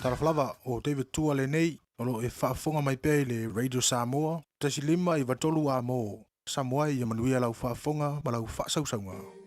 Talofa lava, o David Tua lenei, o lo o e faafofoga mai pea i le Radio Samoa, 1.5 93 A mo Samoa ia manuia lau faafofoga ma lau faasausauga.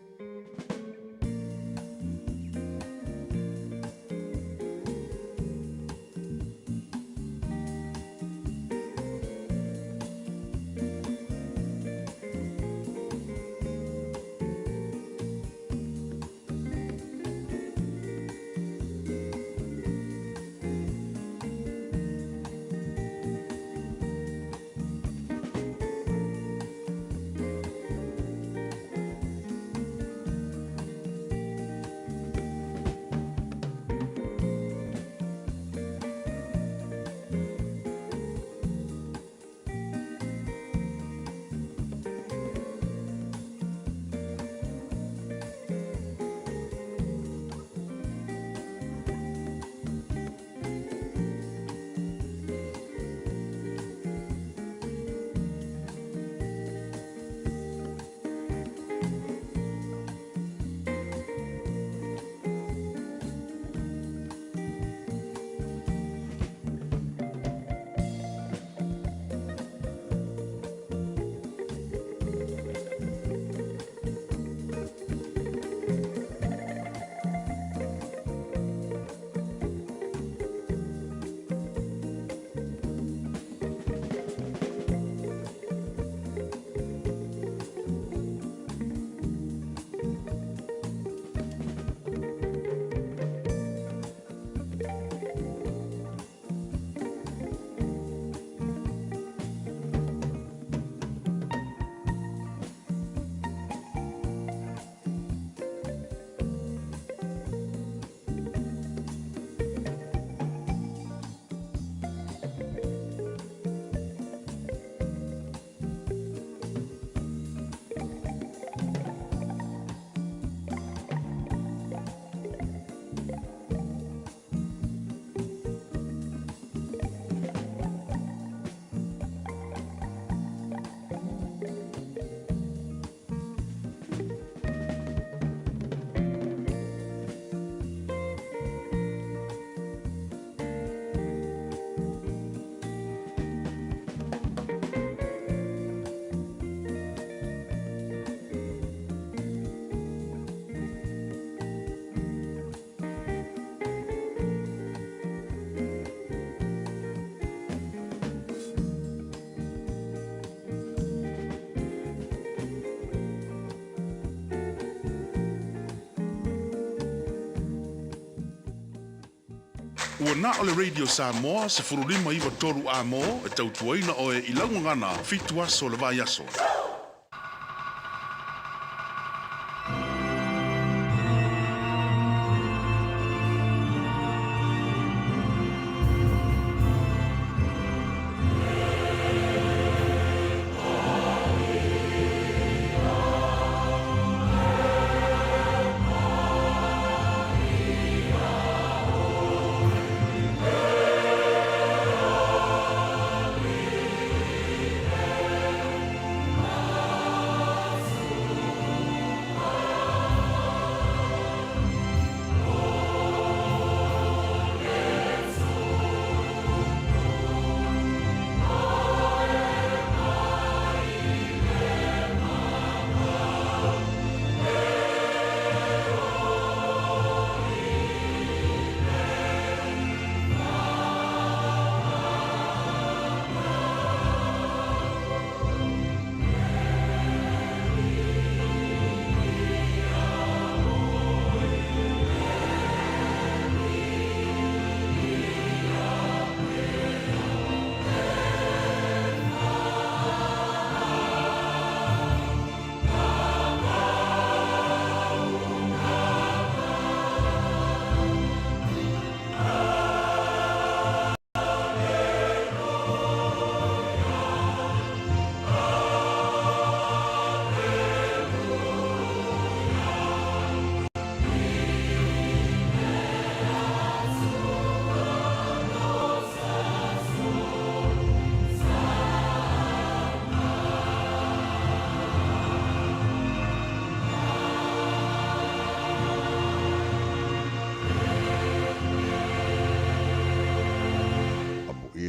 Ua na o le Radio Samoa 15 9 3 A-mo e tautuaina oe i lau gagana 7 aso o le vaiaso.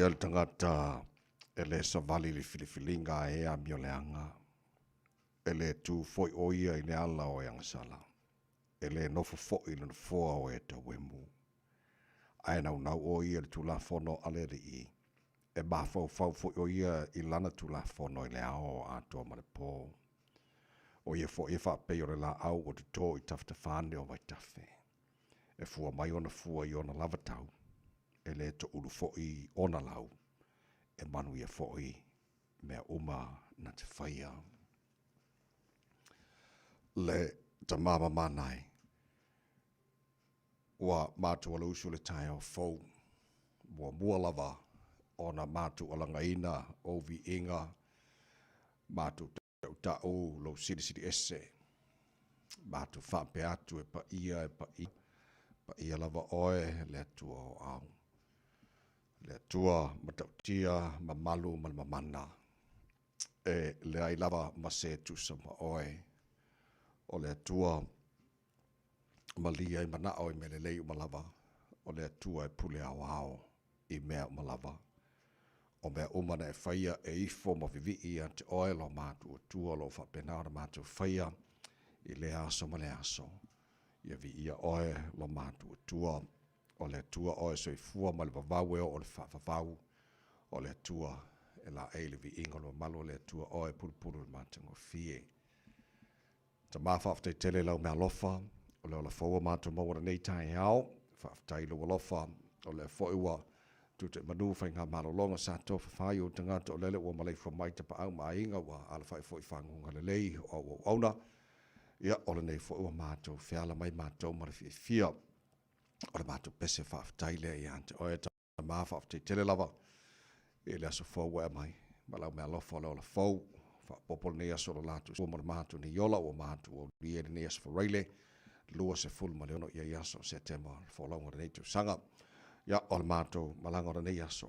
Manuia le tagata e le savali i le filifiliga a e amioleaga, e le tu foi o ia i le ala o e agasala, e le nofo foi i le nofoa o e tauemu. Ae naunau o ia i le Tulafono a le Alii, e mafaufau foi o ia i lana Tulafono i le ao atoa ma le po. O ia foi e faapei o le laau ua toto i tafatafa ane o vaitafe. E fua mai ona fua i ona lava tau, e le toulu foi ona lau, e manuia foi mea uma na te faia. Le tama mamana e, ua matou alausu le taeao fou, muamua lava ona matou alagaina ou viiga, matou tautau lou silisili ese, matou faapea atu e paia, e paia, paia lava oe le Atua o au. Le Atua matautia, mamalu ma le mamana, e leai lava ma se tusa ma oe. O le Atua malia i manao i mea lelei uma lava, o le Atua e pule aoao i mea uma lava. O mea uma na e faia e ifo ma vivii ia te oe lo matou Atua o lo o faapena ona matou faia i lea aso ma lea aso. Ia viia oe lo matou Atua. O le Atua oe soifua ma le vavau e oo i le faavavau. O le Atua e laei le viiga o le mamalu o le Atua oe e pulupulu i le matagofie. Tama faafetai tele i lau meaalofa, o le ola fou ua matou maua lenei taeao. Faafetai i lou alofa, o lea foi ua tuutai-manu faigamalologa sa tofafa ai ou tagata o lele ua maleifua mai tapaau ma aiga ua alafai foi i faguga lelei o au auauna. Ia, o lenei foi ua matou feala mai matou ma le fiafia. O le matou pese faafetai lea ia te oe. Ma faafetai tele lava i le aso fou ua e aumai ma lau meaalofa o le ola fou. Faaopoopo lenei aso o lo latou sua ma le matou nei ola ua matou aulia i lenei aso Faraile 26 ia i aso o Setema o le folauga o lenei tausaga. Ia, o le matou malaga o lenei aso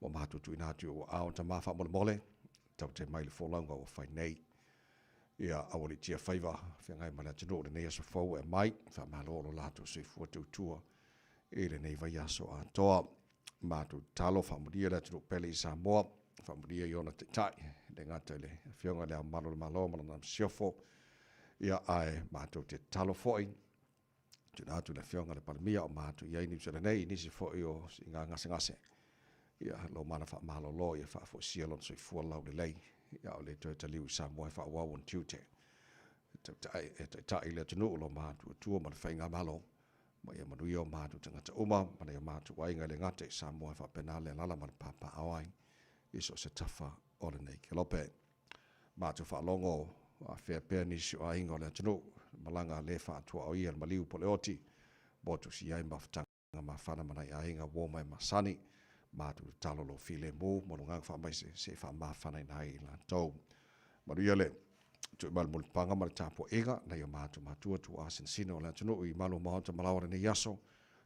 ua matou tuuina atu i ou aao tama faamolemole taute mai le folauga ua fai nei. Ia, aualiitia faiva feagai ma le atunuu i lenei aso fou ua e aumai. Faamalo o lo latou soifua tautua i lenei vaiaso atoa. Matou tatalo faamulia le atunuu pele i Samoa, faamulia i ona taitai, e le gata i le Afioga i Le Ao Mamalu o le Malo ma lana Masiofo, ia ae matou te tatalo foi tuuina atu i le Afioga i le Palemia o matou i ai Niu Sila nei i nisi foi o siiga gasegase. Ia, lo mana faamalolo ia faafoisia lona soifua laulelei, ia o le toe taliu i Samoa e faaauau ona tiute. E taitai le atunuu lo matua ma le faigamalo ma ia manuia o matou tagata uma ma nai o matou aiga e le gata i Samoa e faapena le alaala ma le papaaao ai i so o se tafa o lenei kelope. Matou faalogo afea pea nisi o aiga o le atunuu malaga le faatuaoia le maliu po o le oti motu si ai mafutaga mafana ma nai aiga uo mai masani. Matou tatalo lou filemu ma lou agaga faamaise se i faamafanaina ai i latou. Manuia le tuumalimalipaga ma le tapuaiga nai o matou matua tuaa sinasina o le atunuu i malu o maota ma laoa lenei aso,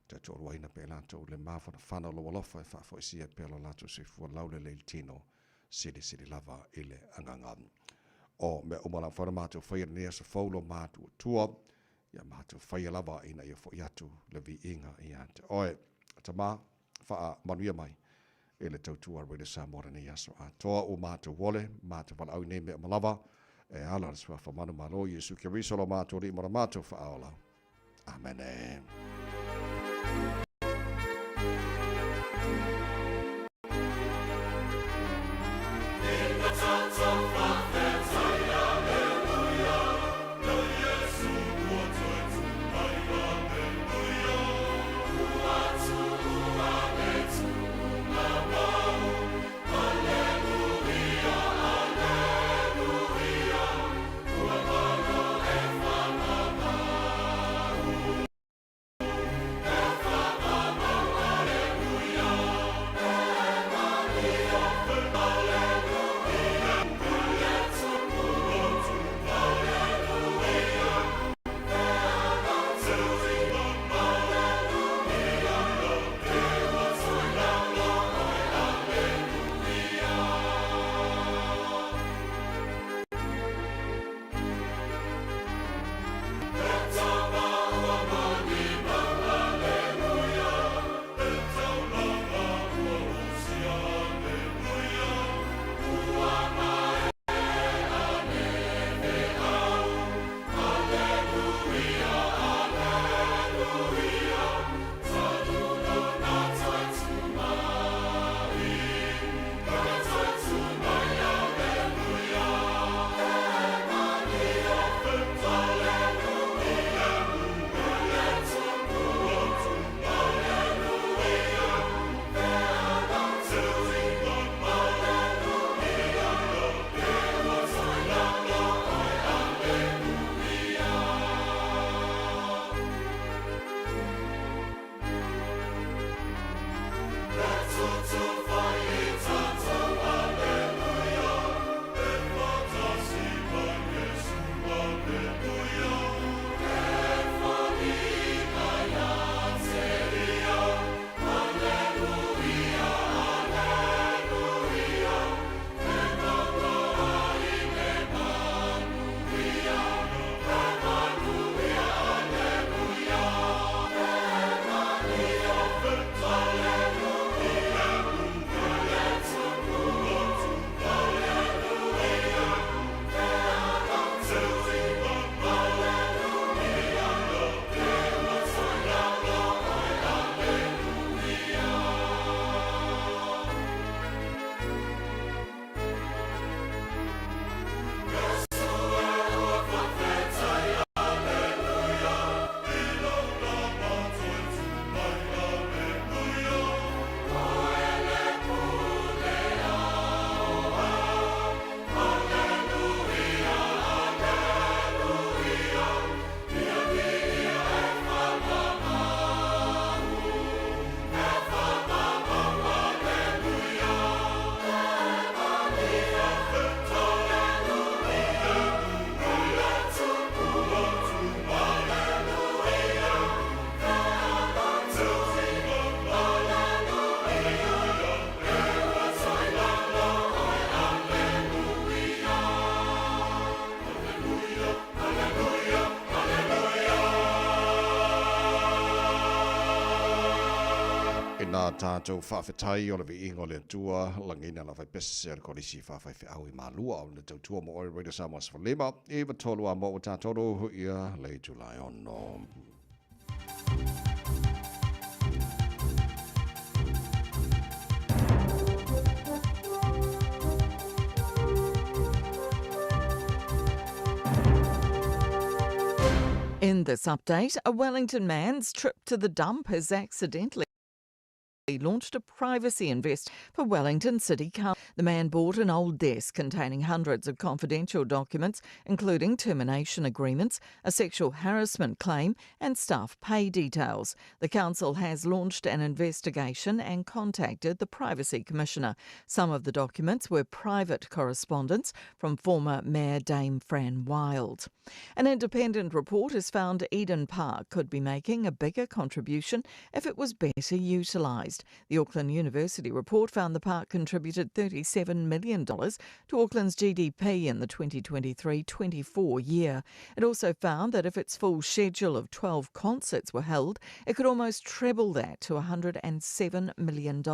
tautoaluaina pea i latou le mafanafana o lou alofa e faafoisia pea lo latou soifua laulelei i le tino silisili lava i le agaga. O mea uma la mafai ona matou faia lenei aso fou lo matou Atua, ia matou faia lava ina ia foi atu le viiga ia te oe. Tama, faamanuia mai i le tautua a Radio Samoa lenei aso atoa ua matou ole, matou valaau i nei mea uma lava, e ala le suafa manumalo Iesu Keriso lo matou Alii ma lo matou Faaola. Amene. ina tatou faafetai o le viiga o le Atua, lagiina le aufaipese o le Kolisi Faafaifeau i Malua o le tautua mo oe Radio Samoa 15 93 a mo ua tatou ia le itula e 6. In this update, a Wellington man's trip to the dump has accidentally launched a privacy invest for Wellington City Council. The man bought an old desk containing hundreds of confidential documents, including termination agreements, a sexual harassment claim, and staff pay details. The council has launched an investigation and contacted the Privacy Commissioner. Some of the documents were private correspondence from former Mayor Dame Fran Wilde. An independent report has found Eden Park could be making a bigger contribution if it was better utilised. The Auckland University report found the park contributed $37 million to Auckland's GDP in the 2023-24 year. It also found that if its full schedule of 12 concerts were held, it could almost treble that to $107 million.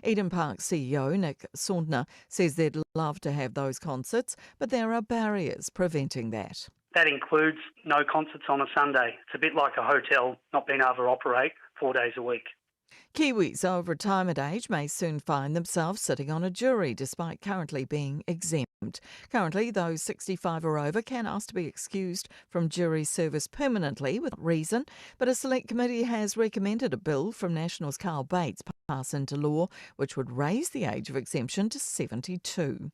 Eden Park CEO Nick Saundner says they'd love to have those concerts, but there are barriers preventing that. That includes no concerts on a Sunday. It's a bit like a hotel not being able to operate 4 days a week. Kiwis of retirement age may soon find themselves sitting on a jury despite currently being exempt. Currently, those 65 or over can ask to be excused from jury service permanently without reason, but a select committee has recommended a bill from National's Carl Bates pass into law, which would raise the age of exemption to 72.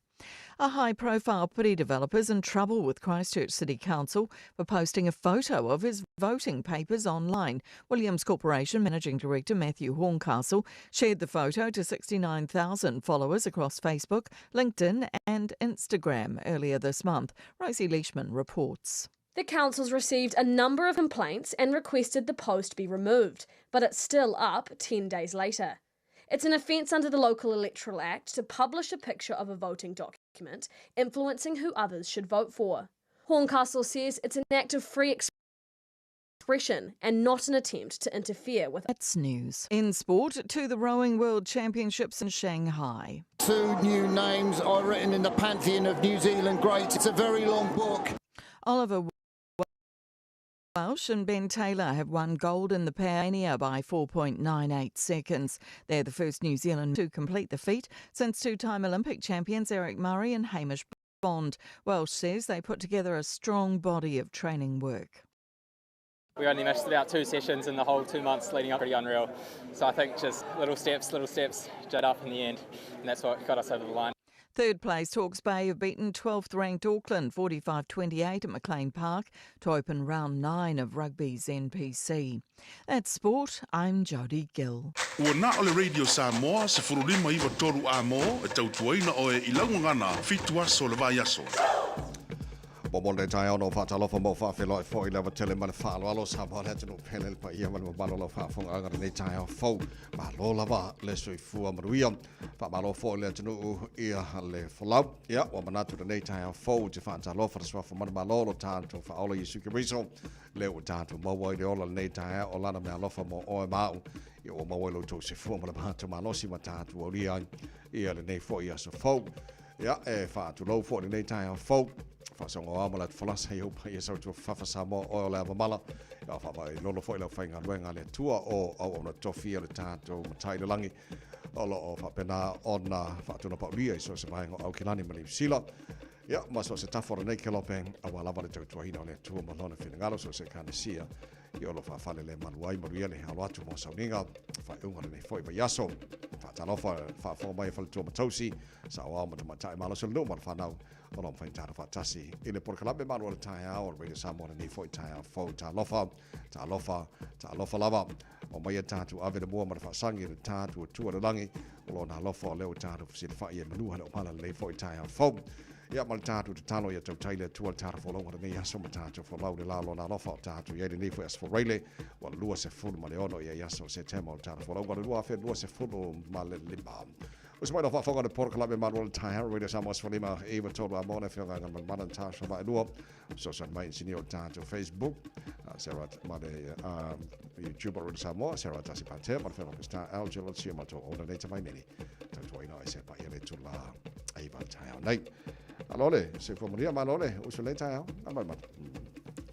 A high-profile property developer's in trouble with Christchurch City Council for posting a photo of his voting papers online. Williams Corporation Managing Director Matthew Horncastle shared the photo to 69,000 followers across Facebook, LinkedIn and Instagram earlier this month. Rosie Leishman reports. The council's received a number of complaints and requested the post be removed, but it's still up 10 days later. It's an offence under the Local Electoral Act to publish a picture of a voting document, influencing who others should vote for. Horncastle says it's an act of free expression and not an attempt to interfere with. That's news. In sport, to the Rowing World Championships in Shanghai. 2 new names are written in the pantheon of New Zealand greats. It's a very long book. Oliver Welsh and Ben Taylor have won gold in the pair by 4.98 seconds. They're the first New Zealand to complete the feat since two-time Olympic champions Eric Murray and Hamish Bond. Welsh says they put together a strong body of training work. We only missed about 2 sessions in the whole 2 months leading up, pretty unreal. So I think just little steps, jet up in the end, and that's what got us over the line. Third place, Hawke's Bay have beaten 12th ranked Auckland 45-28 at McLean Park to open round 9 of rugby's NPC. That's sport. I'm Jodie Gill. Ua na o le Radio Samoa, se furulima iwa toru a mō, e tautuaina oe i laugagana, 7 aso le vai aso. Mo le taeao no whaatalofa mo whaawheloi fo i lewa tele ma le whaaloalo sa mo le atunu pele le paia ma le mamalo lau whaafonga anga nei taeao fau. Ma lo lava le soifua manuia. Whaamalo fo i le atunu ia le folau. Ia, wa manatu le nei taeao fau te whaatalofa le swafa mana malolo tātou whaola Yesu Keriso. Le o tātou maua i le ola le nei taeao o lana mea alofa mo oe mau. Ia o maua i lo tau sefua ma le mātou malosi ma tātou aulia ia le nei fo i aso fau. Ia, e whaatulau fo i le nei taeao fau. Whaasonga o amala te whalasa i upa i sau tua whawha sa mo o le amamala. Ia whawa i lolo fo i lau whainga luenga le tua o au ona tofi o le tātou matai le langi. O lo o whapena ona whaatuna paulia i so se vaenga o Aukilani ma Niu Ia, ma so se tafora nei ke lope a wa lava le tautuaina o le tua ma lona whingalo so se kanesia. I olo whaafale le maluai maruia le halo atu mo sauniga. Whaeunga le nei foi vai aso. Whaatalofa whaafonga mai whale tua matausi. Sa o ao matamatai malo se le ma le whanau. O lo mwhain tāra whaatasi. I le porokalape malu o le taeao o le Radio Samoa le nei foi taeao fau tālofa. Tālofa, tālofa lava. O mai e tātu ave le mua ma le whaasangi le tātu o tua le langi. O lo nā lofa o leo tātu whasila whai e manuha le opala le nei foi taeao fau. Ia ma le tātu te talo ia tau taile tua le tāra wholonga le nei aso ma tātu wholau le lalo nā lofa o tātu ia le nei foi aso reile. Wa lua se fulu ma le ono ia aso se tema o le tāra wholonga le lua awhi lua se fulu ma le lima. Uso mai lau faafofoga i le polokalame Malu o le Taeao, Radio Samoa 15 9 3 a mo le afioga i Galumalemana Natasha Vaelua. Fesoasoani mai inisinia o le tatou Facebook, Sarah ma le YouTube o Radio Samoa, Sarah Tasi Patea ma le afioga Peseta Al Gillett, o matou owner nei Tavaimeli. Tautuaina ai se paia le tula ai va taeao nei. Malo le, soifua manuia, malo le, uso le taeao, Galumalemana.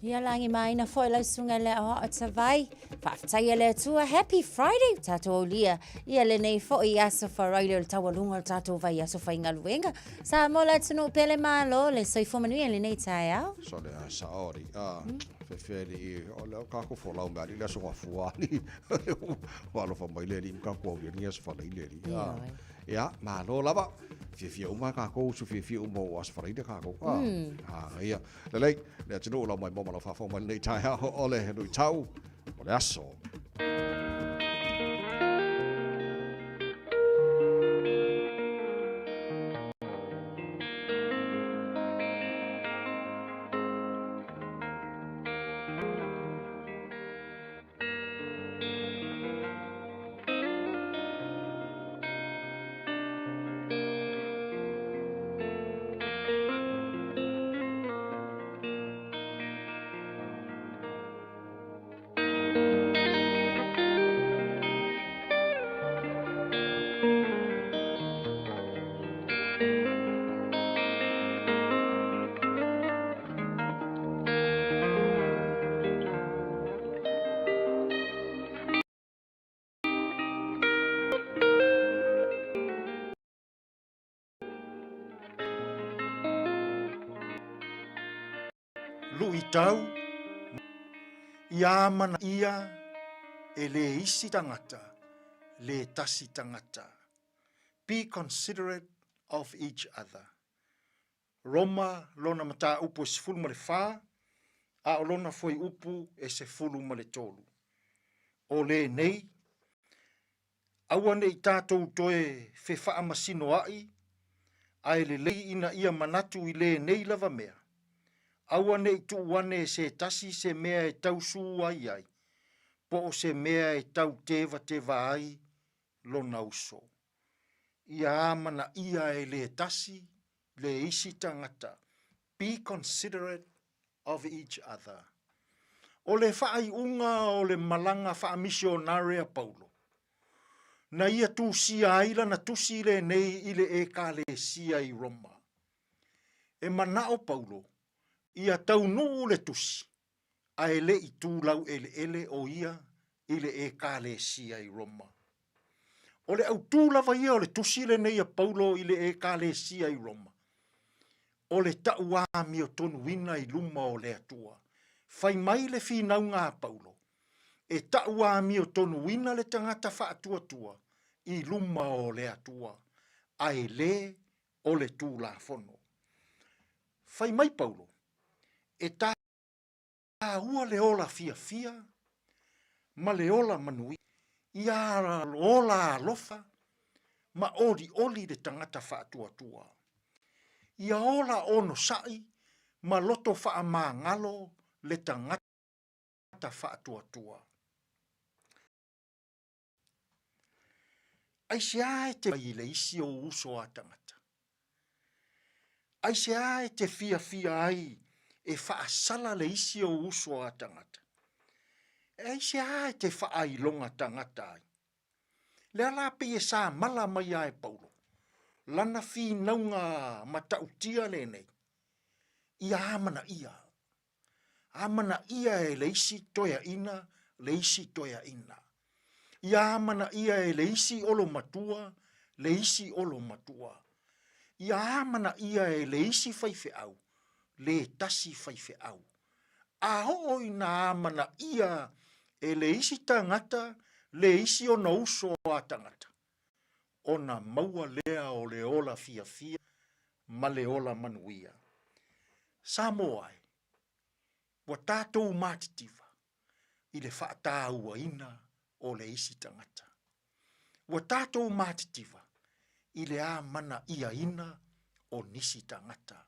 Ia lagi maina foi lau susuga i le aoao Tavai. Faafetai e le Atua, Happy Friday tatou aulia ia lenei foi aso Faraile o le taualuga o le tatou vaiaso faigaluega. Samoa le atunuu pele malo le soifua manuia i lenei taeao. So le a saori a fefeli i o le o kākou folau mea ali le aso gafua ali. Ua alofa mai le alii ma kākou aulia ni aso Faraile ali. Ia, malo lava. Fiafia uma kākou, usu fiafia uma o aso Faraile kākou. A, ia. Lelei, le atunuu lau mai mo ma lau faafofoga mai lenei taeao o le luitau o le aso. Luitau, ia amanaia e le isi tagata le tasi tagata. Be considerate of each other. Roma lona mataupu e 14, a o lona fuaiupu e 13. O lenei, aua ne i tatou toe fefaamasinoaʻi, ae lelei ina ia manatu i lenei lava mea, aua ne i tuu ane e se tasi se mea e tausū ai ai, po o se mea e tau tevateva ai lona uso. Ia amanaia e le tasi le isi tagata, be considerate of each other. O le faaiuga o le malaga faamisionare a Paulo, na ia tusia ai lana tusi lenei i le Ekalesia i Roma. E manao Paulo ia taunuu le tusi, ae le i tu laueleele o ia i le Ekalesia i Roma. O le autū lava ia o le tusi lenei a Paulo i le Ekalesia i Roma, o le tauamiotonuina i luma o le Atua. Fai mai le finauga a Paulo, e tauamiotonuina le tagata faatuatua i luma o le Atua, ae le o le Tulafono. Fai mai Paulo, e taua le ola fiafia ma le ola manuia, ia ola alofa ma olioli le tagata faatuatua. Ia ola onosai ma loto faamagalo le tagata faatuatua. Aisea e te i le isi ou uso a tagata? Aisea e te fiafia ai e faasala le isi ou uso a tagata? Aisea e te faailoga tagata ai? Lea la pei e samala mai a e Paulo, lana finauga matautia lenei, ia amanaia Amanaia e le isi toeaina le isi toeaina. Ia amanaia e le isi olomatua le isi olomatua. Ia amanaia e le isi faifeau le tasi faifeau. A oo ina amanaia e le isi tagata le isi ona uso a tagata, ona maua lea o le ola fiafia ma le ola manuia. Samoa e, ua tatou matitiva i le faatauaina o le isi tagata. Ua tatou matitiva i le amanaiaina o nisi tagata.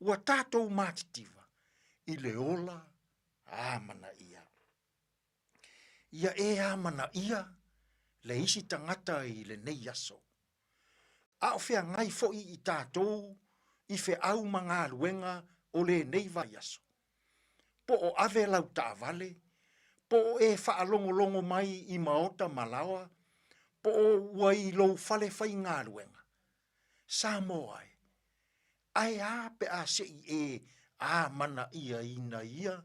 Ua tatou matitiva i le ola amanaia. Ia e amanaia le isi tagata i lenei aso. A o feagai foi i tatou i feau ma galuega o lenei vaiaso? Po o ave lau taavale, po o e faalogologo mai i maota ma laoa, po o ua i lou fale faigaluega. Samoa e, ae a pe a se i e amanaiaina ia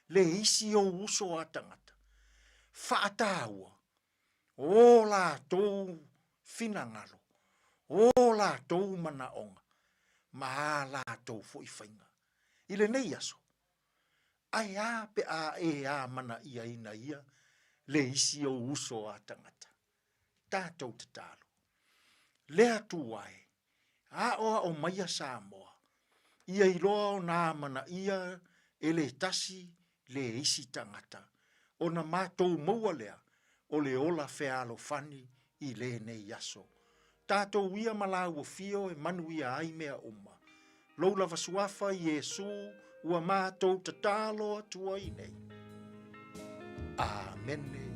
le isi ou uso a tagata? Faataua o latou finagalo, o latou manaoga, ma a latou foi faiga. I lenei aso, ae a pe a e amanaiaina ia le isi ou uso a tagata? Tatou tatalo. Le Atua e, aoao maia Samoa, ia iloa ona amanaia e le tasi le isi tagata, ona matou maua lea o le ola fealofani i lenei aso. Tatou ia ma lāua fio e manuia ai mea uma. Lou lava suafa Iesu ua matou tatalo atu ai nei. Amene.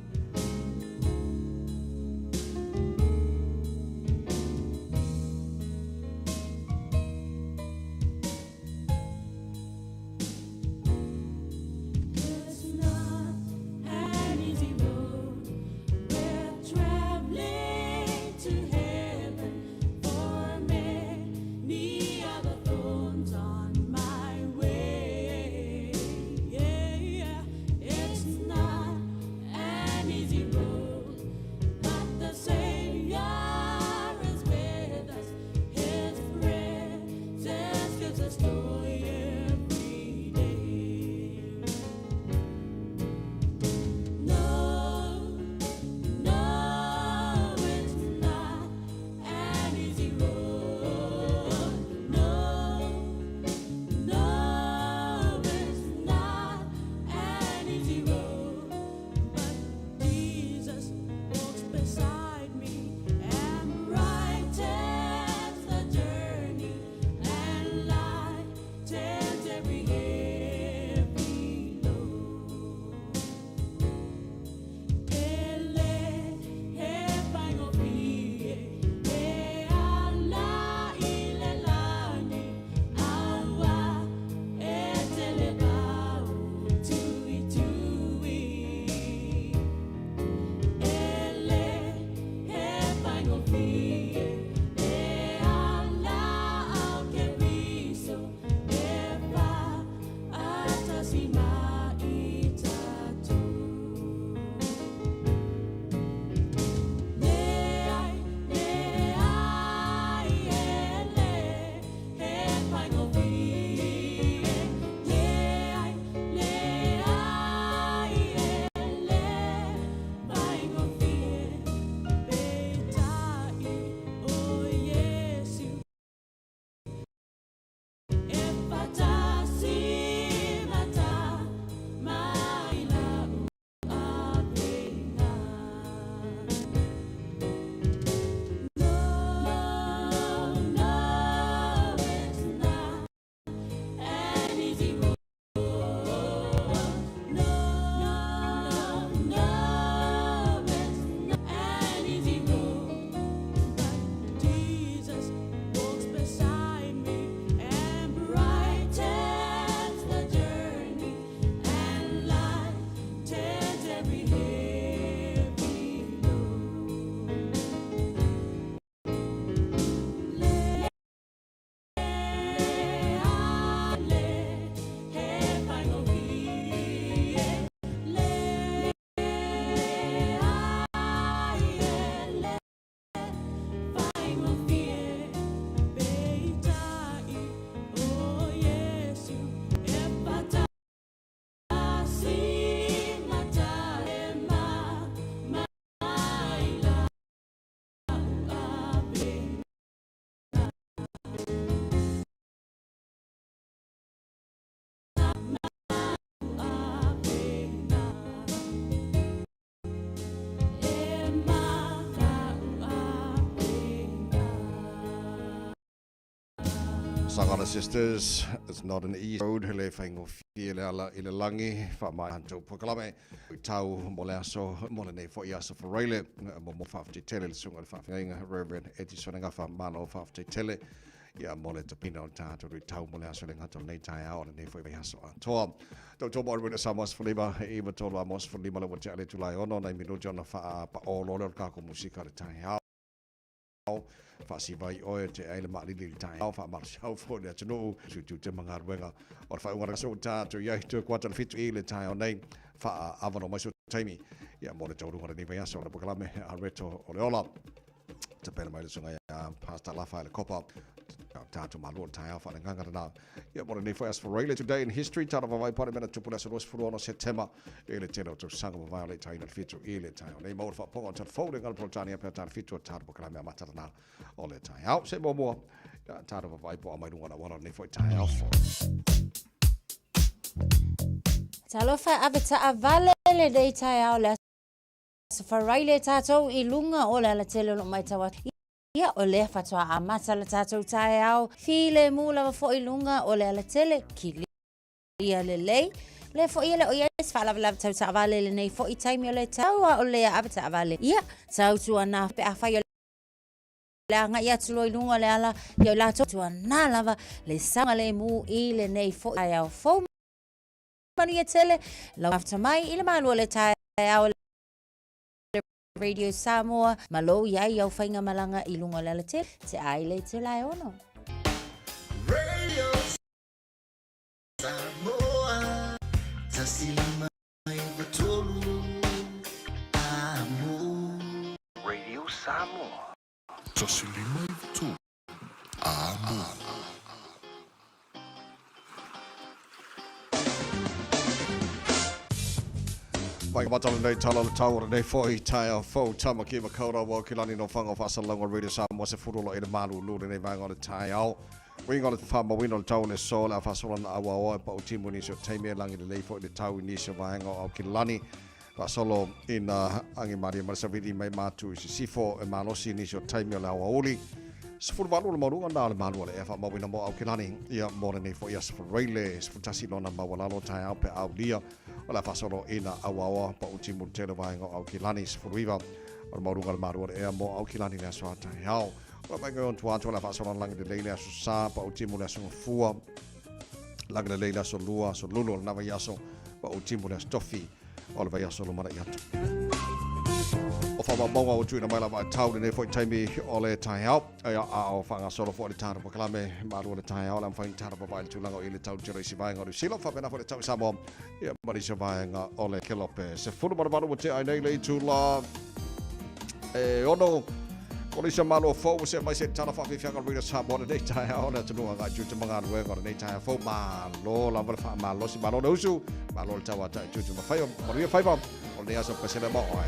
Talosaga Sisters, it's not an easy road, e le faigofie le ala i le lagi, faamaea tou polokalame, tau mo le aso, mo lenei foi aso Faraile, mo mo faafetai tele le susuga i le faafeagaiga Reverend Eddison Gafa, malo faafetai tele, ia mo le tapina o le tatou luitau mo le aso le gata o lenei taeao o lenei foi vaiaso atoa. Tautua mo Arena Samoa 15, e 93 a mo 15 le ua tea le itula e 6 nai minuti ona faapaolo lea o le tatou musika i le taeao. Faasiva ai oe te ai le maalili i le taeao, faamalosiau foi le atunuu, sui tiute ma galuega o le faaiuga o le aso ua tatou i ai, toe kuata le 7 i le taeao nei, faaavanoa mai so taimi ia mo le taualuga o lenei vaiaso o le polokalame a Reto o le Ola. Tapena mai le susuga ia Pastor Lafa i le Kopa, tatou malua o le taeao faaleagaga lena. Ia mo lenei foi aso Faraile, Today in History, tala vavai pane mena tupu le aso 26 Setema i le tele o tausaga mavae o le itaina le 7 i le taeao nei. Maua le faapopoga o le tala fou le gala Peretania pe a tala 7 o tatou polokalame amata lena o le taeao. Se muamua, ia tatou vavai po o mai luga o le auala o lenei foi taeao fou. Talofa ave taavale lenei taeao le aso Faraile tatou i luga o le alatele o lo o matau atu. Ia, o lea faatoa amata le tatou taeao filemu lava foi i luga o le alatele, kilia lelei. Lea foi e le o i ai se faalavelave tau taavale i lenei foi taimi o le tau, a o lea ave taavale. Ia, tautuana pe afai o le agai atu loa i luga o le ala, ia o latou tuana lava le saogalemu i lenei foi taeao fou. Manuia tele, lau afta mai i le malu o le taeao. Radio Samoa, ma lou i ai au faigamalaga i luga o le alatele, te ai le itula e ono. Radio Samoa, 159 Amo. Radio Samoa. 159 Amo. Mai ka mata lenei tala o le tau o lenei foi taeao fou Tamaki Makaurau o Aukilani no Whanga o Faasalalauga Radio Samoa se fulu o lo e le malulu lenei vaega o le taeao. Uiga o le faamauina o le tau o le aso le a faasola na auaoa e pau timu i nisi o taimi e lagi lelei foi le tau i nisi o vaega o Aukilani. Faasolo ina agi malie ma le savili mai matu i sisifo e malosi i nisi o taimi o le aoauli. 18 le maualuga na o le malu o le ea faamauina mo Aukilani ia mo lenei foi aso Faraile 11 lona maualalo taeao pe aulia o le a faasolo ina auaoa pau timu le tele vaega o Aukilani 19 o le maualuga o le malu o le ea mo Aukilani le aso a taeao. O le vaega o tua atu o le a faasolo lagi lelei le aso Sa pau timu le aso Gafua lagi lelei le aso Lua aso Lulu o lena vaiaso pau timu le aso Tofi o le vaiaso lumanai atu. O faamaumauga ua tuuina mai lava e tau lenei foi taimi o le taeao. Ia, a o faagasolo foi le tatou polokalame malu o le taeao, le a mafai ona tatou vavaai i le tulaga o i le tau tele i isi vaega o Niu Sila, faapena foi le tau i Samoa, ia, ma nisi vaega o le Kelope. 18 ua tea ai nei le itula e ono. Kolisa malo fou ua see mai se tala faafiafiaga o le Radio Samoa lenei taeao le atunuu agai tiute ma galuega o lenei taeao fou. Malo lava le faamalosi, malo le usu, malo le tauatai tiute ma faiva, manuia faiva o lenei aso pesele ma oe.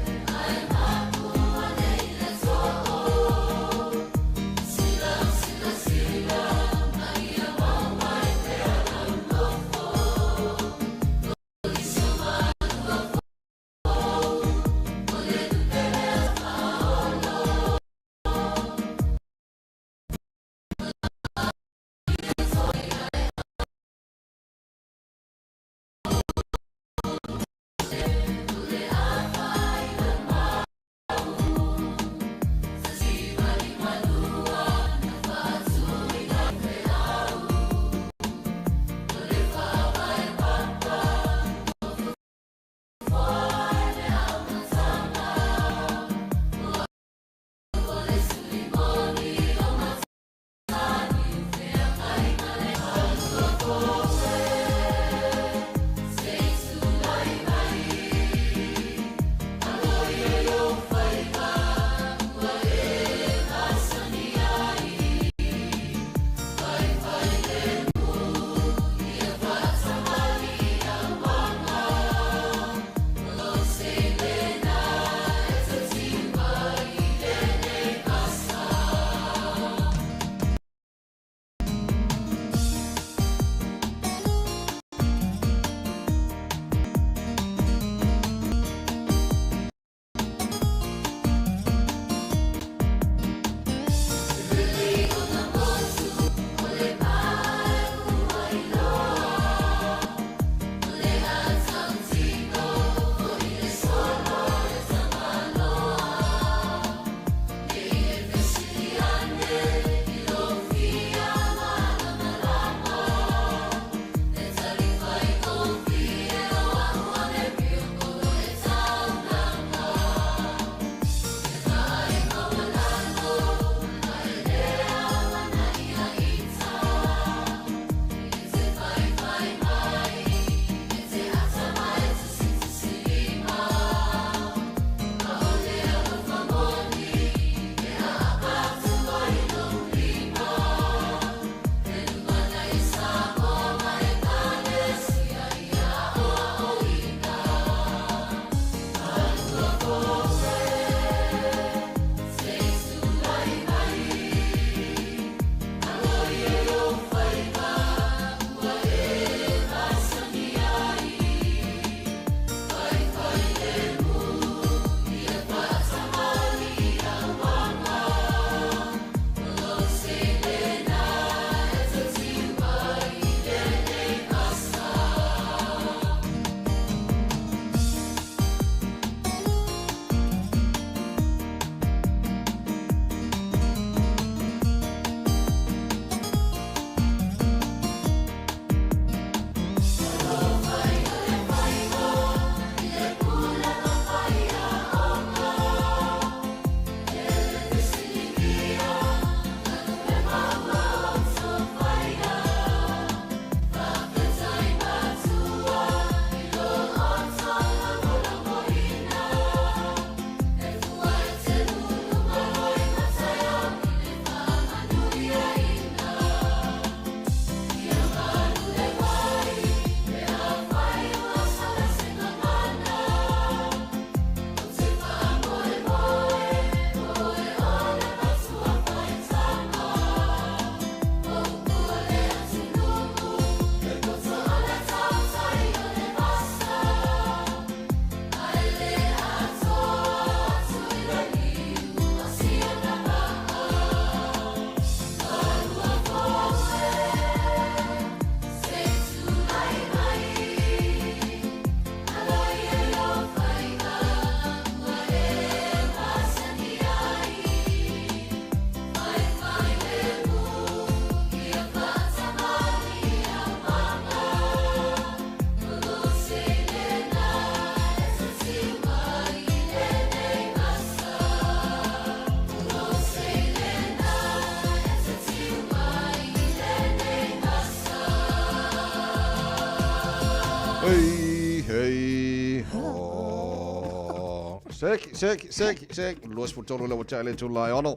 Seki, seki, seki, seki. 23 le ua tea i le itula e ono.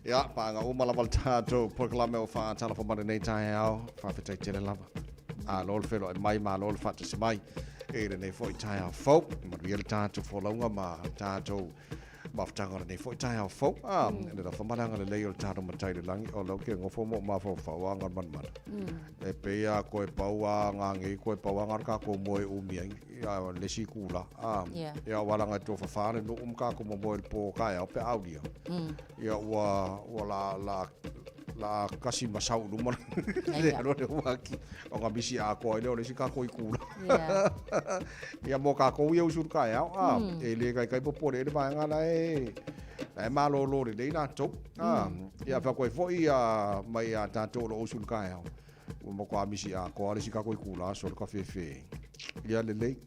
Ia, paaga uma lava le tatou polokalame o Faatalofa mai lenei taeao. Faafetai tele lava. Malo le feiloai mai, malo le faatasi mai i lenei foi taeao fou. Manuia le tatou folauga ma tatou mafutaga o lenei foi taeao fou. Ah, le lofa ma le agalelei o le tatou Matai i le lagi, o lea ou te nofo ma ou mafaufau a galumalemana. E pei lava koe pau a gagei koe pau a na o le tatou moe e umi ai ia le isi itula. Ah, ia aua leaga e tofafa le nuu ma tatou momoe i le po taeao pe a aulia. Ia ua ua la la la kasi ma sau i luma le alu a le uaki ona misi atoa ai lea o le isi tatou itula. Ia mo tatou ia usu i le taeao, ah, e le taitai popole ai le vaega la e la e malolo lelei latou. Ah, ia fai atu ai foi ia mai ia tatou o lo o usu i le taeao, ua matua misi atoa le isi tatou itula aso le kafefe. Ia lelei.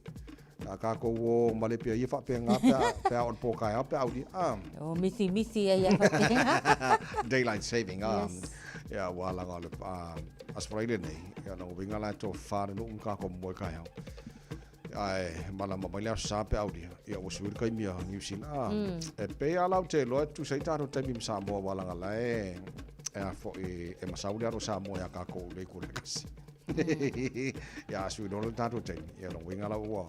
A tatou o male pea ia faapena pe a, pe a oo i le po taeao pe a aulia. Ah. O mithimithi ai ia faapena. Daylight saving. Ah. Yes. Ia, ua laga o le ah, Aso Faraile nei, ia lona uiga la e tofafa le nuu ma tatou momoe taeao. Ae malama mai le Aso Sa pe aulia, ia ua sui le taimi a Niu Sila. Ah, E pei lava la ou te iloa e tutusa ai tatou taimi ma Samoa aua leaga la e e a foi e masau le alo o Samoa ia tatou i le itula e tasi. Ia a sui loa le tatou taimi, ia lona uiga la ua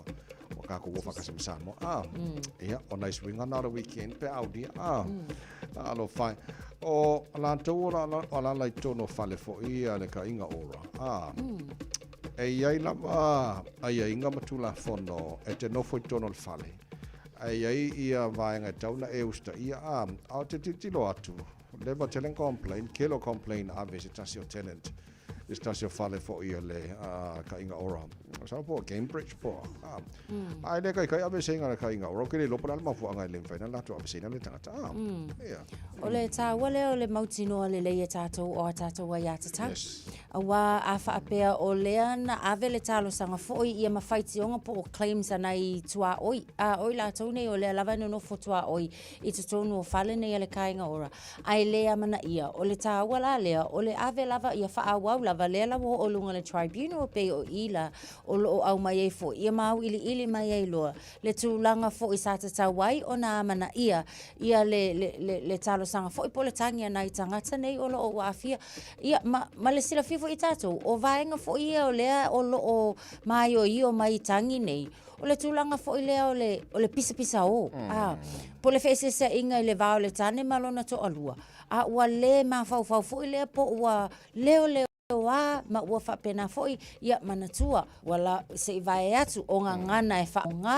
ua tatou o faatasi ma Samoa. Ah, ia o nai suiga na o le weekend pe a aulia. Ah, alofa e. O latou o la o alaala i totonu o fale foi a le kaiga ora. Ah, e i ai lava aiaiga ma Tulafono e te nofo i totonu o le fale, ae i ai ia vaega e tatau ona e usitaia. Ah, a ou te tilotilo atu, leva tele na complain, tele o complain ave i se tasi o tenant i se tasi o fale foi o le kaiga ora. Masalo po o Cambridge po o a. A e le kaikai aveeseina le kaiga ora, ou te le iloa po o le a le mafuaaga e le mafai ona latou aveeseina le tagata. A, ia. O le taua lea o le mautinoa lelei e tatou o a tatou aiatatau. Yes. Aua a faapea o lea na ave le talosaga foi ia ma faitioga po o claims a nai tuaoi, a oi latou nei o lea lava e nonofo tuaoi i totonu o fale nei a le Kāinga Ora, ae le amanaia. O le taua la lea, o le ave lava ia faaauau lava lea la ua oo i luga o le Tribunal e pei o i la o lo o aumai ai foi ia ma auiliili mai ai loa le tulaga foi sa tatau ai ona amanaia ia le, le, le, le talosaga foi po o le tagi a nai tagata nei o lo o ua aafia. Ia, ma, ma le silafia foi e tatou, o vaega foi ia o lea o lo o maioio mai i tagi nei, O le tulaga foi lea o le, o le pisapisaō, a, po o le feeseeseaiga i le va o le tane ma lona toalua, a ua le mafaufau foi lea po ua leoleoā ma ua faapena foi, ia manatua, ua la, se i vae atu o gagana e faaaoga,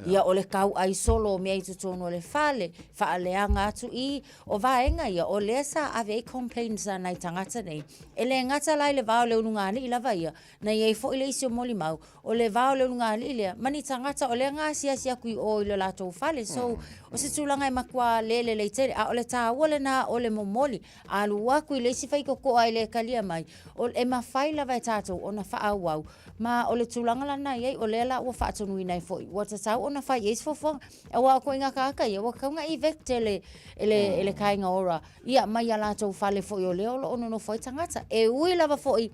ia o le kauʻai solo o mea i totonu o le fale, faaleaga atu i, o vaega ia, o lea sa ave ai complaints a nai tagata nei. E le gata la i le va o le ulugalii lava ia, na i ai foi le isi o molimau, o le va o le ulugalii lea ma ni tagata o lea na asiasi atu i o i lo latou fale. So, o se tulaga e matua le lelei tele, a o le taua lena o le momoli, alu atu i le isi faitotoa e le talia mai, o, e mafai lava e tatou ona faaauau, ma o le tulaga la lena e i ai, o lea la ua faatonuina ai foi, ua tatau ona fai i ai se fuafuaga. Aua o ituaiga tagata ia, ua tatau ona evict e le, e le, e le Kāinga Ora, ia, mai a latou fale foi o lea o lo o nonofo ai tagata. E ui lava foi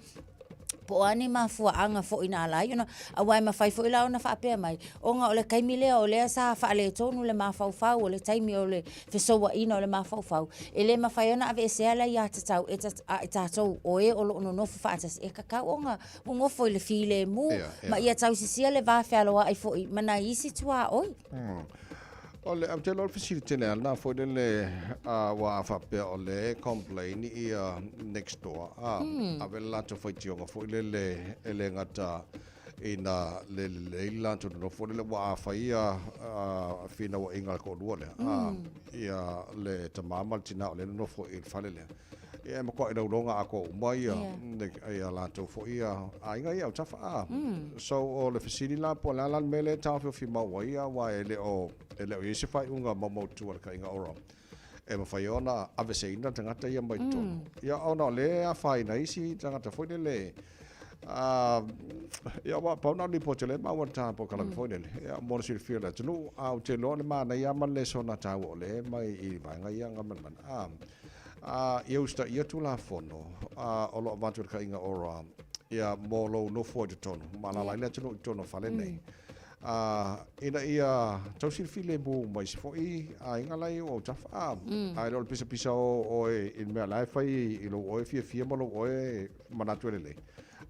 po o a ni mafuaaga foi na ala ai ona, aua e mafai foi la ona faapea mai, ona o le taimi lea o lea sa faaletonu le mafaufau, o le taimi o le fesouaina o le mafaufau, e le mafai ona aveesea le aiatatau e a i tatou o e o lo o nonofo faatasi, e tatau ona nonofo i le filemu ma ia tausisia le va fealoai foi ma nai isi tuaoi. O le, ou te iloa o le fesili tele lava lena foi lele, aua a faapea o lea e complain ia next door, a, ave le latou faitioga foi lele e le gata ina le lelei le latou nonofo foi lele, aua a fai ia finauaiga a le toalua lea, a, ia le tama ma le tina o lea e nonofo i le fale lea, Ia e matuai lauloga atoa uma ia ia latou foi ia aiga ia autafa a. So o le fesili la po o le a la le mea lea e taofiofi mau ai aua e le o e le o i ai se faaiuga maumautu a le kaiga ora e mafai ona aveseina tagata ia mai totonu. Ia ona o lea e afaina ai isi tagata foi lele a ia aua pau na o le lipoti o lea e maua i le ta polokalame foi lele. Ia mo le silafia e le atunuu a ou te iloa o le manaia lava ma le lesona taua o lea e aumai i vaega ia Gamalemana. A A ia usitaia Tulafono a o lo o avatu e le kaiga ora ia mo lou nofo ai totonu, ma alaala ai le atunuu i totonu o fale nei. Ina ia tau silafilemu ma isi foi aiga la e i ou autafa, ae le o le pisapisa o oe i le mea la e fai i lou oe fiafia ma lou oe manatu e lelei,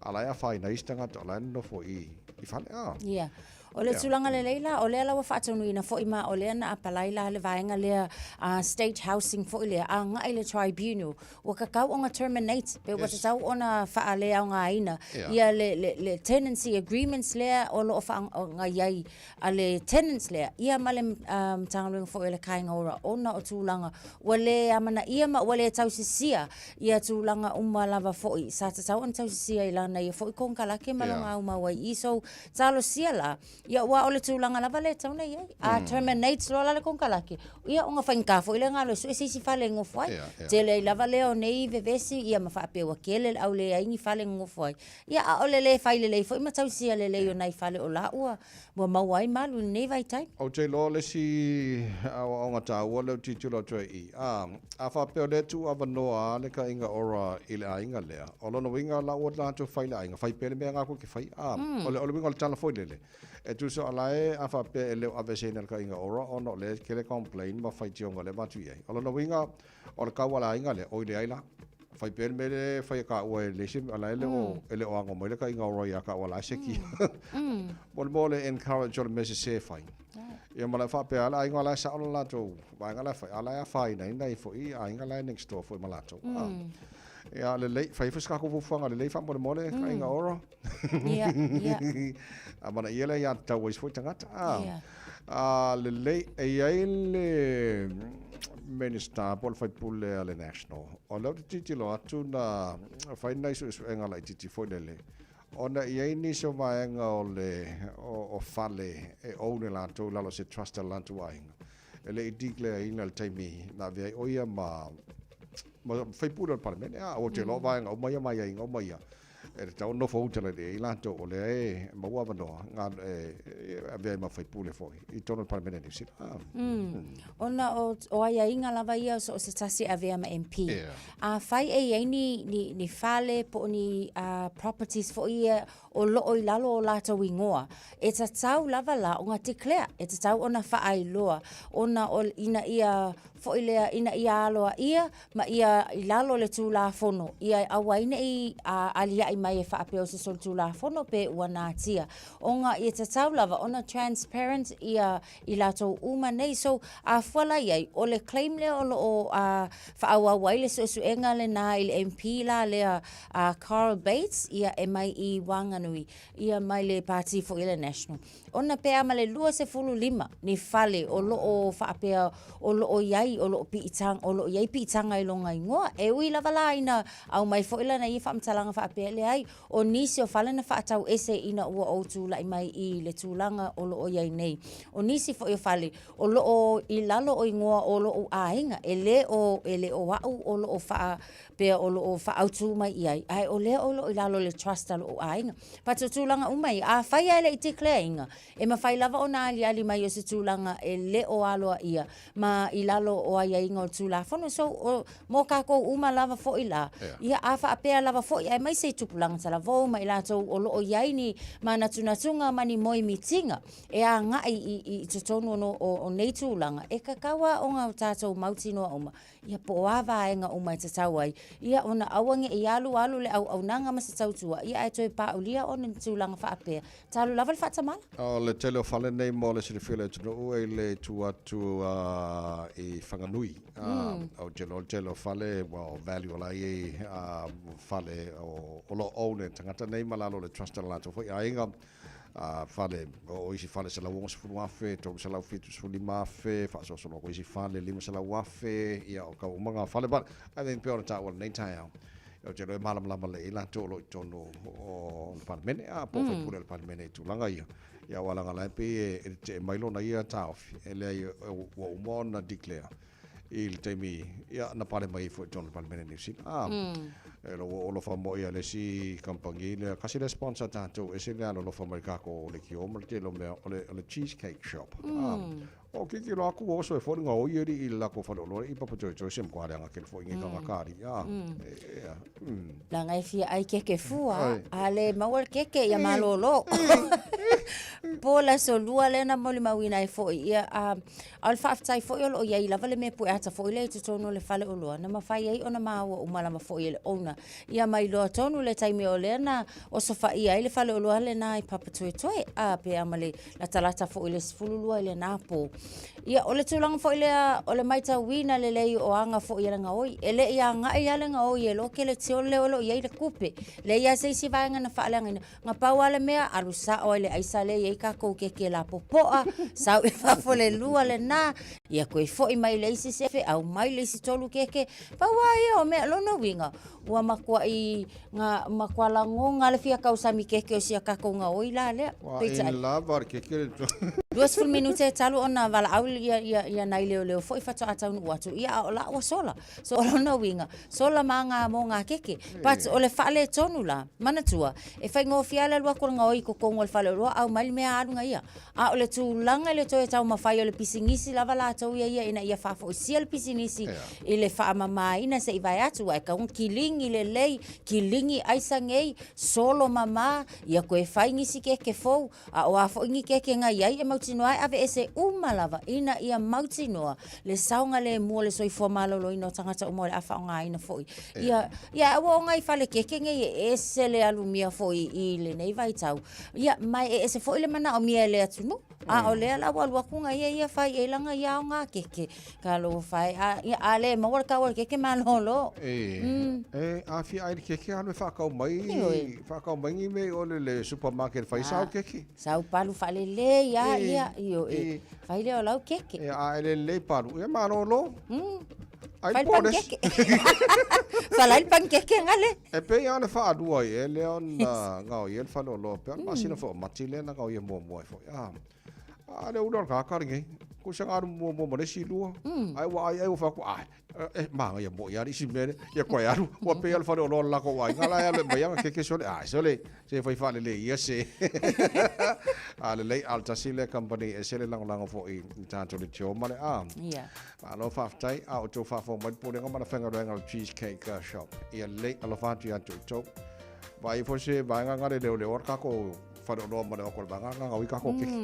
a o la e afaina ai isi tagata o la e nonofo i fale. Ia. O le tulaga lelei la, o lea la ua faatonuina foi ma o lea na apalai la le vaega lea State Housing foi lea agai i le Tribunal, ua tatau ona terminate pe ua tatau ona faaleaogaina ia le tenancy agreements lea o lo o faaaoga i ai a le tenants lea ia ma le Matagaluega foi o le Kāinga Ora ona o tulaga ua le amanaia ma ua le tausisia ia tulaga uma lava foi sa tatau ona tausisia i lana ia foi konekarate ma lona aumau ai i i. So, talosia la, Ia aua o le tulaga lava lea e tatau ona i ai. A terminate loa la le konekarate, ia ona faigata foi lea ona alu e sue se isi fale e nofo ai. Tele ai lava lea o nei vevesi ia ma faapea ua tele le au leai ni fale e nonofo ai. Ia a o le le fai lelei foi ma tausia lelei o nai fale o la ua maua ai malu i lenei vaitaimi. Ou te iloa le isi aoaoga taua lea ou te tilotilo atu ai i i, a faapea o lea e tuuavanoa lava le kaiga ora i le aiga lea, o lona uiga la ua latou fai i le aiga, fai pea le mea lena tou te fai. A, o le uiga o le tala foi lele, e tusa o la e, a faapea e le o aveeseina e le kaiga ora ona o lea e tele complain ma faitioga lea e avatu i ai. O lona uiga, o le kau a le aiga lea, oi leai la, fai pea le mea lea e fai e taua e leai se mea, o la e le o ano mai le kaiga ora ia taua o la e seki. Mo le mea o le encourage o le mea sese e fai. Ia ma le faapea le aiga o la e sao le latou vaega la e fai, a o la e afaina ai nai foi aiga la e next door foi ma latou. Ia lelei, fai foi se tatou fuafuaga lelei faamolemole, aiga ora. Ia, ia. A manaia le aiatatau a isi foi tagata. A lelei, e i ai le Minister po o le faipule a le National, o lea ou te tilotilo atu na fai nai suesuega laitiiti foi lele, ona e i ai nisi o vaega o le o fale e own e latou i lalo o se trust a le latou aiga, e le i declare ina i le taimi na avea ai ʻo ia ma ma faipule o le Palemene. A ua te iloa vaega uma ia ma aiaiga uma ia, e tatau ona nofo uta lelei ai latou o lea e maua avanoa e avea ai ma faipule foi i totonu o le Palemene a Niu Sila. Ona o aiaiga lava ia o so o se tasi e avea ma MP. Afai e i ai ni fale po o ni properties foi ia o lo o i lalo o latou igoa, e tatau lava la ona declare, e tatau ona faailoa ona ina ia foi lea ina ia aloaia ma ia i lalo o le Tulafono, ia aua ai ne i aliaʻi mai e faapea o se solitulafono pe ua natia, ona ia tatau lava ona transparent ia i latou uma nei. So, a fua la i ai, o le claim lea o lo o faaauau ai le suesuega lena i le MP la lea a Carl Bates, ia e mai i Wanganui, ia mai le pati foi a le National. Ona pe a ma le 25 ni fale o lo o faapea o lo o i ai, o lo o piitaga, o lo o i ai piitaga i lona igoa. E ui lava la ina aumai foi lana ia faamatalaga faapea, leai, o nisi o fale na faatau ese ina ua ou tulai mai i le tulaga o lo o i ai nei. O nisi foi o fale o lo o i lalo o igoa o loʻu aiga, e le o, e le o aʻu o lo o faapea o lo o faaautu mai i ai, ae o lea o lo o i lalo o le trust a loʻu aiga. But o tulaga uma ia, afai lava e le i declare ina, e mafai lava ona aliali mai o se tulaga e le o aloaia ma i lalo o aiaiga o le Tulafono. So, o, mo kākou uma lava foi la, ia a faapea lava foi, aemaise i tupulaga talavou ma i latou o lo o i ai ni manatunatuga ma ni moemitiga e agai i, i totonu o, o, o nei tulaga, e tatau lava ona o tatou mautinoa uma Ia po o a vaega uma e tatau ai, ia ona aua ne i alu alu le auaunaga ma se tautua, ia ae toe paulia ona ni tulaga faapea, talu lava le faatamala. O le tele o fale nei mo le silafia o le atunuu e le tu atu i Whanganui. Ou te iloa o le tele o fale, well, value o la e i ai fale o lo o own e tagata nei ma lalo o le trust a le latou foi aiga. Fale, o isi fale $160,000, $375,000, faasoasoa ko isi fale $500,000, ia o kau uma ngā fale, but I think pei ona taua i lenei taeao, ou te iloa e malamalama lelei ai latou o lo o i totonu o le Palemene, a po o faipule o le Palemene i tulaga ia. Ia aua leaga o la e pei e tetee mai lona ia taofi, e leai ua uma ona declare i le taimi ia na pale mai ai foi i totonu o le Palemene o Niu Sila. E lo ua olofa moi a le isi kamupani lea, kasi lea sponsor tatou, ese le alolofa mai kako o le kio ma le tele o mea, o le, o le cheesecake shop. Mm. Ah, o kiki lo aku oso e fo nga oi eri i la ko fale oloa i papa joy joy sem kwa le anga kele fo ingi kanga kari. Ah, e, e, mm. La ngai fia ai keke fua, a le maua le keke ia malolo. Po la so lua le na moli mauina e fo ia a A o le faafetai foi o lo o i ai lava le mea pueata foi lea i totonu o le fale oloa na mafai ai ona maua uma lava foi e le owner ia ma iloa tonu le taimi o lea na osofaia ai le fale oloa lena i Papatoetoe a pe a ma le latalata foi i le 12 i lena po. Ia o le tulaga foi lea o le maitauina lelei o aga foi a le gaoi e le i agai lava le gaoi e loke le tiole lea o lo o i ai le kupe. Leai lava se isi vaega na faaleagaina Na pau lava le mea, alu sao ai le aisa lea e i ai takou keke lapopoa, sau i fafo le lua lena, ia toe foi mai le isi sefe, aumai le isi tolu keke. Pau lava ia o mea, lona uiga, ua matuai, na matua lagona le fia tausami keke o si a tatou gaoi la lea. Ua in love le keke le 20 minute talu ona valaau ia, ia, ia nai leoleo foi faatoa taunuu atu, ia a o la ua sola. So o lona uiga, sola ma ngā mō ngā keke. But o le faaletonu la, manatua, e faigofie lava le alu atu o le gaoi i totonu o le faleoloa aumai le mea alu ia. A o le tulaga i le toe taumafai o le pisinisi lava latou ia ia ina ia faafoisia le pisinisi i le faamamaina se i vae atu aua e tatau ona kiligi lelei, kiligi aisa nei, solo mama, ia toe fai nisi keke fou. A o a foi ni keke na i ai e mautinoa e aveese uma lava ina ia mautinoa le saogalemu o le soifua maloloina o tagata uma o le a faaaogaina foi. Ia, ia aua o nai fale keke nei e ese le alumia foi i lenei vaitau. Ia, ma e ese foi le manaomia e le atunuu. A o lea la ua alu atu nai ia ia fai ai lana ia aoga keke. Talofa e, a, ia, a le maua le tau o le keke malolo. E, mm. e, a fia ai le keke alu e whaakau mai, whaakau mai ngi mei o le, le supermarket whai sao keke. Sau palu whaalelei, ia, ia, io, e, whai leo lau keke. E, a ele lei palu, e malolo. Ai Fai le pankeke. Falai le pankeke ngale. E pei a le whaalua i e lea ona ngao i e le whaloloa, pea mm. masina wha o mati lea na ngao i e mua mua e fo. Ah, A le ula o le kākā lenei. Ko se ngā mua mua ma le isi lua. Ai ua ai ai ua whaku, ai, e, maanga ia mo ia isi mea le, ia koe alu, ua pei alu whare o loa le lako ai, ngā la e alu e mai anga keke sole, ai, sole, se whai whaale le ia se. A le lei al tasi le company e se le langolango fo i tātou le tio ma le a. Ia. Malo whaaftai, a o tō whaafo mai pōrenga mana whengaroenga o Cheesecake Shop. Ia lei alofa atu ia tō tō. Vai fo se vaenga ngare leo leo ar kako whare o ma le oko le vaenga ngā ui kako keke.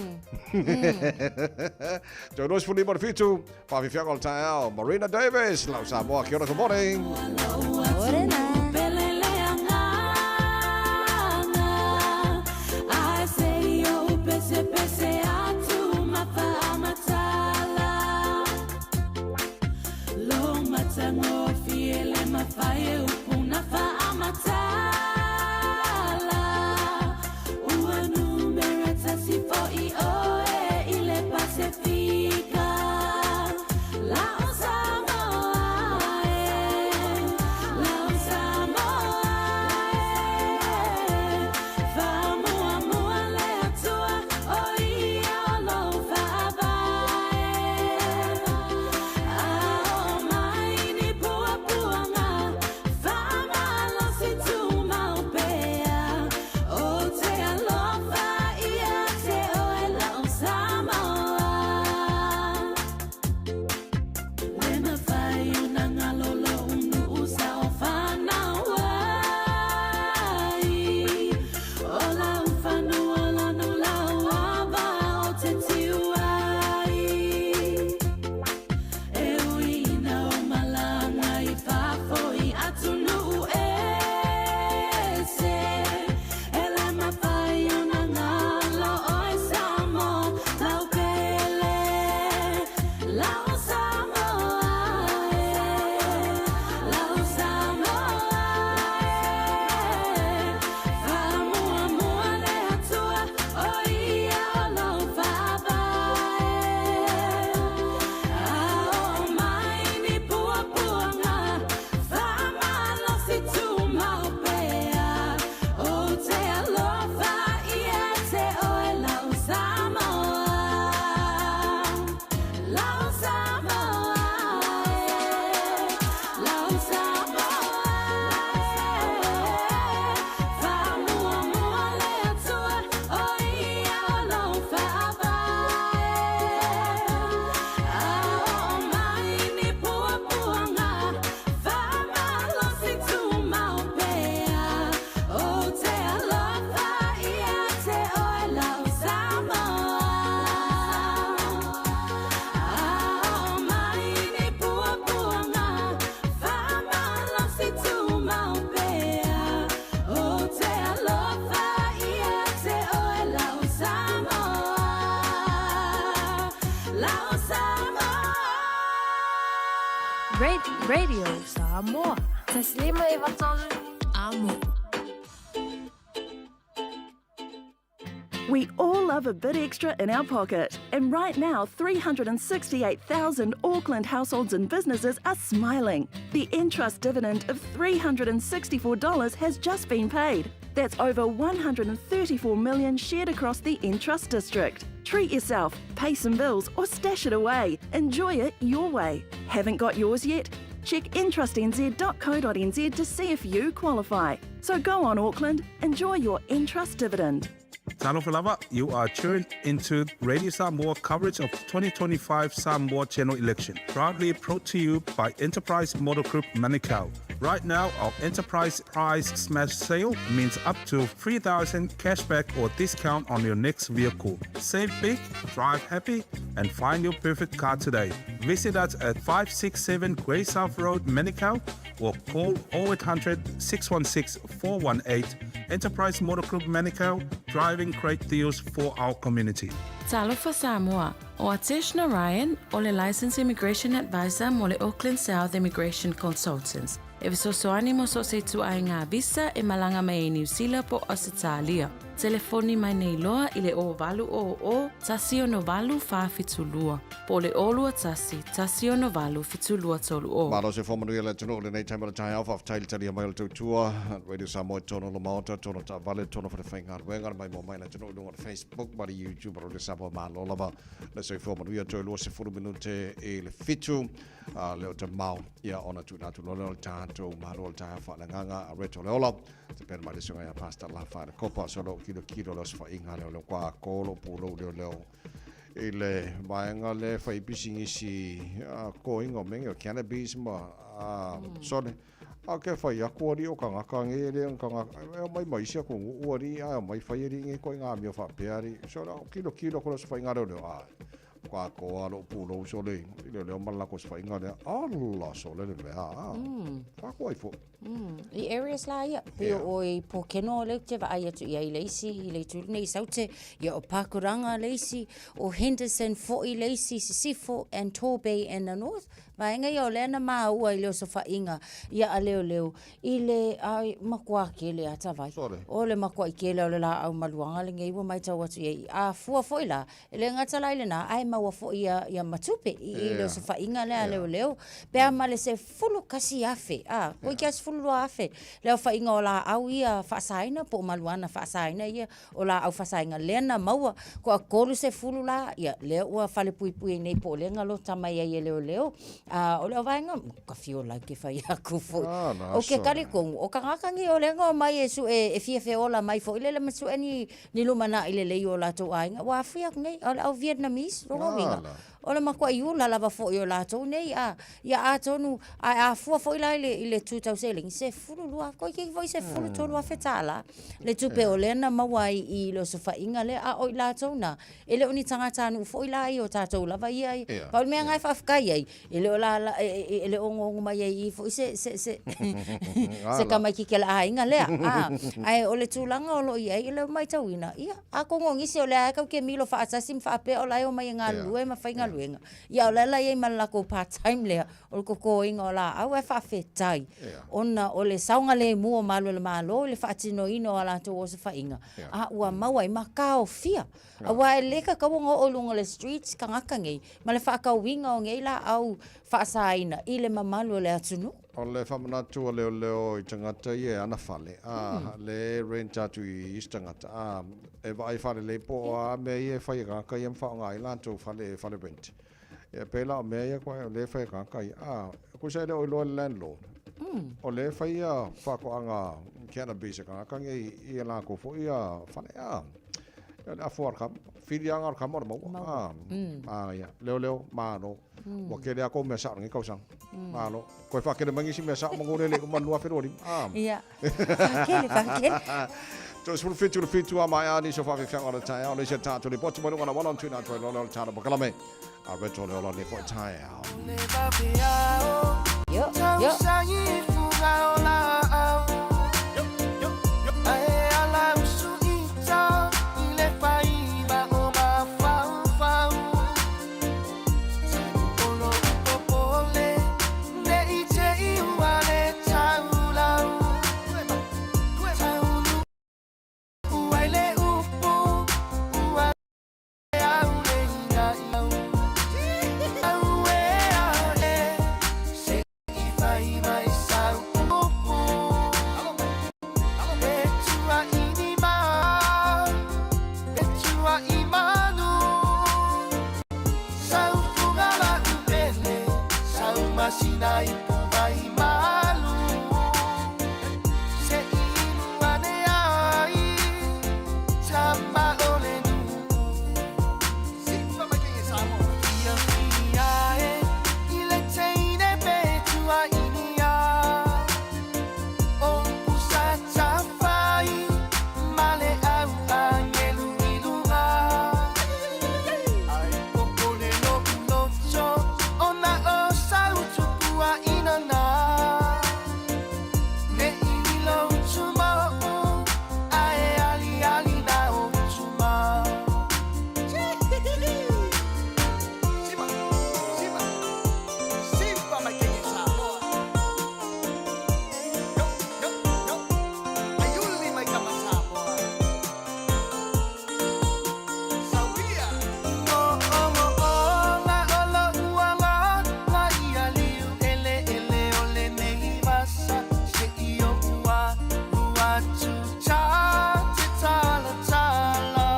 Tau nos fuli mo whitu, whawhiwhianga o le taeao, Marina Davis, lau Samoa, kia ora, good morning. Morena. Radio Samoa. 1 5 93 Amo. We all love a bit extra in our pocket. And right now, 368,000 Auckland households and businesses are smiling. The Entrust dividend of $364 has just been paid. That's over 134 million shared across the Entrust district. Treat yourself, pay some bills, or stash it away. Enjoy it your way. Haven't got yours yet? Check entrustnz.co.nz to see if you qualify. So go on, Auckland, enjoy your Entrust dividend. Talofa lava, you are tuned into Radio Samoa coverage of 2025 Samoa General Election, proudly brought to you by Enterprise Motor Group Manukau. Right now, our Enterprise Prize Smash Sale means up to 3000 cashback or discount on your next vehicle. Save big, drive happy, and find your perfect car today. Visit us at 567 Grey South Road, Manukau, or call 0800 616 418. Enterprise Motor Group Manukau, driving great deals for our community. Talofa Samoa, ʻO Atesh Narayan, ʻo le Licensed Immigration Advisor mo le Auckland South Immigration Consultants. E fesoasoani mo so o se ituaiga visa e malaga mai ai Niu Sila po o Ausetalia. Telefoni mai nei loa i le 0800 168 472 po o le 021 168 7230. Malo se whamanuia le atunuu i lenei taimi o le taeao, faafetai i le talia mai o le tautua, Radio Samoa i totonu o le Maota, totonu o taavale, totonu o falefaigaluega, le maimoa mai le atunuu i luga o le Facebook ma le YouTube a Radio Samoa. Malo lava le soifua manuia, toe 20 minute i le fitu, a le o te mao, ia ona tuuina atu loa lea o le tatou malo o le taeao faaleagaga a Reto Leola, te pena mai le susuga ia Pastor Lafa le Kopa, so lou kilokilo le osofaiga lea o le kwa kolo pulou leo leo i le vaega lea e fai pisinisi koinga o mea o cannabis ma sole a ke fai aku ali o kangaka nge le kangaka e mai mai isi aku nuu ali a mai fai ali nge ko ngā mea faapea ali so la kilo kilo ko fai ngā leo a ka ko a lo pulou sole i le leo ma la ko fai ngā lea ala sole le mea a fa ko ai fo I areas la ia, pei o oe i Pōkeno lea ou te vaai atu i ai i le isi, i le itu lenei i Saute, ia o Pakuranga le isi, o Henderson foi le isi, Sisifo and Torbay in the north. Vaega ia o lea na māua i le osofaiga ia a leoleo i le ai, makuā kele a Tavai. O le makuaʻi kele o le lāʻau maluaga lenei ua matau atu i ai. A fua foi la, E le gata la i lena, ae maua foi ia, ia ma tupe i, i le osofaiga lea a leoleo, pe a ma le 11,000, a, koe kia 12,000 le aofaiga o laau ia faasaina po o maluana faasaina ia o laau faasaina lea na maua, koa 30 la, ia, lea ua falepuipui ai nei po o lea na lota mai ai e leoleo, a, o le vaega, ka fio lau ke fai aku foi. Ah, na O ke so. talitonu, o tagata nei o lea na omai e sue, e fia feola mai foi lele ma sue ni Ni lumanai lelei o latou aiga, ua afi aku nei, o le au Vietnamese, lona uiga, o le matuai ula lava foi o latou nei, a, ia atonu, ae a fua foi la i le, i le 2000, 12, toeitiiti foi 13 afe tālā le tupe o lea na maua ai i le osofaiga lea, a o i latou na, e le o ni tagatanuu foi la ia o tatou lava ia, pau le mea na e faafetai ai, E le o la, e le o onoono mai ai i i foi se, se, se, se tamaititi a le aiga lea. A, ae o le tulaga o lo o i ai, o le matauina, ia, atonu o nisi o lea lava e tatou te milo faatasi ma faapea o la e omai e galulue ma faigaluega, ia o la e la i ai ma le latou part time lea, o le totoina o laau, ae faafetai ona o le saogalemu o malu o le Malo i le faatinoina o a latou osofaiga, a ua maua ai ma taofia. Aua e le tatau ona oo i luga o le streets tagata nei ma le faatauina o nei laau faasaina i le mamalu o le atunuu. O le faamanatu a leoleo i tagata ia e ana fale, a, le rent atu i isi tagata, a, e vaai faalelei po o a mea ia e fai e tagata ia ma faaaoga ai latou fale, fale rent. Ia pēlā o mea ia koe o lea e fai e tagata ia, a, kusa e le o iloa e le landlord, o lea e fai ia faatoaga cannabis e tagata nei i a latou foi ia fale, a, ia le afu lava o le kama, filiaga o le kama o le maua, a, a ia, leoleo, malo, ua tele lava kou mea sao i lenei tausaga, malo, toe faatele mai nisi mea sao manu lele i uma 2025, a. Ia, faatele, faatele. Toe 17 le fitu a maea nisi o faafeafeaga o le taeao, le isi a tatou lipoti mai luga o le auala ona tuuina atu ai loa lea o le tala pakalame a Retro le ola nei foi taeao. Yo, yo. fai mai sau upu E tuaini ma E tuai manu Sau fuga la upele Sau masina ipu vai malu Se inu ane ai Tama o le nuu Sipa mai ke Samoa Ia whia e I le teine pe tuaini a O upu sa tafai Ma le au angelu i luga Ai popole lo'u loto Ona o sau tupuaʻina na Ne i lilo utumaoʻu Ae aliali na o utuma Sipa, sipa, sipa mai ke Samoa Yo, yo, yo Ayuli mai kama Samoa Sauia O o o o nga o lo uanga La ia liu ele ele o le nei vasa Se i o ua ua tu ta te tala tala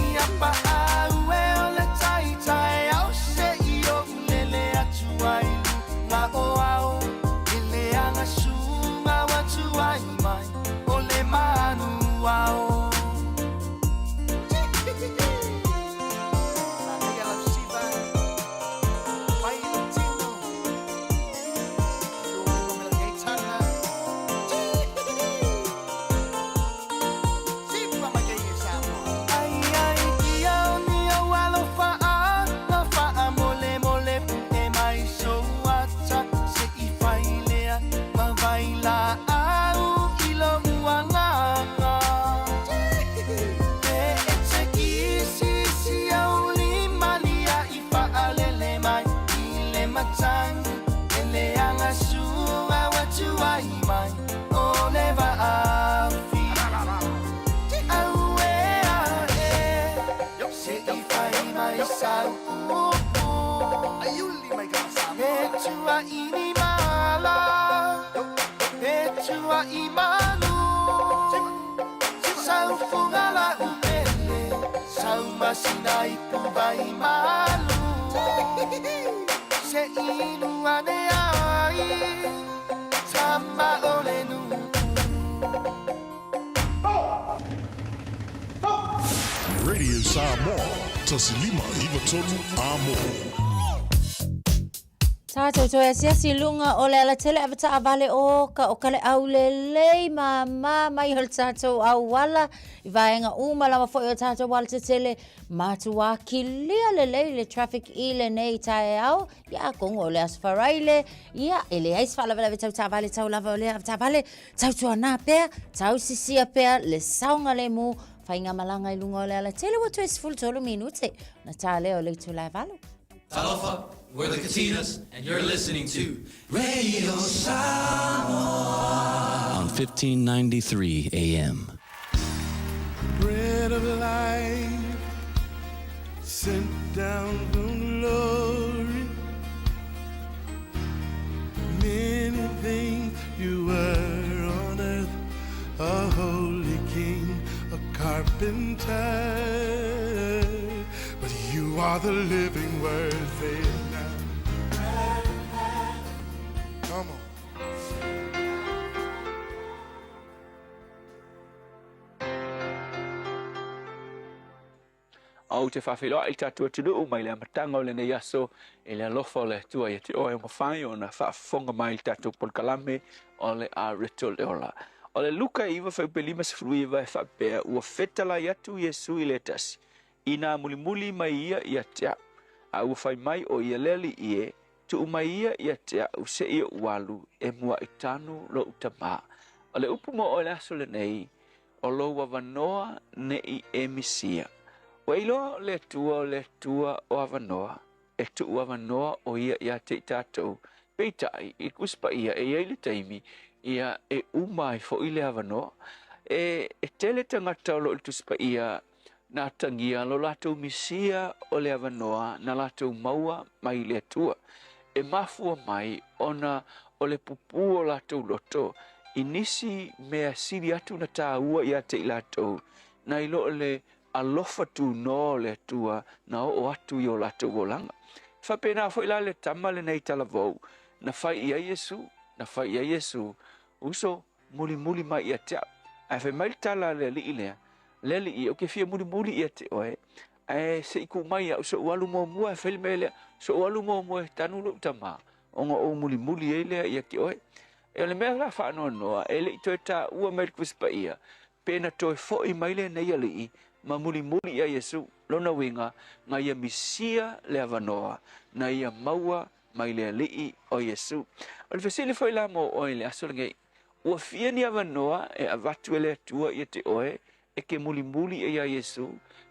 Ia pa au e o le tai tai au se i o ulele atu ai lunga o ao Ele anga sunga watu ai mai o le manu ao Ai ai kia o ni au alofa a La faa mole mole pu'e mai sou ata Se i fai lea ma vai la au i lo'u agaga E e te kisi au lima lia i faalele mai i le matagi E leaga suga ua tuai mai o le vaafi Auē ae se i fai mai sau upu E tuaʻi ni mala E tuaʻi manu Sau fuga la'u pele Sau masina ipu vai malu Se inu ane ai Tama o le nuu Radio Samoa, 1593 Amo. Tātou toe asiasi i luga o le alatele avetaavale o ka o ka le aulelei māmā mai o le tātou auala i vaega uma lava foi o tātou alatetele matuā kilia lelei le traffic i lenei taeao ia atonu o le Aso Faraile ia e leai se faalavelave tau taavale tau lava o lea avetaavale tautuanā pea tausisia pea le saogalemu faigamalaga i luga o le alatele ua toe 13 minute ona tā lea o le itula e 8. Talofa, we're the Katinas, and you're listening to Radio Samoa on 1593 AM. Bread of life sent down from glory. Many things you were on earth, a holy king, a carpenter. But you are the living word, say it now. Come on. Ou te faafeiloai i le tatou atunuu mai le amataga o lenei aso i le alofa o le Atua ia te oe ua mafai ona faafofoga mai i le tatou polokalame o le a Rito le Ola. O le Luka 9 fuaiupu 59 e faapea, Ua fetalai atu Iesu i le tasi, inā mulimuli mai ia ia te au. A ua fai mai ʻo ia le Alii e, tuu mai ia ia te au se i ou alu e muaʻi tanu loʻu tamā. O le upu mo oe le aso lenei, o lou avanoa neʻi e misia. Ua iloa o le Atua o le Atua o avanoa, e tuu avanoa ʻo ia iā te i tatou. Peitai, i le Tusi Paia, e i ai le taimi, ia, e uma ai foʻi le avanoa. E, e tele tagata o lo o i le Tusi Paia na atagia lo latou misia o le avanoa na latou maua mai i le Atua. E mafua mai ona o le pupū o latou loto i nisi mea sili atu na tāua ia te i latou, nai lo le alofa tunoa o le Atua na oo atu i o latou olaga. E faapena foi la le tama lenei talavou, na fai i ai Iesu, na fai i ai Iesu, Uso, mulimuli mai ia te au. Ae fai mai le tala a le alii lea, Le alii, ou te fia mulimuli ia te oe, ae se i tuu mai iaʻu soʻu alu muamua e fai le mea lea, soʻu alu muamua e tanu loʻu tamā, ona ou mulimuli ai lea ia te oe. E o le mea la faanoanoa, e le i toe taua mai le Tusi Paia, pe na toe foʻi mai lenei alii ma mulimuli ia Iesu, lona uiga, na ia misia le avanoa, na ia maua mai le Alii o Iesu. O le fesili foi la mo oe i le aso lenei, ua fia ni avanoa e avatu e le Atua ia te oe e ke mulimuli ia Iesu,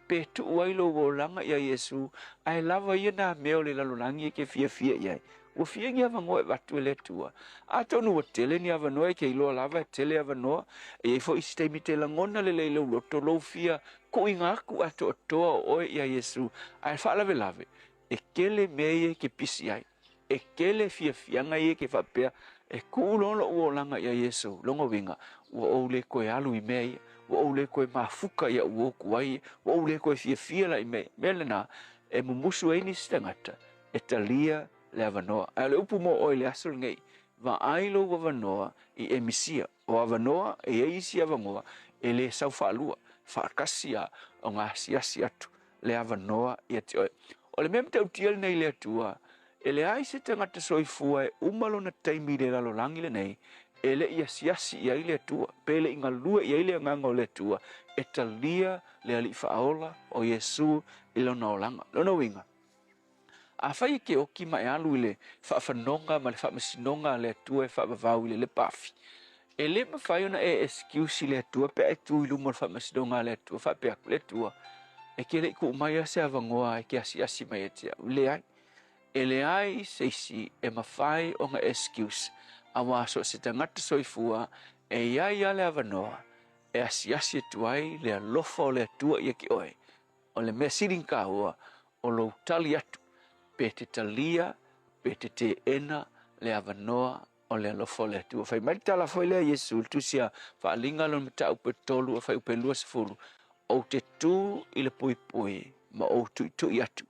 pe tuu ai lou olaga ia Iesu, ae lava ia nā mea o le lalolagi e ke fiafia i ai? Ua fia ni avanoa e avatu e le Atua? Atonu ua tele ni avanoa e ke iloa lava e tele avanoa, e iai foi isi taimi te lagona lelei lou loto, lou fia kuʻiga aku atoatoa o oe ia Iesu, ae faalavelave, E tele mea ia e ke pisi ai. E tele fiafiaga ia e ke faapea, E kuu loa loʻu olaga ia Iesu, lona uiga, ua ou le toe alu i mea ia, ua ou le toe mafuka iaʻu ua otu ai, ua ou le toe fiafia la i mea ia. Mea lena, e mumusu ai nisi tagata e talia le avanoa. Ae o le upu mo oe i le aso lenei, vaai lou avanoa i e misia. O avanoa, e iai isi avanoa e le sau faalua, faatasi a ona asiasi atu le avanoa ia te oe. O le mea matautia lenei i le Atua, e leai se tagata soifua e uma lona taimi i le lalolagi lenei e le i asiasi i ai le Atua, pe le i galue i ai le Agaga o le Atua e talia le Alii Faaola o Iesu i lona olaga. Lona uiga, Afai e ke oki ma e alu i le faafanoga ma le faamasinoga a le Atua e faavavau i le lepa afi, e le mafai ona e excuse i le Atua pe a e tu i luma o le faamasinoga a le Atua faapea atu, Le Atua, e ke le i tuu mai a se avanoa e ke asiasi mai ia te au. Leai. E leai se isi e mafai ona excuse, auā so o se tagata soifua e iai a le avanoa e asiasi atu ai le alofa o le Atua ia te oe, O le mea sili na tāua, o lou tali atu, pe te talia, pe te teena le avanoa o le alofa o le Atua. Fai mai le tala foi lea a Iesu i le tusi a Faaaliga lona mataupu e 3 a fuaiupu e 20, Ou te tū i le puipui ma ou tuitui atu.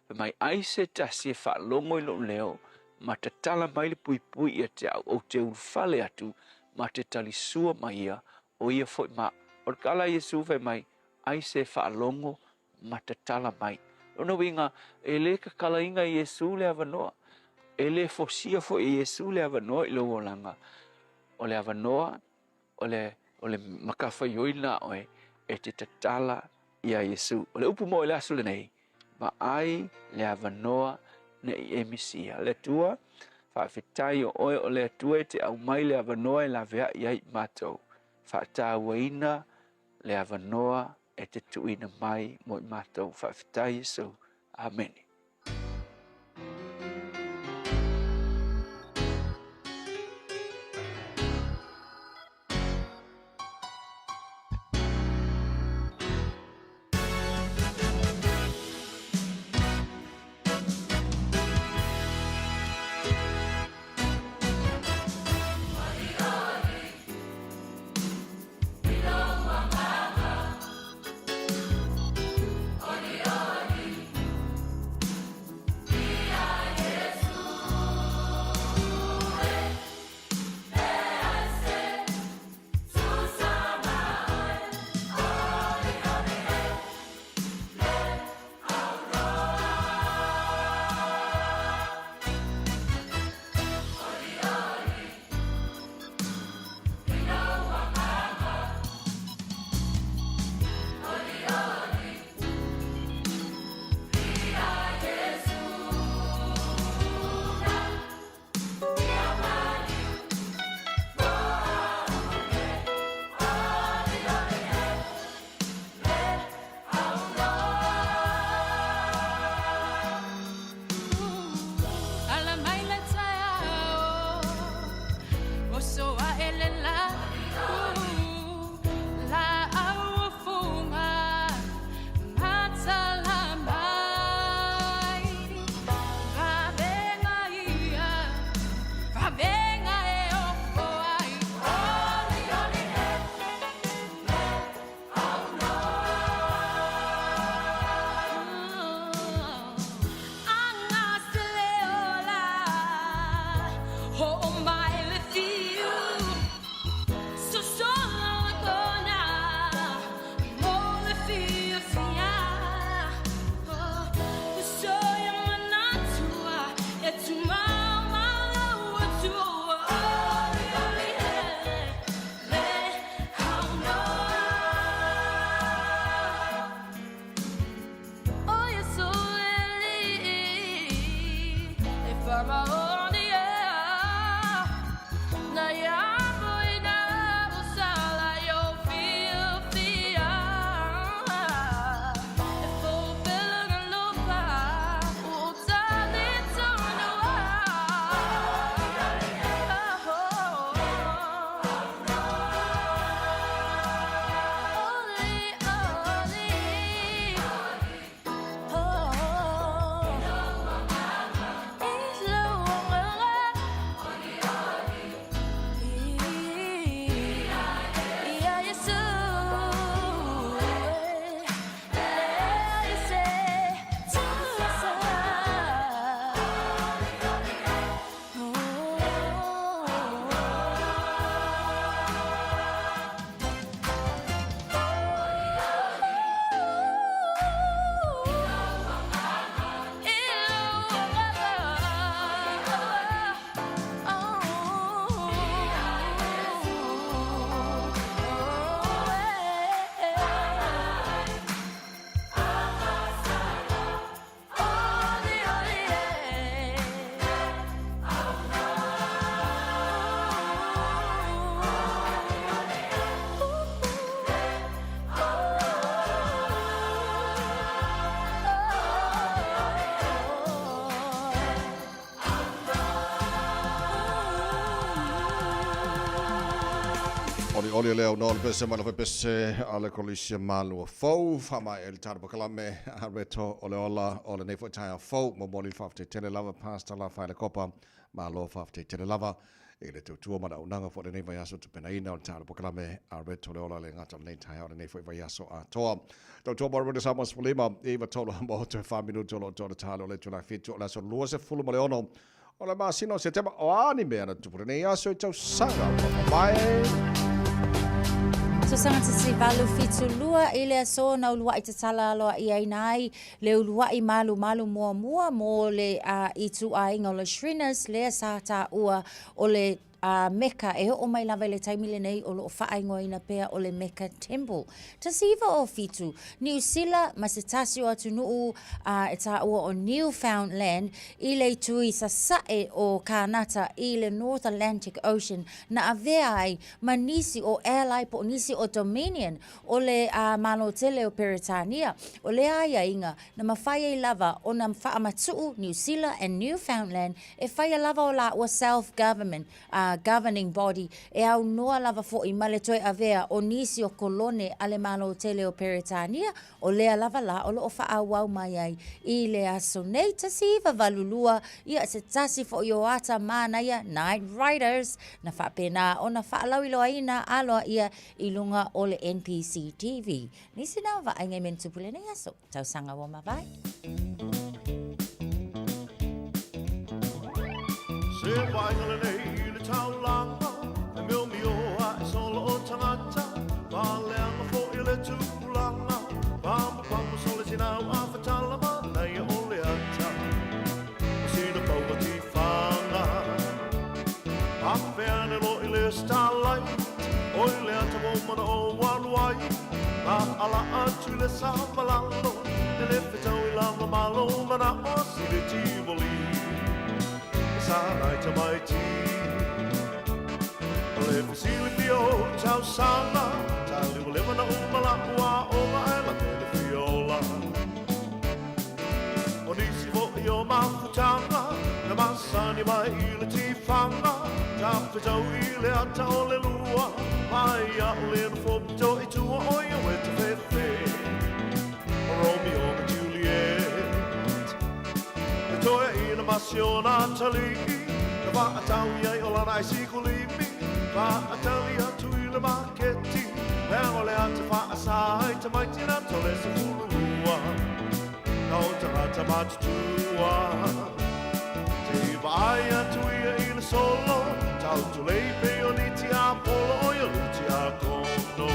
Fai mai ai se tasi e faalogo i lou leo ma tatala mai le puipui ia te au, ou te ulufale atu ma te talisua mai ia, o ia foi ma au. O le tala a Iesu fai mai, ai se faalogo ma tatala mai. Lona uiga, e le tatalaina e Iesu le avanoa, e le fosia foi e Iesu le avanoa i lou olaga. O le avanoa, o le, o le matafaioi lena a oe e te tatala iā Iesu. O le upu mo i le aso lenei, vaai le avanoa ne i e misia. Le Atua, faafetai o oe o le Atua e te aumai le avanoa e laveai ai i matou. Faatauaina le avanoa e te tuuina mai mo i matou. Faafetai Iesu. Amene. Ho'omai le fiu Sosola lagona Mo le fiafia So ia manatua E tumau mau atua Oli oli e le aunoa O Iesu e alii e faamaoni ea Na ia moina o sala i o fiafia E fopela na lopa o tane tonu Oli, oli Olioli le aunoa le pese mai le faipese a le Kolisi Malua Fou, faamaea le tatou polokalame a Reto o le Ola o lenei foi taeao fou. Momoli le faafetai tele lava Pastor Lafaele Kopa, malo faafetai tele lava i le tautua ma le auaunaga foi i lenei vaiaso tapenaina o le tatou polokalame a Reto o le Ola le gata o lenei taeao lenei foi vaiaso atoa. Tautua mo Radio Samoa 15 9 3 ma 8 e 4 minuti o lo o toa le talo o le itula 7 o le aso 26 o le masina o Setema. O a ni mea na tupu lenei aso i tausaga ua mavae? Tausaga 1872 i le aso na uluaʻi tatala aloaʻiaina ai le uluaʻi malumalu muamua mo le ituaiga o le Shriners lea sa taua o le a Mecca e oo mai lava i le taimi lenei o lo o faaigoaina pea o le Mecca Temple. 1907, Niu Sila ma se tasi o atunuu a e taua o Newfoundland i le itu i sasae o Kānata i le North Atlantic Ocean na avea ai ma nisi o Ally po o nisi o Dominion o le Malo tele o Peretania. O lea aiaiga na mafai ai lava ona faamatuʻu Niu Sila and Newfoundland E faia lava o lāua self-government, governing body, e aunoa lava foʻi ma le toe avea o nisi o kolone a le Malo tele o Peretania, o lea lava la o lo o faaauau mai ai i le aso nei. 1982, ia, se tasi foʻi o ata manaia, Night Riders, na faapena ona faalauiloaina aloaia i luga o le NPC TV. Nisi na o vaaiga i mea na tupu i lenei aso. Tausaga ua mavae. Se vaaiga lenei i le taulaga, E miomio ae solo o tagata, Paleaga foi le tupulaga, Pamupamu sole sinau a fatala Manaia o le ata, O sina paua tifaga. Afe ane loa i le starlight, Oi le ata ua mana o alu ai, Ma ala atu i le sama lalo, E le fetau i lava malo Mana'o si le Tivoli, E sa nai tamaiti. O le fesilafia o tausaga, Talimalima na uma la'u aoga Ae late le fia ola. O nisi foi o mafutaga, Na masani mai i le tifaga, Tafetau i le ata o le lua, Mai a'u le nofo pito i tua O ia ue tafefe, O Romeo ma Juliet. Le toeaina ma si ona atalii, Na faatau i ai o lana aisikulimi, Faatali atu i le maketi, Leaga o le ata faasa ai tamaiti na tole 12, Na o tagata matutua, Te vaai atu ia i le le solo, tautulei pei o ni tiapolo o ia le tiakono.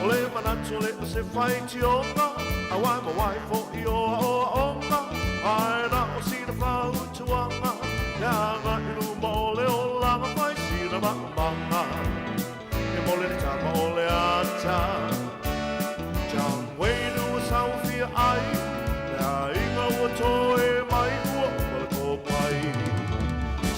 O le manatu le o se faitioga, auai ma wai fo'i o aoaoga, ae na o sina fautuaga, le agai i luma o le olaga fai sina maumaga. E mole le tama o le ata. John Wayne ua sauafia ai, le aiga ua toe mai ua uma le kopai.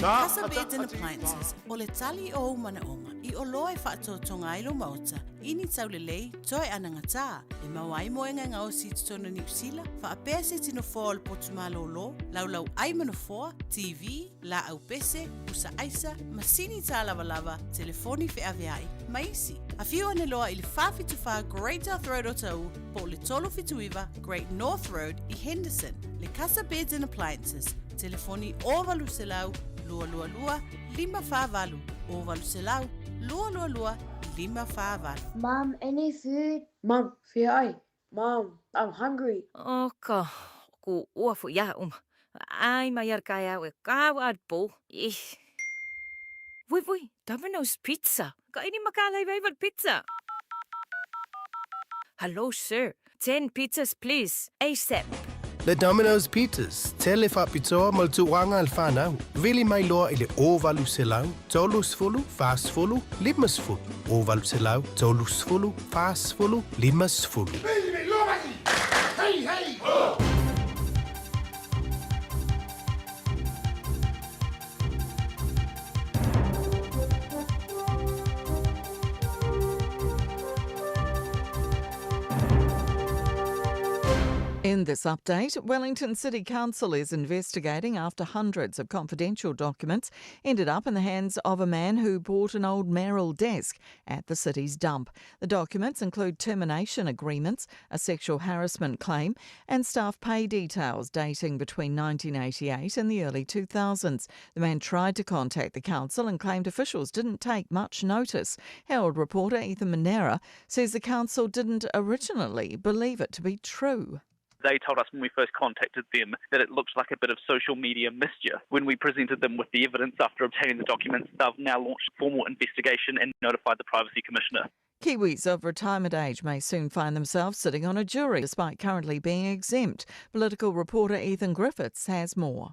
Casa Beds and Appliances, o le tali o ou manaoga i oloa e faatoatoga ai lou maota i ni taulelei toe anagatā e maua ai moega e gaosi i totonu o Niu Sila, faapea se tino foa o le potu malōlō, laulau ai ma nofoa, TV, laau pese, pusa aisa, masini tālavalava, telefoni feaveai, ma isi. Afio ane loa i le 474 Great South Road Otahuhu po o le 379 Great North Road i Henderson. Le Casa Beds and Appliances, telefoni 0800 222 548, 0800 222 548. Mum, any food? Mum, fea ai? Mum, I'm hungry. O ka ku ua fu ia uma. Ai mai ar kai au e ka ar po. Ih. Vui vui, Domino's Pizza. Ka ini makalai favorite pizza. Hello sir, 10 pizzas please, ASAP. Le Domino's Pizzas, tele faapitoa mo le tauaga a le fanau. Vili mai loa i le 0800 30 40 50, 0800 30 40 50. In this update, Wellington City Council is investigating after hundreds of confidential documents ended up in the hands of a man who bought an old Merrill desk at the city's dump. The documents include termination agreements, a sexual harassment claim, and staff pay details dating between 1988 and the early 2000s. The man tried to contact the council and claimed officials didn't take much notice. Herald reporter Ethan Manera says the council didn't originally believe it to be true. They told us when we first contacted them that it looked like a bit of social media mischief. When we presented them with the evidence after obtaining the documents, they've now launched a formal investigation and notified the Privacy Commissioner. Kiwis of retirement age may soon find themselves sitting on a jury despite currently being exempt. Political reporter Ethan Griffiths has more.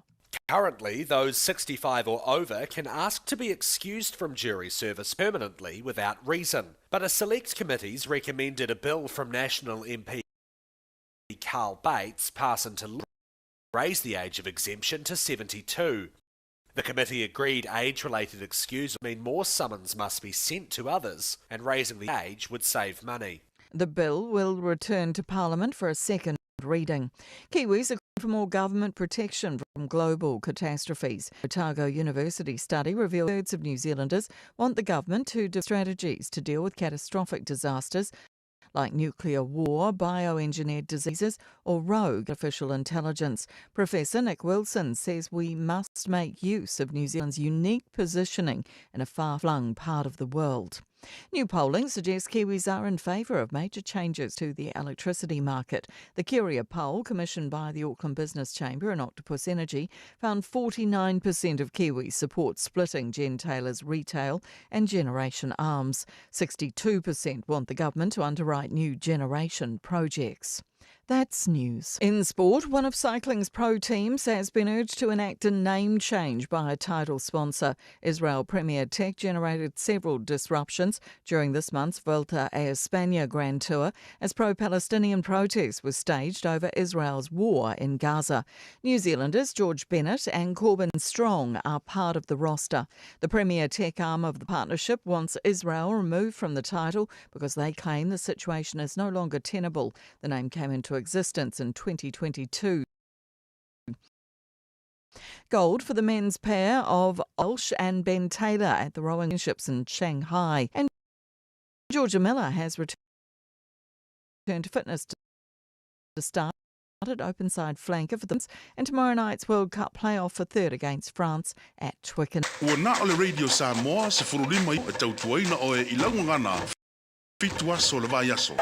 Currently, those 65 or over can ask to be excused from jury service permanently without reason. But a select committee's recommended a bill from National MP Carl Bates pass into law raise the age of exemption to 72. The committee agreed age-related excuse mean more summons must be sent to others, and raising the age would save money. The bill will return to Parliament for a second reading. Kiwis are for more government protection from global catastrophes. Otago University study revealed thirds of New Zealanders want the government to develop strategies to deal with catastrophic disasters like nuclear war, bioengineered diseases, or rogue artificial intelligence. Professor Nick Wilson says we must make use of New Zealand's unique positioning in a far flung part of the world. New polling suggests Kiwis are in favour of major changes to the electricity market. The Curia poll, commissioned by the Auckland Business Chamber and Octopus Energy, found 49% of Kiwis support splitting Gentailer's retail and generation arms. 62% want the government to underwrite new generation projects. That's news. In sport, one of cycling's pro teams has been urged to enact a name change by a title sponsor. Israel Premier Tech generated several disruptions during this month's Vuelta a España Grand Tour as pro Palestinian protests were staged over Israel's war in Gaza. New Zealanders George Bennett and Corbin Strong are part of the roster. The Premier Tech arm of the partnership wants Israel removed from the title because they claim the situation is no longer tenable. The name came into existence in 2022. Gold for the men's pair of Walsh and Ben Taylor at the rowing championships in Shanghai. And Georgia Miller has returned to fitness to start at open side flanker for them and tomorrow night's World Cup playoff for third against France at Twickenham. Ua na o le Radio Samoa 15 e tautuaina oe i lau gagana fitu aso o le vaiaso.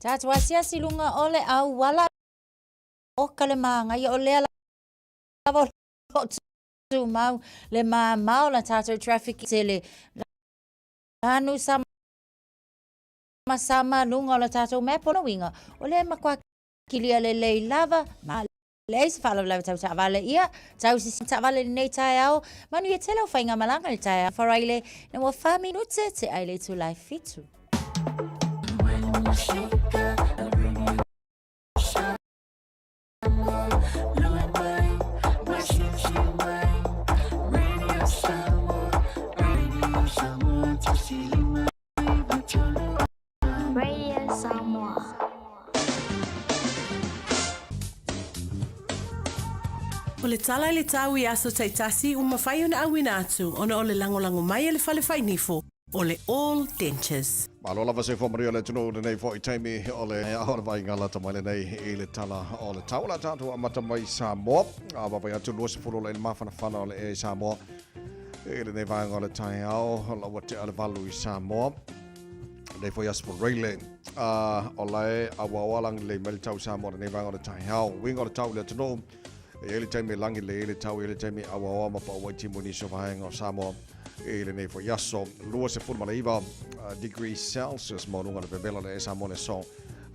Tatou asiasi i luga o le auala o ka le māgaia o lea lava o. o tumau le mamao o la tatou traffic tele lanu sama sama luga o la tatou map o lona uiga o lea e matua kilia lelei lava ma leai se faalavelave tau taavale ia tau sisi taavale i lenei taeao manuia tele o faigamalaga i le taeao Faraile ina ua 4 minute te ai le itula e 7. Radio Samoa. O le tala i le tau i aso taitasi ua mafai ona auina atu ona o le lagolago mai a le Fale Fainifo o le All Dentures. Malo lava soifua manuia o le atunuu i lenei foi taimi o le ao o le vaaiga lata mai lenei i le tala o le tau. O le a tatou amata mai i Samoa. A vaavaai atu 20 o le mafanafana o le ea i Samoa i lenei vaega o le taeao. O la ua tea le 8 i Samoa. Lenei foi aso Faraile. O la e auaoa lagilelei mai le tau i Samoa lenei vaega o le taeao. Uiga o le tau i le atunuu, e i ai le taimi e lagilelei ai le tau, e i ai le taimi e auaoa ma pau ai timu i nisi o vaega o Samoa i lenei foi aso. 29 degrees Celsius maualuga o le vevela o le ea Samoa i le aso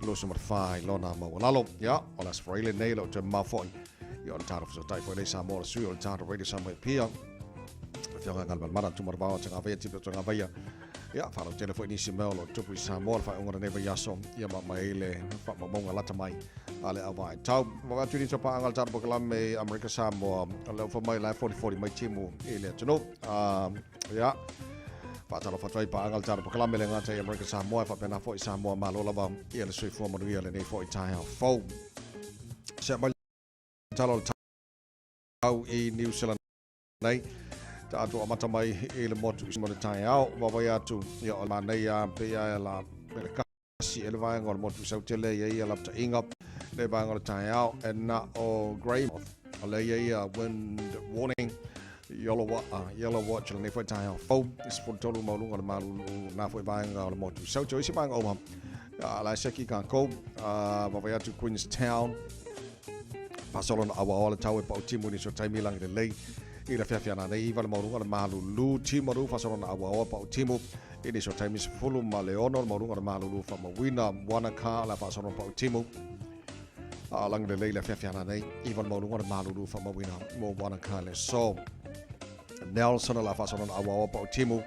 24 i lona maualalo. Ia, o le aso Faraile lenei, e le o toe mamao foi ia o le tatou fesootai foi lea i Samoa, o le sui o le tatou Radio Samoa i Apia, le Afioga ia Galumalemana Tumarevao Tagavaia Tipe Tagavaia. Ia, faalautele foi nisi mea o lo o tupu i Samoa le faaiuga o lenei vaiaso, ia ma mai le faamaumauga lata mai a le auvae tau. Vaavaai atu i nisi o paaga a le tatou polokalame i Amerika Samoa, o lea ua fai mai la e folifoli mai timu i le atunuu. Ia, faatalofa atu ai i paaga a le tatou polokalame le gata i Amerika Samoa e faapena foi i Samoa malo lava ia le soifua manuia lenei foi taeao fou. Se'a mai le tala o le tau i New Zealand nei. Tatou amata mai i le motu i mo le taeao. Vaavaai atu, ia o manaia pei a la pele kasi e le vaega o le motu i Sautele ia ia lapataiga le vaega o le taeao e na o Greymouth. O lea ia ia wind warning yellow, yellow watch lenei foi taeao fou. I 13 maualuga o le malulu na foi vaega o le motu i Saute. O isi vaega uma, la e seki kākou. Vaavaai atu Queenstown, Faasolo na auaoa le tau e pau timu i nisi o taimi langi lelei i le afiafi ana nei iva le maualuga o le malulu Timaru faasolo na auaoa pau timu i nisi o taimi 16 le maualuga o le malulu faamauina Wanaka o le a faasolo na pau timu a langi lelei i le afiafi ana nei iva le maualuga o le malulu faamauina mo Wanaka le aso Nelson o le a faasolo na auaoa pau timu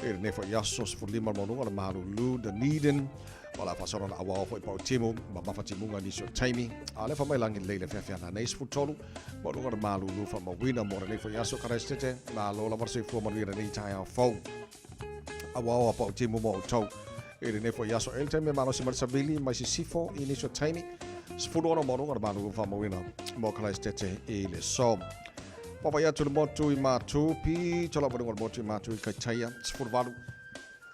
I lenei foi aso 15 le maualuga o le malulu Dunedin, o le a faasolo na auao foi pau timu ma mafa timuga i nisi o taimi. A lea faamai lagi lelei le feafeana nei 13 maualuga o le malulu faamauina mo lenei foi aso Karaisitete. Malo lava le soifua manuia lenei taeao fou. Auao a pau timu mo outou i lenei foi aso. E le taimi e malosi mai le savili mai sisifo i nisi o taimi. 16 maualuga o le malulu faamauina mo Karaisitete i le aso. Vaavaai atu le motu i Matu, pito lava i luga o le motu i Matu i Kaitaia, 18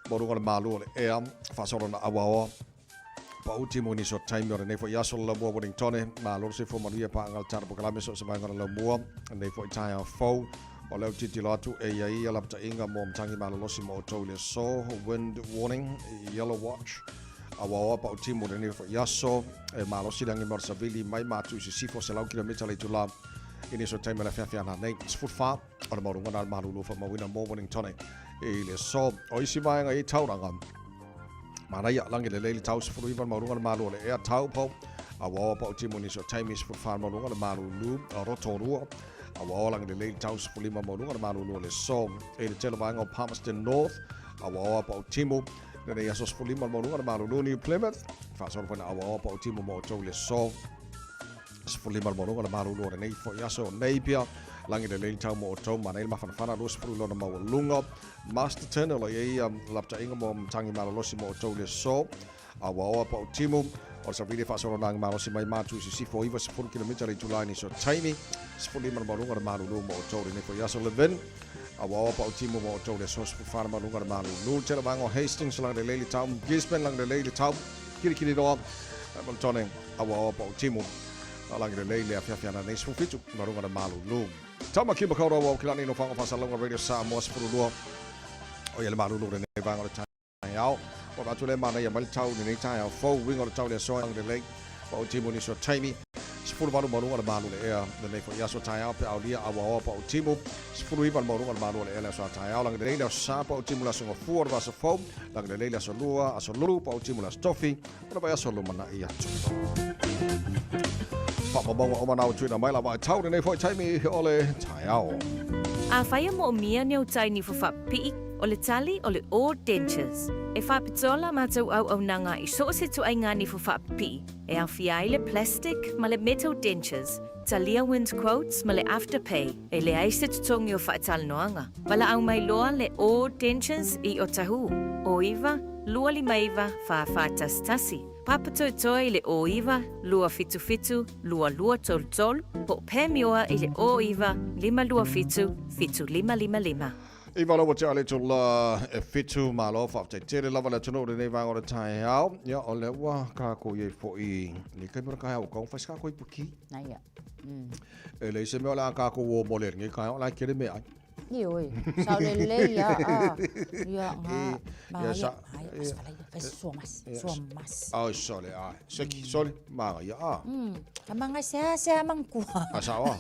maualuga o le malu o le ea, faasolo na auaoa. Pau timu i nisi o taimi o lenei foi aso le laumua Wellingtone, malo le soifua manuia paaga le tala polokalame so o se vaega o le laumua, lenei foi taeao fou. O lea ou tilotilo atu e i ai ia lapataiga mo matagi malolosi mo outou i le aso, wind warning, yellow watch, auaoa pau timu i lenei foi aso, e malosi le agi savili mai Matu i sisifo 100 kilomita le itula. I nisi o taimi o le afiafi ana nei, 14 o le maualuga na le malulu faamauina mo Wellingtone i le aso. O isi vaega i Tauranga, manaia, lagi lelei le tau 19 le maualuga le malu o le ea Taupo, auaoa pau timu i nisi o taimi 14 le maualuga le malulu o Rotorua, auaoa lagi lelei le tau 15 le maualuga le malulu o le aso. I le tele o vaega o Palmerston North, auaoa pau timu lenei aso 15 le maualuga le malulu New Plymouth, faasolo foi na auaoa pau timu mo outou i le aso. 15 le maualuga le malulu o lenei foi aso Napier lagi lelei le tau mo outou manaia le mafanafana 20 i lona maualuga Masterton o lo o i ai lapataiga mo matagi malolosi mo outou i le aso Auaoa Pautimu o le savili e faasolo na agi malosi mai Matu i sisifo 90 kilomita le itula i nisi o taimi 15 le maualuga le malulu mo outou i lenei foi aso Levin Auaoa Pautimu mo outou i le aso 14 le maualuga le malulu Tele vaega o Hastings lagi lelei le tau Gisborne lagi lelei le tau Kirikiriroa Hamiltone Auaoa Pautimu, a lagi lelei le afiafi ana nei 17 ma luga le malulu. Tama ki makaurau au kilani no whanga whasalonga Radio Samoa 12 o ia le malulu lenei vaega o le taeao. O atu le mana ia mai le tau lenei taeao fou winga o le tau le asoa lagi lelei Pautimu nisi o taimi. 18 maualuga o le malu o le ea lenei foi aso taeao pe aulia auaoa pa timu. 19 le maualuga o le malu o le ea le aso a taeao. Lagi lelei le aso Sa pa timu le aso Gafua o le vaiaso fou. Lagi lelei le aso Lua, aso Lulu pa timu le aso Tofi o le vaiaso lumanai atu. Faamaumauga uma na ua tuuina mai la vaitau lenei foi taimi o le taeao. Afai e moomia ni au tai nifo faapipii, o le tali o le All Dentures. E faapitoa la matou auaunaga i so o se ituaiga nifo faapipii, e aofia ai le plastic ma le metal dentures, talia wind quotes ma le afterpay, e leai se totogi o faatalanoaga. Valaau mai loa le All Dentures i Otahuhu, 09 259 4411, Papatoetoe i le 09 277 2233, po o Pamioa i le 09 527 7555. I vala ua tea le itula e fitu, malo faafetai tele lava le atunuu i lenei vaega o le taeao. Ia, o lea ua kākou i ai foi i lenei taimi o le taeao, ua tatau ona fai se kākou ipu ki. Aia. E leai se mea o le a kākou o mo le lenei taeao, o la e tele meaai. Ioe, sao lelei a, a. Ia, ngā, mā, Ia, ia, sa- ai, mas falai, fai sua mas, sua mas. Ai, sole, ai. Seki, sole, maga, ia, a. Ka manga sea, sea mangkua. A sao a.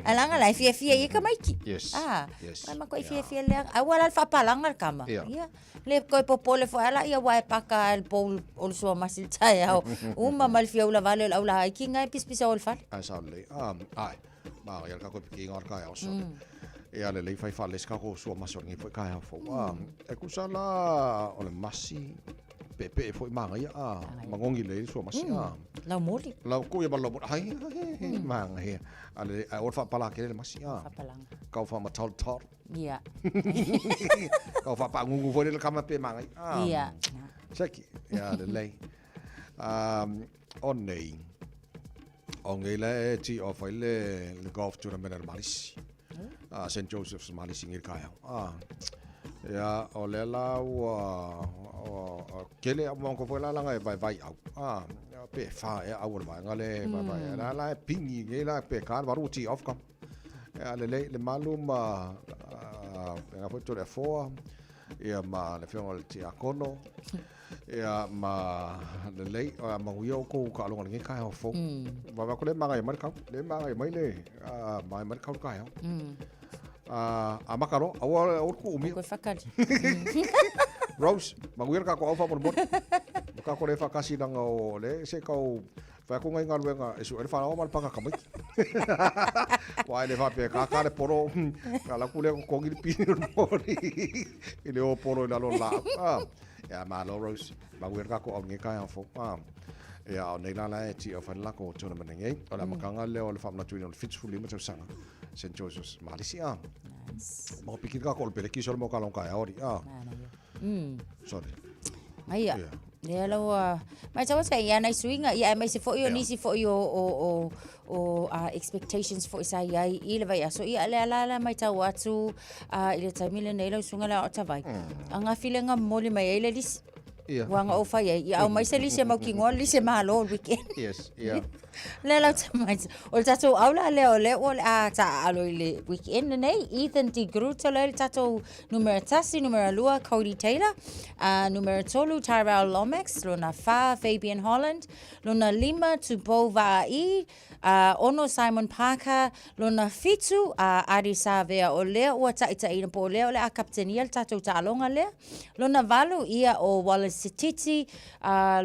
Alanga la e fiafia ia ka maiki. Yes. Ah, Yes. Ai mako i fiafia lea. Ai wala le faapalanga le kama. Ia. Ia. Le koe popole foi ala ia wa e paka le bowl o le sua masi le taeao. Uma ma le fia ula vale o le aula haiki ngai pisipisa o le fale. Ai sao lelei. Ah, ai. Maga ia le kako piki inga o le kaeao sole. Ia lelei fai faalesi kako sua masi o lenei foi kaeao fou. Ah, e kusa la o le masi peepee foi magaia a magogi lelei le sua masi a. Lau moli. Lau ku ia ma lau moli. Ai, ai, magaia. A lelei, ai o le faapala kele le masi a. Faapalaga. Kau faamatolotolo. Ia. Kau faapagugu foi le kama pe magaia. A. Ia. Seki. Ia lelei. Um, o nei, o ngei le e tee off ai le, le golf tournament a le Malisi. Ah, St. Joseph's Malisi ngei le kaeao. Ah, ia, o lea la ua, ua, kele au maoko foi la langa e vaivai au. Ah, pe wha e au o le vaenga le vaivai. La la e pingi ngei la pe ka varu tee off ka. Ia le, le, le malu ma, uh, nga foi tole afoa, ia ma le afioga i le Tiakono, ia ma lelei, a manuia outou taaloga i lenei taeao fou. Vaavaai atu lea e magaia mai le kau, lea e magaia mai le, magaia mai le kau i le taeao. Amata loa, aua aua le tuuumia. Koe whakari. Rose, manuia le tatou au faamolemole. O tatou le faatasi leaga o le se tau fai atu nai galuega e sue ai le falaoa ma le paga tamaiti. Aua e le faapea e kākā le polo, ka alu atu lea totogi le pili o le moli i le o polo i lalo o le laau. Ah, ia malo Rose, manuia le tatou au i lenei taeao fou. Ah, ia o nei la la e tee off ai le latou tournament lenei. O le amataga lea o le faamanatuina o le 75 tausaga St Joseph's Malisi. Ah. Nice. Mo piki ka ko le peleki so le mo ka long ka ori. Ah. Sorry. Aia. Lea laua, mai tau atu ia nai suiga, ia aemaise foi o nisi foi o, o, o, o uh, expectations foi sa iai i le vaiaso. Ia lea la la mai tau atu uh, i le taimi lenei lau suiga lea o Tavai. A gafilega momoli mai ai le lisi. Ia. Ua ga ou fai ai, ia aumai se lisi e mautinoa le lisi e malo le weekend. Yes, ia. Lea lau tamai, o le tatou au la lea o lea ua o le a taaalo i le weekend lenei, Ethan De Groot o lea le tatou numera tasi, numera lua, Cody Taylor, numera tolu, Tyrell Lomax, lona fa, Fabian Holland, lona lima, Tupou Vaa'i, ono, Simon Parker, lona fitu, Ardie Savea, o lea ua taitaiina po o lea o le a kapitenia le tatou taaloga lea. Lona valu, ia o Wallace Sititi,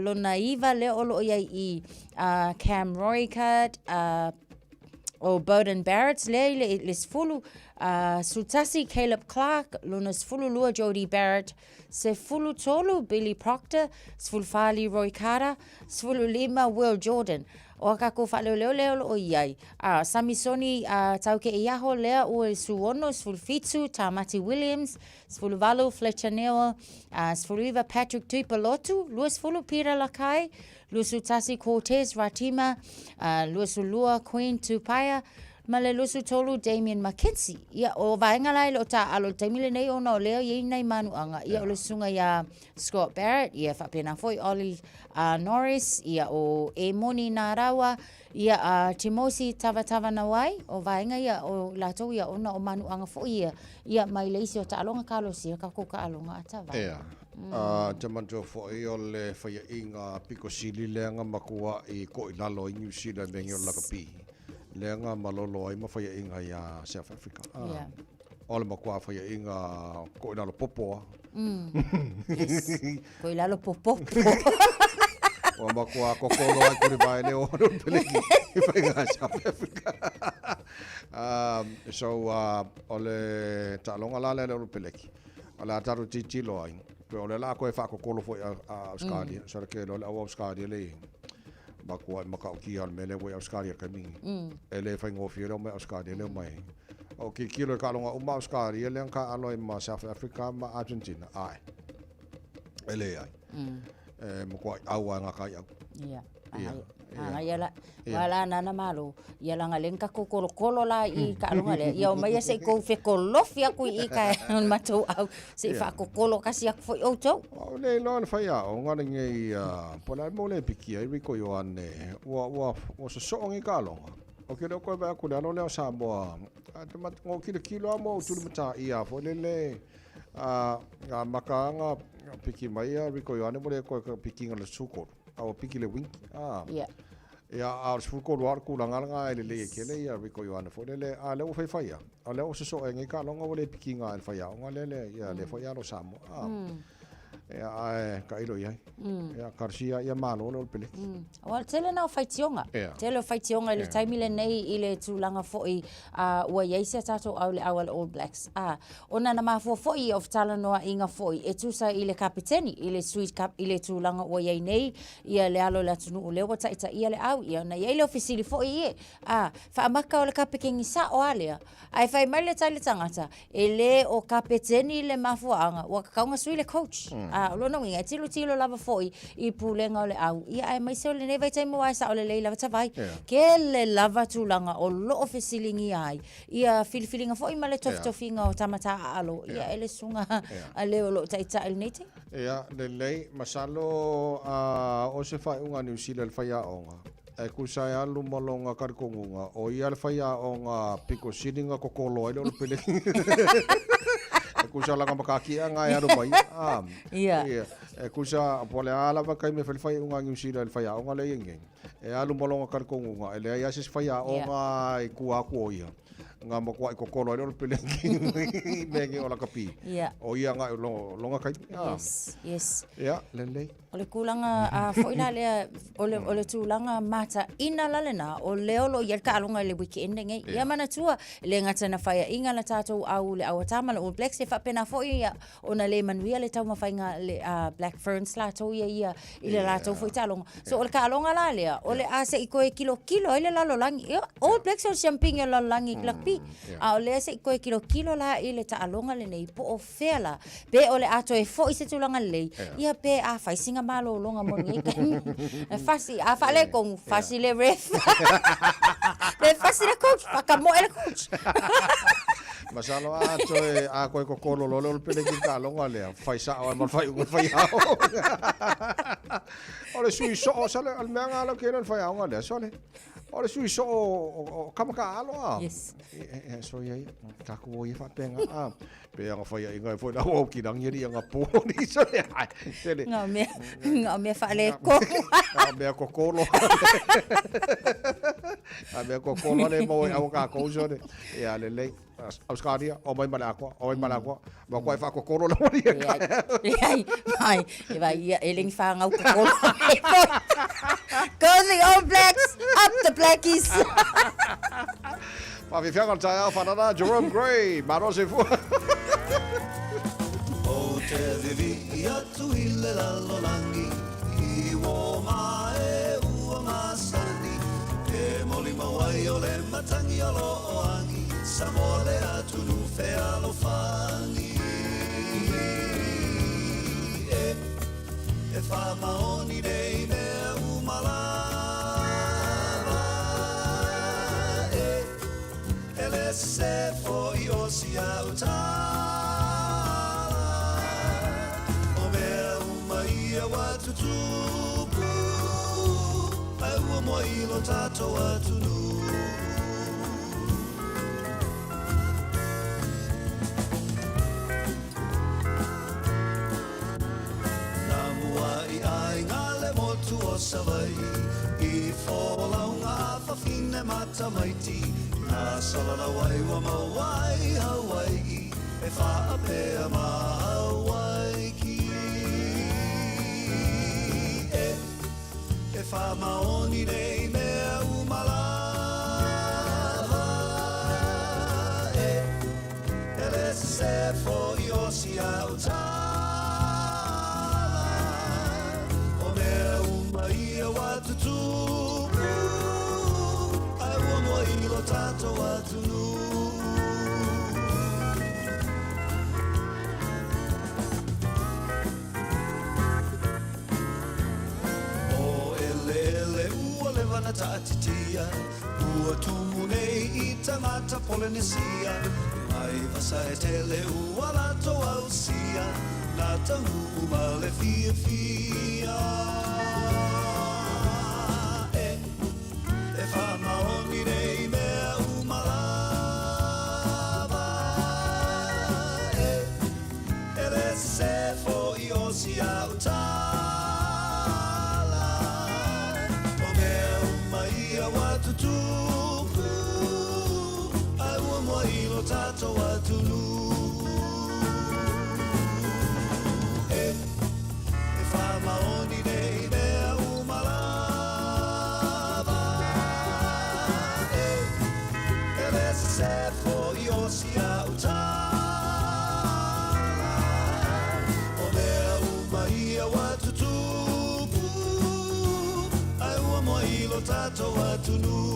lona iva lea o lo o i ai i Cam Roigard, o Beauden Barrett lea i le, le sefulu, 11 Caleb Clarke, lona 12 Jordie Barrett, 13 Billy Proctor, 14 Leroy Carter, 15 Will Jordan. O a kākou faaleoleo lea o lo o i ai. A, Samisoni uh, Taukeiaho lea ua i Suono, 17, Tamati Williams, 18, Fletcher Newell, uh, 19, Patrick Tuipolotu, 20, Peter Lakai, 21, Cortez Ratima, uh, 22, Queen Tupaea, ma le 23, Damian McKenzie. Ia, o vaega la e le o tāalo i le taimi lenei ona o lea i ai nai manuaga. Ia, o le susuga iā Scott Barrett, ia faapena foi Ollie uh, Norris, ia o Emoni Narawa, ia a uh, Timosi Tavatavanawai, o vaega ia o latou ia ona o manuaga foi ia, ia mai le isi o taaloga kalosia, ka ko kaaloga a Tavai. Ia. A te manatua foi o le faiaʻiga pito sili lea na matuaʻi koʻilalo ai Niu Sila i mea nei o le lakapi, lea na malolo ai ma faiaʻiga iā South Africa. A, o le matua faiaʻiga koʻilalo popo a. Yes. Koʻilalo popopo. Ua matua kokolo ai kuli vaele o le peleki i faiga South Africa. So, o le taaloga la lea le Olopeleki. O le a tatou tilotilo ai, pe o lea o le a toe faakokolo foi a Ausetalia. Mm. So le kele o le au Ausetalia le matua i matautia o le mea lea ua i Ausetalia i le taimi lenei. E le faigofie le omai Ausetalia le omai. O tilotilo i taaloga uma a Ausetalia lea na taaalo ai ma South Africa ma Argentina, ae. E leai. E matuai au lava e gata ai au. Ia. Ia. Ia la, wa la nana malo. Ia langa le ka kolokolo la i ka alonga le. Ia o mai se kou fekolofi aku i ka matou au se i faakokolo kasi aku foi outou. O le iloa le faiaoga lenei po o le a le mea ua le pikia ai Rico Ioane ua ua ua sosoo nei taaloga. Ou te le o toe vaai atu i le alo lea o Samoa a te mat na ou tilotilo lava ma ou tulimataia foi lele a amata lava ona piki mai ia Rico Ioane ua le toe pikiina i le 13 a ua piki le winki a. Ia. Ia, a o le 13 lava o le tulaga lena e lelei ai tele ia Rico Ioane foi lele, a o lea ua faifai lava, a o lea ua sosoo ai nei taaloga ua le pikiina e le faiaoga lea le, ia lea foi alo Samoa. A, ia, ae tailo i ai. Ia, talosia ia malo le Olopeleki. Aua o le tele lena o faitioga. Ia. Tele o faitioga i le taimi lenei i le tulaga foi ua i ai si a tatou au i le au a le All Blacks. A, ona na mafua foi o fetalanoaiga foi e tusa i le kapeteni, i le sui i le tulaga ua i ai nei ia le alo o le atunuu lea ua taitaia le au, ia ona i ai lea o fesili foi ie, a, faamaka o le kapekeni sao a lea? Ae fai mai le tali le tagata, e le o kapeteni le mafuaaga, ua tatau ona sui le coach. A, o lona uiga, e tilotilo lava foi i pulega o le au, ia aemaise o lenei vaitaimi aua e sao lelei lava Tavai. Tele lava tulaga o lo o fesiligia ai ia filifiliga foi ma le tofitofiga o tama taaalo, ia e le susuga a le o lo o taitai i lenei taimi. Ia, lelei, masalo a o se faaiuga a Niu Sila i le faiaoga, e tusa e alu ma lona talitonuga, o ia le faiaoga pito sili ona kokolo ai le olopele. E tusa lana matatia na e alu mai. A, Ia. E tusa, po o le a lava taimi e fai le faaiuga a Niu Sila i le faiaoga lea e i ai nei, e alu ma lona talitonuga, e leai lava se isi faiaoga i tua atu o ia. Na matuai kokolo ai le olopeleki i mea nei o lakapi. Ia. O ia agai i lona taimi. Yes, yes. Ia, lelei. O le tulaga a foi la lea, o le, o le tulaga mataina la lena, o lea o lo o i ai le taaloga i le weekend lenei. Ia manatua, e le gata ina faiaina le tatou au le au a Tama, le All Blacks, e faapena foi ia ona le manuia le taumafaiga a le Black Ferns latou ia ia i le latou foi taaloga. So o le taaloga la lea, o le a se i toe kilokilo ai le lalolagi. Ia, All Blacks o le siamupini o le lalolagi i rugby. A o lea se i toe kilokilo la i le taaloga lenei po o fea la, pe o le a toe foi se tulaga lelei, ia pe a fai sina malologa mo lenei taimi. E fasi, a faaletonu, fasi le ref. Pe fasi le coach, faatamoe le coach. Masalo a toe, a toe kokolo loa le olopele ki le taaloga lea, fai sao ai ma le faaiuga o le faiaoga. O le sui soo, sole, o le mea lena lau te iloa i le faiaoga lea, sole, o le sui soo o tama taaalo a. Yes. E, soia ia, tatou o ia faapena a. Pe ana faiaiga ai foi la ua okilangi alii anga po ni sole, ai, tele. Ngā mea, ngā mea faaletonu. Ngā mea kokolo. Ngā mea kokolo le maua i aua kākou sole. Ia, lelei. Ausetalia, omai ma le atoa, omai ma le atoa. Ma koe faakokolo le wali e kai. Leai, mai, e vai ia, e le ni whāngau kokolo. Go the All Blacks, up the Blackies. Whawhiwhianga o le taeao whanana, Jerome Gray, malo soifua. O te vivi atu i le lalolagi I ua mae ua masani E molimau ai o le matangi o lo o agi Samoa le atunu fealofani E, e faamaoni nei mea uma lava E, e le se foi o si au tala O mea uma ia ua tutupu Ae ua moe i lo tatou atunuu. Savaii I folauga a fafine ma tamaiti Na salalau ai ua maua ai Hawai'i E faapea ma Hawaiki E E faamaoni nei mea uma lava E E le sesē foi o si au tala O mea uma ia ua tutupu Ae ua moa i lo tatou atunuu. O eleele ua leva na taatitia Ua tumu nei i tagata Polenesia Mai vasa e tele ua latou ausia Na taunuu ma le fiafia E, e faamaoni nei mea uma lava E, E le sesē foi o si au tala O mea uma ia ua tutupu Ae ua moa i lo tatou atunuu E, e faamaoni nei mea uma lava E, e le sesē foi o si au tala O mea uma ia ua tutupu Ae ua moa i lo tatou atunuu.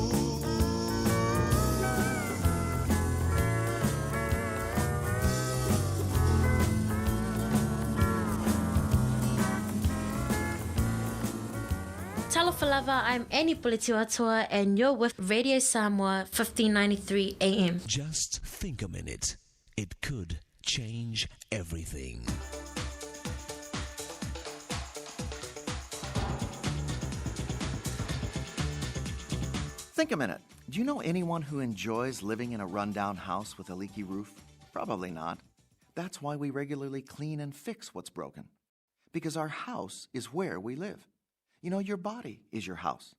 Talofa lava, I'm Annie Puletiuatoa and you're with Radio Samoa 1593 AM. Just think a minute. It could change everything. Think a minute. Do you know anyone who enjoys living in a rundown house with a leaky roof? Probably not. That's why we regularly clean and fix what's broken. Because our house is where we live. You know, your body is your house.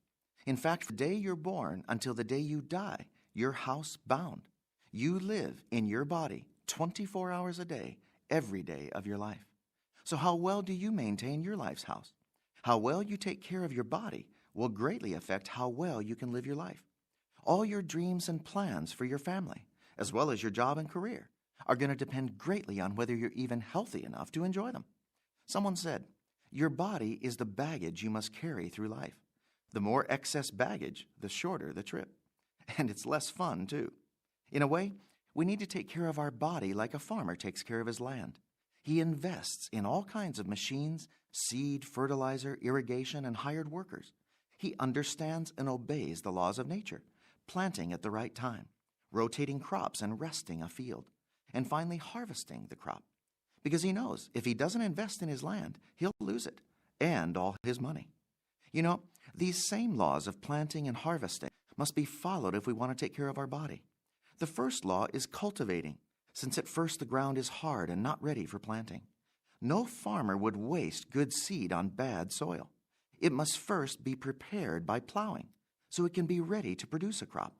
In fact, the day you're born until the day you die, you're house bound. You live in your body 24 hours a day, every day of your life. So, how well do you maintain your life's house? How well you take care of your body will greatly affect how well you can live your life. All your dreams and plans for your family, as well as your job and career, are going to depend greatly on whether you're even healthy enough to enjoy them. Someone said, Your body is the baggage you must carry through life. The more excess baggage, the shorter the trip. And it's less fun, too. In a way, we need to take care of our body like a farmer takes care of his land. He invests in all kinds of machines, seed, fertilizer, irrigation, and hired workers. He understands and obeys the laws of nature, planting at the right time, rotating crops and resting a field, and finally harvesting the crop. Because he knows if he doesn't invest in his land, he'll lose it and all his money. You know, these same laws of planting and harvesting must be followed if we want to take care of our body. The first law is cultivating, since at first the ground is hard and not ready for planting. No farmer would waste good seed on bad soil. It must first be prepared by plowing, so it can be ready to produce a crop.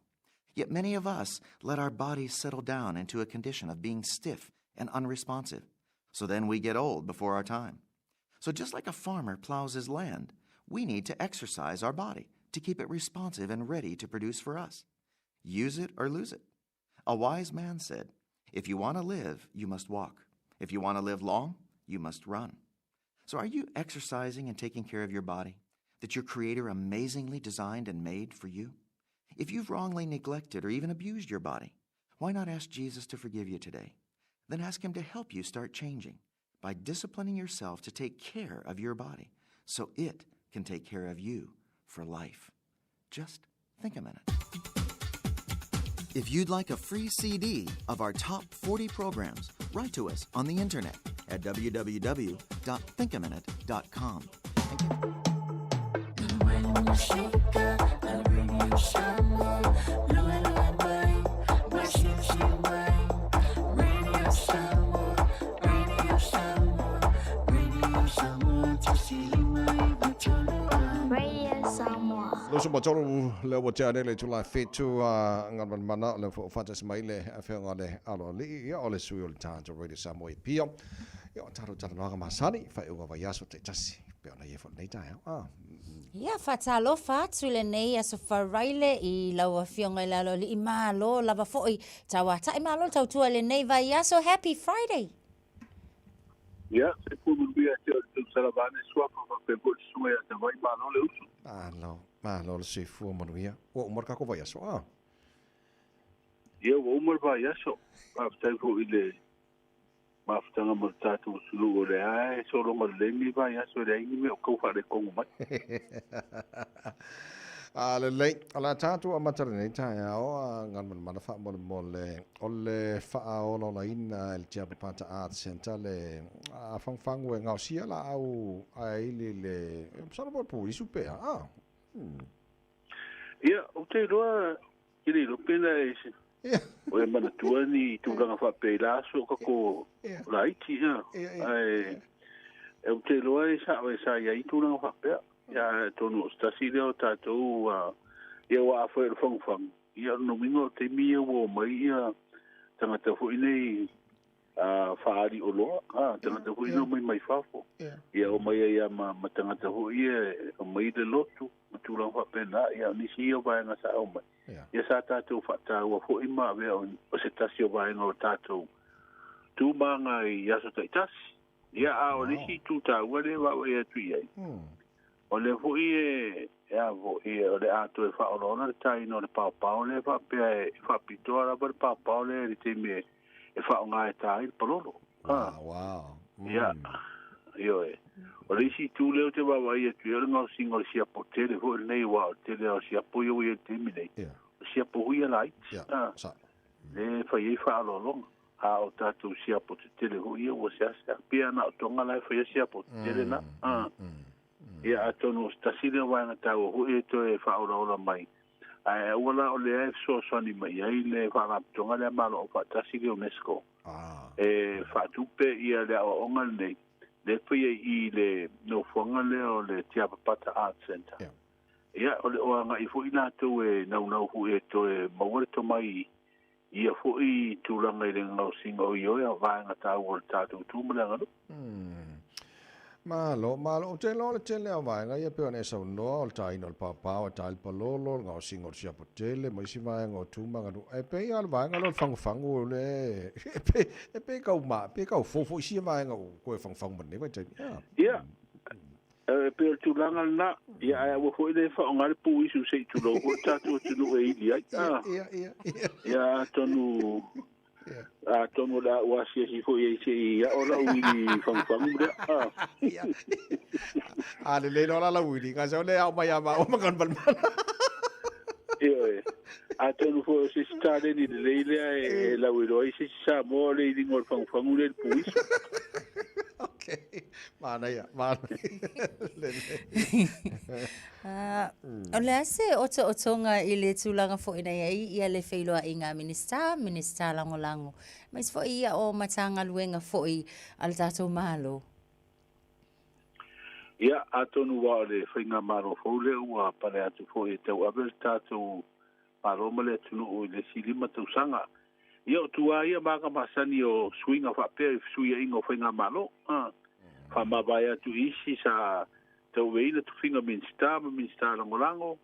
Yet many of us let our bodies settle down into a condition of being stiff and unresponsive. So then we get old before our time. So just like a farmer plows his land, we need to exercise our body to keep it responsive and ready to produce for us. Use it or lose it. A wise man said, If you want to live, you must walk. If you want to live long, you must run. So are you exercising and taking care of your body that your Creator amazingly designed and made for you? If you've wrongly neglected or even abused your body, why not ask Jesus to forgive you today? Then ask Him to help you start changing by disciplining yourself to take care of your body so it can take care of you for life. Just think a minute. If you'd like a free CD of our top 40 programs, write to us on the internet at www.thinkaminute.com. Radio Luso ma tolu le ua tea nei le itula e 7 a Galumalemana, o lea foi ua faatasi mai le Afioga i le Aloalii, ia o le sui o le tatou Radio Samoa i Apia. Ia o tatou talanoaga masani, faaiuga vaiaso taitasi, pei ona i ai foi lenei taeao. Ah. Ia, faatalofa atu i lenei Aso Faraile i lau Afioga i le Aloalii, malo lava foi tauatai, malo le tautua i lenei vaiaso. Happy Friday! Ia, soifua manuia ia te oe le tausala vaeane suafa faapea foi le susuga ia Tavai, malo le uso. Malo, malo le soifua manuia. Ua uma le tatou vaiaso, a? Ia, ua uma le vaiaso. Faafetai foi i le mafutaga ma le tatou atunuu o lea lava e sologa lelei lenei vaiaso, e leai ni mea o tau faaletonu mai. A lelei, o le a tatou amata lenei taeao a Galumalemana faamolemole o le faaolaolaina e le Tiapapata Arts Centre le fagufagu e gaosia laau ae ili le masalo po o le puisu pe a. Ah. Ia, ou te iloa, ke le iloa pena e se o e manatua ni tulaga faapea i la aso o tatou laiti, ia. Ae e ou te iloa e sao e sa i ai tulaga faapea. Ia, atonu o se tasi lea o tatou, ia aua afai o le fagufagu, ia o lona uiga o taimi ia ua omai ia tagata foi nei faaali oloa, tagata foi nei omai mai fafo. Ia omai ai lava ma tagata foi ia e omai i le lotu ma tulaga faapena. Ia o nisi ia o vaega sa omai. Ia sa tatou faataua foi ma avea o se tasi o vaega o tatou tu ma aga i aso taitasi. Ia, a o le isi itu taua lea e vaavaai atu i ai, o lea foi e, e a foi, o le a toe faaolaola le taina o le paopao lea faapea e faapitoa lava le paopao lea i le taimi e, e faaaoga e ta ai le palolo. Wow, wow. Ia, ioe. O le isi itu lea ou te vaavaai atu i ai, o le gaosiga o le siapo tele foi lenei, aua o le tele lava o siapo ia ua i ai i le taimi nei, o siapo huia laiti. Lea e fai ai faaaloaloga. A o tatou siapo tetele foi ia ua seasea. Pei lava na o Tonga la e faia siapo tetele na. Ia atonu o se tasi lea o vaega taua foi e toe faaolaola mai. Ae aua la o lea e fesoasoani mai ai le Faalapotopotoga lea a Malo Aufaatasi le UNESCO e faatupe ia le aoaoga lenei lea e faia i i le nofoaga lea o le Tiapapata Arts Centre. Ia o le o agai foi latou e naunau foi e toe maua le tomai ia foi tulaga i le gaosiga o ioe a vaega taua o le tatou tu ma le aganuu. Malo, malo. Ou te iloa o le tele lava o vaega ia pei ona e saunoa, o le taina o le paopao e ta ai le palolo, o le gaosiga o le siapo tele ma isi vaega o tu ma aganuu. Ae pei lava o le vaega lea o le fagufagu o le e pei, e pei tau ma, pei tau fou foi sia vaega ua toe fagufagu mai lenei vaitaimi. Ia. E pei o le tulaga lena, ia ae aua foi le faaaoga le puisu se i tulou foi le tatou atunuu e ili ai. Ia atonu atonu o le a ou asiasi foi ai se i ao lau uili fagufagu lea. A lelei loa la lau uili, gasa o le ao mai a maua ma Galumalemana. Ioe. Atonu foi o se isi taleni lelei lea e lauiloa ai se isi Samoa o le iliga o le fagufagu lea i le puisu. Okay. Manaia, manaia. Lelei. O le a se otootoga i le tulaga foi na i ai ia le feiloaiga a Minisita, Minisita Lagolago, aemaise foi ia o Matagaluega foi a le tatou Malo? Ia, atonu aua o le faigamalo fou lea ua pale atu foi e tauave le tatou Malo ma le atunuu i le isi 5 tausaga. Ia, o tua ia ma aga masani o suiga faapea i fesuiaiga o faigamalo. A faamavae atu i isi sa tauaveina tofiga Minisita ma Minisita Lagolago,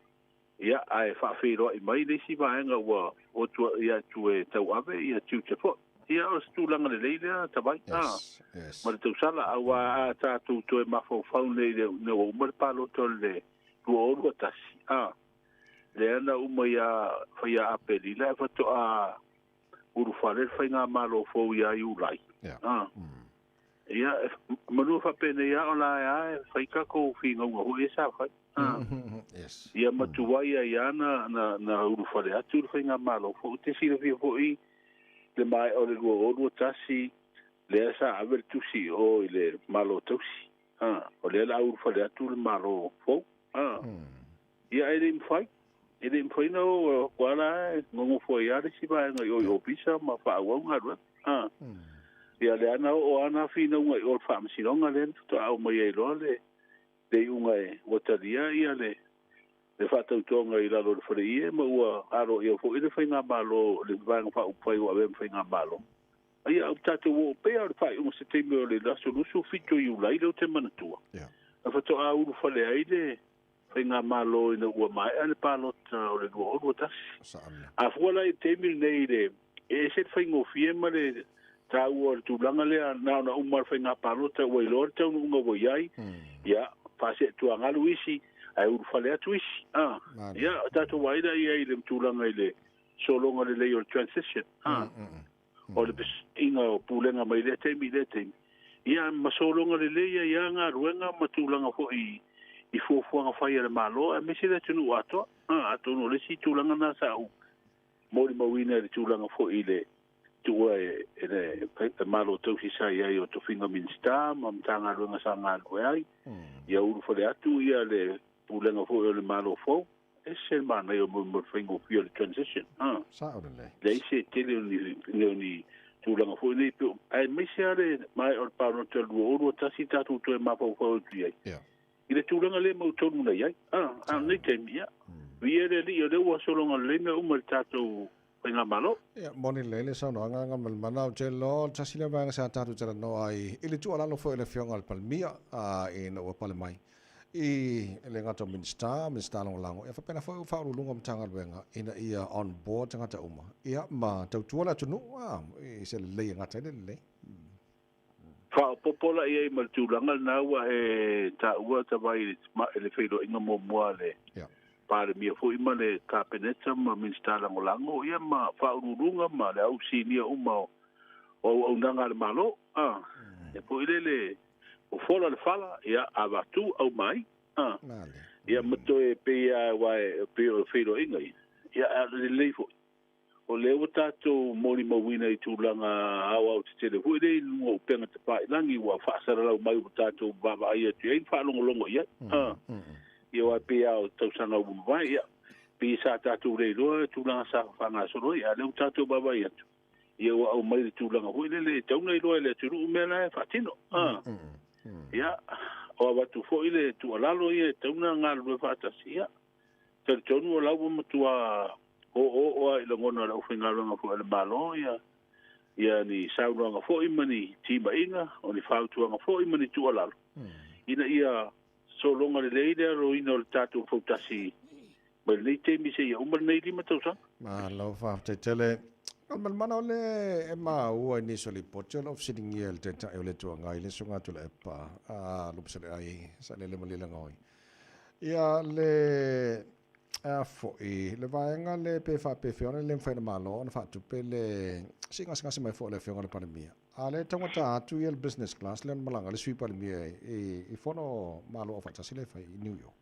ia, ae faafeiloai mai le isi vaega ua o atu atu e tauave ia tiute foi. Ia, o se tulaga lelei lea, Tavai, a, ma le tausala, aua a tatou toe mafaufau nei ina ua uma le palota o le 2021, a, lea na uma ia faia Aperila ae faatoa ulufale le faigamalo fou ia Iulai. A, ia, manu faapenei lava o la e a e fai tatou finauga foi ia sa fai. Ia ma tuai ai lava na ulufale atu le faigamalo fou. E te silafia foi le maea o le 2021 lea sa ave le tusi i o i le Malo Tausi. O lea o le a ulufale atu le Malo fou. Ia ae le i mafai. E le i mafai ona o atu lava la e nonofo ai lava le isi vaega i o i ofisa ma faaauau galuega. Ia lea na oo lava na finauga i o i le Faamasinoga lea na faatoa aumai ai loa le iuga e ua talia ia le le faatautoga i lalo o le faleie ma ua aloaia foi le faigamalo le Vaega Faaupufai ua avea ma faigamalo. Ia au tatou oo pea o le faaiuga Seteme o le aso 27 o Iulai lea ou te manatua. Na faatoa ulufale ai le faigamalo ina ua maea le palota o le 2021. A fua la i le taimi lenei i le e ese le faigofie ma le taua o le tulaga lea na ona uma le faiga palota ua iloa le taunuuga ua i ai, ia, faaseetuagalu isi ae ulufale atu isi. A, ia, tatou vaai la i ai i le tulaga i le sologa lelei o le transition, a, o le fesuiaiga o pulega mai lea taimi i lea taimi, ia, ma sologa lelei ai lava galuega ma tulaga foi i fuafuaga fai a le Malo aemaise le atunuu atoa. A, atonu o le isi tulaga lena sa ou molimauina i le tulaga foi i le tuua e le Malo tausi sa i ai o tofiga Minisita ma Matagaluega sa galulue ai, ia ulufale atu ia le pulega foi o le Malo fou. Ese le manaia o mo le faigofie o le transition. Ah. Sao lelei. Leai se tele o ni, o ni tulaga foi nei pe aemaise lava le maea o le palota o le 2021 tatou toe mafaufau atu i ai. I le tulaga lea mautonu na i ai. Ah, a o lenei taimi, ia. Viia le Alii o lea ua sologa lelei mea uma i le tatou faigamalo. Ia, moni lelei le saunoaga a Galumalemana. Ou te iloa o le tasi lea vaega sa tatou talanoa ai i le tuualalo foi a le Afioga i le Palemia ina ua pale mai i le gata o Minisita, Minisita Lagolago, ia faapena foi o Faauluuluga o Matagaluega ina ia on board tagata uma, ia ma tautua le atunuu i se lelei e gata ai le lelei. Faaopoopo la i ai ma le tulaga lena ua e taua tavai i le feiloaiga muamua a le Palemia foi ma le Kapeneta ma Minisita Lagolago ia ma Faauluuluga ma le au sinia uma o auaunaga a le Malo. A, e foi lele o fola le fala, ia avatu aumai. A, ia ma toe pei lava aua e pei o feiloaiga ia, ia a o le lelei foi. O lea ua tatou molimauina i tulaga aoaotetele foi lea i luga o upega tafailagi ua faasalalau mai ua tatou vaavaai atu i ai ma faalogologo i ai. Ia aua e pei lava o tausaga ua mavae, ia, pei sa tatou le iloa tulaga sa faagasolo ai, a o lea ua tatou vaavaai atu, ia ua aumai le tulaga foi lele e tatau ona iloa e le atunuu mea la e faatino. Ia, o avatu foi le tuualalo ia e tatau ona galulue faatasi, ia, Talitonu o la ua matua oooo lava i lagona o le aufaigaluega foi a le Malo ia ia ni saunoaga foi ma ni timaiga, o ni fautuaga foi ma ni tuualalo ina ia sologa lelei le aloina o le tatou fautasi mai lenei taimi seia uma lenei 5 tausaga. Malo faafetai tele. Galumalemana o le e maua i nisi o lipoti o lo o fesiligia e le Taitai o le Itu Agai le Susuga Tuilaepa Lupeseleai Sailele Malielegaoi. Ia le a foi le vaega le pe faapefea ona le mafai e le Malo ona faatupe le siigasegase mai foi o le Afioga i le Palemia. A o lea e taugata atu ia le business class lea na malaga ai le Sui Palemia i Fono Malo Aufaatasi lea e fai i New York.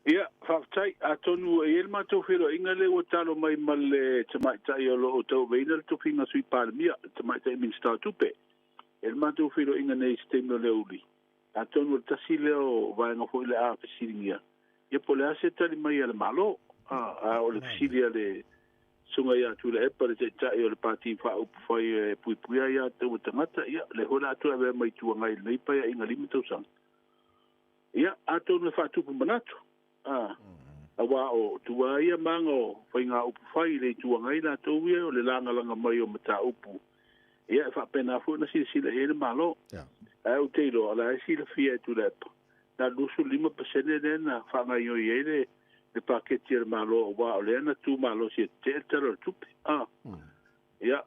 Ia, faafetai. Atonu e i ai le matou feiloaiga lea ua talo mai ma le tamaitai o lo o tauaveina le tofiga Sui Palemia, le tamaitai Minisita o Tupe. E i ai le matou feiloaiga nei i se taimi o le aoauli. Atonu o le tasi lea o vaega foi o le a fesiligia, ia po o le a se tali mai a le Malo. A o le fesili a le Susuga ia Tuilaepa, le Taitai o le Pati Faaupufai e puipuia ai a taua tagata, ia, o lea foi o le a toe avea ma Itu Agai i lenei paeaiga 5 tausaga. Ia, atonu e faatupu manatu, aua o tua ia maga o faiga upufai i le Itu Agai latou ia o le lagalaga mai o mataupu, ia e faapena foi ona silasila i ai le Malo. Ae ou te iloa, o la e silafia e Tuilaepa, na o le 25% lea na faagaoioi ai le paketi a le Malo, aua o lea na tumalosi e tetee le Tala o le Tupe. Ia,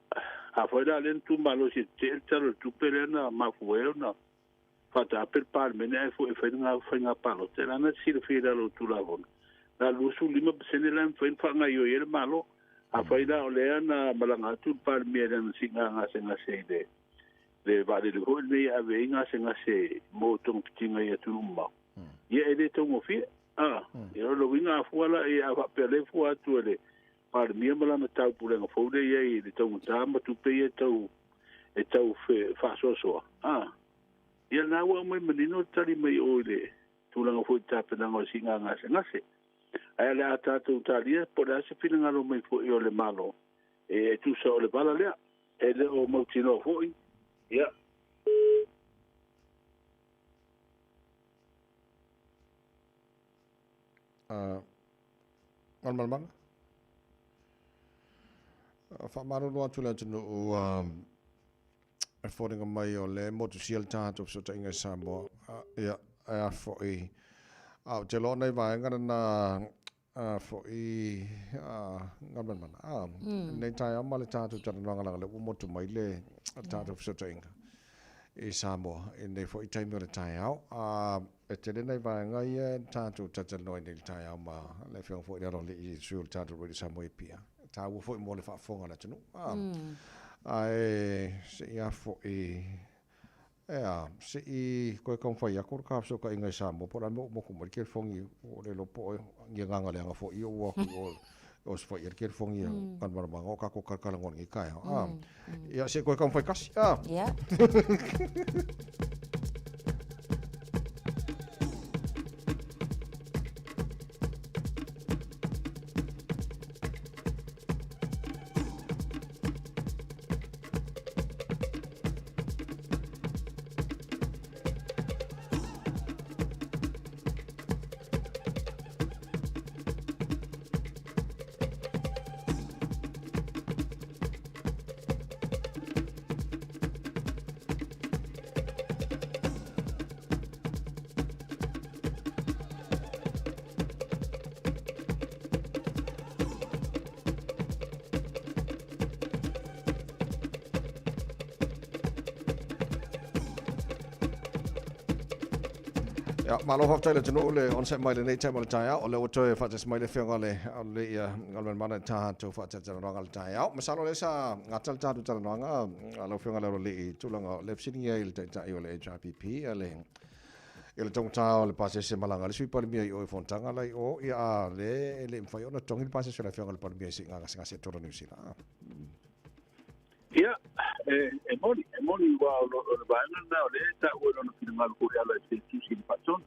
afai la o lea na tumalosi e tetee le Tala o le Tupe lea na mafua ai ona faataape le Palemene ae foi e fai le faiga palota, e lana te silafia i lalo o le Tulafono, na o le 25% la e mafai ona faagaoioi ai le Malo. Afai la o lea na malaga atu le Palemia i lana siiga gasegase i le le vaalele foi lenei e ave ai gasegase mo togafitiga i atunuu mamao, ia e le taugofie. Ia o le uiga a fua la, ia a faapea lea e fua atu e le Palemia ma lana taupulega fou lea e i ai i le taugata ma tupe ia e tau faasoasoa, ia lena ua aumai manino le tali mai o i le tulaga foi i tapenaga o le siiga gasegase. Ae o le a tatou talia po o le a se finagalo mai foi o le Malo e tusa o le vala lea. E le o mautinoa foi, ia, Galumalemana. Faamalulu atu le atunuu e foliga mai o lea e motusia le tatou fesootaiga i Samoa. Ia, e a foi, a ou te iloa nai vaega lena a foi Galumalemana. A, lenei taeao ma le tatou talanoaga leaga o lea ua motu mai le tatou fesootaiga i Samoa i lenei foi taimi o le taeao. A, e tele nai vaega ia e tatou talatalanoa ai nei i le taeao ma le Afioga foi i le Aloalii, sui o le tatou Radio Samoa i Apia. E taua foi mo le faafofoga a le atunuu. A, ae se i a foi, e a, se i toe taumafai atu le ta fesootaiga i Samoa po o le a le mea ua motu mai le telefoni, ua le iloa po o ni agaga leaga foi ia ua o atu i o osofaia le telefoni a Galumalemana o tatou talatalanoa i lenei taeao. A, ia se i toe taumafai tasi. A. Ia. Ia, malo faafetai le atunuu le onosai mai lenei taimi o le taeao. O lea ua toe faatasi mai le afioga le le ia Galumalemana i tatou faatalatalanoaga le taeao. Masalo lea sa gata le tatou talanoaga a lau afioga le Aloalii i tulaga o le fesiligia i le taitai o le HRPP a le i le taugata o le pasese malaga a le Sui Palemia i o i Fonotaga la i o, ia a le e le i mafai ona totogi le pasese o le afioga i le Palemia i siiga gasegase i totonu o Niu Sila. Ia, e, e moni, e moni ua o, o le vaega lena o lea e taua i lona finagalo foi e ala i se tusi i le faatonu.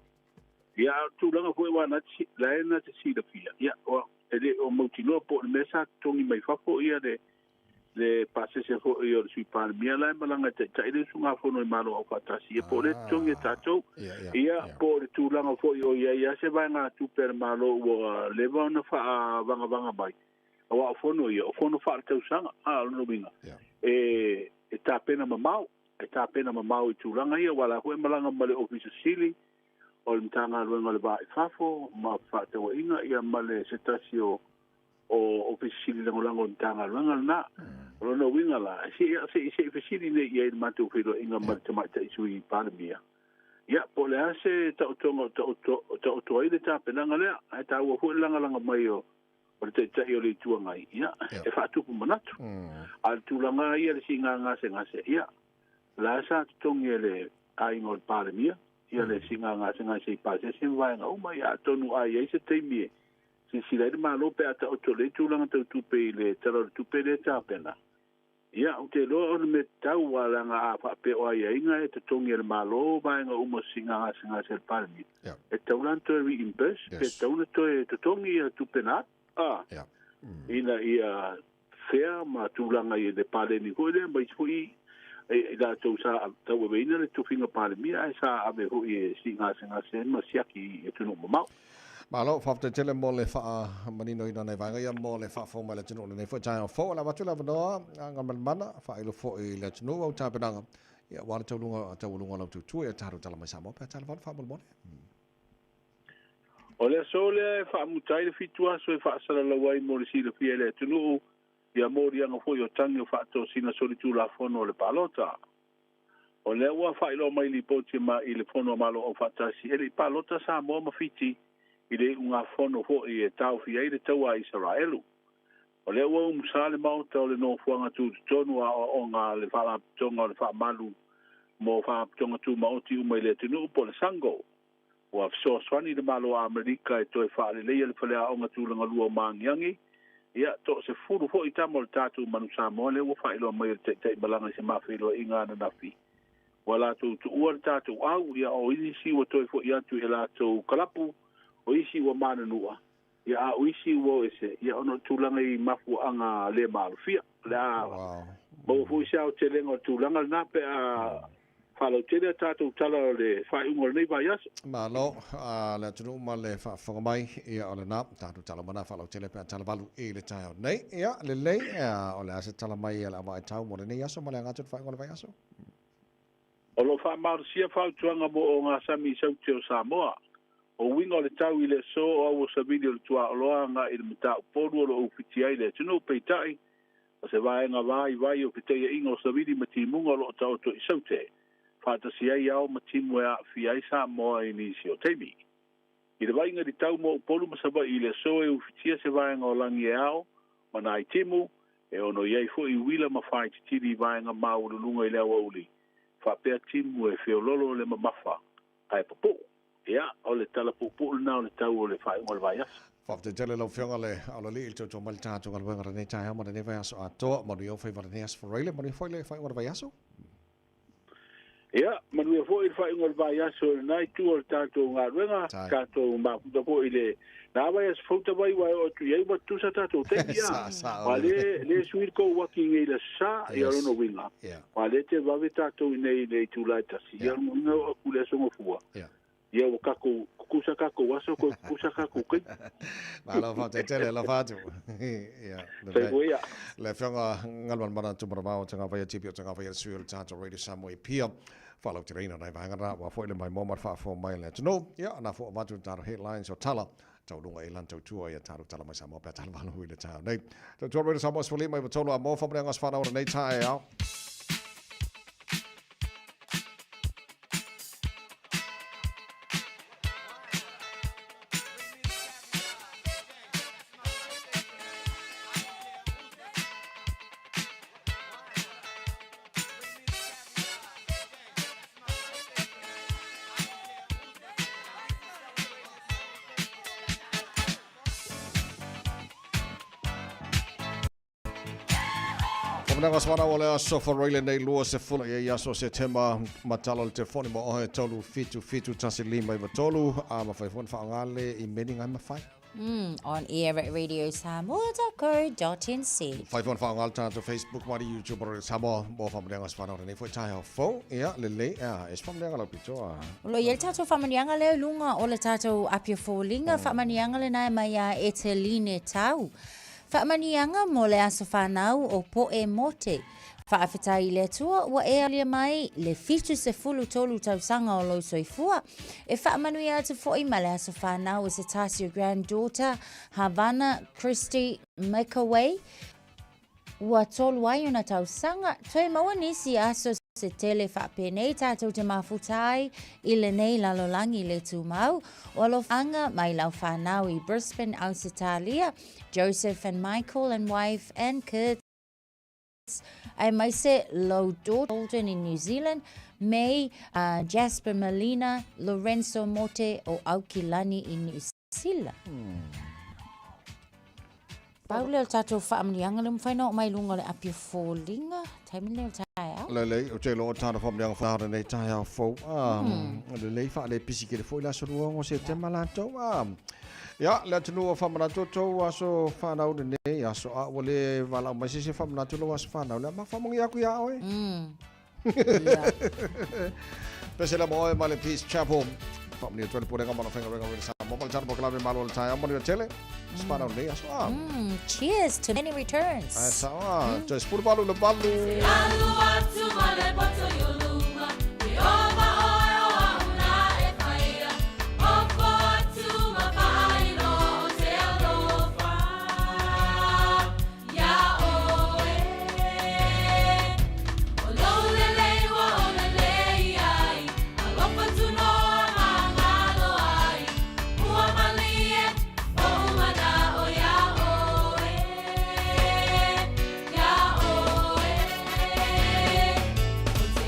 Ia, a o le tulaga foi aua na te, la e na te silafia, ia, o, e le o mautinoa po o le mea sa totogi mai fafo ia le, le pasese foi o le Sui Palemia la e malaga e taitai le usugafono i Malo Aufaatasi, ia po o lea totogi e tatou, ia, po o le tulaga foi o i ai lava se vaegatupe a le Malo ua leva ona faavagavaga mai, aua o fono ia, o fono faaletausaga, a o lona uiga, e, e tapena mamao, e tapena mamao i tulaga ia, aua o la foi e malaga ma le Ofisa Sili o le Matagaluega o le Va i Fafo ma Fefaatauaiga, ia ma le se tasi o o Ofisa Sili Lagolago o le Matagaluega lena. O lona uiga la, se i se i fesili nei i ai i le matou feiloaiga ma le Tamaitai Sui Palemia, ia, po o le a se taotoga o taoto ai le tapenaga lea, ae taua foi le lagalaga mai o le Taitai o le Itu Agai, ia, e faatupu manatu. A o le tulaga lava ia i le siiga gasegase, ia, o la sa totogi e le aiga o le Palemia, ia le siiga gasegase i pasese ma vaega uma, ia atonu a i ai se taimi e Silasila ai le Malo pe a taoto lelei tulaga tau tupe i le Tala o le Tupe lea e tapena. Ia, ou te iloa o le mea tatau aua leaga a faapea o aiaiga e totogi e le Malo vaega uma o sisiga gasegase a le Palemia, e tatau la ona toe reimburse pe tatau ona toe totogi ia tupe na alu, a, ina ia fair ma tulaga i le paleni foi lea ma isi foi i latou sa tauaveina le tofiga Palemia ae sa ave foi e siigasegase ma siaki i atunuu mamao. Malo, faafetai tele mo le faamaninoina o nai vaega ia mo le faafofoga mai a le atunuu i lenei foi taeao fou. O le a avatu le avanoa a Galumalemana, faailo foi i le atunuu au tapenaga aua le taualuga o lau tautua i a tatou tala mai Samoa pe a tala vale faamolemole. O le aso lea e faamuta ai le fitu aso e faasalalau ai mo le silafia e le atunuu ia moliaga foi o tagi o faatosina solitulafono o le palota. O lea ua faailoa mai lipoti ma i le Fono a Malo Aufaatasi e le i palota Samoa ma Fiti i le iugafono foi e taofia ai le taua a Isaraelu. O lea ua umusa le Maota o le Nofoaga Tutotonu a Aoaoga a le Faalapotopotoga o le Faamalu mo Faalapotopotoga Tumaoti uma i le atunuu po o le SANGO. Ua fesoasoani le Malo o Amerika e toe faaleleia le faleaoga tulagalua o Magiagi. Ia, toasefulu foi tama o le tatou Manu Samoa lea ua faailoa mai e le Taitai Malaga i se mafeiloaiga ananafi. Ua latou tuua le tatou au, ia o isi ua toe foi atu i a latou kalapu, o isi ua mananua, ia a o isi ua o ese, ia ona o tulaga i mafuaaga le maalofia. O le a maua foi se aotelega o le tulaga lena pe a Faalautele a tatou tala o le faaiuga o lenei vaiaso. Malo a le atunuu ma le faafofoga mai, ia o lena tatou tala uma na faalautele pe a tala valu i le taeao nei. Ia lelei, o le a se tala mai a le auvaaetau mo lenei aso ma le aga atu i le faaiuga o le vaiaso? O lo o faamalosia fautuaga mo ogasami i Saute o Samoa. O uiga o le tau i le aso o aua savili o le tuaoloa agai i le mataupu o lo o ufiti ai le atunuu, peitai, o se vaega vaivai o fetaiaiga o savili ma timuga o lo o taoto i Saute, faatasi ai ao ma timu e aafia ai Samoa i nisi o taimi. I le vaaiga i le tau mo Upolu ma Savaii i le aso e ufitia se vaega o lagi e ao ma nai timu, e ono i ai foi uila ma faititili i vaega maualuluga i le aoauli, faapea timu e feololo le mamafa ae pupuu. Ia, o le tala puupuu lena o le tau o le faaiuga o le vaiaso. Faafetai tele lau Afioga le Aolalii i le tautua mai le tatou galuega lenei taeao ma lenei vaiaso atoa. Manuia ou faiva lenei Aso Faraile, manuia foi le faaiuga o le vaiaso. Ia, manuia foi le faaiuga o le vaiaso i lena itu o le tatou galuega, tatou mafuta foi i le na vaiaso fou tavai ua e oo atu i ai ua tutusa tatou taimi a. Sa, sa, Aua le, le sui le kou uaki i nei le aso sa, ia Yes. lona uiga. Yeah. Aua le te vave tatou i nei i le itula e tasi, ia lona uiga e oo atu i le aso Gafua. Yeah. Ia ua kakou kukusa kakou aso koe kukusa kakou kai. Malo faafetai tele alofa atu. Ia, lelei. Soifua ia. Le Afioga Galumalemana Tumanavao o Tagavaia Tipi o Tagavaia le sui o le tatou Radio Samoa i Apia. Faalauteleina nai vaega na aua foi le maimoa ma le faafofoga mai a le atunuu. Ia, na fua avatu le tatou headlines o tala taualuga i lana tautua ia tatou tala mai Samoa pe a tala valu i le taeao nei. Tautua Radio Samoa 15 93 a mo whamaneanga o se whanau o lenei taeao. Whamananga swana o le aso wharoile nei lua se fula ia i aso Setema matala le telefoni mo ohe tolu fitu fitu tasi lima iwa tolu a ma whai fona whaangale i meni ngai mawhai. On air at radiosamoa.co.nz. Whai fona whaangale tātou Facebook ma YouTube o Samoa mo whamananga swana o le nei foi taeao fou ia lelei a es whamananga lau pitoa. O lo i ai le tatou faamanuiaga lea i luga o le tatou Apia Foliga, faamanuiaga lena e mai ia Eteline Tau. Faamanuiaga mo le aso fanau o Poe Mote. Faafetai i le Atua ua e alia mai le 73 tausaga o lou soifua. E faamanuia atu foi ma le aso fanau o se tasi o granddaughter Havana Christy McAway. Ua tolu ai ona tausaga, toe maua nisi aso se tele faapenei tatou te mafuta ai i lenei lalolagi le tumau. O alofaga mai lau fanau i Brisbane, Ausetalia, Joseph and Michael and wife and kids, aemaise lou daughter Golden in New Zealand, May, Jasper Melina, Lorenzo Mote o Aukilani i New Sila. Pau lea o le tatou faamanuiaga lea ua mafai ona oo mai i luga o le api o foliga, taimi lenei o le taeao. Lelei, ou te iloa o tāna faamanuiaga whāra nei taeao fou. Ah, Lelei, whaalepisi kere foi le aso lua o Setema latou. Ah, ia, le atunuu o whaamanatu o tou aso whanau lenei, aso a ua le walau mai se se whaamanatu lou aso whanau lea, ma whaamangi aku ia oe. Ia. Pese le mo oe mai le Peace Chapel. Whaamani atu le pulega mana whenga renga rena Samoa. Ma le tana pokalame malo le taeao manuia tele. Spana o nei aso a. Cheers to many returns. Ai sao a. Toe sefulu valu le valu. Alu atu ma le poto i o luma, E ova oe o au na e whaia, Ofo atu ma whairo o te alofa ia oe. O lou lelei ua o lelei ai, Alofa tunoa ma ngalo ai, Ua malie o umana o ia oe, ia oe. O te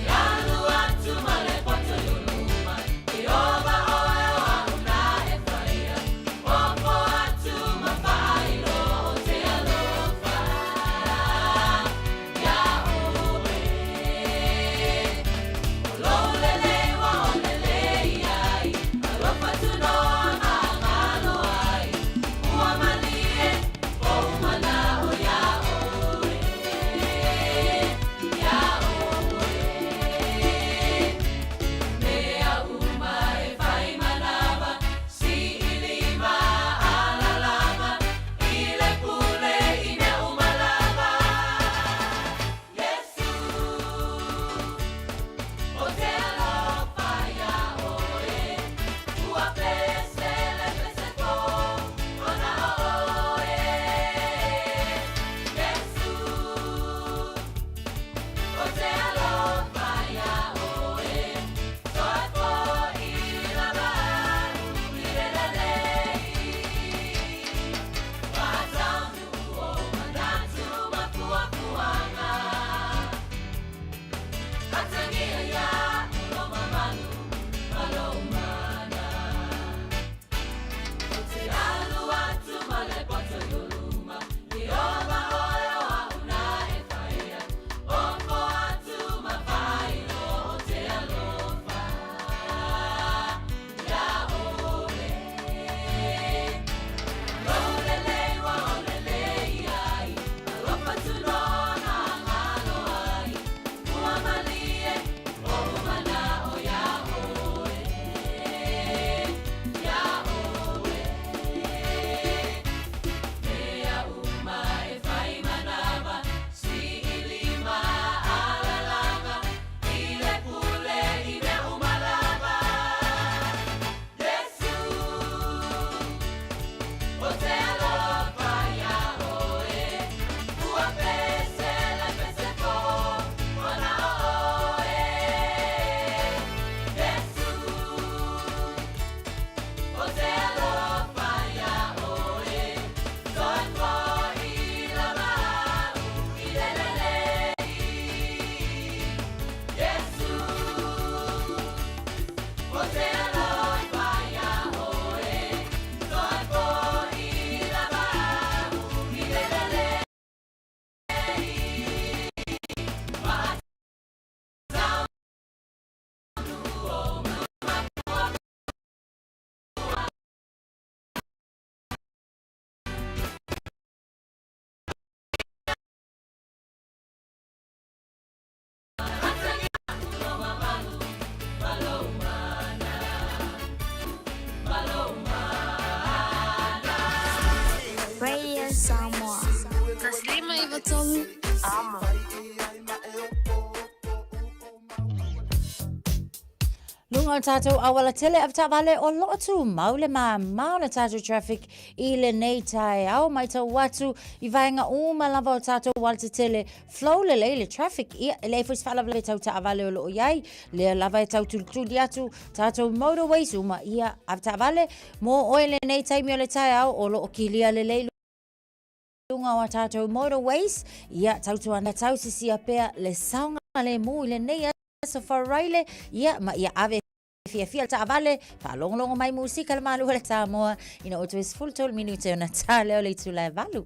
Luga o le tatou auala tele avetaavale o lo o tumau le māmā o le tatou traffic i lenei taeao. Matau atu i vaega uma lava o tatou aualatetele, flow lelei le traffic. Ia, e leai foi se faalavelave tau taavale o lo o i ai, lea lava e tau tulituli atu tatou motorways uma. Ia, avetaavale, mo oe lenei taimi o le taeao o lo o kilia lelei luga o a tatou motorways. Ia, tautuana tausisia pea le saogalemu i lenei aso Faraile, ia, ma ia ave fiafia le taavale, faalogologo mai musika le malu o le Samoa, ina ua toe 13 minute ona ta lea o le itula e 8.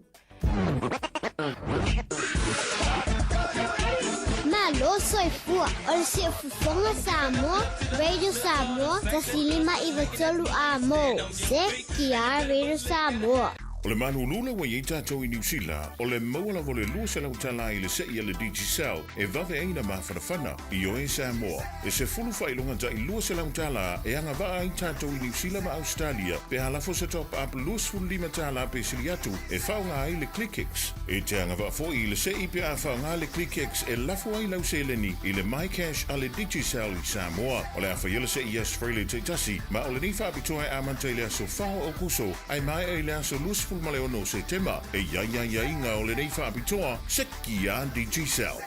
Malo soifua o le Siufofoga Samoa, Radio Samoa, 1593 A mo, se ki Radio Samoa. O le malulu lea ua i ai tatou i Niu Sila, o le maua lava o le 200 tala i le se'i a le Digicel e vave ai na mafanafana. Ioe Samoa, e 10 faailoga tai 200 tala e agavaa ai tatou i Niu Sila ma Ausetalia pe a lafo se top up 25 tala pe sili atu e faaaoga ai le ClickX. E te agavaa foi i le se'i pe a faaaoga le ClickX e lafo ai lau seleni i le MyCash a le Digicel i Samoa. O le a faia le se'i i Aso Faraile taitasi, ma o lenei faapitoa e amata i le aso 4 o Aokuso ae maea i le aso 26 o Setema. E i ai aiaiga o lenei faapitoa, seki a Digicel.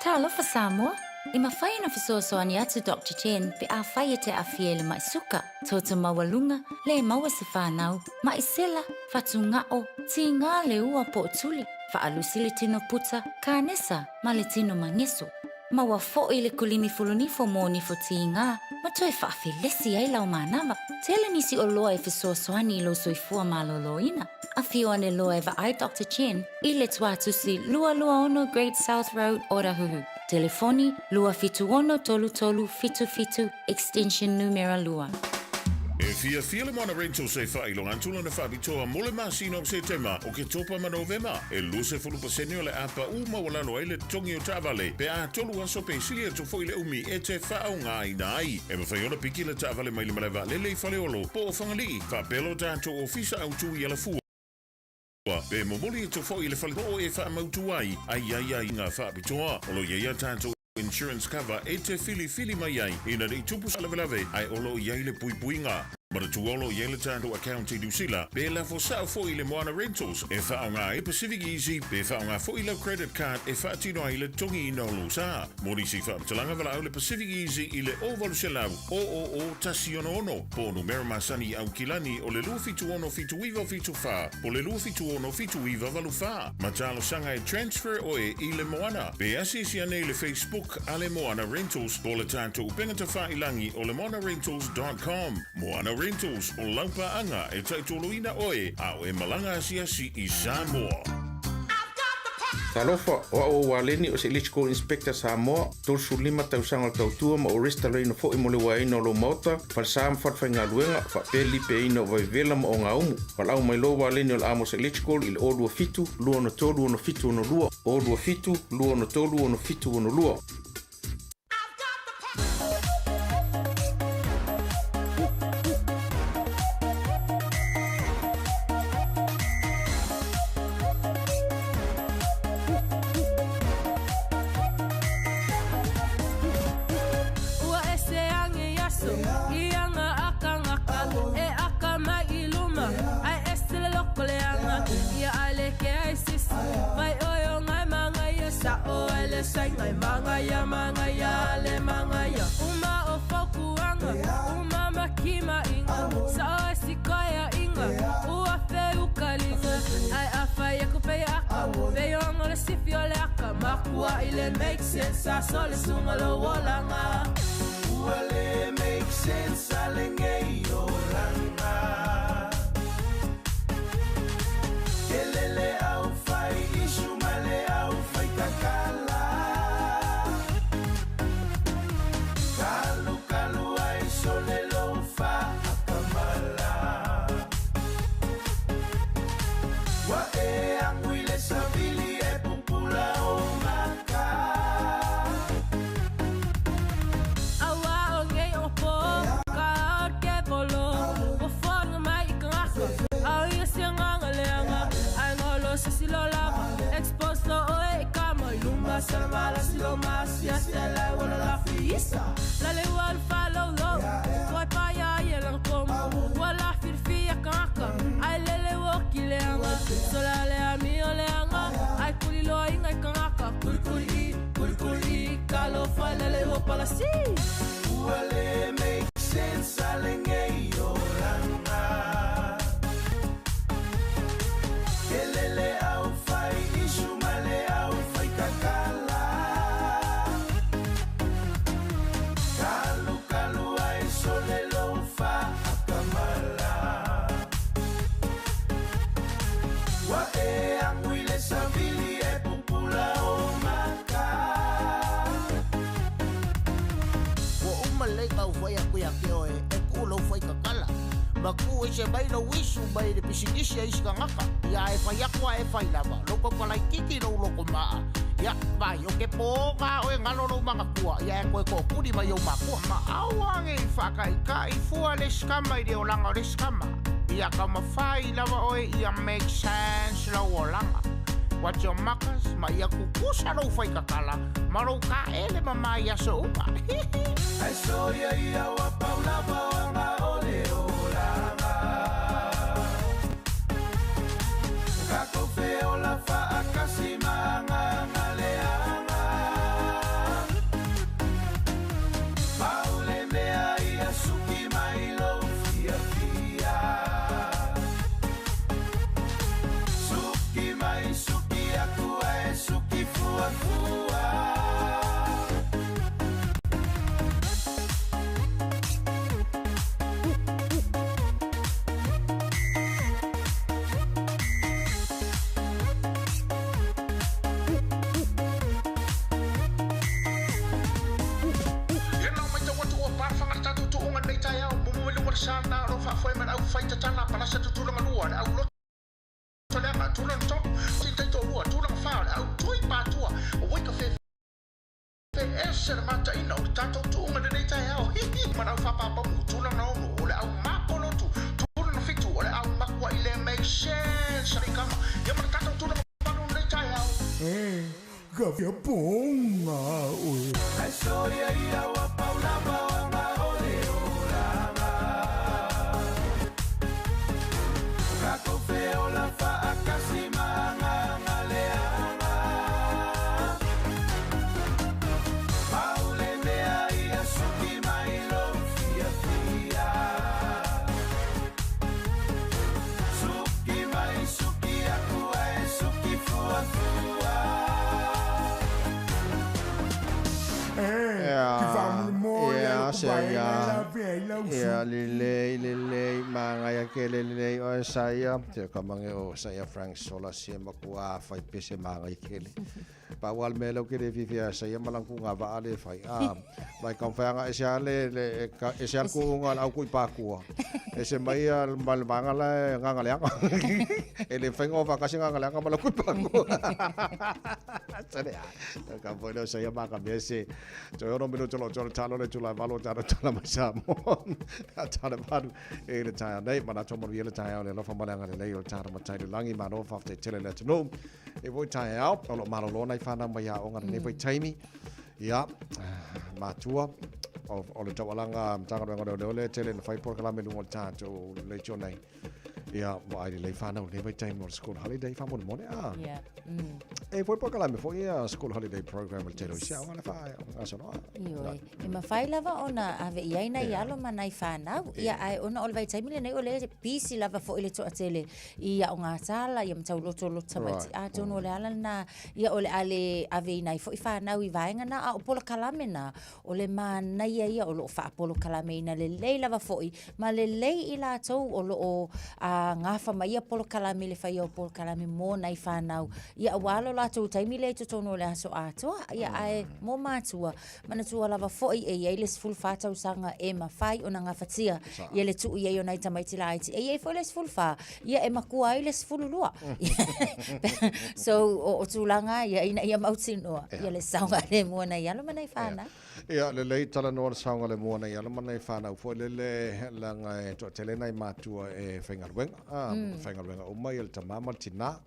Talofa Samoa! E mafai ona fesoasoani atu Doctor Chen pe afai e te aafia i le ma'i suka, toto maualuga, le maua se fanau, ma'i sela, fatuga'o, tigā le ua po o tuli, faalusi le tino puta, kanesa ma le tino mageso. Maua foʻi le kulimi fulunifo mo nifo tigā ma toe faafelesi ai lau manava. Tele nisi oloa e fesoasoani i lou soifua malōlōina. Afio ane loa e vaai Doctor Chen i le tuatusi 226 Great South Road, Otahuhu. Telefoni, 276 3377, extension numera 2. E fiafia le Moana Rentals e faailoga atu lana faapitoa mo le masina o Setema, Oketopa ma Novema. E 20% o le a paʻu maualalo ai le totogi o taavale pe a tolu aso pe sili atu foi le umi e te faaaogaina ai. E mafai ona piki le taavale mai le malae vaalele i Faleolo po o Fagalii, faapea lo tatou ofisa autu i Alafua pe momoli atu foi i le fale o e faamautu ai ai ai aiaiga faapitoa. O lo o i ai a tatou insurance cover e te filifili mai ai ina ne i tupu se faalavelave ae o lo o i ai le puipuiga. Manatua o lo o i ai le tatou account i Niu Sila pe lafo sao foi i le Moana Rentals e faaaoga ai Pacific Easy pe faaaoga foi lau credit card e faatino ai le totogiina o lou sa. Mo nisi faamatalaga valaau le Pacific Easy i le 0800 000 166 po o numera masani i Aukilani o le 276 7974 po o le 276 7984. Ma talosaga e transfer oe i le Moana. Pe asiasi ane i le Facebook a le Moana Rentals po o le tatou upega tafailangi o le moanarentals dot com. Moana Rentals, o lau paaga e taitoloina oe a o e malaga asiasi i Samoa. Talofa, o au o Waleni o se Electrical Inspector Samoa, 35 tausaga o le tautua ma o restalaina foi mo le uaeina o lou maota, falesa ma falefaigaluega, faapea le lipeaina o vaivevela ma ogaumu. Valaau mai loa Waleni o le Amos Electrical i le 027 263 6762, 027 263 6762. Ua ese age i aso i aga a kangaka E aka mai i luma Ai ese le loko leaga Ia ai le ke ai sisi Mai oe o ngai mangaia Sa oe le sai ngai mangaia mangaia le mangaia Uma o faukuanga Uma makima inga Sa oe sikoia inga Ua feukaliga Ai a fai aku pe aka Feionga le sifi o le aka Makua i le make sense Sa so le sunga lo olanga Ua le make sense a lenei olanga Tele le au fai isu ma le au fai kakala Kalu kalu ai sole lo fa akamala Ua e agu i le savili e pupula o maka Aua o ngei o po Ka ke polo O fonga mai Ma ku e se mai lo wisu mai le pisikisi a isi kangaka. Ia e whai akua e whai lava. Lo ko kiki lo loko maa. Ia vai o ke pōga o e ngalo lo manga kua. Ia e koe ko kuri mai o makua. Ma auange i whaka i ka i fua le skama i le olanga o le skama. Ia ka mawhai lava oe ia make sense lo olanga. Watch your makas, ma ia kukusa lo whai kakala. Ma lo ka ele mama ia so uma. Ai so ia ia wa paula wa ole olanga. Ka kofe ola fa akasi manga ngaleanga. Paule mea ia suki mai lo fia fia. Suki mai suki aku e suki fua fua. Ia lelei lelei mangai ke lelei o saia te kamange o saia Frank Sola se makua fai pese mangai kele pa wal melo ke le fifia saia malang ku nga va ale fai a mai ka fa nga ese ale le ese al ku nga au ku pa ku ese mai al mal manga la nga nga le ele fai ngo va kasi nga nga le nga malang ku pa ku sare ka bueno saia ma ka mese to yo no me lo tolo tolo talo le tula valo talo tala ma sa mo tala valu e le taia nei mana to mo le taia le lofa malanga le lei o tara matai le langi ma no fa te tele le tunu e voi taia o lo malo lo nei whana mai a onga nei voi taimi ia matua o le taualanga mtanga le le tele na whai porka me lungo tātou le tio nei ia mo ai le whana o nei voi taimi o school holiday wha mo mone a e voi porka me foi ia school holiday program le tele sia ona wha a sono Ioi. E mawhai lava ona ave iai nei alo ma nei whanau. Ia ai ona o le vaitaimi le nei o le pisi lava fo i le toa tele i a o ngā tāla, ia matau loto loto tamaiti. A tono o le ala nā, ia o le ale ave i nei fo i whanau i vaenga nā, a o polo kalame nā. O le mānaia ia o loo whaapolo kalame ina le lei lava fo i, ma le lei i lātou o loo ngāwha mai ia polo kalame le whai o polo kalame mō nei whanau. Ia walo lātou taimi le totono o le aso atoa, ia ai mō mātua. Mana tua lava foi e iai le sefulu whā tausaga e mawhai o na ngawhatia. Ia le tuu iai o nai tamaiti la aiti. E iai foi le sefulu whā. Ia e makua ai le 12. So, o tūlanga ia ina ia mautinoa. Ia le saunga le mua nei alo ma nei whānau. Ia le lei tala noa le saunga le mua nei alo ma nei whānau. Foi le le langa e toa tele nei mātua e whaingaluenga. Whaingaluenga umai e le tamama le tina.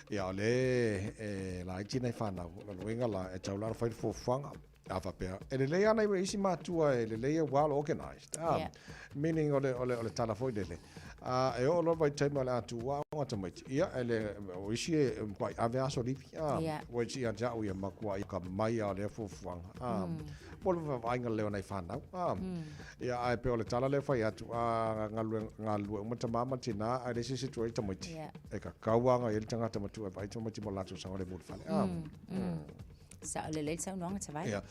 Ia, o le e laiti nai fanau, o lona uiga la, e tatau la ona fai le fuafuaga. A faapea, e lelei lava nai isi matua e lelei e well organized. Ah, yeah. Meaning o le, o le, o le tala foi lele. Ah, e oo loa vaitaimi o le a tuua aoga tamaiti. Ia, e le, o isi e matuai ave aso livi. Ah, yeah. Ua isi ia te au ia matua i ka mai a o lea fuafuaga. Ah, mo le vaaiga lelei o nai fanau. Ah, ia, ae pei o le tala lea e fai atu, ah, galue, galulue uma tama ma tina, ae leai se isi e tuu ai tamaiti. Yeah. E kakau lava i ai le tagata matua e vaai tamaiti mo le latou saogalemu i le fale. Ah, Sao lelei le saunoaga Tavai. Ia.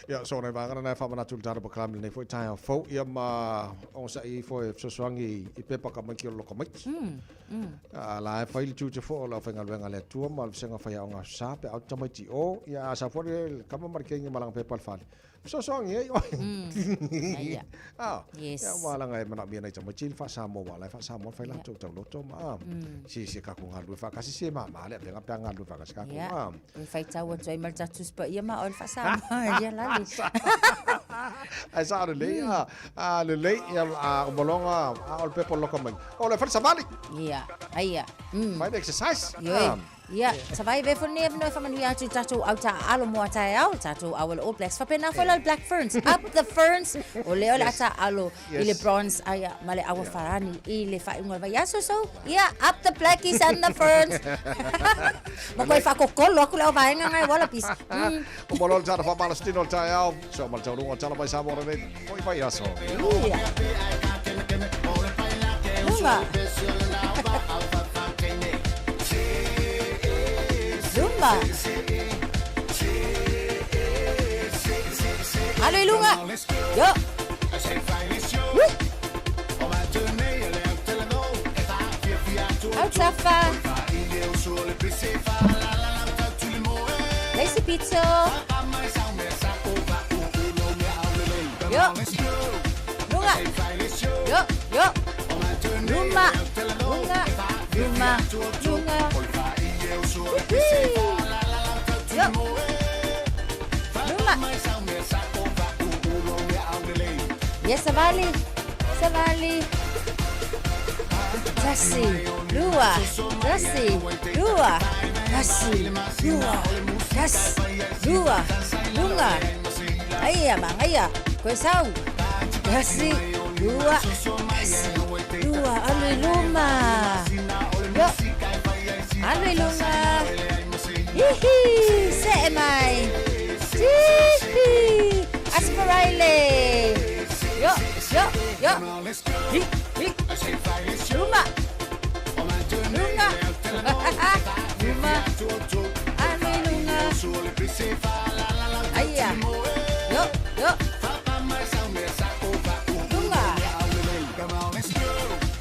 Ia, so nai vaega lena e faamanatu i le tatou polokalame i lenei foi taeao fou, ia ma onosai ifo e fesoasoani i pepa ka maiki o le lokomaiti. A la e fai le tiute foi o le aufaigaluega a le Atua ma le vasega faiaoga Aso Sa pe a o te tamaiti i o, ia a sau foi le tama ma le keiki ma lana pepa i le fale, fesoasoani ai oe. Ia. Ah, Yes. Ia, aua leaga e manaomia e nai tamaiti le faa-Samoa aua o la e faa-Samoa le fai latou tauloto ma ah, si si tatou galulue faatasi si e mama le avega pe a galulue faatasi tatou. Ia. Ah. E faitau atu ai ma le tatou Tusi Paia ma oe le faa-Samoa ia lale. Ai sao lelei, ah, ah, lelei, ia, ah, o maloga, ah, o le pepa o le loka mai. O le fale savali. Ia, aia. Fai le exercise. Ioe. Ah. Ia, savai ve fo nei avanoa e faamanuia atu i le tatou au taaalo mo a taeao, le tatou au a le All Blacks. Faapena foi la le Black Ferns, up the Ferns, o lea o le a taaalo i le Bronze aia ma le Aua Farani i le faaiuga o le vaiaso. So, ia, up the Blackies and the Ferns. Ma koe faakokolo aku le au vaega ngai Wallabies. O malo le tala faamalositino o le taeao, so ma le taunuuga o le tala mai Samoa lenei foi vaiaso. Ia. Luma. Luma. Alo i luga. Yo. Woo. Autafa. Le isi pito. Yo. Luga. Yo, yo. Luma. Luga. Luma. Luga. Woohoo. Yo. Luma. Ia, savali. Savali. Tasi, lua, tasi, lua, tasi, lua, tasi, lua, luga. Aia, magaia, koe sau. Tasi, lua, tasi, lua, alu i luma. Yo, alu i luga. Hihi, see mai. Hihi, Aso Faraile. Yo, yo, yo. Hi, hi. Luma. Luga. Luma. Alu i luga. Aia. Yo, yo. Luga.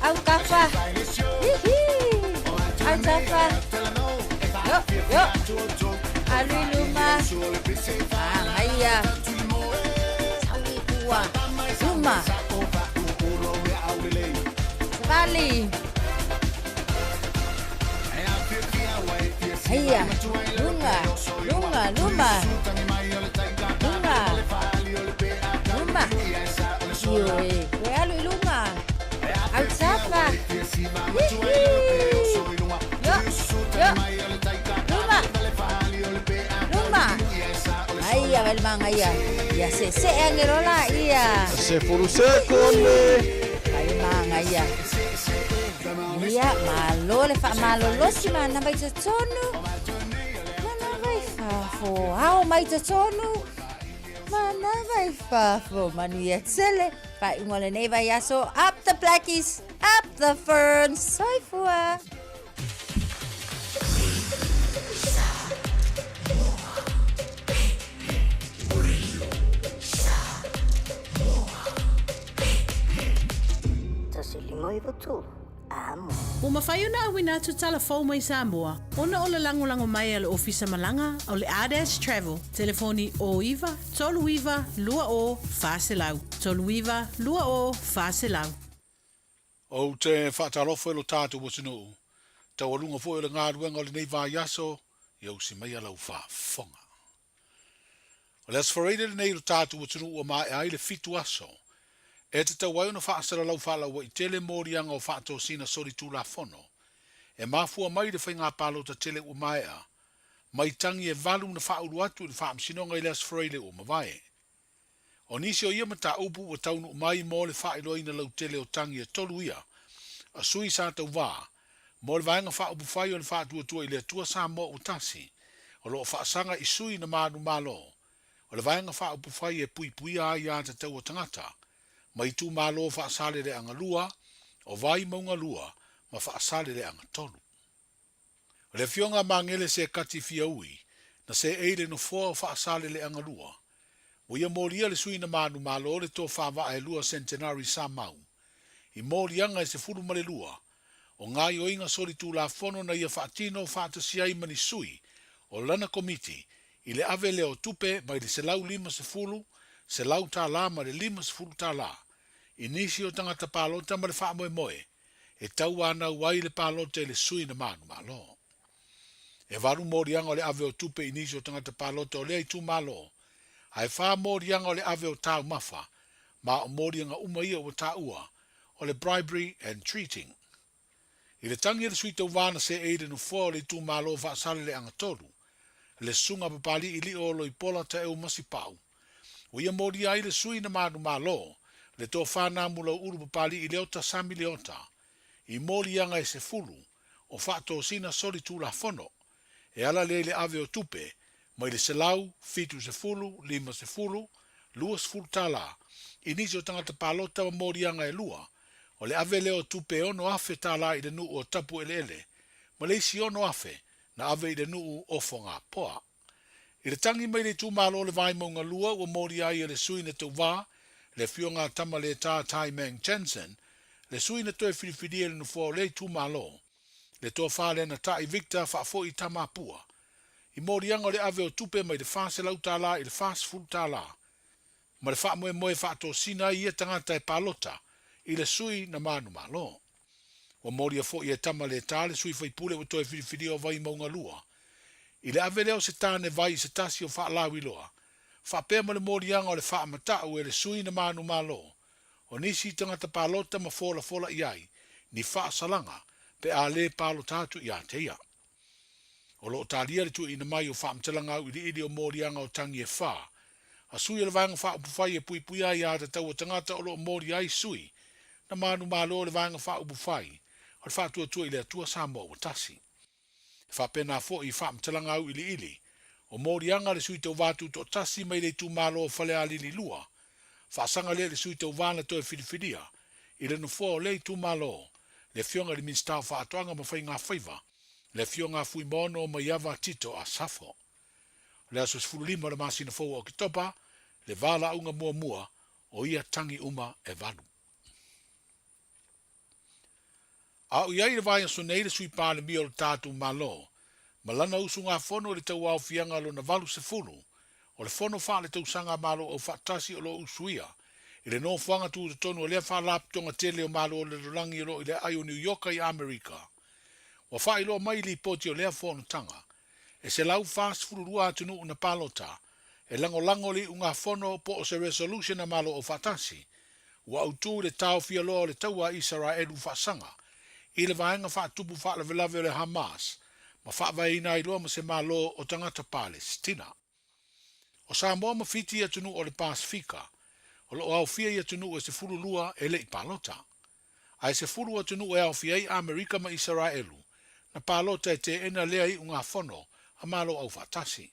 Autafa. Hihi. Autafa. Yo, yo. Alu i luma. Aia. Sau i tua. Luma. Savali. Aia. Luga. Luga. Luma. Luga. Luma. Ioe. Toe alu i luga. Autafa. Hihi. Yo. Yo. Luma. Luma. Aia vai le magaia. Ia seesee ane loa laia. Sefulu sekone. Vai le magaia. Ia, malo le faamalolosi manava i totonu. Manava i fafo. Ao mai totonu. Manava i fafo. Manuia tele. Faaiuga o lenei vaiaso. Up the Blackies, up the Ferns. Soifua. 153 Amo. Ua mafai ona auina atu tala fou mai Samoa ona o le lagolago mai a le Ofisa Malaga o le Ardash Travel, telefoni 09 39 20 400, 39 20 400. Ou te faatalofa i lo tatou atunuu, taualuga foi o le galuega o lenei vaiaso, ia usi maia lau faafofoga. O le Aso Faraile lenei i lo tatou atunuu ua maea ai le fitu aso e tatau ai ona faasalalau faalauaitele moliaga o faatosina solitulafono. E mafua mai i le faiga palota tele ua maea, mai tagi e valu na faaulu atu i le Faamasinoga i le Aso Faraile ua mavae. O nisi o ia mataupu ua taunuu mai mo le faailoaina lautele o tagi e tolu ia a sui sa tauvā mo le Vaega Faaupufai o le Faatuatua i le Atua Samoa ua tasi, o lo o faasaga i sui na manumalo o le Vaega Faaupufai e puipuia ai aiatatau a tagata ma itumalo Faasaleleaga 2, o Vaimauga 2 ma Faasaleleaga 3. O le Afioga a Magele Sekati Fiaui na seei le nofoa o Faasaleleaga 2, ua ia molia le sui na manumalo le tofa Vaaelua Centenary Samau i moliaga e 12 o gaoioiga solitulafono na ia faatino faatasi ai ma ni sui o lana komiti i le ave lea o tupe mai le $150, $100 ma le $50 i nisi o tagata palota ma le faamoemoe e tauanau ai le palota i le sui na manumalo. E valu moliaga o le ave o tupe i nisi o tagata palota o lea itumalo, ae fa moliaga o le ave o taumafa, ma o moliaga uma ia ua taua o le bribery and treating. I le tagi a le sui tauva na seei i le nofoa o le itumalo o Faasaleleaga 3, le Susuga Papali'i Lio o Loipola Taeu Masipau, ua ia molia ai le sui na manumalo, le tofa Namulau'ulu Papali'i Leota Sami Leota, i moliaga e 10 o faatosina solitulafono, e ala lea i le ave o tupe mai le $170, $50, $20 i nisi o tagata palota ma moliaga e lua, o le ave lea o tupe e $6,000 i le nuu o Tapueleele ma le isi $6,000 na ave i le nuu o Fogapoa. I le tagi mai le itumalo o le Vaimauga 2 ua molia ai e le sui na tauvā, le Afioga a Tamaletā Tai Meng Jensen, le sui na toe filifilia i le nofoa o lea itumalo, le tofa lea na ta'i Victor Faafoi Tamapua, i moliaga o le ave o tupe mai le $400 i le $40, ma le faamoemoe e faatosina ai ia tagata e palota i le sui na manumalo. Ua molia foi e Tama Letā le sui faipule ua toe filifilia o Vaimauga 2, i le ave lea o se tane vai i se tasi o faalauiloa, faapea ma le moliaga o le faamata'u e le sui na manumalo o nisi tagata palota ma folafola i ai ni faasalaga pe a lē palota atu iā te ia. O lo o talia le tuuina mai o faamatalaga auiliili o moliaga o tagi e fa a sui o le Vaega Faaupufai e puipuia ai aiatatau a tagata o lo o molia ai sui na manumalo o le Vaega Faaupufai o le Faatuatua i le Atua Samoa ua Tasi. E faapena foi i faamatalaga auiliili o moliaga a le sui tauva tutoatasi mai le itumalo o Falealili 2, faasaga lea i le sui tauva na toe filifilia i le nofoa o lea itumalo, le Afioga i le Minisita o Faatoaga ma Faigafaiva, le Afioga a Fuimaono Maiava Tito Asafo. O le aso 15 o le masina fou o Oketopa, le valaauga muamua o ia tagi uma e valu. A o i ai i le vaiaso nei le Sui Palemia o le tatou Malo ma lana usugafono i le tauaofiaga lona 80 o le Fono Faaletausaga a Malo Aufaatasi o lo o usuia i le nofoaga tutotonu o lea Faalapotopotoga tele o Malo o le Lalolagi o lo o i le aai o Niu Ioka i Amerika. Ua faailoa mai i lipoti o lea fonotaga, e 142 atunuu na palota e lagolago le iugafono po o se resolution a Malo Aufaatasi ua autu i le taofia loa o le taua a Isaraelu faasaga i le vaega faatupu faalavelave o le Hamas ma faavaeina ai loa ma se Malo o tagata Palesitina. O Samoa ma Fiti i atunuu o le Pasefika, o lo o aofia i atunuu e 12 e le i palota. Ae 10 atunuu e aofia ai Amerika ma Isaraelu na palota e teena lea iugafono a Malo Aufaatasi.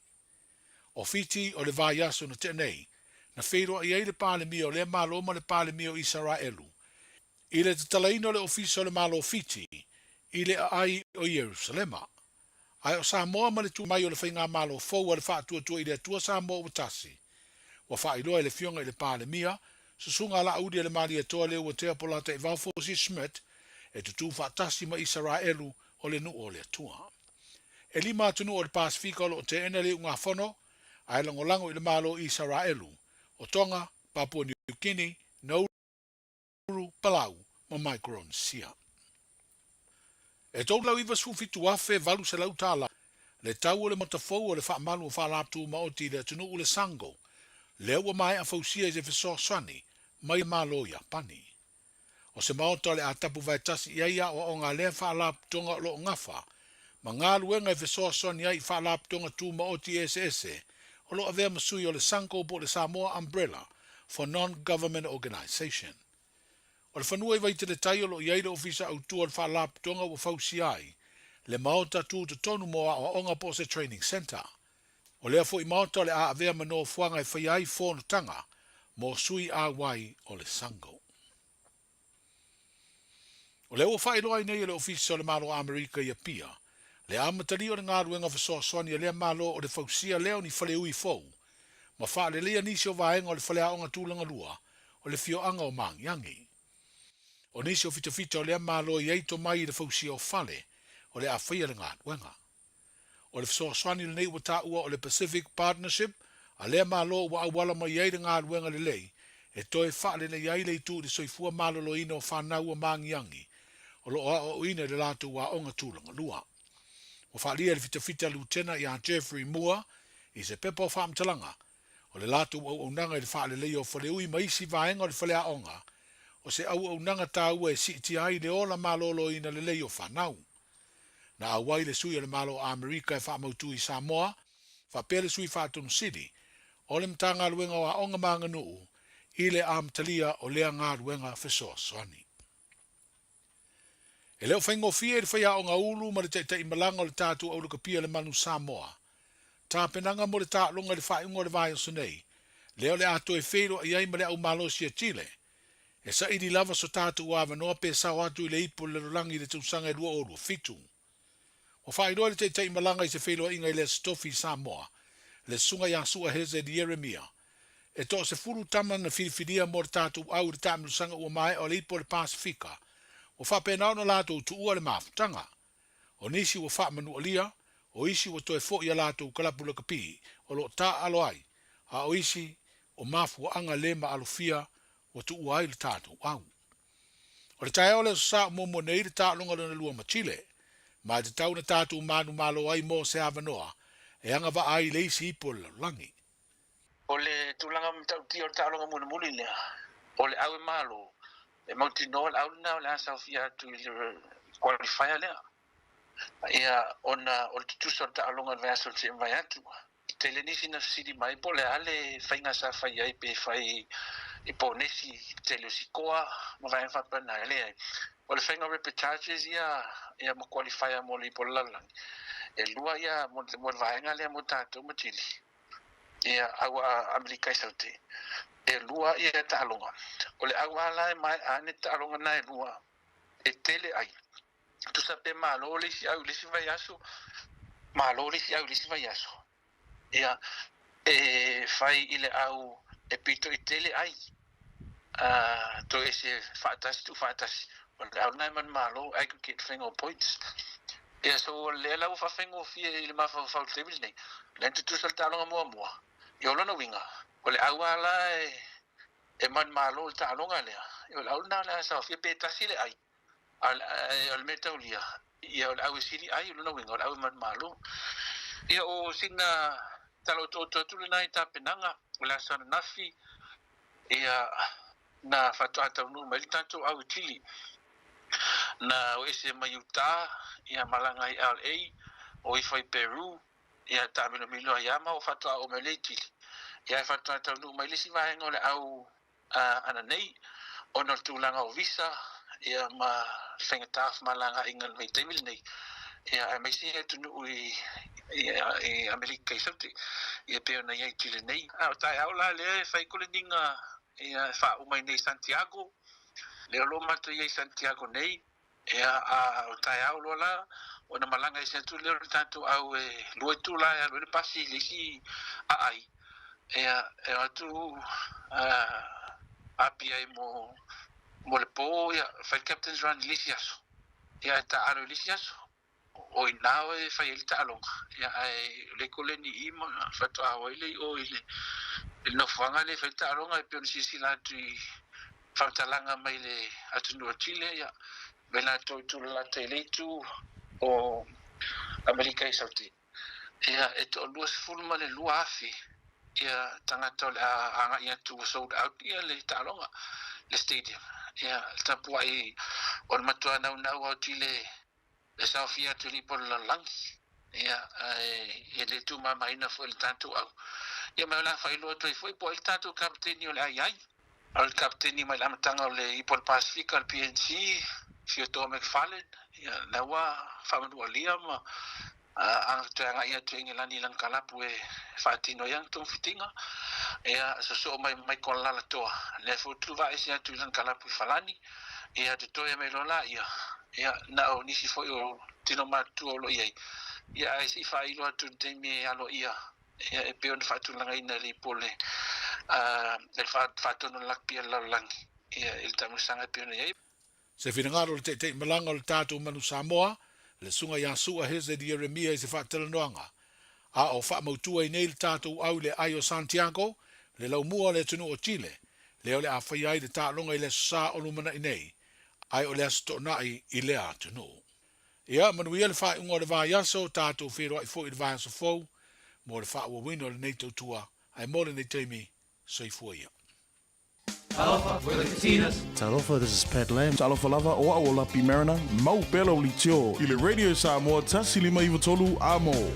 O Fiti o le vaiaso na tea nei, na feiloai ai le Palemia o lea Malo ma le Palemia o Isaraelu i le tatalaina o le Ofisa o le Malo o Fiti i le aai o Ierusalema. Ae o Samoa ma le tu mai o le Faigamalo fou a le Faatuatua i le Atua Samoa ua Tasi, ua faailoa e le Afioga i le Palemia, Susuga Laaulialemalietoa Leuatea Polataivao Fosi Schmidt, e tutū faatasi ma Isaraelu o le nuu o le Atua. E lima atunuu o le Pasefika o lo o teena le iugafono, ae lagolago i le Malo o Isaraelu, o Tonga, Papua New Guinea, Nauru, Palau ma Micronesia. E $397,800 le tau o le maota fou o le faamalu o Faalapotopotoga Tumaoti i le atunuu le Sango, lea ua maea fausia i se fesoasoani mai le Malo o Iapani. O se maota o le a tapu vaetasi i ai aoaoga a lea Faalapotopotoga o lo o gafa ma galuega e fesoasoani ai i Faalapotopotoga Tumaoti eseese o lo o avea ma sui o le SANGO po o le Samoa Umbrella for Non-Government Organisation. O le fanua i Vaiteletai o lo o i ai le Ofisa Autu o le Faalapotopotoga ua fausia ai le maota tutotonu mo aoaoga po o se training centre. O lea foi maota o le a avea ma nofoaga e faia ai fonotaga mo sui auai o le SANGO. O lea ua faailoa ai nei e le Ofisa o le Malo o Amerika i Apia le amatalia o le galuega fesoasoani a lea Malo o le fausia lea o ni faleui fou ma faaleleia nisi o vaega o le faleaoga tulaga lua o le fioaga o Magiagi. O nisi o fitafita o lea Malo e i ai tomai i le fausia o fale o le a faia le galuega. O le fesoasoani lenei ua taua o le Pacific Partnership a lea Malo ua auala mai ai le galuega lelei e toe faalelei ai le itu i le soifua maloloina o fanau ua magiagi o lo o aoaoina i le latou aoga tulaga lua. Ua faaalia e le fitafita Lutena ia Jeffrey Moore i se pepa o faamatalaga o le latou auaunaga i le faaleleia o faleui ma isi vaega o le faleaoga o se auaunaga taua e siitia ai le ola maloloina lelei o fanau. Na auai le sui o le Malo o Amerika e faamautu i Samoa, faapea le sui faatonu sili o le Matagaluega o Aoga ma Aganuu i le amatalia o lea galuega fesoasoani. E le o faigofie i le faiaoga ulu ma le taitaimalaga o le tatou aulakapia le Manu Samoa tapenaga mo le taaloga i le faaiuga o le vaiaso nei, lea o le a toe feiloai ai ma le aumalosi a Chile. E saili lava so tatou avanoa pe sao atu i le ipu o le lalolagi i le tausaga e 2027. Ua faailoa e le taitaimalaga i se feiloaiga i le Aso Tofi i Samoa, le Susuga ia Sua Hezed Ieremia, e toasefulu tama na filifilia mo le tatou au i le taamilosaga ua maea o le ipu o le Pasefika, ua faapena ona latou tuua le mafutaga. O nisi ua faamanualia, o isi ua toe foi a latou kalapu lakapi o lo o taaalo ai, a o isi o mafuaaga le maalofia ua tuua ai le tatou au. O le taeao o le Aso Sa o muamua nei le taaloga lona lua ma Chile, ma e tatau ona tatou manumalo ai mo se avanoa e agavaa ai i le isi ipu o le lalolagi. O le tulaga matautia o le taaloga mulimuli lea, o le au e malo, e mautinoa le au lena o le a saofia atu i le qualifier lea. Ia, ona o le tutusa o le taaloga i le vaiaso i le seia mavae atu. Tele nisi na fesili mai po o le a le faiga sa fai ai pe fai i ponesi tele o sikoa ma vaega faapena. E leai. O le faiga o repechages ia ia ma qualifier mo le ipu o le lalolagi. E lua ia mo le vaega lea mo tatou ma Chile. Ia aua Amerika i Saute. E lua ia taaloga. O le au lava la e maea ane taaloga na e lua e tele ai. Tusa pe malo le isi au i le isi vaiaso, malo le isi au i le isi vaiaso. Ia, e fai i le au e pito i tele ai, a toe ese faatasi tuufaatasi. O le au lena e manumalo, aggregate faiga o points. Ia, so o lea la ua faafaigofie i le mafaufau i le taimi lenei, lea na tutusa le taaloga muamua. Ia o lona uiga, o le au lava la e manumalo i le taaloga lea, ia o le au lena o le a saofia pe tasi le ai. A o le mea taulia, ia o le au e sili ai, o lona uiga o le au e manumalo. Ia o sina tala otooto atu lena i tapenaga o le aso ananafi, ia na faatoa taunuu mai le tatou au i Chile. Na o ese mai Utah, ia malaga i LA, o ifo i Peru, ia taamilomilo ai lava ma o faatoa oo mai lea i Chile. Ia e faatoa taunuu mai le isi vaega o le au ananei ona o le tulaga o visa ia ma faigata o femalagaaiga i le vaitaimi lenei, ia aemaise atunuu i i Amerika i Saute ia pei ona i ai i Chile nei. A o taeao la lea e fai koleniga ia e faauma ai nei i Santiago, lea o lo o matou i ai i Santiago nei, ia a o taeao loa la ona malaga ese atu lea o le tatou au e lua itula e alu ai le pasi i le isi aai, ia e o atu Apia ai mo le po, ia fai le captain's run i le isi aso, ia e taaalo i le isi aso. O i ina e fai ai le taaloga, ia ae o lea e koleni i i ma faatoa o ai lea i o i le nofoaga lea e fai ai le taaloga e pei ona silasila atu i faamatalaga mai le atunuu o Chile, ia mai latou i Tulalata i le itu o Amerika i Saute. Ia e toalua sefulu ma le 2,000 ia tagata o le a agai atu ua sold out ia le taaloga, le stadium. Ia, le tapuai o le matua naunau autile e saofia atu i le ipu o le lalolagi. Ia, ae e le tuumamaina foi le tatou au. Ia, ma o le a faailoa atu ai foi po o ai le tatou Kapeteni o le a i ai. O le Kapeteni mai le amataga o le ipu o le Pasefika, le PNC, Theodore McFarlane, ia, la ua faamanualia ma a toe agai atu i Engelani i lana kalapu e faatino ai ana togafitiga. Ia, sosoo mai ma Michael Lalatoa, lea foi ua tuvaese atu i lana kalapu i Falani. Ia, totoe mai loa laia, ia, na o nisi foi o tino matutua o lo o i ai, ia, ae se i faailo atu i le taimi e aloaia, ia, e pei ona faatulagaina e le ipu o le, le faatonu o le lakpi a le lalolagi, ia, i le taamilosaga e pei ona i ai. Se finagalo o le taitaimalaga o le tatou Manu Samoa, le Susuga ia Su'a Hezed Ieremia i se faatalanoaga, a o faamautu ai nei le tatou au i le ai o Santiago, le laumua o le atunuu o Chile, lea o le a faia ai le taaloga i le Aso Sa o lumanai nei, ae o le Aso Toonai i lea atunuu. Ia manuia le faaiuga o le vaiaso, tatou feiloai foi i le vaiaso fou mo le faaauauina o lenei tautua, ae mo lenei taimi, soifua ia. Talofa, we're the Katinas. Talofa, this is Pat Lam. Talofa lava, o au o Lapi Mariner, mau pea lau leitio i le Radio Samoa 1593 amo.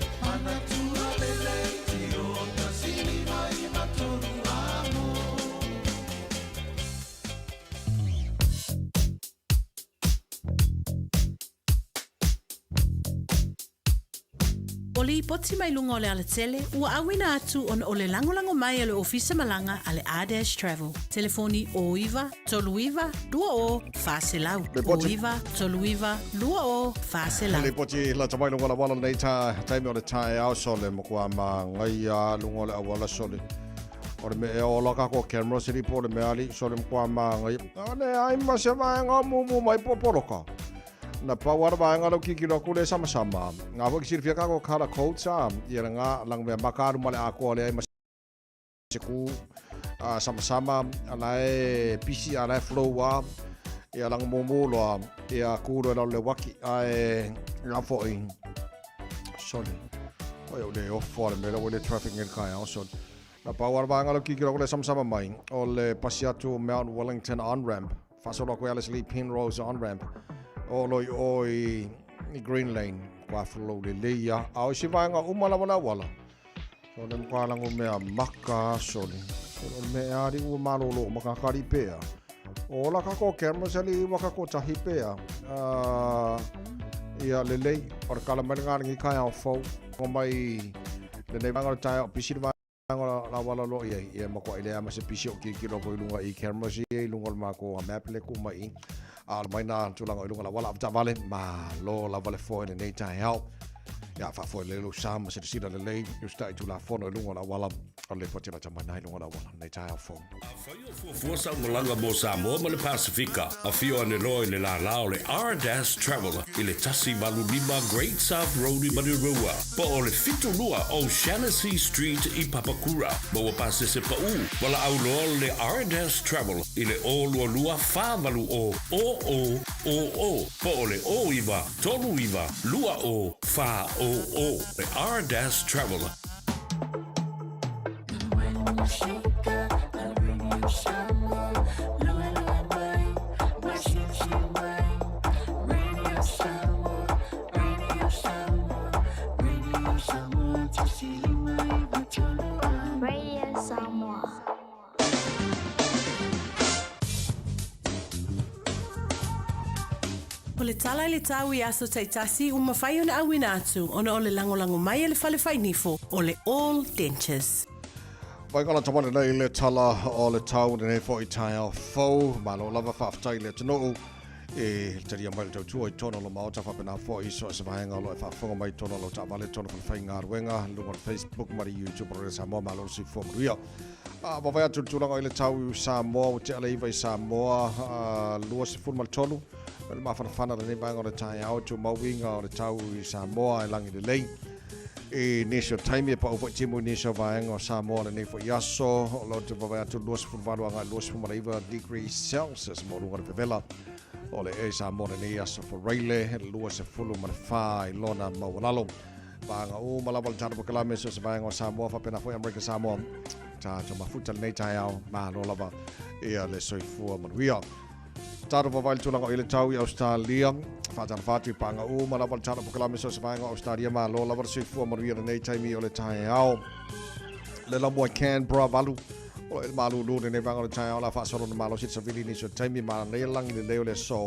O lipoti mai luga o le alatele, ua auina atu ona o le lagolago mai a le Ofisa Malaga a le R-Dash Travel. Telefoni 09 39 20 400. 09 39 20 400. Lipoti lata mai luga o le auala lenei ta taimi o le taeao sole matua māngaia luga o le auala sole. O le mea e ola ka ko camera sili po le mea ali sole matua māngaia. O le ai ma se vaenga mumu mai po poloka. Na pau ara vaenga lau kikilo aku le samasama. Ngā foi ki silafia ka ko colour codes a ia le ngā lang mea makaru ma le akoa le ai ma se ku a samasama ala e pisi ala e flow a ia lang mumu loa ia ku loa le waki a e ngā foi sole. Oi o le ofo ale mea le traffic ngel kai ao sole. Na pau ara vaenga lau kikilo aku le samasama mai o le pasi atu Mount Wellington on-ramp. Faasolo aku e Alice Lee Penrose on-ramp o lo i o i Green Lane. Kua flow lelei ia. A o isi vaenga uma lava le auala. So le mkwa lango mea maka sole. So le mea ari ua malolo ma kakari pea. O la kako cameras ali ua kako tahi pea. Ia lelei. O le kala mai le ngā kai ao fau. O mai le nei vaenga o le tae o pisi le vaenga la wala lo ia ia ma ko ile ama se pisi o ki ki lo ko lunga i camera si i lunga ma ko a map le ku mai a mai na tulaga i lunga la wala ta vale ma lo la vale fo le nei tai hao ia fa fo le lo sa ma se sila le lei i sta i tula fono i lunga la wala o le poti la tamai nai lunga la wala nei tai hao fo. Afai o fuafua sau malaga mo Samoa ma le Pasifika, afio ane loa i le lālā o le R-Dash Travel i le 185 Great South Road i Manurewa, po o le 72 O'Shannessy Street i Papakura. Maua pasese paʻū, valaau loa le R-Dash Travel i le 022 480 0000 po o le 09 39 20 400. Le R-Dash Travel. Radio Samoa. O le tala i le tau i aso taitasi ua mafai ona auina atu ona o le lagolago mai a le fale fainifo o le All Dentures. Wai kala tamale nei le tala o le tau lenei foi taeao fou. Malo lava faafetai i le atunuu e talia mai le tautua i totonu o lo maota faapena foi i so o se vaega o lo o e faafofoga mai i totonu o lau taavale, totonu o falefaigaluega, luga o le Facebook ma le YouTube o Radio Samoa. Malo le soifua manuia. A vaavaai atu i le tulaga i le tau i Samoa, ua tea le 9 i Samoa, 23, o le mafanafana lenei vaega o le taeao, tumau uiga o le tau i Samoa e lagi lelei. I nisi o taimi e pau foi timu i nisi o vaega o Samoa lenei foi aso, o lo te vaavaai atu 28 agai 29 degrees Celsius mo luga o le vevela o le e Samoa lenei aso Faraile 24 i lona maualalo. Vaega uma lava le tatou polokalame so se vaega o Samoa faapena foi Amerika Samoa. Tatou mafuta lenei taeao, malo lava ia le soifua manuia. Tatou vaavaai i le tulaga o i ai le tau i Ausetalia. Faatalofa atu i paaga uma lava o le Tala o Pokalame so o se vaega o Ausetalia malo lava le soifua manuia lenei taimi o le taeao. Le lamua i Canberra 8 o lo o i le malulu lenei vaega o le taeao o le a faasolo ona malosi le savili i nisi o taimi manaia le lagi lelei o le aso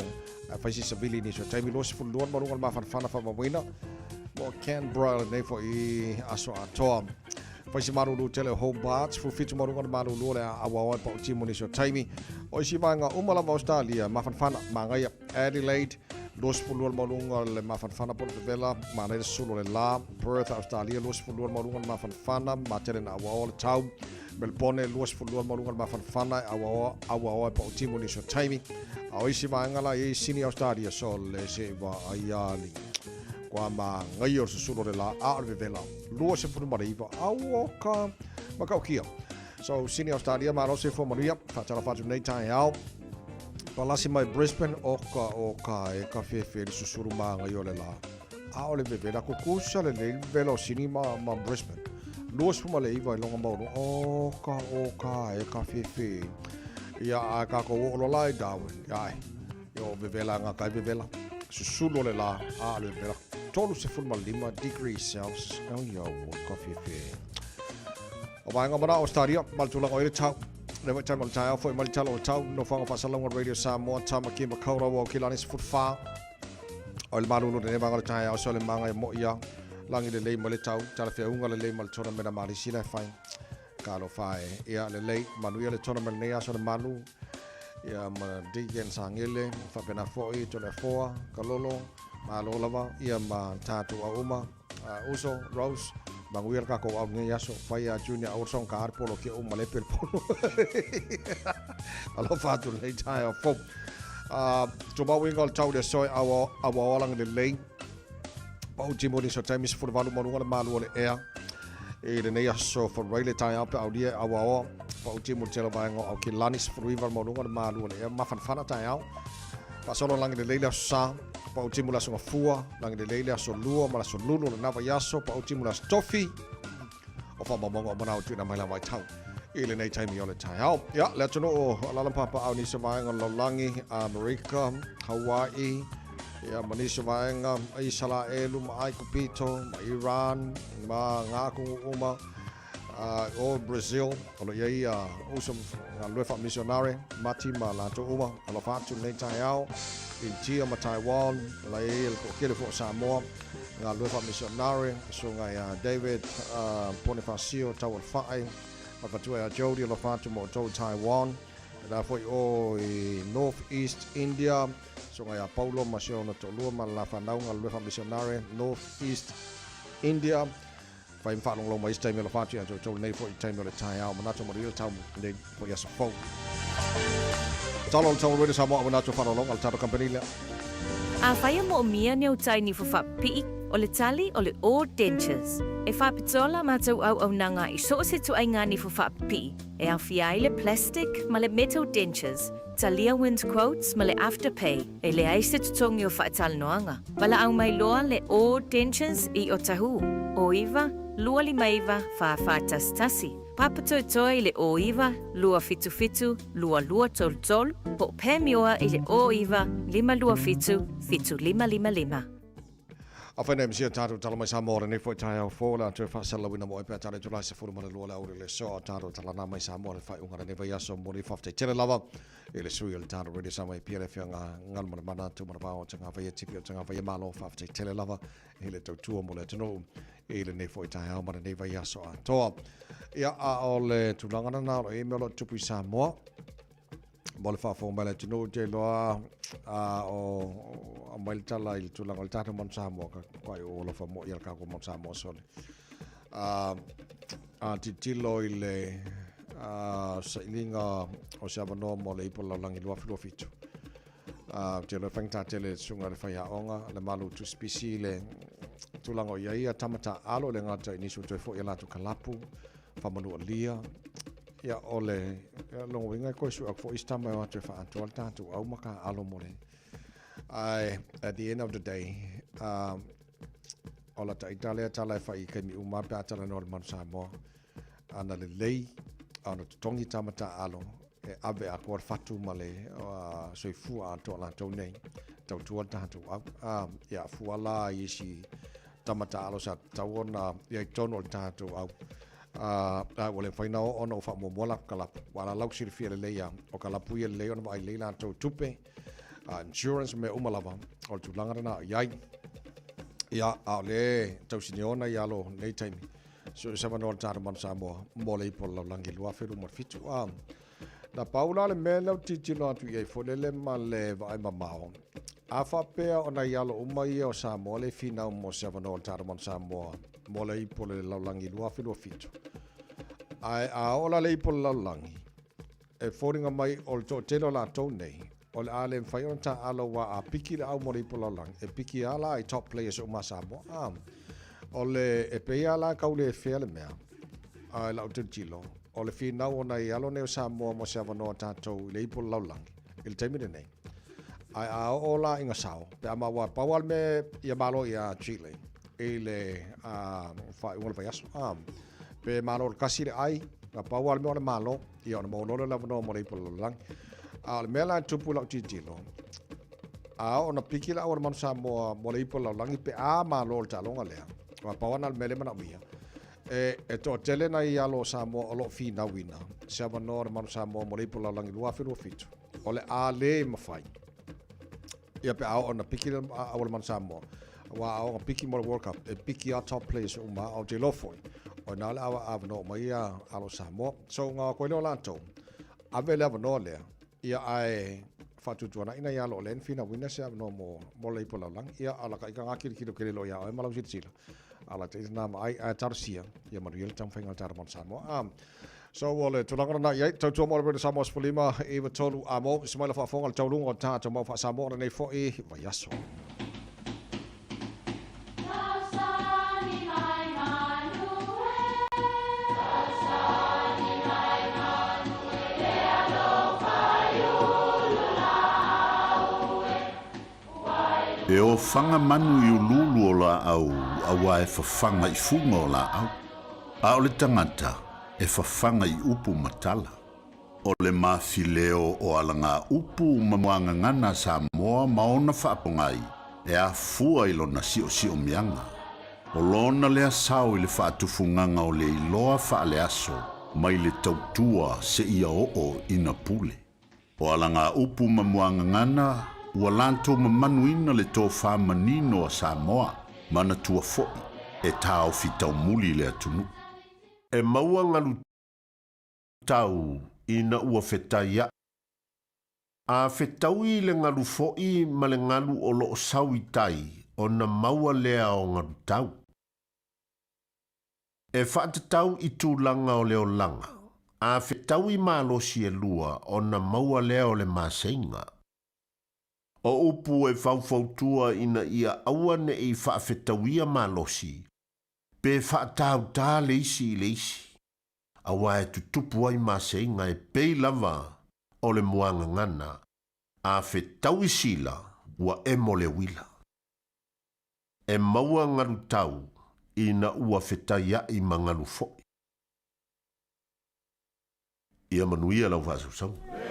ae fai se savili i nisi o taimi 22 le maluga o le mafanafana faamauina mo Canberra lenei foi aso atoa. Fai se malulu tele o Hobart, 17 ma luga le malulu o le a auaoa e paotimu mo nisi o taimi. O isi vaega uma lava o Australia, mafanafana, magaia, Adelaide, 22 le maualuga le mafanafana po o le vevela, manaia le susulu o le la, Perth, Australia, 22 le maualuga le mafanafana, matele na auaoa le tau, Melbourne, 22 le maualuga le mafanafana, e auaoa, auaoa e paotimu nisi o taimi. A o isi vaega la i ai Sini, Australia, so le se vaai ali. Kua magaia o le susulu o le la, a o le vevela, 29 au o ka matautia. So, Sini Australia, malo soifua manuia, faatalofa atu nei taeao. Palasi mai Brisbane, o ka, o ka e ka fefe le susulu magai o le la. A o le vevela kukusa le lei vevela o Sini ma, ma Brisbane. 29 i longa maunu, o ka, o ka e ka fefe. Ia, a kākou o lola i Darwin, ia e. Ia o vevela nga kai vevela. Susulu o le la, a le vevela. 35 degrees Celsius. Oh, ia ua ka fefe. O vaega mana o Stadia, ma le tulaga o i le tau. Le vai taima le taeao foi mai le tala o le tau, nofoaga faasalalauga Radio Samoa, Tamaki Makaurau o Kilani 14. O le malulu lenei vaega o le taeao, so le maga e moi ia. Lagi lelei ma le tau, talafeauga lelei ma le tournament a Malisi la e fai. Talofa e. Ia, lelei, manuia le tournament lenei aso le malu. Ia, ma Deacon Sangele, faapena foi, Toleafoa, Kalolo, malo lava, ia ma tātou au uma. Uso, Rose, manuia le kākou au lenei aso. Fai a Junior Aurson ka are polo ke uma lepe le polo. Alofa atu lenei taeao fou. Tumau inga o le tau le aso e aua aua lelei. Pau timo ni so taimi 18 ma luga le malu o le ea. I lenei aso February le taeao pe aulia e auaoa. Pau timo le tele vaega o Aukilani 19 ma luga le malu o le ea. Mafanafana taeao. Faasolo langi lelei le aso sa. Pau timo le aso gafua. Langi lelei le aso lua ma le aso lulu o lena vaiaso. Pau timo le aso tofi. O faamaumauga o manao tuuina mai la vaitau i lenei taimi o le taeao. Ia, le atunuu o alaalapapaao nisi o vaega o le lalolagi, Amerika, Hawaii, ia, ma nisi o vaega, Isalaelu ma Aikupito, ma Iran, ma ngā atunuu uma, o Brazil, o lo o i ai uso galulue faamisionare, Mati ma latou uma, alofa atu lenei taeao, Intia ma Taiwan, la i ai le toatele foi o Samoa, galulue faamisionare, susuga ia David Ponifasio Taualefa'e, ma le faletua ia Jody, alofa atu ma outou i Taiwan, la foi o i North East India, susuga ia Paulo ma si ona toalua ma le la fanau galulue faamisionare, North East India. Fai ma faalogologo mai isi taimi alofa atu ia te outou lenei foi taimi o le taeao. Manatu manuia le tau lenei foi aso fou. Talo o le tau Radio Samoa auina atu faaaloaloga a le tatou kamupani lea. Afai e moomia ni utai nifo faapipii, o le tali o le All Dentures. E faapitoa la matou auaunaga i so o se ituaiga nifo faapipii, e aofia ai le plastic ma le metal dentures, talia wind quotes ma le afterpay. E leai se totogi o faatalanoaga. Valaau mai loa le All Dentures i Otahuhu, 09 259 4411, Papatoetoe i le 09 277 2233, po o Panmure i le 09 527 7555. Afai nei misia tatou tala mai Samoa lenei foi taeao fou le a toe faasalalauina mo oe pe a tala i tulaga 12 le aoauli o le aso a tatou talana mai Samoa le faaiuga o lenei vaiaso mo le faafetai tele lava i le sui o le tatou Radio Samoa e pia le afioga Galumalemana Tumanavao o Tagavaia Tipi o Tagavaia Malo faafetai tele lava i le tautua mo le atunuu i lenei foi taeao ma lenei vaiaso atoa. Ia a o le tulaga lena o lo o i ai mea o lo o tupu i Samoa mo le faafofoga mai le atunuu te iloa a o aumai le tala i le tulaga o le tatou Manu Samoa ka kai o alofa mo ia le kākou Manu Samoa sole. A a tilotilo i le sailiga o se avanoa mo le Ipu o le Lalolagi 2027. Ou te iloa e faigata tele le susuga i le faiaoga, le malu tusipisi i le tulaga o i ai ia tama taaalo, e le gata i nisi ua toe foi i a latou kalapu, faamanualia. Ia, o le lona uiga e toe sue atu foi isi tama e o atu e faaatoa le tatou au ma taaalo mo le. Ae at the end of the day, o lata ita lea tala e fai i taimi uma pe a talanoa i le Manu Samoa, ana lelei, ona totogi tama taaalo. e ave atoa le fatu ma le soifua atoa latou nei tautua le tatou au. Ia fua la i isi tama taalo sa tatau ona i ai totonu o le tatou au. A ua le mafai ona oo ona ua faamuamua latou kalapu. Ua ala lau silafia lelei lava, o kalapu ia lelei ona vaai lelei latou tupe, insurance ma mea uma lava, o le tulaga lena o i ai. Ia, a o lea e tausineona i alo nei taimi, so se avanoa le tatou Manu Samoa mo le ipu o le lalolagi 2027. Na pau la le mea lea ou te tilotilo atu i ai foi lele ma le vaai mamao, a faapea o nai alo uma ia o Samoa le finau mo se avanoa o le tatou Manu Samoa mo le ipu o le lalolagi 2027, ae a oo la le ipu o le lalolagi, e foliga mai o le toatele o latou nei, o le a le mafai ona taaalo aua a piki le au mo le ipu o le lalolagi, e piki lava la i top players uma a Samoa. A, o le, e pei lava la e tau le fair le mea, a i lau tilotilo, o le finau o nai alo nei o Samoa mo se avanoa tatou i le ipu o le lalolagi i le taimi lenei. Ae a oo la ina sao, pe a maua, pau lava le mea ia malo ia Chile i le faaiuga o le vaiaso. A, pe malo le kasi le ai, na pau lava le mea o le malo, ia ona maua loa lea o le avanoa mo le ipu o le lalolagi. A o le mea la e tupu i lau tilotilo, a oo ina piki le au a le Manu Samoa mo le ipu o le lalolagi pe a malo le taaloga lea, aua pau lava lena o le mea lea e manaomia, E toatele nai alo o Samoa o lo o finauina se avanoa o le Manu Samoa mo le Ipu Lalolagi 2027. O le a le mafai ia pe a oo ina piki le au a le Manu Samoa, aua a oo ina piki mo le World Cup, e piki lava top players uma, a ou te iloa foi, o ina le avanoa uma ia alo o Samoa. So, na koe lea o latou, ave le avanoa lea, Ia ae faatuatuanai nai alo o lea na finauina se avanoa mo mo le ipu lalolagi. Ia ala ka ika ngā kilokilo ke lilo iā oe ma lau silasila. Ala te ina vaai ae talosia ia manuia le taumafaiga o le tatou Manu Samoa. So o le tulaga lena i ai, tautua mo le Radio Samoa 15 93 a mo se mai la faafofoga le taualuga o le tatou mau faa-Samoa o lenei foi vaiaso. E ofaga manu i uluulu o laau auā e fafaga i fuga o laau, a o le tagata e fafaga i upu ma tala. O le mafileo o alagaupu ma muagagana a Samoa ma ona faapogai e afua i lona siosiomiaga. O lona lea sao i le faatufugaga o le iloa faaleaso mai le tautua seia oo ina pule. O alagaupu ma muagagana ua latou mamanuina le tofa manino a Samoa, manatua foi e taofi taumuli le atunuu. E maua galu tau ina ua fetaiaʻi. A fetaui le galu foʻi ma le galu o loo sau i tai ona maua lea o galu tau. E faatatau i tulaga o le olaga, a fetaui malosi e lua ona maua lea o le maseiga. O upu e faufautua ina ia aua neʻi faafetauia malosi, pe faatautā le isi i le isi. Aua e tutupu ai maseiga e pei lava o le muagagana, a fetaui sila ua emo le uila. E maua galu tau ina ua fetaiaʻi ma galu foʻi. Ia manuia lau faasausauga.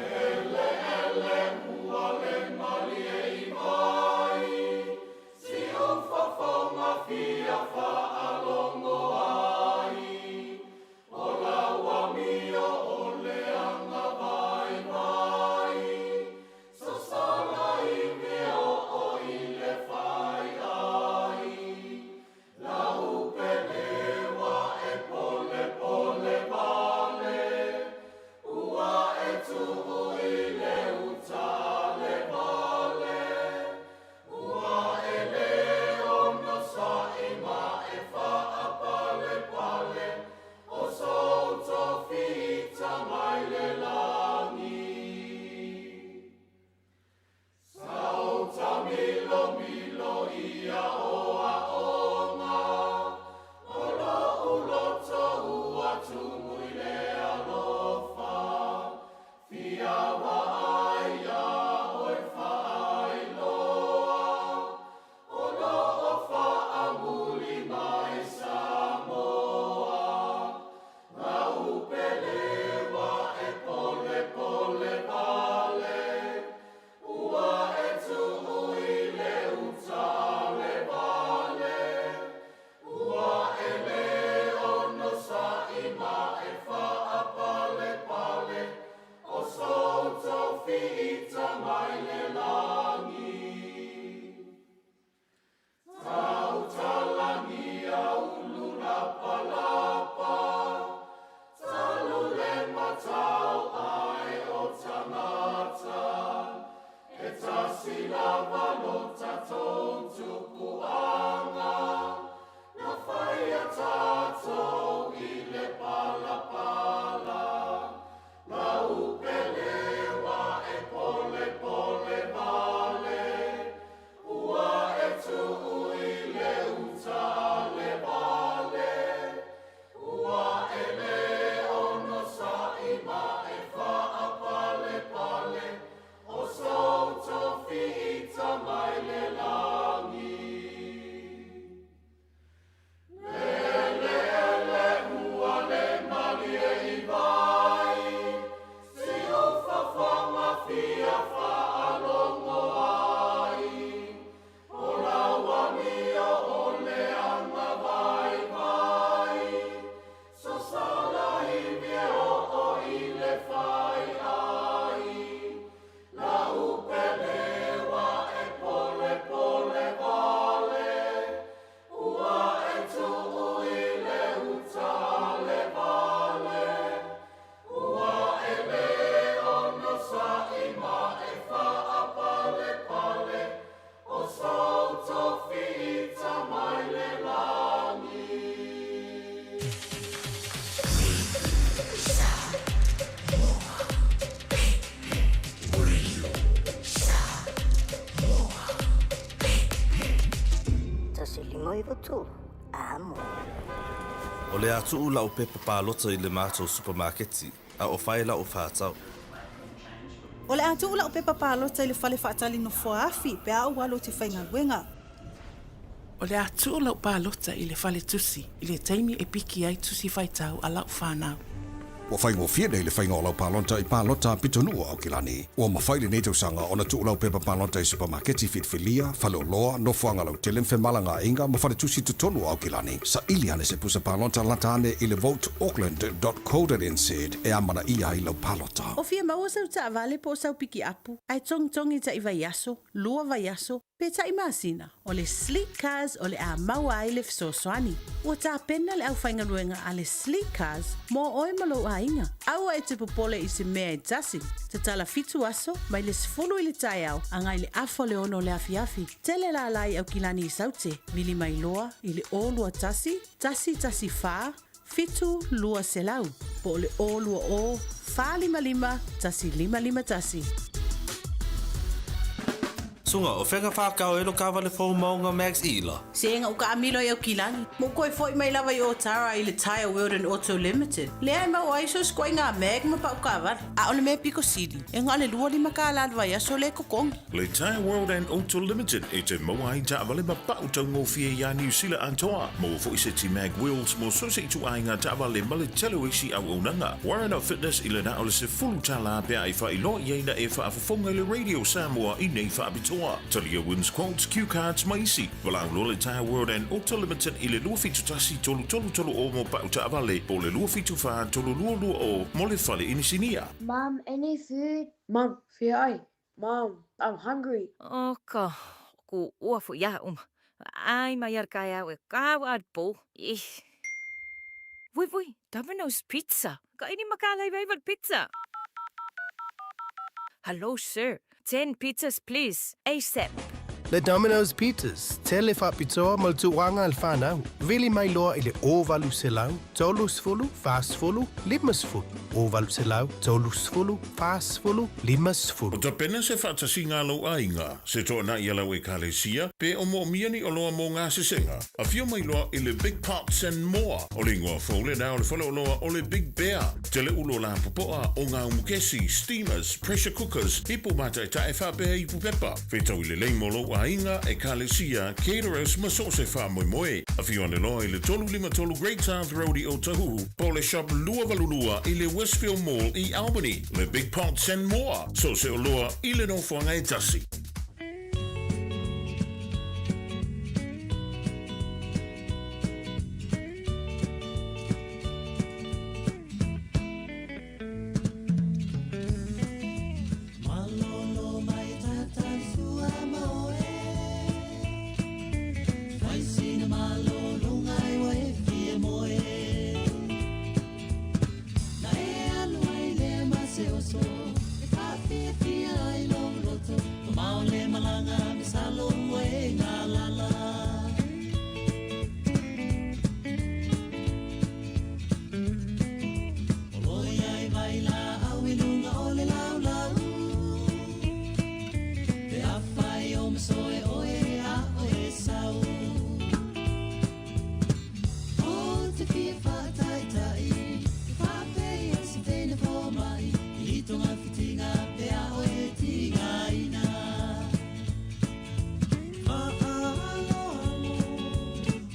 tolu Amo. O le a tuu la'u pepa palota i le matou supamaketi, a o fai la'u fatau. O le a tuu la'u pepa palota i le fale faatali nofoa afi pe a ou alu ou te faigaluega. O le a tuu la'u palota i le fale tusi i le taimi e piki ai tusi faitau a la'u fanau. Ua faigofie nei le faiga o lau palota i palota pitonuu o Aukilani. Ua mafai lenei tausaga ona tuu lau pepa palota i supamaketi filifilia, faleoloa, nofoaga lautele ma femalagaaiga ma faletusi i totonu o Aukilani. Saili ane se pusa palota lata ane i le voteauckland.co.nz e amanaia ai lau palota. O fia maua sau taavale po o sau pikiapu, ae togitogi taʻi vaiaso, lua vaiaso, pe taʻi masina, o le Sleek Cars o le a maua ai le fesoasoani. Ua tapena le aufaigaluega a le Sleek Cars mo oe ma lou aiga. Aua e te popole i se mea e tasi. Tatala fitu aso, mai le 10 i le taeao agai i le afa o le ono o le afiafi. Tele lala i Aukilani i Saute, vili mai loa i le 021 114 7200 po o le 020 455 1551. Suga, o fea ka whakao e lo kawale fou maunga Max Ila? Se ega u kaamilo i Aukilani, ma u koe foi mai lava i Otara i le Tyre World and Auto Limited, lea e maua ai so se ituaiga mag ma pau kaavale. A o le mea piko sili, e na o le 25 kālā le vaiaso lea e totogi. Le Tyre World and Auto Limited e te maua ai taavale ma pau taugofie iā Niu Sila atoa. Maua foi seti mag wheels mo so se ituaiga taavale ma le tele o isi auaunaga. Warren of Fitness i le na o le $10 pe a e faailoa i ai na e faafofoga i le Radio Samoa i nei faapitoa. Talia wins quotes, cue cards ma isi. Valaau loa le Tyre World and Auto Limited i le 271 3330 mo pau taavale po o le 274 3220 mo le fale inisinia. Mum, any food? Mum, fia ai? Mum, I'm hungry. O ka, ku ua fu ia uma. Ai mai ar kai au e kau ar po. Ih. Vui vui, Domino's Pizza. Ka ini makalai vai pizza. Hello sir, 10 pizzas please, ASAP. Le Domino's Pizzas, tele faapitoa mo le tauaga a le fanau. Vili mai loa i le 0800 30 40 50. 0800 30 40 50. O tapena se faatasiga a lou aiga, se toanai a lau Ekalesia, pe o moomia ni oloa mo gasesega. Afio mai loa i le Big Pots and More. O le igoa fou lena o le faleoloa o le Big Bear. Tele ulo lapopoa o ngā umukesi, steamers, pressure cookers, ipu mātaetae faapea ipu pepa. Fetau i lelei mo lou aiga, Ekalesia, caterers ma so o se faamoemoe. Afio ane loa i le 353 Great South Road i Otahuhu, po o le Shop 282 i le Westfield Mall i Albany. Le Big Pots and More. So o se oloa i le nofoaga e tasi. Malolo mai tatai sua ma oe Fai sina malolo ngai wa e fia moe Na e alu ai le ma se oso E whaafia fia ai lo loto Mamao le malanga me salo ua e ngā lala O loi ai vai la au i lunga o le laulau Pe a whai o masoe oe a oe sau O te fia whaataitai Ke whapei o se teina fō mai I litonga whitinga pe a oe tinga ina Whaaloalo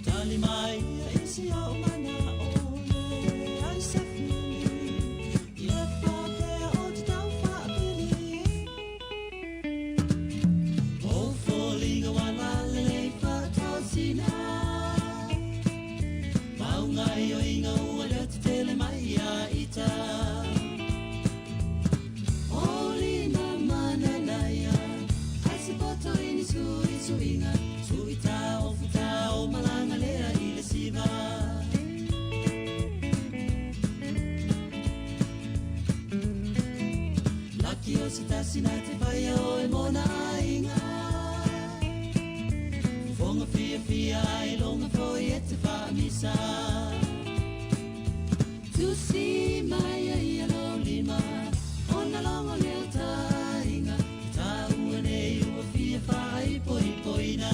Tali mai ia i si au mana o le ai se whili Ia whapea o te tau whaapili O fōlinga wala lelei whaatosina Maunga i o inga ua leo te tele mai a ita O lima mana naia Ai se poto ini sui suinga Sui ta o futa o malanga lea i le siva Laki o se tasi na te whaia o e mona ainga Fofonga fia fia ai longa foi e te whaamisa Tusi mai a ia lo lima Ona longo leo tainga Ta ua nei ua fia whai poi poina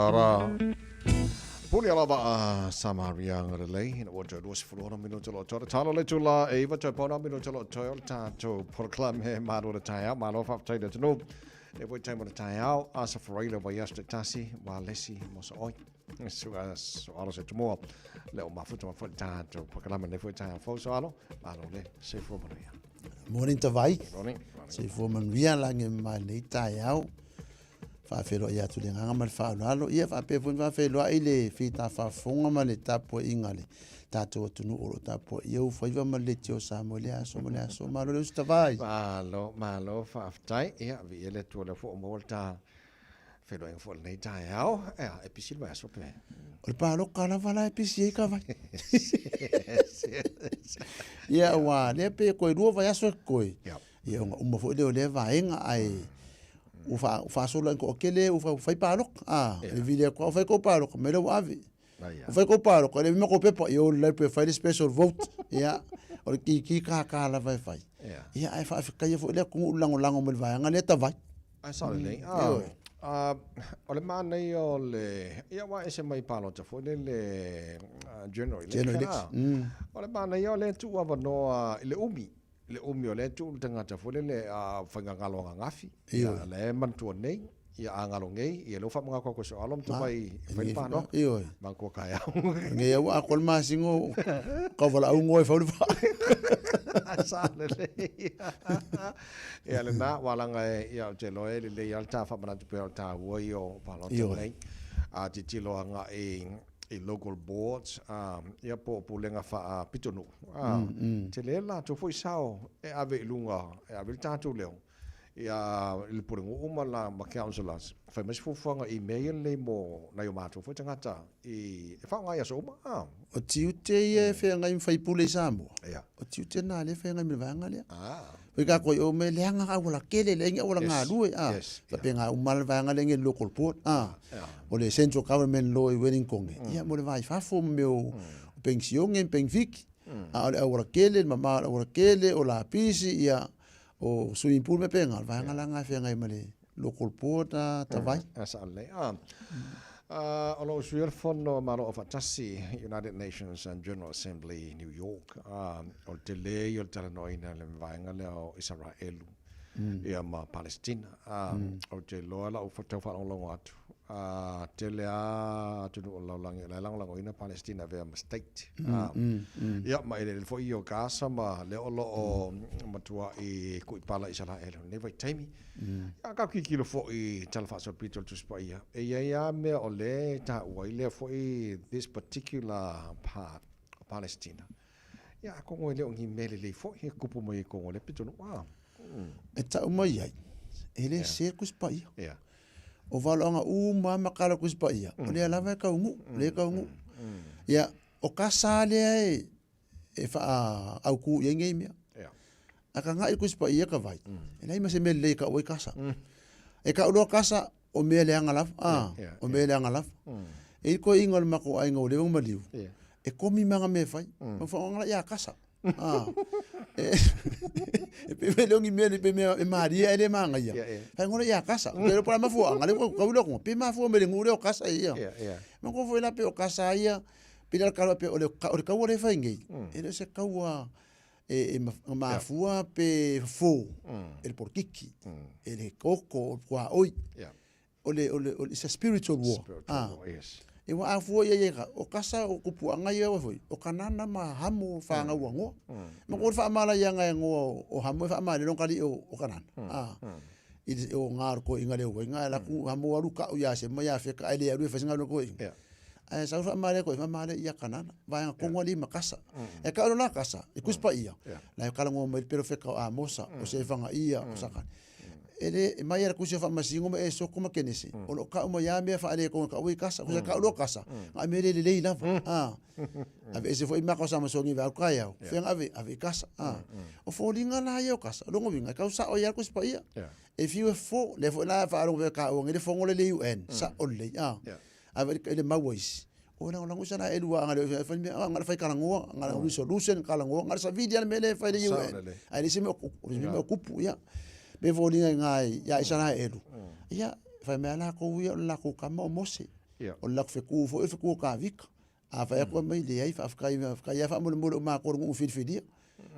Ara. Pule ala vaa Samaria ngalelei ina ua toe 26 minuta lo toe. Talo le tula e iwa toe pauna minuta lo toe o le tātou polokalame malo le taeao. Malo faafetai le atunuu. Le foi taimi o le taeao, asa faraile vaiaso taitasi, wa lesi mo sa oi. Su'a soalo se tumua. Le o mafuta ma foi le tātou polokalame nei foi taeao fou soalo. Malo le soifua manuia. Morning Tavai. Morning. Soifua manuia lagi ma lenei taeao. Faafeiloai atu i le agaga ma le faaaloalo, ia faapea foi ona faafeiloai le fita faafofoga ma le tapuaiga a le tatou atunuu o lo o tapuaia ou faiva ma le leitio o Samoa i lea aso ma lea aso. Malo le uso Tavai. Malo, malo faafetai. Ia, viia le Atua o lea foi ua maua le ta feiloaiga foi i lenei taeao. Ia, e pisi le vaiaso pe? O le paloka lava la e pisi ai ka vai. Ia, aua lea pe toe lua vaiaso e koe. Ia, ona uma foi lea o lea vaega, ae ua faasolo ai toatele ua fai paloka. A, e vili atu lava, ua fai kou paloka, mai lea ua ave. Ua fai kou paloka, e le ma kou pepa, ia o le pe fai le special vote. Ia, o le kiki kaka lava e fai. Ia, ae faafetaia foi le atunuu i le lagolago mai le vaega lea tavai. Ae sao lelei. O le manaia o le, ia ua ese mai palota foi lele general election. O le manaia o lea e tuu avanoa i le umi. Le umi o lea e tuu le tagata foi lele a faigagalo ananafi, ia lea e manatua nei, ia a galo nei, ia lea ua faamanatu atu e Soalo ma Tavai e fai le palota. Ioe. Manatua taeao. Nei au atoa le masina o kauvalaau ngoe e fau le vaa. Sa lelei. Ia lena, ua laga e, ia ou te iloa e lelei lava le ta faamanatu pea o le taua ia o palota nei. A tilotilo agai i local boards, ia po o pulega faapitonuu, tele le latou foi sao e ave i luga, e ave le tatou leo, ia i le pulenuu ma la ma councillors, fai mai se fuafuaga i mea ia lelei mo nai o matou foi tagata i e faaaoga i aso uma. O tiute ia e feagai ma faipule i Samoa, o tiute na lea e feagai ma le vaega lea. Foi ka koi o me leaga ka auala kele, leai ni auala galue, a. Faapena uma le vaega lea nge local board, a. O le central government law i Wellington, ia mo le va i fafo mo mea o penisione ma penifiki. A o le auala kele, le mama o le auala kele, o lapisi, ia, o swimming pool mea pena, o le vaega la na e feagai ma le local board a Tavai. A sao lelei. A, o lo o usuia le Fono Malo Aufaatasi, United Nations General Assembly, New York, a, o le tele ia o le talanoaina i le vaega lea o Isaraelu ia ma Palestina. A, ou te iloa lau tau faalogologo atu, a, tele lava atunuu o le lalolagi o la e lagolagoina Palestina e avea ma state. A, ia ma eleele foi ia o Gaza ma lea o lo o matuai kuipala Isaraelu i lenei vaitaimi. A tatou tilotilo foi i Tala Faasolopito o le Tusi Paia, e i ai lava mea o lea e taua ai lea foi this particular part o Palestina. Ia atonu e le o ni mea lelei foi e tupu mai ai i totonu o lea pitonuu. A. E tau mai ai, e le sē le Tusi Paia. O valoaga uma lava ma tala o le Tusi Paia, o lea lava e taunuu, o lea e taunuu. Ia, o kasa lea e e faaautu i ai nei mea. A ka gaʻi Tusi Paia ka vai, e leai ma se mea lelei e tau ai kasa. E tau loa kasa, o mea leaga lava, a, o mea leaga lava. E i ai toeaiina o le matou aiga ua leva ona maliu, e komi ma ana mea e fai, ma faaaoga la ia kasa. A, e pei e le o ni mea pei mea e malie ae le manaia. Faaigoa lea ia kasa. Ou te iloa po o le a mafuaaga, lea ua tau le atu, pe mafua mai le nuu lea o kasa ia. Manatua foi la pei o kasa ia, Pei la kala pe o le o le kaua lea e fai nei, e le o se kaua e mafua pe fofo e le polokiki, e le koko, o le puaoi. O le o le it's a spiritual war. Spiritual war, yes. E ua afua ia ia o kasa o kupuaga ia foi, o Kanana ma Hamo whanau a ngoa. Ma ko le whaamalaianga e ngoa o Hamo e whaamale long kali o Kanana. I le o ngā ko inga le uainga, e laku Hamo alu kau ia se mai a wheka ai le alu e whasinga alu ko inga. Ae sau whaamale ko i whaamale ia Kanana, vaenga kongo ali ma kasa. E ka la kasa, i kuspa ia. La e kala ngoa mai pero wheka o Amosa, o se whanga ia, o saka. E le, e mai ala kusi o whaamasingo ma e soko ma kenese. O lo kau mai a mea whaale konga ka ui kasa, kusa kau lo kasa. Nga me le lelei lava. Ave ese foi maka o sa masongi vau kai au. Whenga ave, ave i kasa. O fōlinga la ia o kasa. Longo winga, kau sa o ia kuspa ia. E fiu e fō, le foi la whaalongo vea ka uangi le fongo le le UN, sa o le. Ave i le maua isi. O lagolago isa la e lua anga le fai mea anga le fai kalangoa, anga le resolution kalangoa, anga le savili ana mea le fai le UN. Ai le se mea o kupu ia. Me foliga i ngai ia isa la elu. Ia fai mea la ko ia o la ko kama o Mose. O le laku feku foi o le feku o Kavika. A fai atu mai leai faafetai faafetai lava faamolemole o matou o le nuu filifilia.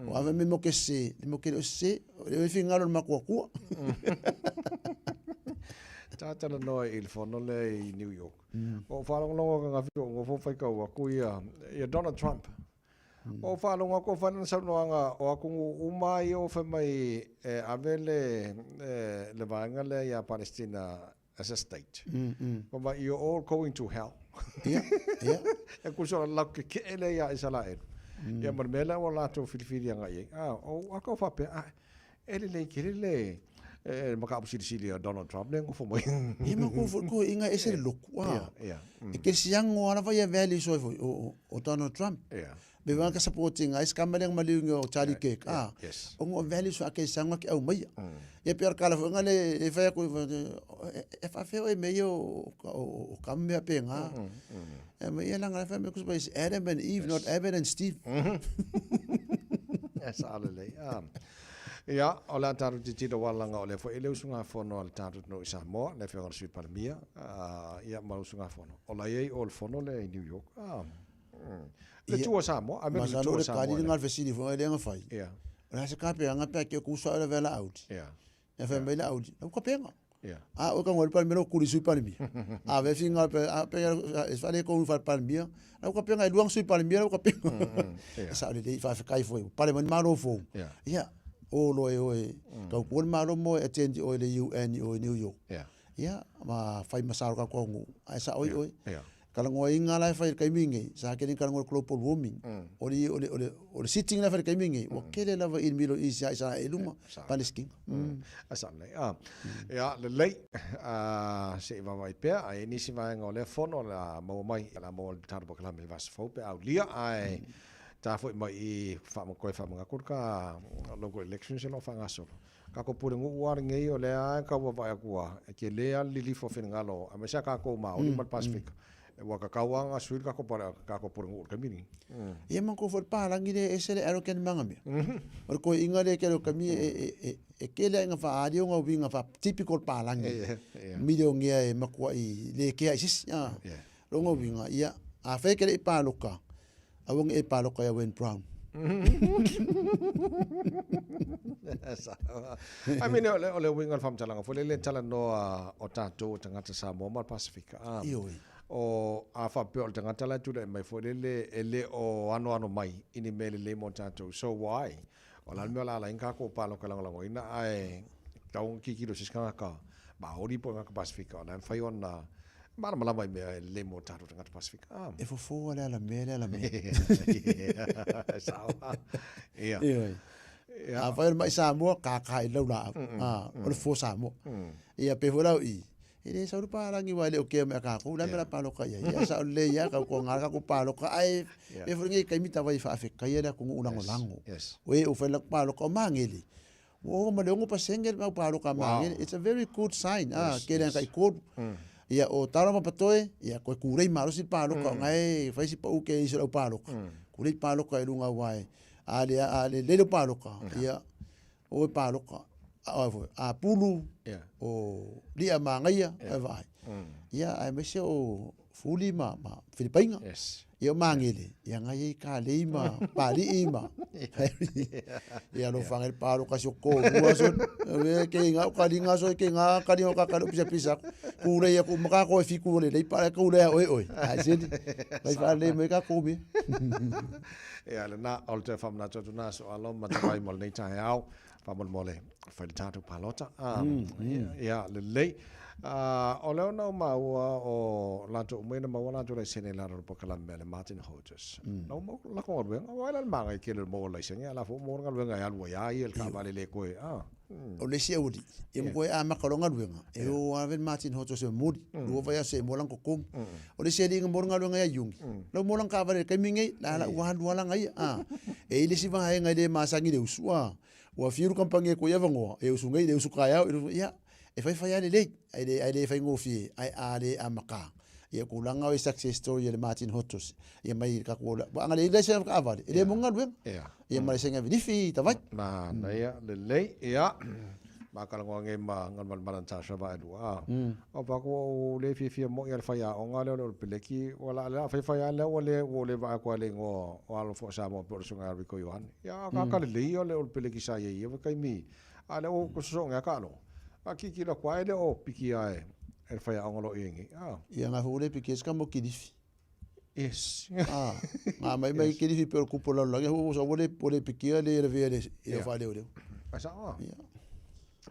O a fai mai mo ke sese, le mo ke le o sese, o le finagalo o le matou Atua. Sa talanoa i le fono lea i New York. Ua ou faalogologo ananafi o ou nofo faitau atu ia, ia Donald Trump. Ua ou faalogo atu o fai lana saunoaga o atunuu uma lava ia ua fai mai e ave le, le vaega lea ia Palestina as a state. Fai mai, you're all going to hell. E tusa o le latou keke'e lea ia Isaraelu. Ia ma le mea lea ua latou filifili agai i ai. A, o aka o faapea, a, e lelei tele le e, mataupu silisili a Donald Trump lea e nofo mai. Ia ma kou foi toeaiina e ese le lotu, a. E kerisiano lava lava ia values oi foi o, o Donald Trump. Be vanga ka supporting ai se kama lea na maliu o Charlie Kirk, a. Ona o values faakerisiano ake aumaia. Ia pei o le kala foi lena e fai atu, e faafefea oe i mea ia o, o, o kama mea faapena. E mai ia leaga fai mai kusa it's Adam and Eve, not Abbott and Steve. E sao lelei. Ia, o le a tatou tilotilo aua leaga o lea foi e le usugafono a le tatou atunuu i Samoa, le Afioga i le Sui Palemia, ia ma le usugafono. O la e i ai o le fono lea i New York. Le tu a Samoa, ave le tu a Samoa. Masalo o le tali lena o le fesili foi lea na fai. O le a se kapeaga pe a ke ku sa le vela audi. Ia fai mai le audi, lau kapeaga. A o ka ngoi Palemia lau kuli Sui Palemia. A ve finga pe a pe e fale ko fale Palemia. Lau kapeaga e luang Sui Palemia lau kapeaga. E sao lelei faafetai foi. Pale mai malo fou. Ia o lo e oe kau ku le malo mo e attend oe le UN i oe New York. Ia ma fai masalo ka ko ngu. Ai sa oi oi. Kalagoaina la e fai i le taimi lenei, sa kele kalagoa i le global warming. O le, o le, o le, o le sitting la e fai i le taimi lenei, ua kele lava i le Middle East ia Isaraelu ma Palestina. A sa lelei. A, ia, lelei, a, se i vaavaai pea, a i ai nisi vaega o lea fono o le a maua mai, o le a maua i le tatou polokalame i le vaiaso fou pe a aulia, ae ta foi mai i toe faamanatu le ta local elections o lo o faagasolo. Tatou pulenuu lava lenei o lea lava e tau vaavaai atu lava, e tele lava le lilifa o finagalo aemaise lava tatou Maori ma le Pasefika, ua tatau lava ona sui le tatou tatou pulenuu i le taimi lenei. Ia manatua foi le palagi lea e ese le arrogant ma ana mea. O le toeaina lea e tele o taimi e tele lava ina faaali ona uiga faa-typical palagi milionea e matuai le kea i se isi. Lona uiga, ia, afai e te le i paloka, aua ne i e paloka ia Wayne Brown. I mean, o le, o le uiga o le faamatalaga foi lele e talanoa o tatou o tagata Samoa ma le Pasefika. Ah, Ioe. O, a faapea o le tagata la e tulai mai foi lele e le o anoano mai i ni mea lelei mo tatou. So why? O le a le mea o le a ala ai ni tatou paloka lagolagoina ae tatau ona tilotilo i se isi tagata Maori po o tagata Pasefika o la e mafai ona malamalama i mea e lelei mo tatou tagata Pasefika. Ah. E fofo lava le alamea le alamea. E sao. Ia. Ioe. Afai o le mai Samoa, kaka i lau laau. Ah, o le fofo Samoa. Ia pei foi la o i, e le sau le palagi aua e le o kea mai a kākou, o le a le mea o le a paloka i ai. Ia sao lelei lava, tau toga le tatou paloka, ae pei foi lenei taimi tau faafetaia le atunuu lagolago. O e ua fai le latou paloka o Magele, ua ova ma le 6% le mau paloka a Magele. It's a very good sign, ah, kele ana taitolu. Ia o Tara ma Patoe, ia koe kūlei malosi le paloka, o na e fai si pau ke iso lau paloka. Kūlei paloka i luga aua e, a le, a le lele o paloka, ia, o e paloka, a, foi, a pulu, o lia magaia, e vaai. Ia, aemaise o Fuli ma, ma Filipaina. Yes. Ia o Magele, ia ngai ai ka lei ma Palii ma. Ia lo whangai palo kasi o ko mua so. E ke inga o kalinga so ke inga kalinga o kakalo pisa pisa. Kule ia ku maka ko e fiku le lei pa kule ia oi oi. Ai seli. Mai fa le mai ka ko me. Ia le na o le toe faamanatu atu na so alo ma te vai mo lenei taeao. Faamolemole, fai le tatou palota. Ia, lelei. O lea ona ou maua o latou uma ia na maua latou laisene i lalo o le polokalame a le Martin Hodges. Na uma lako galuega, aua e le maga i tele o le maua o laisene, a la foi ua maua le galuega e alu ai lava ia i le taavale le toe, a. O le isi aualii, ia ma toe amata loa galuega, e o ave le Martin Hodges e momoli, lua vaiaso e moa lana totogi. O le isi alii na moa le galuega ia Iuni, la ua moa lana taavale i le taimi lenei, la la ua alu lava lana ia, a. E i ai le isi vaega e le masani i le usu, a. Ua fiu le kamupani e koe avanoa, e usu nei, le usu taeao, ia, e faifai lava lelei, ae le, ae le faigofie, ae a le amata. Ia, tulaga o e success story a le Martin Hotos, ia mai le tatou ola, ana leai laisene avetaavale, e le maua galuega. Ia ma laisene avelifi i Tavaii. Manaia, lelei, ia. Ma kalagoa nge ma ngal mal malan ta sa va lu a. O pa ko o le fi fi mo ya le fa ya o nga le o le peleki o la la fa fa ya le o le o le va ko le ngo o alo fo sa mo por so nga ri ko yohan. Ya ka ka le le o le o peleki sa ye ye kai mi. A le o ko so nga ka lo. A ki ki la kwa le o piki a e e fa ya o lo ingi. Ah. Ia nga fu le piki ska mo kilifi. Yes. Ah, nga mai mai kilifi pe kupo la la hu so le le piki le le le le fa le le. Pa sa. Ia.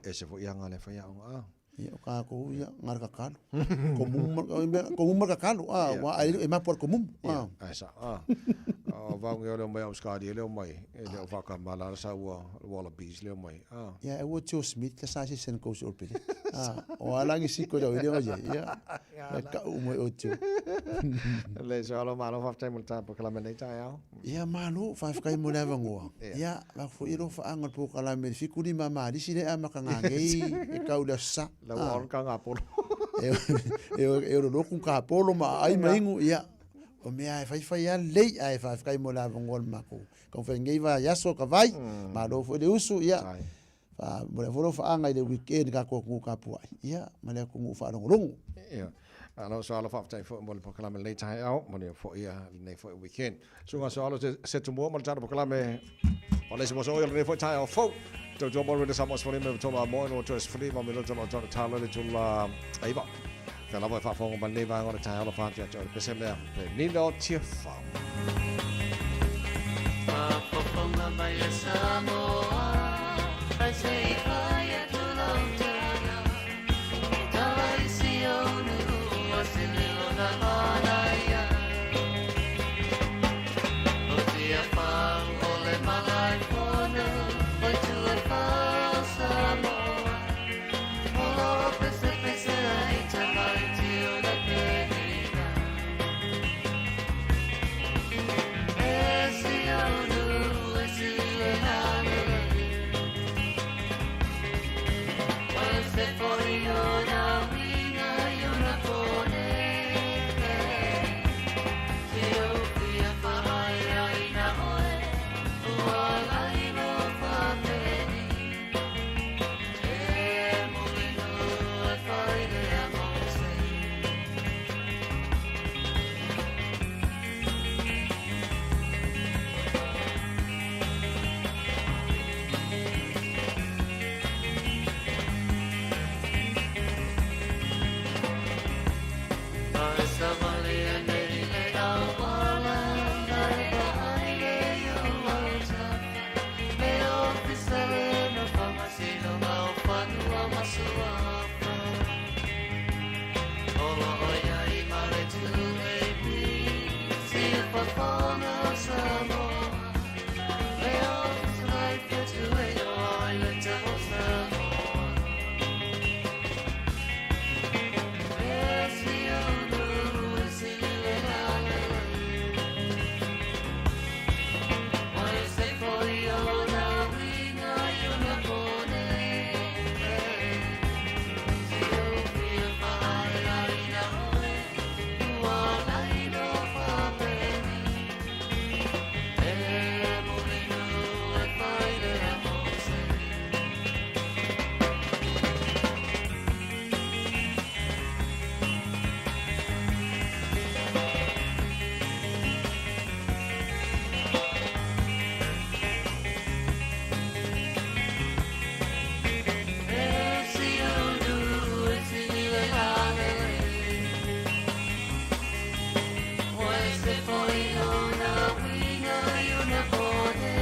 E se fo ia nga le fa ya o nga. Ia o ka ko ia ngar ka kalu. Komum komum ka kalu. Ah, wa e ma por komum. Ah. Ai sa. Ah. O vau nge o mai o skadi le mai. E le o waka mala sa ua wallabies le mai. Ah. Ia e ua Joe Smith ka sa si sen ko si pele. Ah, o alangi si ko le le ia. Ia. Ka u mo o tio. Le so alo malo fa time ta pa kala nei ta iau. Ia malo fa kai mo le vangoa. Ia va fo i ro fa anga po kala me fikuli ma ma di si le ama ka ngangei e kau le sa. La ua ka ngā polo. E e o lo ku ka polo ma ai ma ingu ia. O mea e fai fai a lei a e fa kai mo la vangoa ma ko. Ka fa ngei va yaso ka vai. Ma lo fo le usu ia. Fa mo le fo fa anga i le weekend ka ko ku ka puai. Ia ma le ku fa rongo. Ia. Alo so alo fa tai fo mo le pokalame le tai au mo le fo ia le fo weekend. So nga so alo se tu mo mo le tata pokalame o le se mo so ia le fo tai au fo. Tau tau mo le sa mo sfoli me to la mo no to sfoli mo me to to ta le to la aiva. Ka lava fa fo mo le va ngo le tai alo fa tia to pese le pe ni no tia fa. Fafofonga mai a Samoa, ai se i fai atu lau tala. E tala i si au nuu, a se lilo na manaia. O tia whau o le malai fono, o tua whau Samoa. O lo o pese pese ai tamai tio na penina. E si au nuu, e si le hana le. O se foi o na winga i o na kone. Te au pia whaai ai na oe, ua lai no whapeni. E mulinu e whai lea mo se. Ai sa wale a nei le awala, nai pa ai le iu au tafa. Me o fisele no whamasino ngau whanua masuafa. Ola o ia i mare tu e pi, si whafonga o Samoa. Me o fisele te tu e o ai le te o Samoa. E si au nuu, e si le hana le. Oi se foi o na winga i o na kone. Si au pia whaai ai na oe, ua lai no whapeni. E mulinu e whai lea mo se. E si au nuu, e si le hana le. Oi se foi o na winga i o na kone.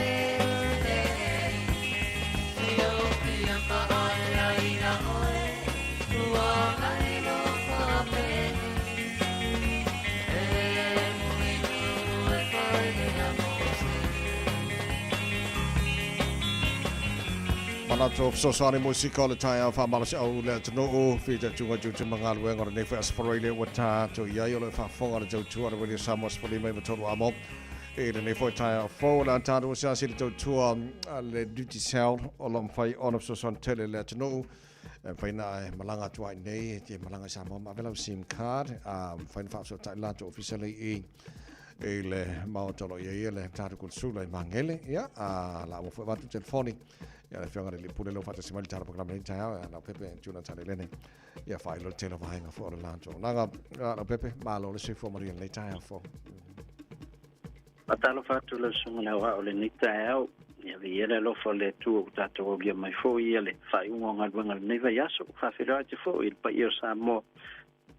Si au pia whaai ai na oe, ua lai no whapeni. E mulinu e whai lea mo se. Manato fesoasoani musika o le taeao faamalosiau le atunuu fitaituga tiute ma galuega o lenei foi aso faraile ua tatou i ai o lo o faafofoga le tautua le Radio Samoa 15 amo e lenei foi taeao fou o le a tatou asiasi le tautua a le Digicel o lo o mafai ona fesoasoani tele i le atunuu e mafai ona e malaga atu ai nei e te malaga i Samoa ma ave lau SIM card a mafai ona faafesootai le latou ofisa le i i le maota o lo o i ai le tatou Konesula i Magele. Ia, a la ua foi avatu telefoni ia le Afioga i le Alii Pule lea ua faatasi mai le tatou polokalame i lenei taeao, ia Leaupepe Juna Talelene. Ia faailoa le tele o vaega foi o le latou auaunaga. Leaupepe, malo le soifua manuia i lenei taeao fou. Faatalofa atu lau Susuga i le Aoao i lenei taeao. Ia viia le alofa o le Atua ua tatou aulia mai foi ia le faaiuga o galuega i lenei vaiaso. Faafeiloai atu foi i le paia o Samoa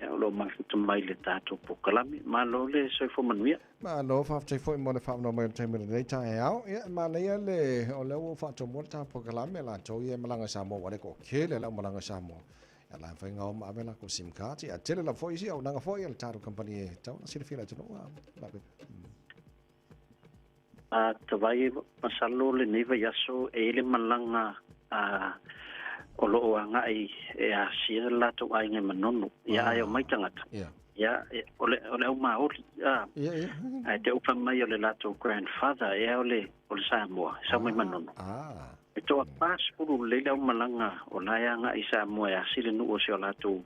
ia o lo o mafuta mai le tatou polokalame. Malo le soifua manuia. Malo, faafetai foi mo le faaavanoa mai o le taimi o lenei taeao. Ia, e manaia le, o lea ua ou faatomua le ta polokalame, latou ia e malaga i Samoa, ua le toatele le aumalaga i Samoa. Ia, la e mafai ona o ma ave latou sim cards. Ia, tele lava foi isi auaunaga foi a le tatou kamupani e tatau ona silafia e le atunuu. A Tavai, masalo lenei vaiaso e i ai le malaga a o lo o agai e asia le latou aiga i Manono. Ia, ae omai tagata. Ia, o le, o le au Maori. A, ae te upa mai o le latou grandfather ea o le, o le Samoa, e sau mai Manono. E toa 40 lelei le aumalaga o la e agai i Samoa e asi le nuu o si o latou,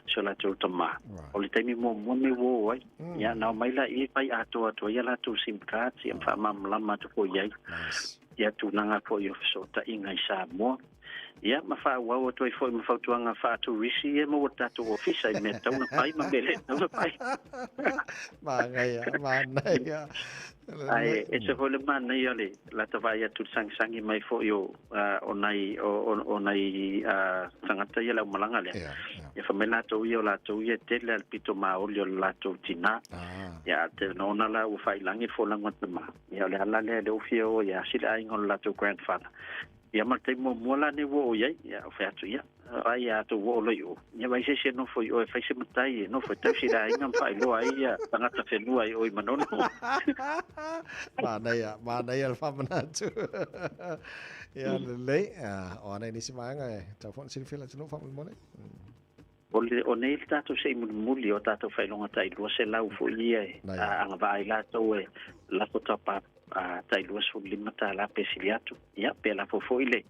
si o latou tama. O le taimi muamua lenei ua o ai. Ia, na omai laia fai atoa atu ai a latou sim cards ia ma faamalamalama atu foi i ai ia tulaga foi o fesootaiga i Samoa. Ia, ma faaauau atu ai foi ma fautuaga faa-tourisi ia e maua i le tatou ofisa i mea tatau ona fai ma mea le tatau ona fai. Manaia, manaia. Ae ese foi le manaia o le lata vaai atu i le sagisagi mai foi o, o nai, o, o, o nai tagata ia le aumalaga lea. Yeah, yeah. Ia fai mai latou ia o latou ia e tele lava le pito maoli o le latou tinā. Ah. Ia, te ona la ua faailagi le folauga a le tama. Ia, o le ala lea lea ua fia o ai e asi le aiga o le latou grandfather. Ia ma le taimi muamua la nei ua oo i ai, ia, fai atu, ia, ai a outou oo loa i o, ia vaai se isi e nofo i o e fai se matai e nofo e tausi i le aiga ma faailoa ai ia tagata whenua i o i Manono. Manaia, manaia le faamanatu. Ia, lelei, o ana i nisi vaega e tatau foi ona silafia e le atunuu faamolemole. O le, o nei le tatou se'i mulimuli o tatou faailoga tai 200 foi ia e agavaa ai latou e lafo tapa tai 25 tālā pe sili atu. Ia, pe lafo foi le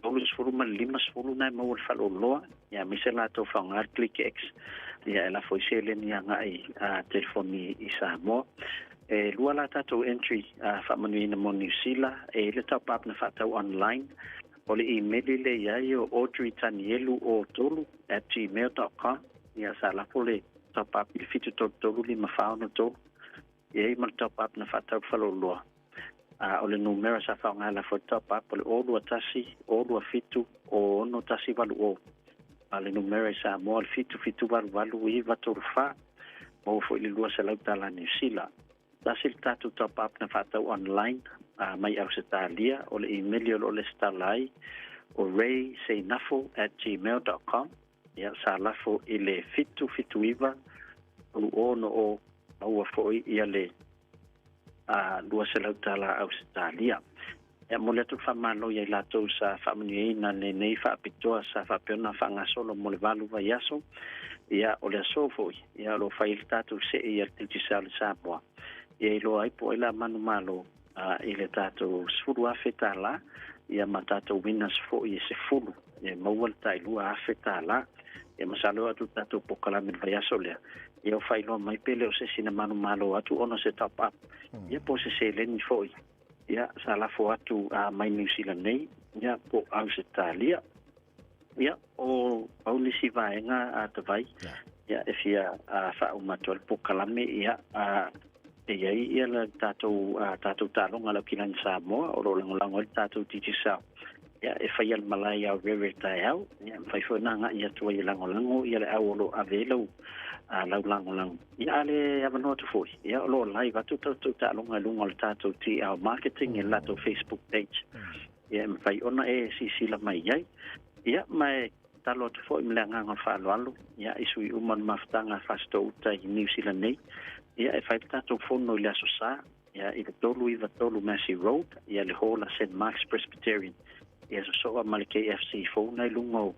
30 ma le 50 na e maua i le faleoloa, ia aemaise latou faaaoga le ClickX, ia e lafo ai seleni agai telefoni i Samoa. E lua la tatou entry faamanuiaina mo Niu Sila, e i ai le top up na faatau online. O le imeli lea i ai o audreytanielu 03 at gmail dot com. Ia, sa lafo le top up i le 733563. E i ai ma le top up na faatau i le faleoloa. A o le numera sa faaaoga e lafo ai le top up o le 021 027 06 180. A o le numera i Samoa o le 7788 934. Maua foi le $200 tala Niu Sila. Tasi le tatou top up na faatau online mai Ausetalia, o le imeli o lo o lesitala ai o rayseinafo at gmail dot com, ia, sa lafo i le 779 360 maua foi ia le $200 tala Ausetalia. Ia momoli atu le faamalo ia i latou sa faamanuiaina lenei faapitoa sa faapea ona faagasolo mo le valu vaiaso. Ia, o le aso foi, ia o lo o fai ai le tatou see ia le Digicel i Samoa. Ia iloa ai po o ai la manumalo i le tatou $10,000 ia ma tatou winners foi e 10 e maua le tai $2,000. Ia masalo e oo atu le tatou polokalame i le vaiaso lea, ia o faailoa mai pe le o se isi na manumalo atu ona o se top up, ia po o se seleni foi. Ia, sa lafo atu mai Niu Sila nei, ia, po o Ausetalia. Ia, o pau nisi vaega a Tavai, ia, e fia faauma atu ai le polokalame, ia, e i ai ia le tatou, tatou taaloga a le Aukilani Samoa, o lo o lagolago ai le tatou Digicel, ia, e faia le malae i Aorere i le taeao, ia, e mafai foi ona agai atu ai e lagolago ia le au o lo o ave ai lau, lau lagolago. Ia, a le avanoa atu foi, ia, o lo o live atu tatou taaloga i luga o le tatou TL Marketing i le latou Facebook page. Ia, e mafai ona e silasila mai ai. Ia, ma e tatalo atu foi ma le agaga o le faaaloalo, ia, i sui uma o le mafutaga a Fasitoo-uta i Niu Sila nei, ia, e fai le tatou fono i le Aso Sa, ia, i le 393 Massey Road, ia, le hall a Saint Mark's Presbyterian. Ia, sosoa ma le KFC fou na i luga o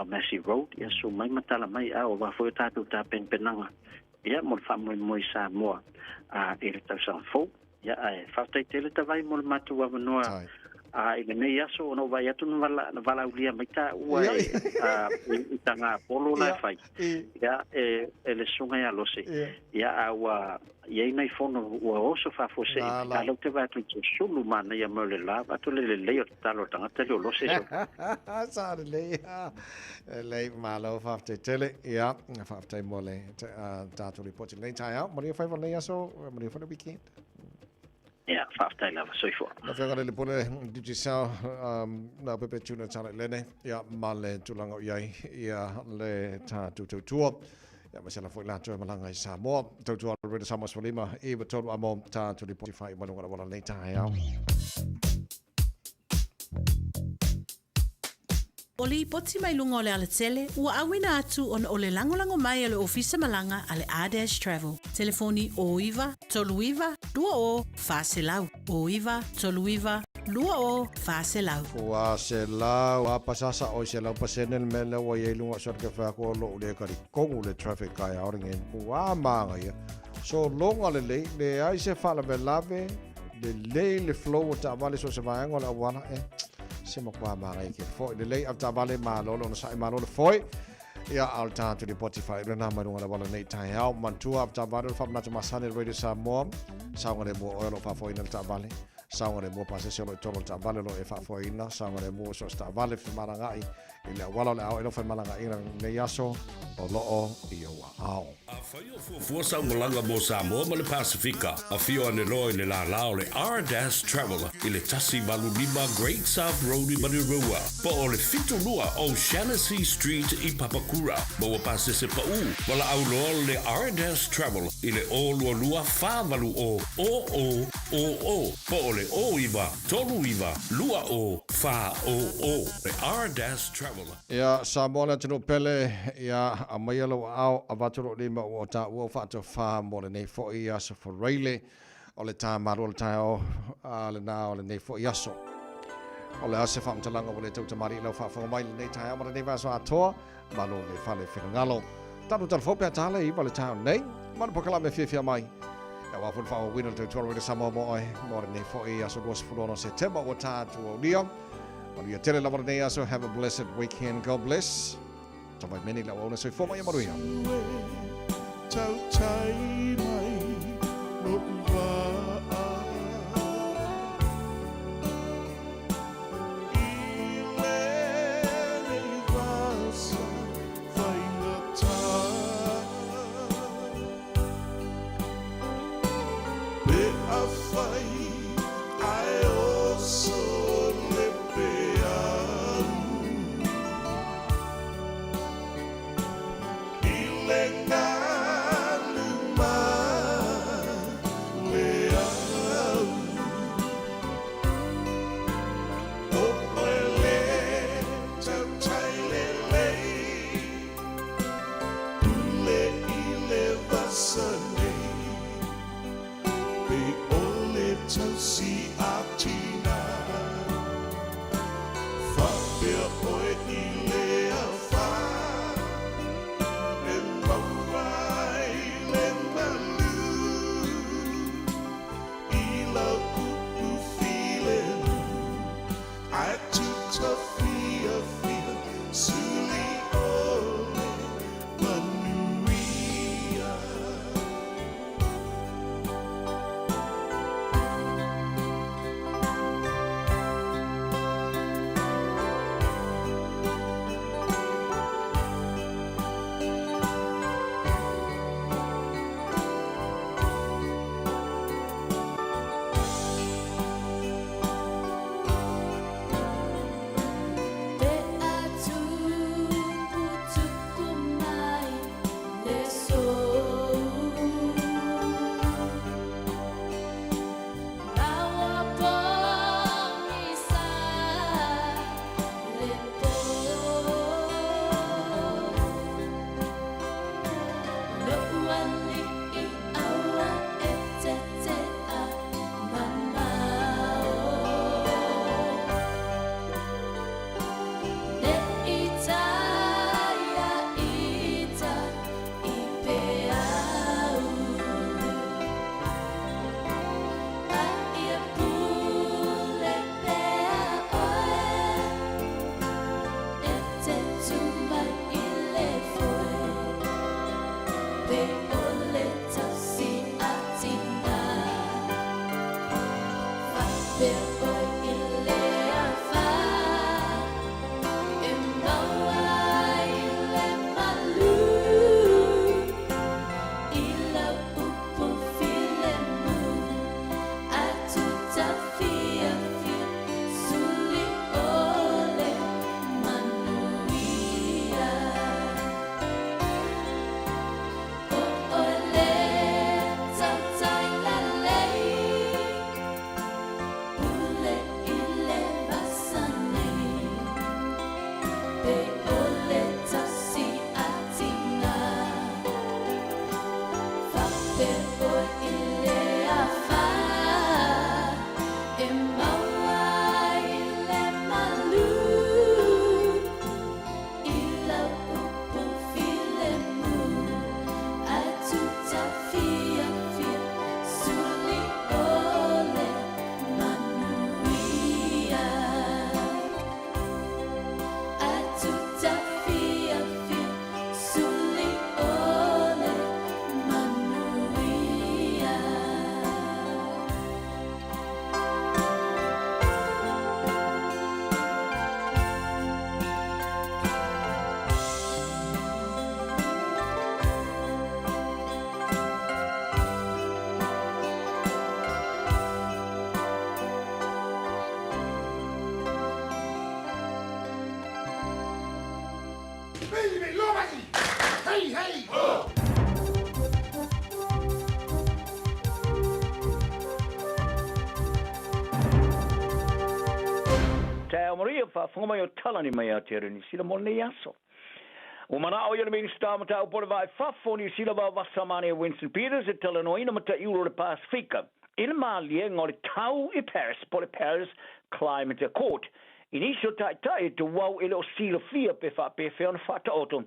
Massey Road, ia, susu mai ma tala mai, a o va foi o tatou tapenapenaga, ia, mo le faamoemoe i Samoa, i le tausaga fou. Ia, ae faafetai tele Tavai mo le matou avanoa. A i lenei aso ona ou vaai atu na vala, na valaaulia mai taua e, a, i, i taga polo la e fai. Ia, e, e le susuga ia Lose. Ia, a ua i ai nai fono ua oso faafuasei mai. A lea ou te vaai atu i te sulu manaia mai o le la, vaai atu le lelei o le tatalo a le tagata lea o Lose. Sa lelei. Lelei, malo, faafetai tele. Ia, faafetai mo le tatou lipoti i lenei taeao. Manuia faiva o lenei aso, manuia foi le weekend. Ia, faafetai lava. Soifua. Lau Afioga i le Pule Digicel, lau pepe tuna tala i lene, ia, ma le tulaga o i ai, ia, le tatou tautua. Ia, ma se ala foi latou e malaga i Samoa. Tautua le Radio Samoa 15, i tolu amo, tatou lipoti faaiu mai luga o le auala lenei taeao. O lipoti mai luga o le alatele ua auina atu ona o le lagolago mai a le Ofisa Malaga a le R-Dash Travel. Telefoni 09 39 20 400, 09 39 20 400. Ua selau a pasasa oi 100% le mea lea ua i ai luga o Shark Fai aku o lou le talitonu le traffic kai aore nge ua manga ia. So longa lelei leai se faalavelave Lelei le flow o taavale so o se vaega o le auala e se matua manaia tele foi. Lelei au taavale malo le onosai malo le foi. Ia a o le tatou lipoti faaiulena mai luga o le auala nei taeao. Manatua au taavale o le faamanatu masani a le Radio Samoa. Saogalemu oe o lo o faafoeina le taavale. Saogalemu pasese o lo o i totonu o le taavale o lo o e faafoeina. Saogalemu so o se taavale femalagaai i le auala o le a oo i lau faimalagaina i lenei aso o lo o i ou aao. Afai o fuafua sau malaga mo Samoa ma le Pasefika, afio ane loa i le lālā o le R-Dash Travel i le 185 Great South Road i Manurewa, po o le 72 O'Shannessy Street i Papakura. Maua pasese paʻū, valaau loa le R-Dash Travel i le 022 480 0000 po o le 09 39 20 400 le R-Dash Travel. Ia, Samoa le atunuu pele, ia, aumaia lou aao, avatu lou lima ua o taua ua faatofā mo lenei foi aso Faraile, o le tā malu o le taeao lena o lenei foi aso. O le a se faamatalaga ua le tautamalii i lau faafofoga mai i lenei taeao ma lenei vaiaso atoa, malo le fale finagalo. Tatou talafou pe a tala i iwa le taeao nei, ma le polokalame fiafia mai. Aua foi le faaauauina o le tautua Radio Samoa mo oe, mo lenei foi aso 26 o Setema ua tatou aulia. Manuia tele lava lenei aso. Have a blessed weekend. God bless. Tavai meni lau auauna soifua ma ia manuia. Tautai mai lo'u vaa I lenei vasa faigata Pe afai ae oso le peau I le ngalu ma le au O oe le tautai lelei Pule i le vasa nei Pe ʻole tausi a tina Faapea ʻoe i le afa E maua ai le malu I lau upu filemu Ae tuta fiafia Suli ʻole manuia. Taeao Maria, faafofoga mai o Talani mai Aotearoa Niu Sila mo lenei aso. Ua manao ia le Minisita o Mataupu o le Va i Fafo o Niu Sila Vaovasa Mane Winston Peters e talanoaina mata'iulu o le Pasefika i le maliega o le tau i Paris po o le Paris Climate Accord i nisi o ta'ita'i e tuau e le o silafia pe faapefea ona faataoto.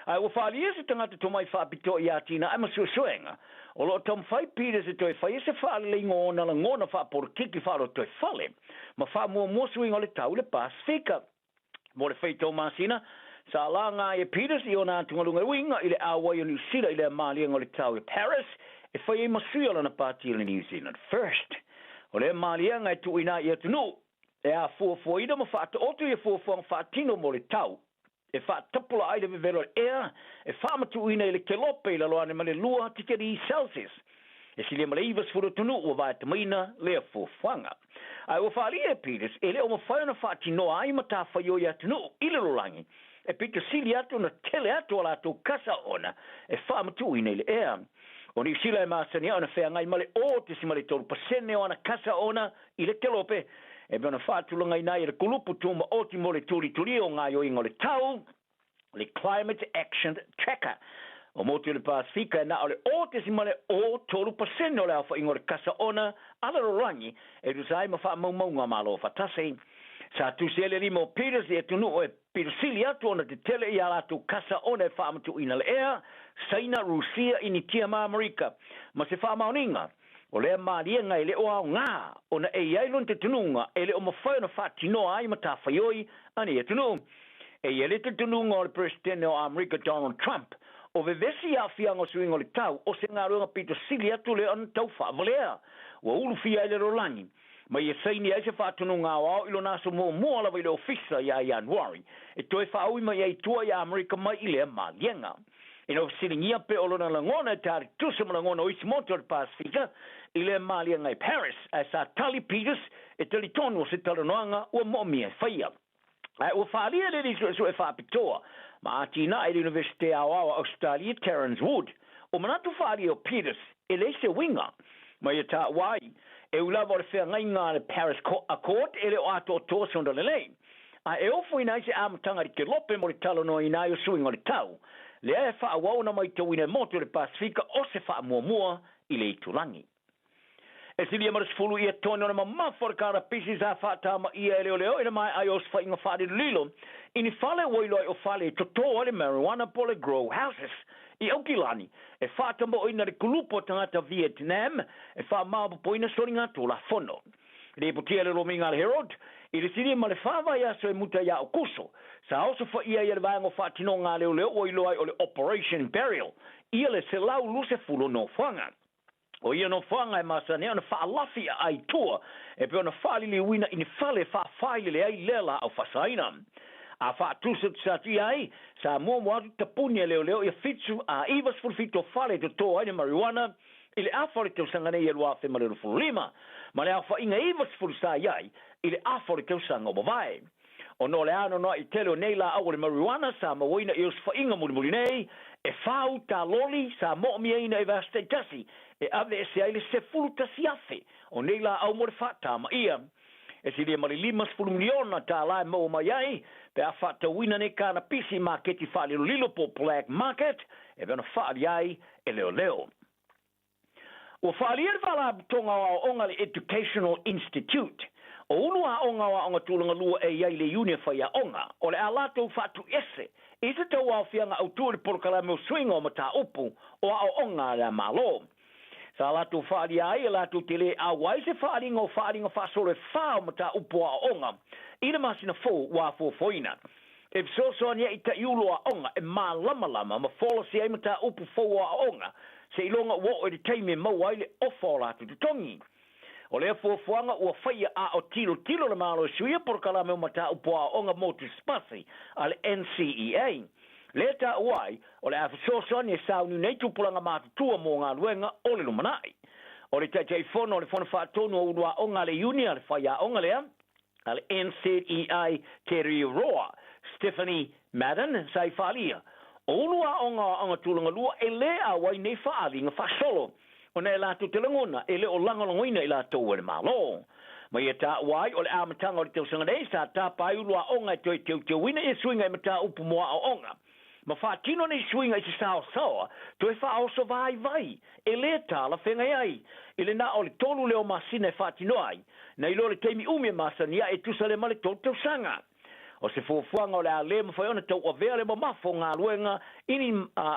Ae ua faaalia se tagata tomai faapitoa i atinae ma suesuega o lo o taumafai Peters e toe faia se faaleleiga o ona lagona faapolokiki faalotoifale ma faamuamua suiga o le tau i le Pasefika. Mo le faitau masina, sa laga ai e Peters i ona atugaluga e uiga i le auai o Niu Sila i lea maliega o le tau i Paris e fai ai ma sui o lana pati o le New Zealand First. O lea maliega e tuuina ai i atunuu e afuafuaina ma faataoto ia fuafuaga faatino mo le tau e faatapula ai le vevelo o le ea e faamatuuina i le kelope i lalo ane ma le 2 tikelī Celsius. E silia ma le 90 atunuu ua vaetamaina lea fuafuaga. Ae ua faaalii e Peters e le o mafai ona faatinoa ai matafaioi a atunuu i le lalolagi e pito sili atu ona tele atu a latou kasa ona e faamatuuina i le ea. O Niu Sila e masani ai ona feagai ma le 0.3% o ana kasa ona i le kelope e pei ona faatulagaina ai e le Kulupu Tumaoti mo le Tulitulia o Gaoioiga o le Tau, le Climate Action Tracker. O motu i le Pasefika e na o le 0.03% o le aofaiga o le kasa ona a le lalolagi e tusa ai ma faamaumauga a Malo Faatasi. Sa tusi ai le lima o Peters i atunuu e pito sili atu ona tetele i a latou kasa ona e faamatuuina le ea, Saina, Rusia, Initia ma Amerika, ma se faamaoniga O lea maliega e le o aoga ona e i ai lona talitonuga e le o mafai ona faatinoa ai matafaioi a nei atunuu. E i ai le talitonuga o le Peresetene o Amerika Donald Trump, o vevesi i aafiaga o suiga o le tau o se galuega pito sili atu lea ona tau faavalea ua ulufia ai le lalolagi ma ia saini ai se faatonuga aoao i lona aso muamua lava i le ofisa ia Ianuari e toe faaui mai ai i tua i Amerika mai i lea maliega. Ina ua fesiligia pe o lona lagona e tali tusa ma lagona o isi motu o le Pasefika i lea maliega i Paris, ae sa tali Peters e talitonu o se talanoaga ua moomia e faia. Ae ua faaalia le alii suesue faapitoa ma atinae i le Iunivesite Aoao a Ausetalia Terence Wood, o manatu faaalia o Peters e leai se uiga ma ia taua ai, e ui lava o le feagaiga a le Paris Accord e le o atoatoa se ona lelei, ae e ofoina ai se amataga i le kelope mo le talanoaina ai o suiga o le tau, lea e faaauau ona maitauina e motu o le Pasefika o se faamuamua i le itulagi. E silia ma le 10 ia tone o le mamafa o le karapisi sa faatamaia e leoleo i le maea ai o osofaiga faalilolilo i ni fale ua iloa ai o fale e toto ai le marijuana po o le grow houses i Aukilani e faatamoeina le kulupu o tagata Vietnam e faamaopoopoina soligatulafono. Lipotia le lomiga a le Herald i le silia ma le fa vaiaso e muta ia Aokuso, sa osofaia ai e le vaega o faatinoga a leoleo ua iloa ai o le Operation Burial ia le 120 nofoaga. O ia nofoaga e masani ai ona faalafi aai i tua e pei ona faaliliuina i ni fale e faafailele ai lea laau faasaina. A faatusatusa atu i ai, sa muamua atu tapuni a leoleo ia 7 a 97 o fale e toto ai le marijuana i le afa o le tausaga nei e 2025, ma le aofaiga 90 sa i ai i le afa o le tausaga ua mavae. Ona o le anoanoai tele o nei laau o le marijuana sa mauaina i osofaiga mulimuli nei, e 4 uta loli sa moomiaina i vaiaso taitasi e aveese ai le 11,000 o nei laau mo le faatamaia. E silia ma le $50 miliona tālā e maua mai ai pe a faatauina nei kanapisi i maketi faalilolilo po o black market e pei ona faaalia ai e leoleo. Ua faaalia le Faalapotopotoga o Aoaoga le Educational Institute o ulu aoga o aoga tulaga lua e i ai le iuni e faiaoga o le a latou faatuiese i se tauaofiaga autu i le polokalame o suiga o mataupu o aoaoga a le Malo. Sa latou faaalia ai e latou te lē auai se faaaliga o faaaliga faasolo e fa o mataupu o aoaoga i le masina fou ua afuafuaina. E fesoasoani ai i taʻiulu o aoga e mālamalama ma folasia ai mataupu fou o aoaoga seiloga ua oo i le taimi e maua ai le ofa o latou totogi. O lea fuafuaga ua faia a o tilotilo le Malo e suia polokalame o mataupu o aoaoga motusipasi a le NCEA. Lea taua ai, o le a fesoasoani e sauniuni nei tupulaga matutua mo galuega o le lumanai. O le Taitaifono o le Fono Faatonu o Ulu Aoga a le Iuni a le Faiaoga lea, a le NZEI Te Riu Roa, Stephanie Madden, sa i faaalia, o ulu aoga o Aoga Tulaga Lua e lē auai nei faaaliga faasolo, ona e latou te lagona e le o lagolagoina i latou e le Malo. Ma ia taua ai o le amataga o le tausaga nei sa tapa ai ulu aoga e toe teuteuina ia suiga i mataupu mo aoaoga ma faatino nei suiga i se saosaoa toe faaoso vaivai e lē talafeagai ai i le na o le tolu lea o masina e faatino ai, na iloa le taimi umi e masani ae e tusa lea ma le tolu tausaga. O se fuafuaga o le a lē mafai ona tauavea le mamafa o galuega i ni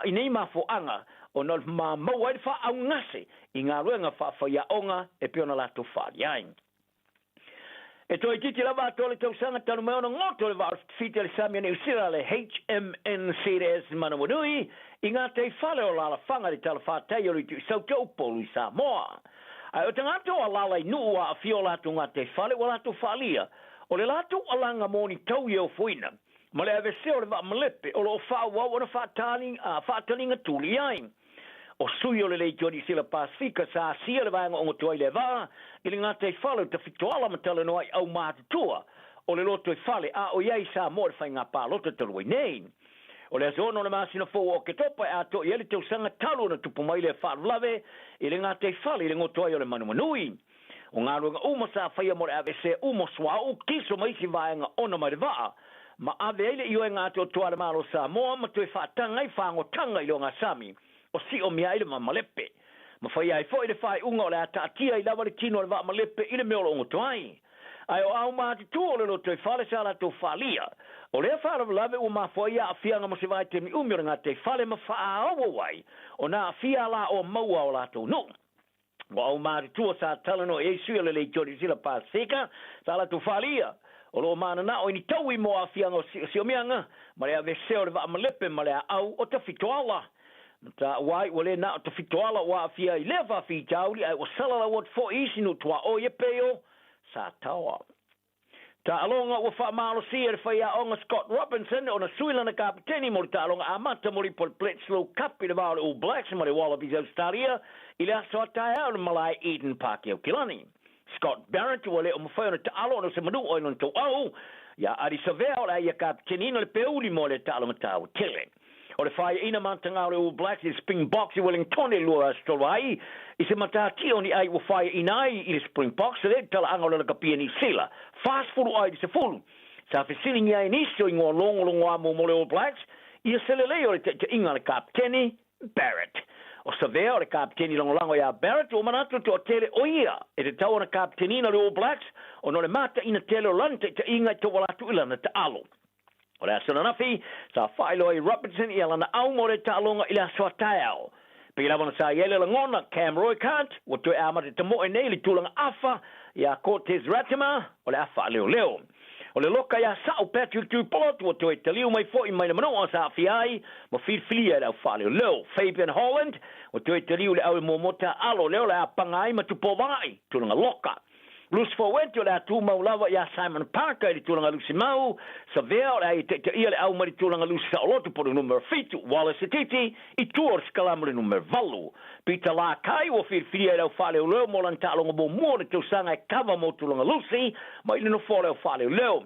i nei mafuaaga ona o le maua ai le faaugase i galuega faafaiaoga e pei ona latou faaalia ai. E toeitiiti lava atoa le tausaga talu mai ona goto le vaa o le fitafita i le sami a Niu Sila le HMNZS Manawanui i ngā teifale o Lalafaga i le talawhātai o le itu i Sauta Upolu i Samoa. Ae o tagata o alala i Nuu a aafia o latou ngā teifale ua latou faalia o le latou alaga mo ni tau i e ofoina ma le aveesea o le vaa malepe o lo o faaauau ona faataliga tuli ai. O sui o le Leitio Niu Sila Pasifika sa asia le vaega ogoto ai le vaa i le gataifale o Tafitoala ma talanoa i aumatutua o le lotoifale a o i ai i Samoa i le faiga palota talu ai nei. O le aso 6 o le masina fou o Oketopa e atoa i ai le tausaga talu ona tupu mai lea faalavelave i le gataifale i le goto ai o le Manumanui. O galuega uma sa faia mo le aveesea uma o suauu, kiso ma isi vaega ona mai le vaa, ma ave ai le ioega atoatoa a le Malo o Samoa ma toe faataga ai fagotaga i le ogasami o siomia ai le vaa malepe. Ma faia ai foi le faaiuga o le a taatia ai lava le tino o le vaa malepe i le mea o lo o goto ai. Ae o aumatutua o le lotoifale sa latou faalia, o lea faalavelave ua mafua ai aafiaga mo se vaitaimi umi o le gataifale ma faaauau ai ona aafia alaoa maua o latou nuu. Ua aumatutua sa talanoa i ai sui o le Leitio Niu Sila Pasifika sa latou faalia o lo o mananao i ni taui mo aafiaga o siosiomiaga ma le aveesea o le vaa malepe ma le aau o Tafitoala. Ma taua ai ua le na o Tafitoala ua aafia ai i lea faafitauli ae ua salalau atu foi i isi nuu tuaoi e pei o Sataoa. Taaloga ua faamalosia e le faiaoga Scott Robinson ona sui lana kapeteni mo le taaloga amata mo le ipu o le Bledisloe Cup i le va o le All Blacks ma le Wallabies Ausetalia i le aso a taeao i le malae Eden Park i Aukilani. Scott Barrett ua le o mafai ona taalo ona o se manua i lona tauau iā Ardie Savea o le a ia kapeteniina le peuli mo lea taaloga taua tele. O le faiaina matagā o le All Blacks i le Springboks i Wellington i le 23 ai i se matatia o ni ai ua faiaina ai i le Springboks le talaaga o le lakapi a Niu Sila, 40 ai i le 10. Sa fesiligia ai nisi o ingoa logologoa mo mo le All Blacks ia se lelei o le taitaiga a le kapeteni Barrett. O Savea o le kapeteni lagolago iā Barrett ua manatu le toatele o ia e tatau ona kapeteniina le All Blacks ona o le mataina tele o lana taitaiga e tauala atu i lana taalo. O le aso ananafi, sa faailoa ai Robertson ia lana au mo le taaloga i le aso a taeao. Pei lava ona sa i ai le lagona, Cam Roigard, ua toe amata tamoe nei i le tulaga afa iā Cortez Ratima o le afa a leoleo. O le loka ia Sa'u Patrick Tuipulotu ua toe taliu mai foi mai le manua sa aafia ai ma filifilia e le au faaleoleo. Fabian Holland ua toe taliu i le au e muamua taaalo lea o le a paga ai ma Tupovaai, tulaga loka. Lucy Foueti o le a tumau lava ia Simon Parker i le tulaga lusi mau, Savea o le a ia taitaia le au mai le tulaga lusi saoloto po o le numera 7, Wallace Sititi i tua o le sikalamu le numera 8. Peter Lakai ua filifilia e le au faaleoleo mo lana taaloga muamua o le tausaga e kava mo tulaga lusi mai le nofoa o le au faaleoleo.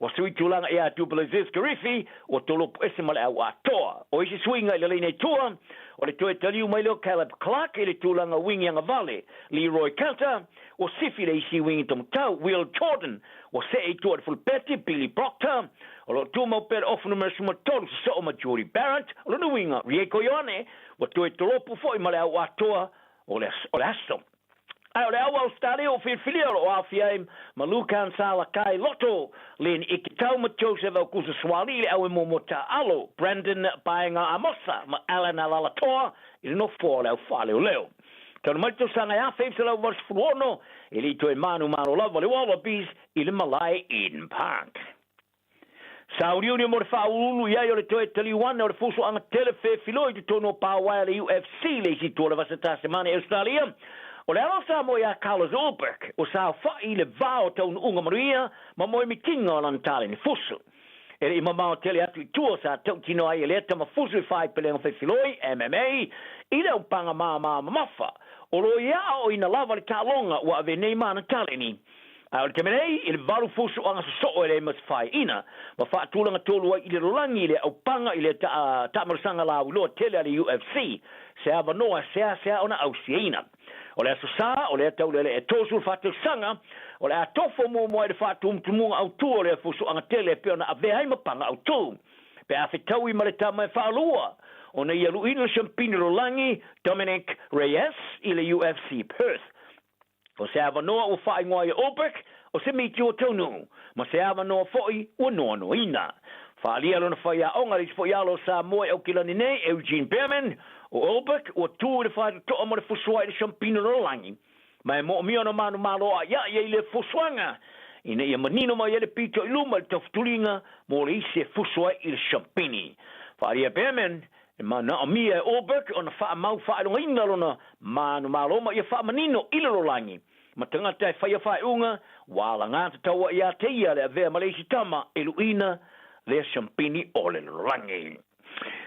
Ua sui tulaga ia Dubalaziz Karifi ua tolopo ese ma le au atoa. O isi suiga i le laina i tua, o le toe taliu mai lea o Caleb Clarke i le tulaga wingi agavale, Leroy Carter ua sifi le isi wingi tomatau, Will Jordan ua see i tua i le fulupeti, Billy Proctor o lo o tumau pea le ofu numera 13 sosoo ma Jordie Barrett, o lona uiga Rieko Ioane ua toe tolopo foi ma le au atoa o le aso. Ae o le au Ausetalia ua filifilia o lo o aofia ai ma Lukhan Salakai Loto, Len Ikitau ma Joseph Aukusa Suaalii le au e muamua taaalo, Brandon Paenga Amosa ma Allan Alaalatoa i le nofoa o le au faaleoleo. Talu mai le tausaga e 1986, e le i toe manumalo lava le Wallabies i le malae Eden Park. Sauniuni mo le faauluulu i ai o le toe taliu ane o le fusuaga tele fefiloi i totonu o paoae a le UFC le isi tua o le Vasa Tasemane i Australia. O le alo o Samoa ia Carlos Ulberg ua saofa'i i le va o taunuuga manuia ma moemitiga o lana taleni fusu. E le i mamao tele atu i tua sa tautino ai e lea tama fusu i faaipelega fefiloi, MMA, i le aupaga māmā mamafa. O lo o ia aoaoina lava le taaloga ua ave nei ma ana taleni. A o le taimi nei, i le valu fusuaga sosoo e leai ma se faaiina, ma faatulaga tolu ai i le lalolagi i le aupaga i le taamalosaga lauiloa tele a le UFC, se avanoa e seasea ona ausiaina. O le Aso Sa, o lea taulealea e 34 tausaga, o le a tofo muamua ai le faatumutumuga autū o lea fusuaga tele e pei ona avea ai ma paga autū. Pe a fetaui ma le tama e faalua ona ia luʻina le siampini lalolagi Dominick Reyes i le UFC Perth. O se avanoa ua faaigoa ai e Ulbrich, o se miti ua taunuu, ma se avanoa foi ua noanoaina. Faaalia lona faiaoga le isi foi alo o Samoa i Aukilani nei, Eugene Bareman, o Ulbrich ua tu i le faitotoa mo le fusoa i le Siampina Lalolagi, ma e moomia ona manumalo a'ia'i ai i lea fusoaga, ina ia manino mai ai le pito i luma i le taufutuliga mo le isi e fuso ai i le Siampini. Faaalia Bareman, E manaomia e Ulberg ona faamau faailogaina lona manumalo ma ia faamanino i le lalolagi ma tagata e faia faaiuga ua alagatatau ai ia te ia le avea ma le isi tama e luʻina lea siampini o le lalolagi.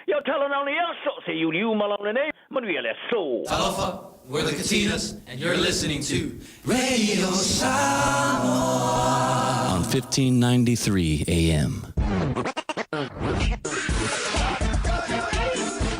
Ia o tala na o nei aso, se iuliu ma launa nei, manuia le aso. Talofa, we're the Katinas and you're listening to Radio Samoa on 1593 AM.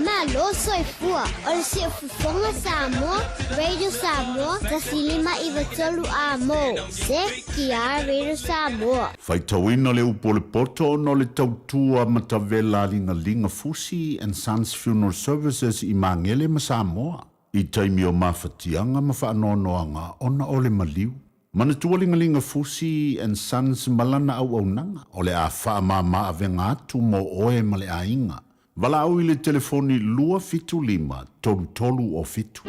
Malo soifua o le Siufofoga Samoa, Radio Samoa, 1593 A mo, CKR Radio Samoa. Faitauina le upu o le poto ona o le tautua matavela a Ligaliga Fusi and Sons Funeral Services i Magele ma Samoa. I taimi o mafatiaga ma faanoanoaga ona o le maliu. Manatua Ligaliga Fusi and Sons ma lana auaunaga o le a faamama avega atu mo oe ma le aiga. Valaau i le telefoni 275 33 o 7.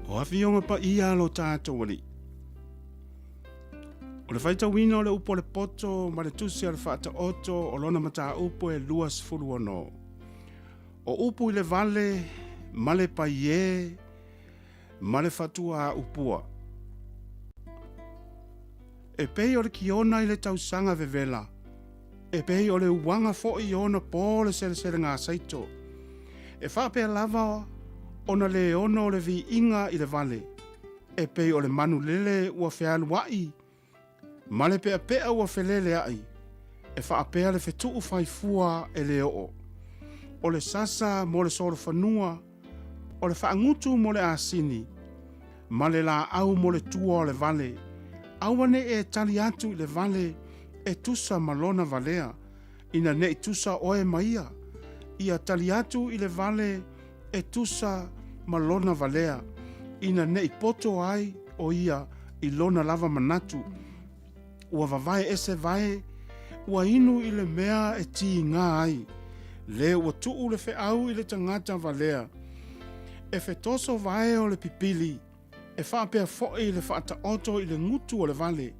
O Afioga Paia a lo tatou Alii. O le faitauina o le upu o le poto ma le tusi a le Faataoto o lona mataupu e 26. O upu i le vale ma le paiē ma le fatuaupua. E pei o le kiona i le tausaga vevela, e pei o le uaga foi i ona po le seleselegasaito. E faapea lava ona le ono o le viiga i le vale, e pei o le manu lele ua fealuai ma le peapea ua feleleai, e faapea le fetuu faifua e le oo. O le sasa mo le solofanua, o le faagutu mo le asini, ma le laau mo le tua o le vale, aua ne i e tali atu i le vale e tusa ma lona valea, ina ne i tusa oe ma ia, ia tali atu i le vale e tusa ma lona valea, ina ne i poto ai o ia i lona lava manatu, ua vavae ese vae, ua inu i le mea e tiga ai, le ua tuu le feau i le tagata valea. E fetoso vae o le pipili, e faapea foi le faataoto i le gutu o le vale,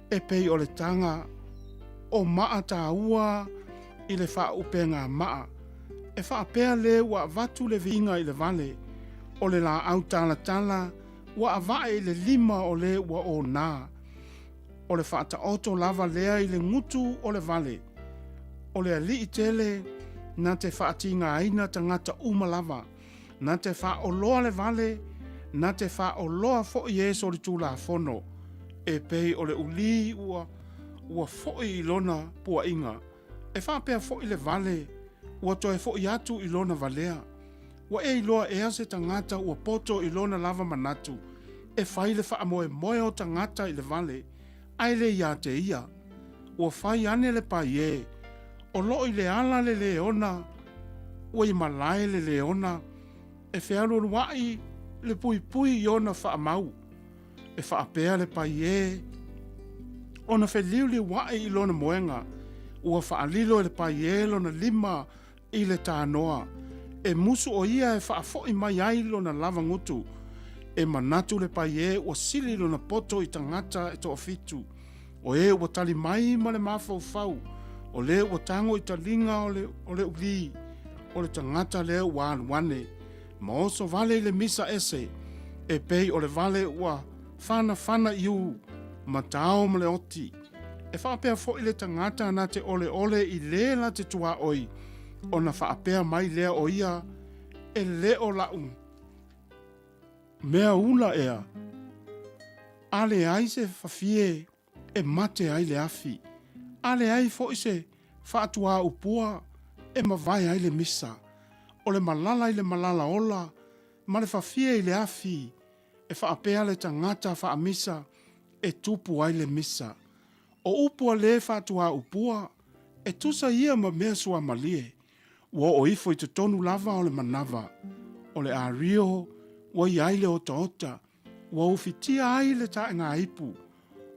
e pei o le taga o maa taua i le faaupega maa, e faapea le ua avatu le viiga i le vale, o le laau talatala ua avae i le lima o le ua ona. O le faataoto lava lea i le gutu o le vale. O le alii tele na te faatigaina tagata uma lava, na te faaoloa le vale, na te faaoloa foi e solitulafono, e pei o le ulī ua ua foi i lona puaiga, e faapea foi le vale ua toe foi atu i lona valea. Ua e iloa ea se tagata ua poto i lona lava manatu e fai le faamoemoe o tagata i le vale, ae le iā te ia? Ua fai ane le paiē, o loo i le ala le leona, ua i malae le leona, e fealualuaʻi le puipui i ona faamau. E faapea le paiē ona feliuliuaʻi i lona moega, ua faalilo e le paiē lona lima i le tanoa, e musu o ia e faafoʻi mai ai lona lava gutu. E manatu le paiē ua sili lona poto i tagata e toafitu. O e ua tali mai ma le mafaufau, o le ua tago i taliga o le, o le ulī, o le tagata lea ua alu ane, ma oso vale i le misa ese, e pei o le vale ua fanafana i u, ma tao ma le oti. E faapea foi le tagata na te oleole i lē la te tuaoi, ona faapea mai lea o ia, E le o la'u mea ula ea, a leai se fafie e mate ai le afi, a leai foi se faatuaupua e mavae ai le misa, o le malala i le malala ola ma le fafie i le afi, E faapea le tagata faamisa e tupu ai le misa. O upu a le faatuaupua, e tusa ia ma mea suamalie, ua oo ifo i totonu lava o le manava. O le ario ua i ai le otaota, ua ufitia ai le taegaipu.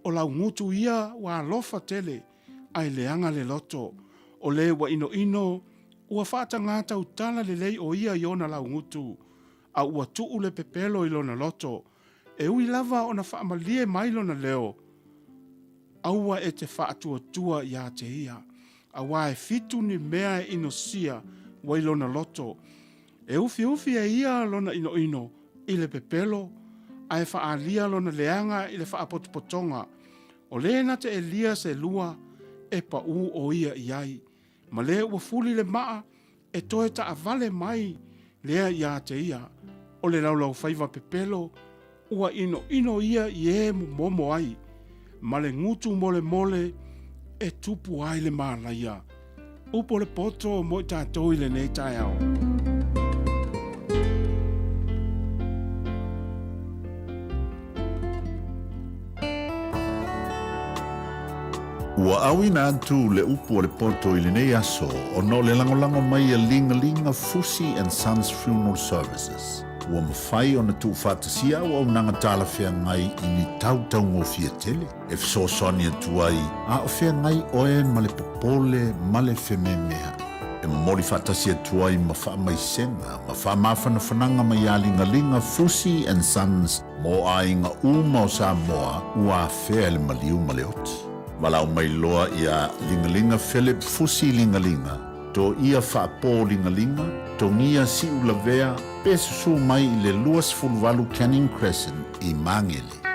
O laugutu ia ua alofa tele, ae leaga le loto. O le ua inoino, ua faatagā tautala lelei o ia i ona laugutu. a ua tuu le pepelo i lona loto, e ui lava ona faamalie mai lona leo, aua e te faatuatua iā te ia, auā e fitu ni mea e inosia ua i lona loto, e ufiufi e ia lona inoino i le pepelo, a e faaalia lona leaga i le faapotopotoga, o lē na te elia se lua e paʻū o ia i ai, ma lē ua fuli le maa E toe taavale mai lea iā te ia, o le laulaufaiva pepelo, ua inoino ia i e momomo ai, ma le gutu molemole e tupu ai le mālaia. Upu o le poto mo i tatou i lenei taeao. Ua auina atu le upu o le poto i lenei aso ona o le lagolago mai a Ligalinga Fusi and Sons Funeral Services, ua mafai ona tuufaatasia auaunaga talafeagai i ni tau taugofie tele e fesoasoani atu ai a o feagai oe ma le popole ma le fememeaʻi. E momoli faatasi atu ai ma faamaisega ma faamafanafanaga mai iā Ligaliga Fusi and Sons mo aiga uma o Samoa ua afea e le maliu ma le oti. Valaau mai loa iā Ligaliga Philip Fusi Ligaliga. Toia faapōligaligā, togia siu lavea pe susū mai i le 28 Canning Crescent i Māngere.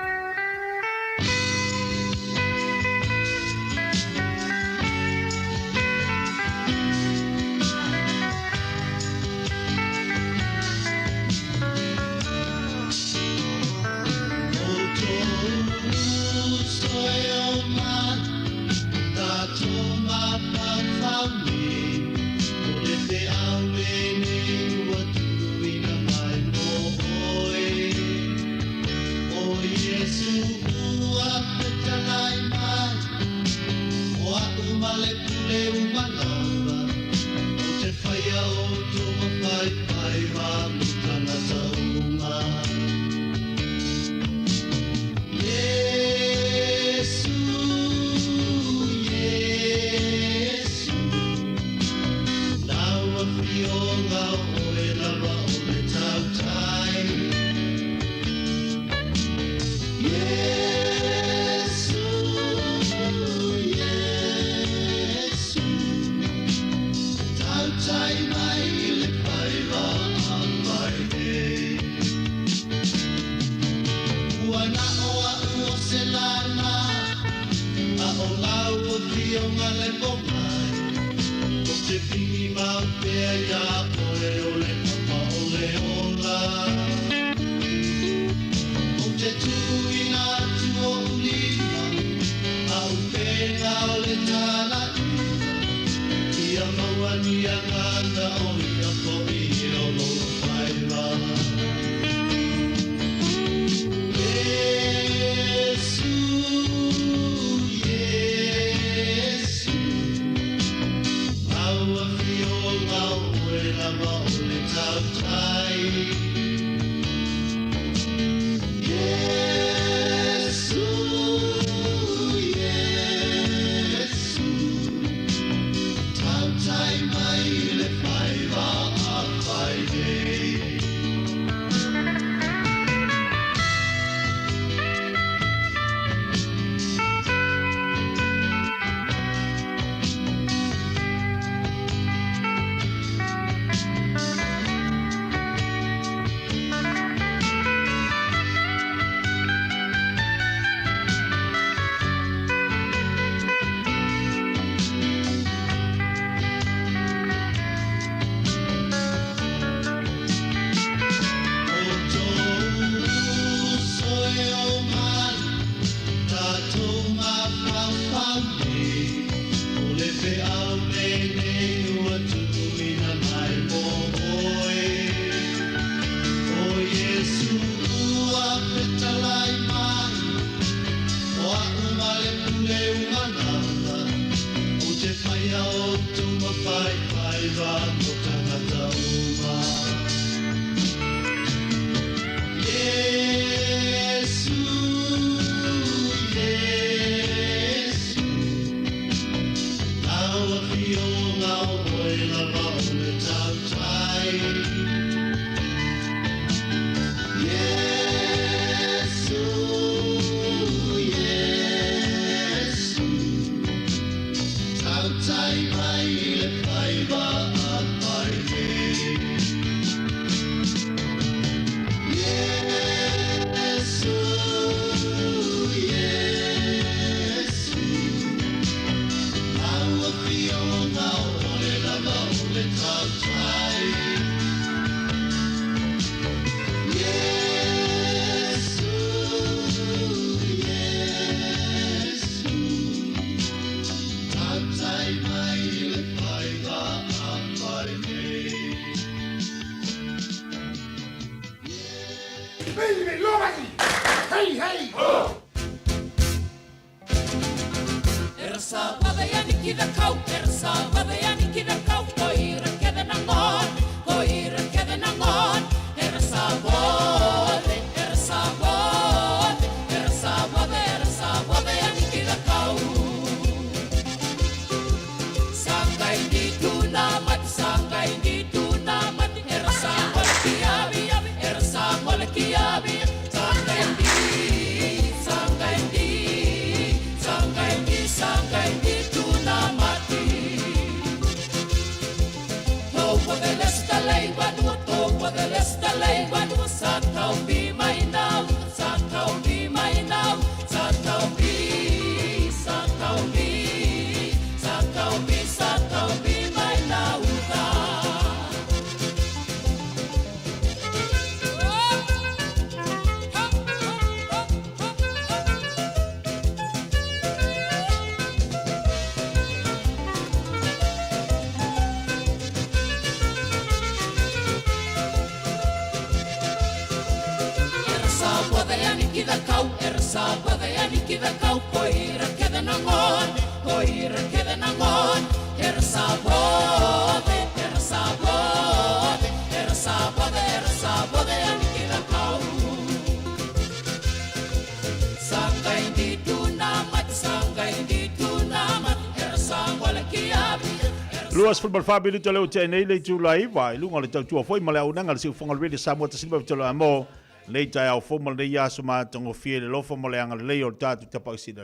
24 minute leo tea nei le itula iva i luga o le tautua foi ma le auaunaga a le Siufofoga o le Radio Samoa 1 mo lenei taeao fou ma lenei aso matagofie i le alofa ma le agalelei o le tatou Tapaau Sili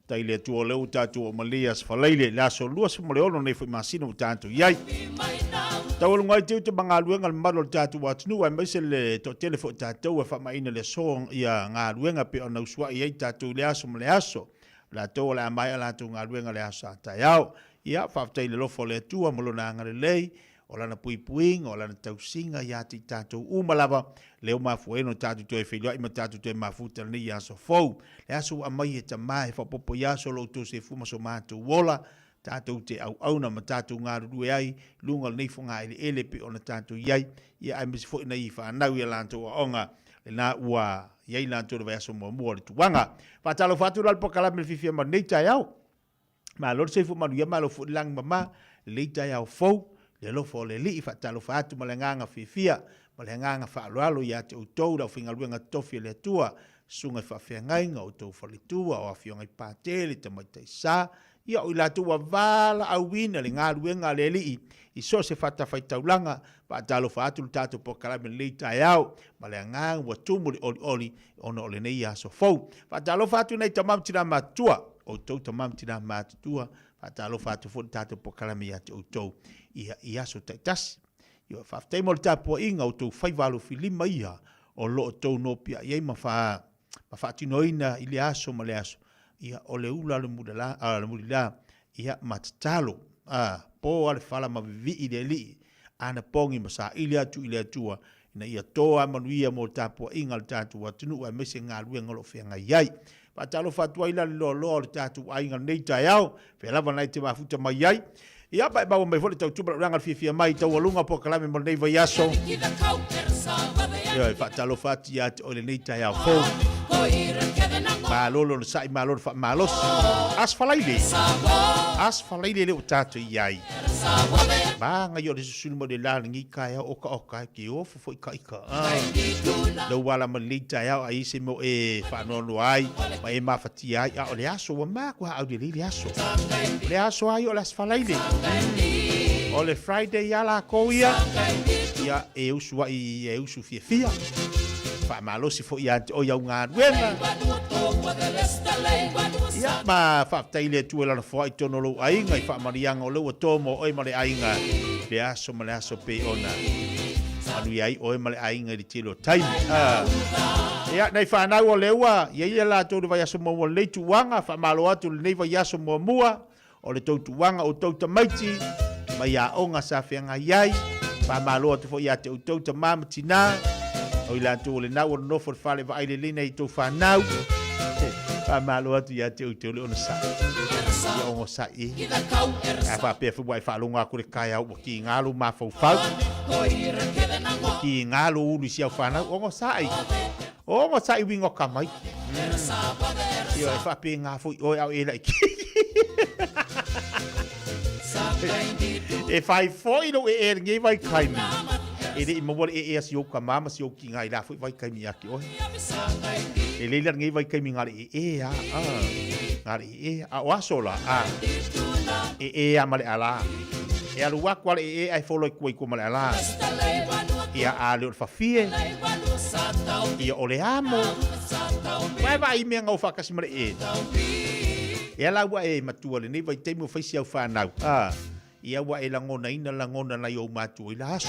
Faafetai i le Atua o lea ua tatou oo mai lenei aso Faraile, le aso 26 nei foi masina ua tatou i ai. Taualuga ai tiute ma galuega le mamalu o le tatou atunuu aemaise le toatele foi o tatou e faamaina le aso ia galuega pei ona usuai ai tatou i le aso ma le aso. O latou o le a maea latou galuega le aso a taeao. Ia, faafetai i le alofa o le Atua ma Lona agalelei, o Lana puipuiga, o Lana tausiga ia te i tatou uma lava, lea ua mafua ai ona tatou toe feiloai ma tatou toe mafuta i lenei aso fou. Le aso ua aumai e Tama e faaopoopo i aso o lo outou soifua ma so matou ola, tatou te auauna ma tatou galulue ai i luga o lenei fogaeleele e pei ona tatou i ai, ia aemaise foi nai fanau i a latou aoga, lena ua i ai latou i le vaiaso muamua o le tuaga. Faatalofa atu la le polokalame i le fiafia mai lenei taeao. Malo le soifua manuia, malo foi le lagi mama, lelei taeao fou, le alofa o le Alii, faatalofa atu ma le agaga fiafia, ma le agaga faaaloalo ia te outou le aufaigaluega totofi a le Atua, susuga i faafeagaiga, outou faletua, o afioga i Patele, tamaitai sa, ia o i latou ua valaauina le galuega a le Alii i so o se fatafaitaulaga, faatalofa atu le tatou polokalame lenei taeao, ma le agaga ua tumu le olioli ona o lenei aso fou. Faatalofa atu nei tama ma tina matutua, outou tama ma tina matutua, faatalofa atu foi le tatou polokalame ia te outou ia, i aso taitasi. Ia, faafetai mo le tapuaiga, outou faiva alofilima ia o lo o tou nopiai ai ma, fa, ma faatinoina i le aso ma le aso. Ia, o le ula o le mulila, a, le mulila, ia, ma tatalo, a, po a le fala ma vivii le alii, ana pogi ma saili atu i le Atua ina ia toa manuia mo le tapuaiga a le tatou atunuu aemaise galuega o lo o feagai ai. Faatalofa atu ai la le loaloa o le tatou aiga lenei taeao, fea lava na e te mafuta mai ai. Ia, ma e maua mai foi le tautuba laulaga le fiafia mai i taualuga polokalame mo lenei vaiaso. Ia, e faatalofa atu ia te oe lenei taeao fou. Malo le onosai, malo le faamalosi. Aso Faraile, Aso Faraile lea ua tatou i ai. Maga o le susunu mo le la lengi taeao oka oka e ke ofo foi ka ika. Lou ala ma lenei taeao ai se mo e faanoanoa ai ma e mafatia ai a o le aso ua maku ha au le le aso. O le aso ai o le aso Faraile. O le Friday ia lakou ia ia e usu ai e usu fiafia. Faamalosi foi ia te oe au galuega. Ia, ma faafetai i le Atua i Lana foai i totonu o lou aiga i faamaliaga o lea ua to mo oe ma le aiga i le aso ma le aso pei ona manuia ai oe ma le aiga i le tele o taimi. Ia, nai fanau o lea ua i ai le latou le vaiaso muamua o lenei tuuaga, faamalo atu i lenei vaiaso muamua O le tou tuuaga outou tamaiti mai aoga sa feagai ai, faamalo atu foi ia te outou tama ma tina, o i latou o lena ua nonofo i le fale vaai lelei nai outou fanau, faamalo atu ia te outou le onosai. Ia onosai e. A faapea foi ua e faalogo atu i le taeao ua kiga lou mafaufau, ua kiga lou ulu i si au fanau, onosai. Onosai uiga o tamaiti. Ioe, e faapena foi oe a o e laitiiti. E fai foi lou ee i lenei vaitaimi. E le i maua le ee a si ou tama ma si ou tina i la foi vaitaimi ia te oe. E lelei la lenei vaitaimi na le ee a, a, na le ee, a o aso la, a, e ee a ma le ala. E alu atu a le ee ae folo i tua i tua ma le ala. Ia a le o le fafie, ia o le amo. Ua e vaai i mea na o faatasi ma le ee. E ala ua e matua lenei vaitaimi ua fai si au fanau. A, Ia ua e lagonaina lagona nai ou matua i la aso.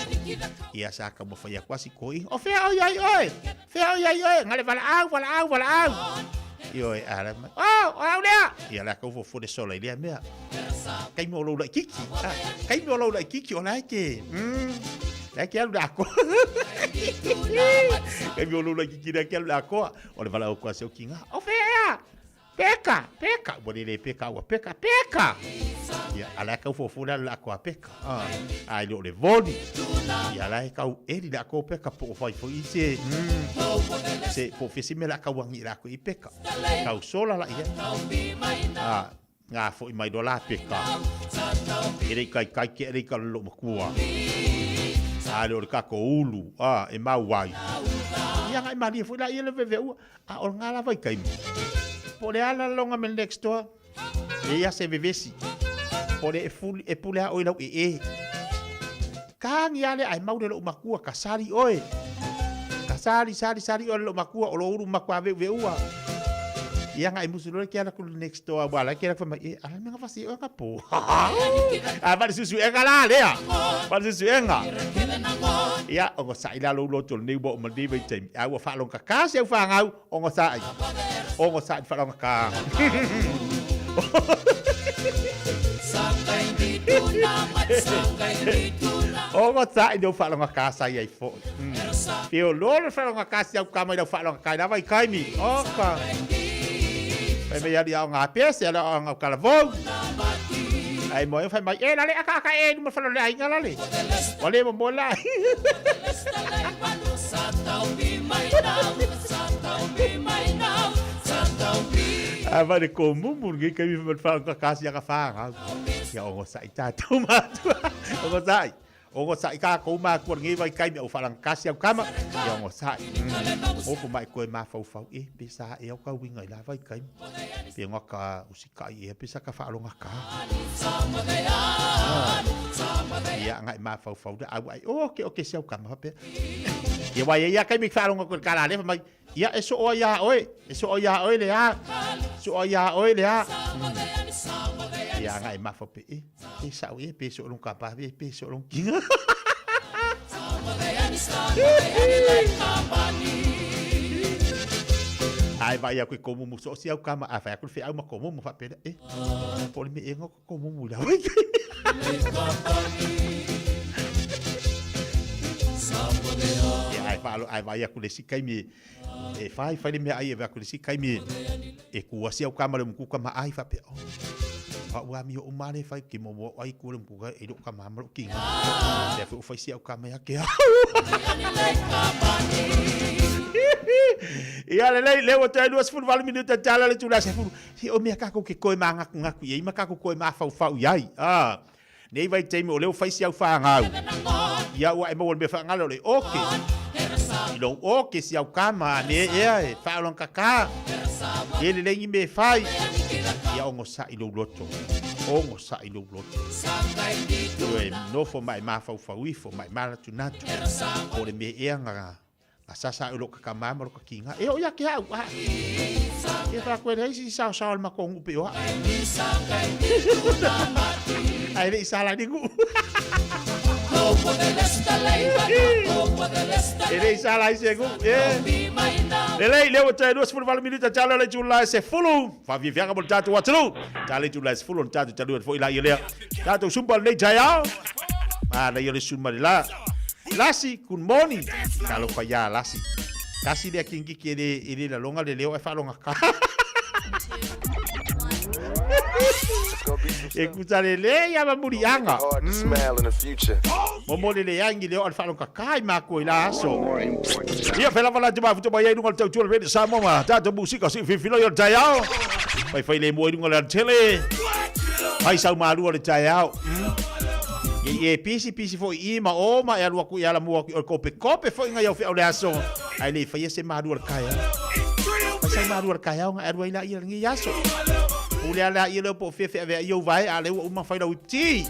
Ia sa taumafai atu lava si toeaina, O fea o i ai oe? Fea o i ai oe? Na le valaau, valaau, valaau. Ioe, a la mai, Oh, o au lea! Ia la tau fofo le sola i lea mea. Taimi o lou laitiiti. Ah, taimi o lou laitiiti o la e te, la e te alu i le atoa. Taimi o lou laitiiti la e te alu i le atoa. O le valaau atu lava si au tina, O fea ea? Peka, peka, ua lele peka ua peka, peka! Ia, a la e tau fofo le alu le ato a peka. Ah, a e le o le voli. Ia, la e tau eli le ato o peka po o fai foi i se, se, po o fia se mea le a tau agi i le ato i peka. Tau sola la ia. Ah, ngā foi mai loa la peka. E le i kaikai ke e le i ka lolo matua. A le o le kako ulu, ah, e mau ai. Ia ngai malie foi la ia le veveua. A o lena lava i taimi. Po o le a la laloga me le next door, e ia se vevesi. Po o le e fuli, e pule a oe lau ee. Kagi a lea ae mau le lou makua, ka sali oe. Ka sali, sali, sali oe le lou makua, o lou ulu makuā veuveua. Ia nga e musu loa ke ala ku le next door, ua ala ke ala whai mai, e, ala mea nga whasi e oe nga pō. A whare susu enga la lea. Whare susu enga. Ia, o ngo sa'i la lou loto lenei ua o ma lenei vaitaimi. A ua whaalonga ka se au whangau, o ngo sa'i. O ngo sa'i whaalonga ka. O ngo sa'i no whaalonga ka sai ai foi. Whio lolo whaalonga ka si au ka mai lau whaalonga kai lava i kaimi. O ka. Whai mai ali ao ngā pese, ala ao ngā kalavou. Ai mo e whai mai, e lale aka aka e numa whalo le ainga lale. Wale mo mo la. A vai le komumu ngi kai mi whai whai kasi aka whangau. Ia ongo sai tātou mātua. Ongo sai. Ongo saʻi kākou mākua lenei wai kai me au whaalangakasi au kama, ia ongo saʻi. Ofo mai koe mafaufau e, pe sa e au ka uiga i la vai kai. Pe ngoa ka usikaʻi ea pe sa ka whaalonga ka. Ia anga e mafaufau le au ai, o ke o ke si au kama whapea. Ia wai e ia kai me whaalonga koe ka la lefa mai, ia e so oa ia oe, e so oa ia oe le a, so oa ia oe le a. Ia anga e mafau pe e. Pe sa'o e, pe so'o long kapa, pe pe so'o long kinga. Ai vai aku i komumu so si au kama a fai aku le feau ma komumu fa pele e. Po le me e ngo komumu la wai. Ia ai fa ai vai aku le si kaimi e fai fai le mea ai e aku le si kaimi e kua si au kama le muku kama ai fa pe o. Pa ua mi o male fai ke mo mo ai ku le muku ka e lo kama ma lo kinga. Le fu fai si au kama ya ke au. Ia le lei le o te 28 minuta tala le tula se fu. Si o mea kako ke koe ma ngaku ngaku i ma kako koe ma fau fau i ai. Ah. Nei vaitaimi o lea ua fai si au fanau. Ia ua e maua le mea faagalo o le oke. I lou oke si au kama ne ea e whaolongkaka. E le lengi me whai. Ia ongo sa i lou loto. Ongo sa i lou loto. Ioe nofo mai mafaufau ifo mai manatunatu. Po o le mea ea nga A sa sa o lo ka ma ma lo ka kinga. E o ia ke au. A. E fa koe rei si sao sao ma kongu pe o. Ai le isa la ningu. E le isa la ise gu. E. Le lei le o te 28 minuta talo le tula se fulu. Fa vi vianga mo tatu watulu. Talo tula se fulu tatu talo fo ila ia lea. Tatu sumba nei taiao. Ma le ia le sumba le la. Lasi, good morning. Talofa iā Lasi. Tasi lea kingiki e le, e le lalonga le leo e whaalonga ka. E kuta le le ia ma muri anga. Momo le le angi leo al whaalonga kai ma koe la aso. Ia whela wala te mafuta mai ai lunga le tautua le rede Samoa ma tātou musika si whiwhilo i o le taiao. Whai whai le mua i lunga le antele. Hai sau malua le taiao. Ia e pisi pisi foi i ma o ma e alu aku i ala mua aku i o le kope kope foi ngai au whiau le aso. Ai le whaia se malua le kai au. Whai sau malua le kai au ngai alu ai la ia ngi aso. Pule ala ia leo po fia fia vea iau vae a le ua uma whai lau ipti.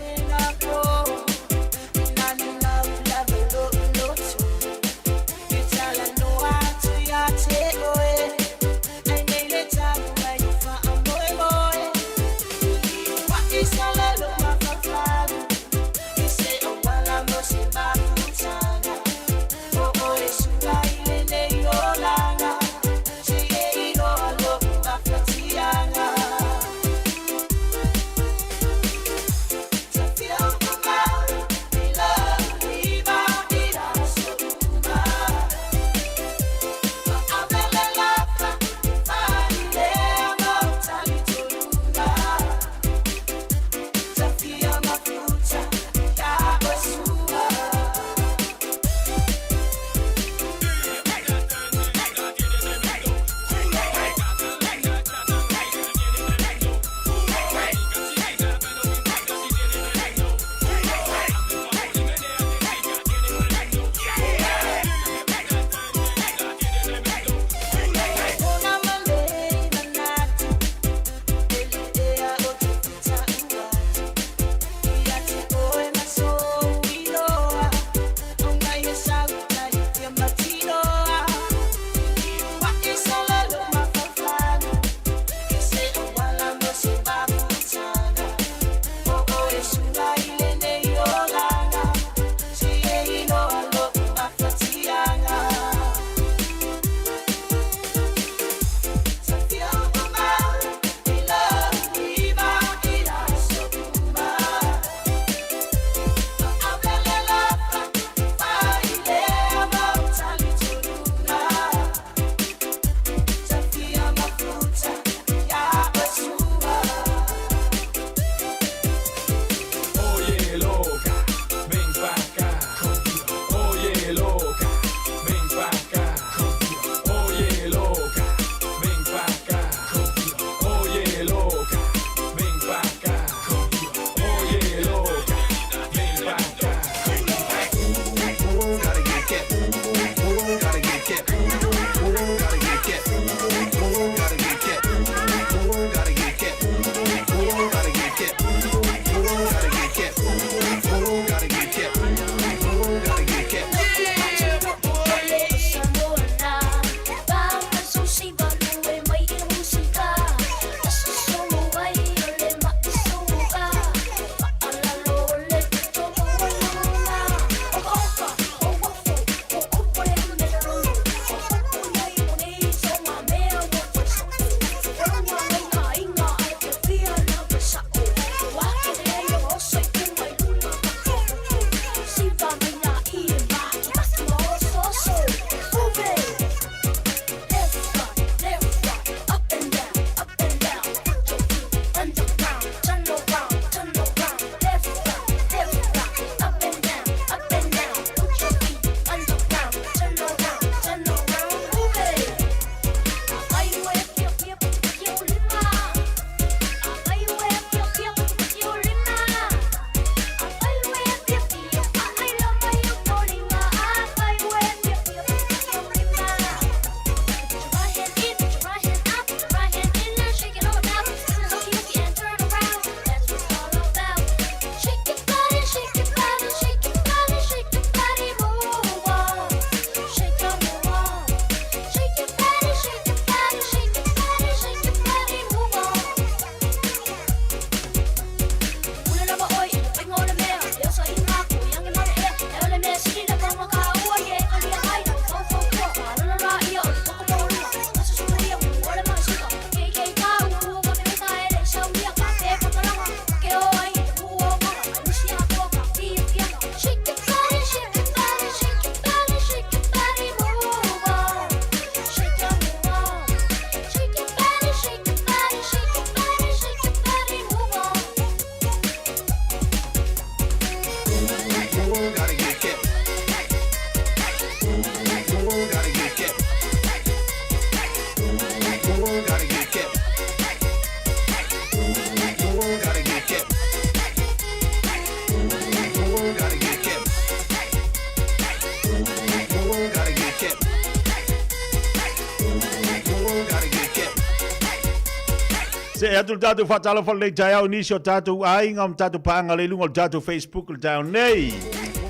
See atu le tatou faatalofa lenei taeao i nisi o tatou aiga ma tatou paaga le luga o le tatou Facebook le taeao nei.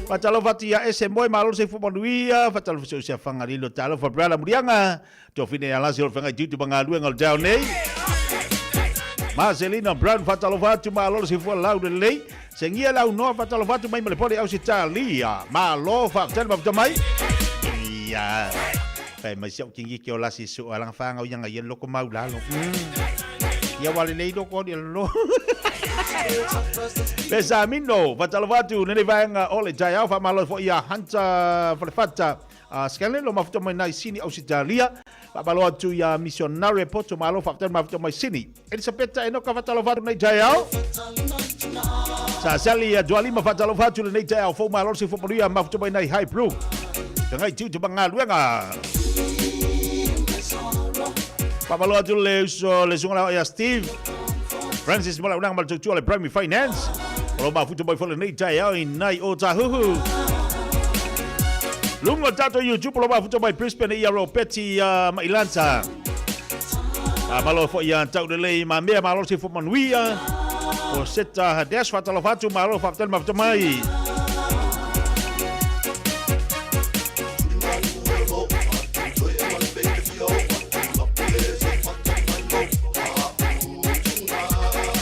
Faatalofa atu ia Ese Moe, malo le soifua manuia, faatalofa se o se afaga lilo, talofa Brother Muliaga, Tofine Alasi o le whangai tutu ma galuega o le taeao nei. Marcelina Brown, faatalofa atu, malo le soifua lau lelei. Sengia lau noa, faatalofa atu mai ma le pole Ausetalia. Malo, faafetai le mafuta mai. Ia. Fai mai sia'u kingi ke o lasi su alanga whangau ianga ia loko mau lalo. Ia wale lei loko ni lo. Le Samino, faatalofa atu lenei vaega o le taeao, faamalo foi ia Hunter Falefata. Scanlon lo mafuta mai nai Sini Ausitalia. Faamalo atu ia Missionary Poto malo faafetai mafuta mai Sini. Elisapeta Enoka faatalofa atu nei taeao. Sa Sally ia Dualima faatalofa atu lenei taeao fou malo le soifua manuia mafuta mai nai High Blue. Feagai tiu te magaluega. Faamalo atu le uso le susuga ia Steve Francis mo le aunaga ma le tautua le Primary Finance. O lo mafuta mai foi lenei taeao i nai o Tāhuhu. Lunga o tatou YouTube o lo mafuta mai Brisbane ia Ropeti ia Mailanta. Malo foi ia tau lelei ma mea malo se fo manuia. O seta Hades faatalofa atu malo faafetai le mafuta mai.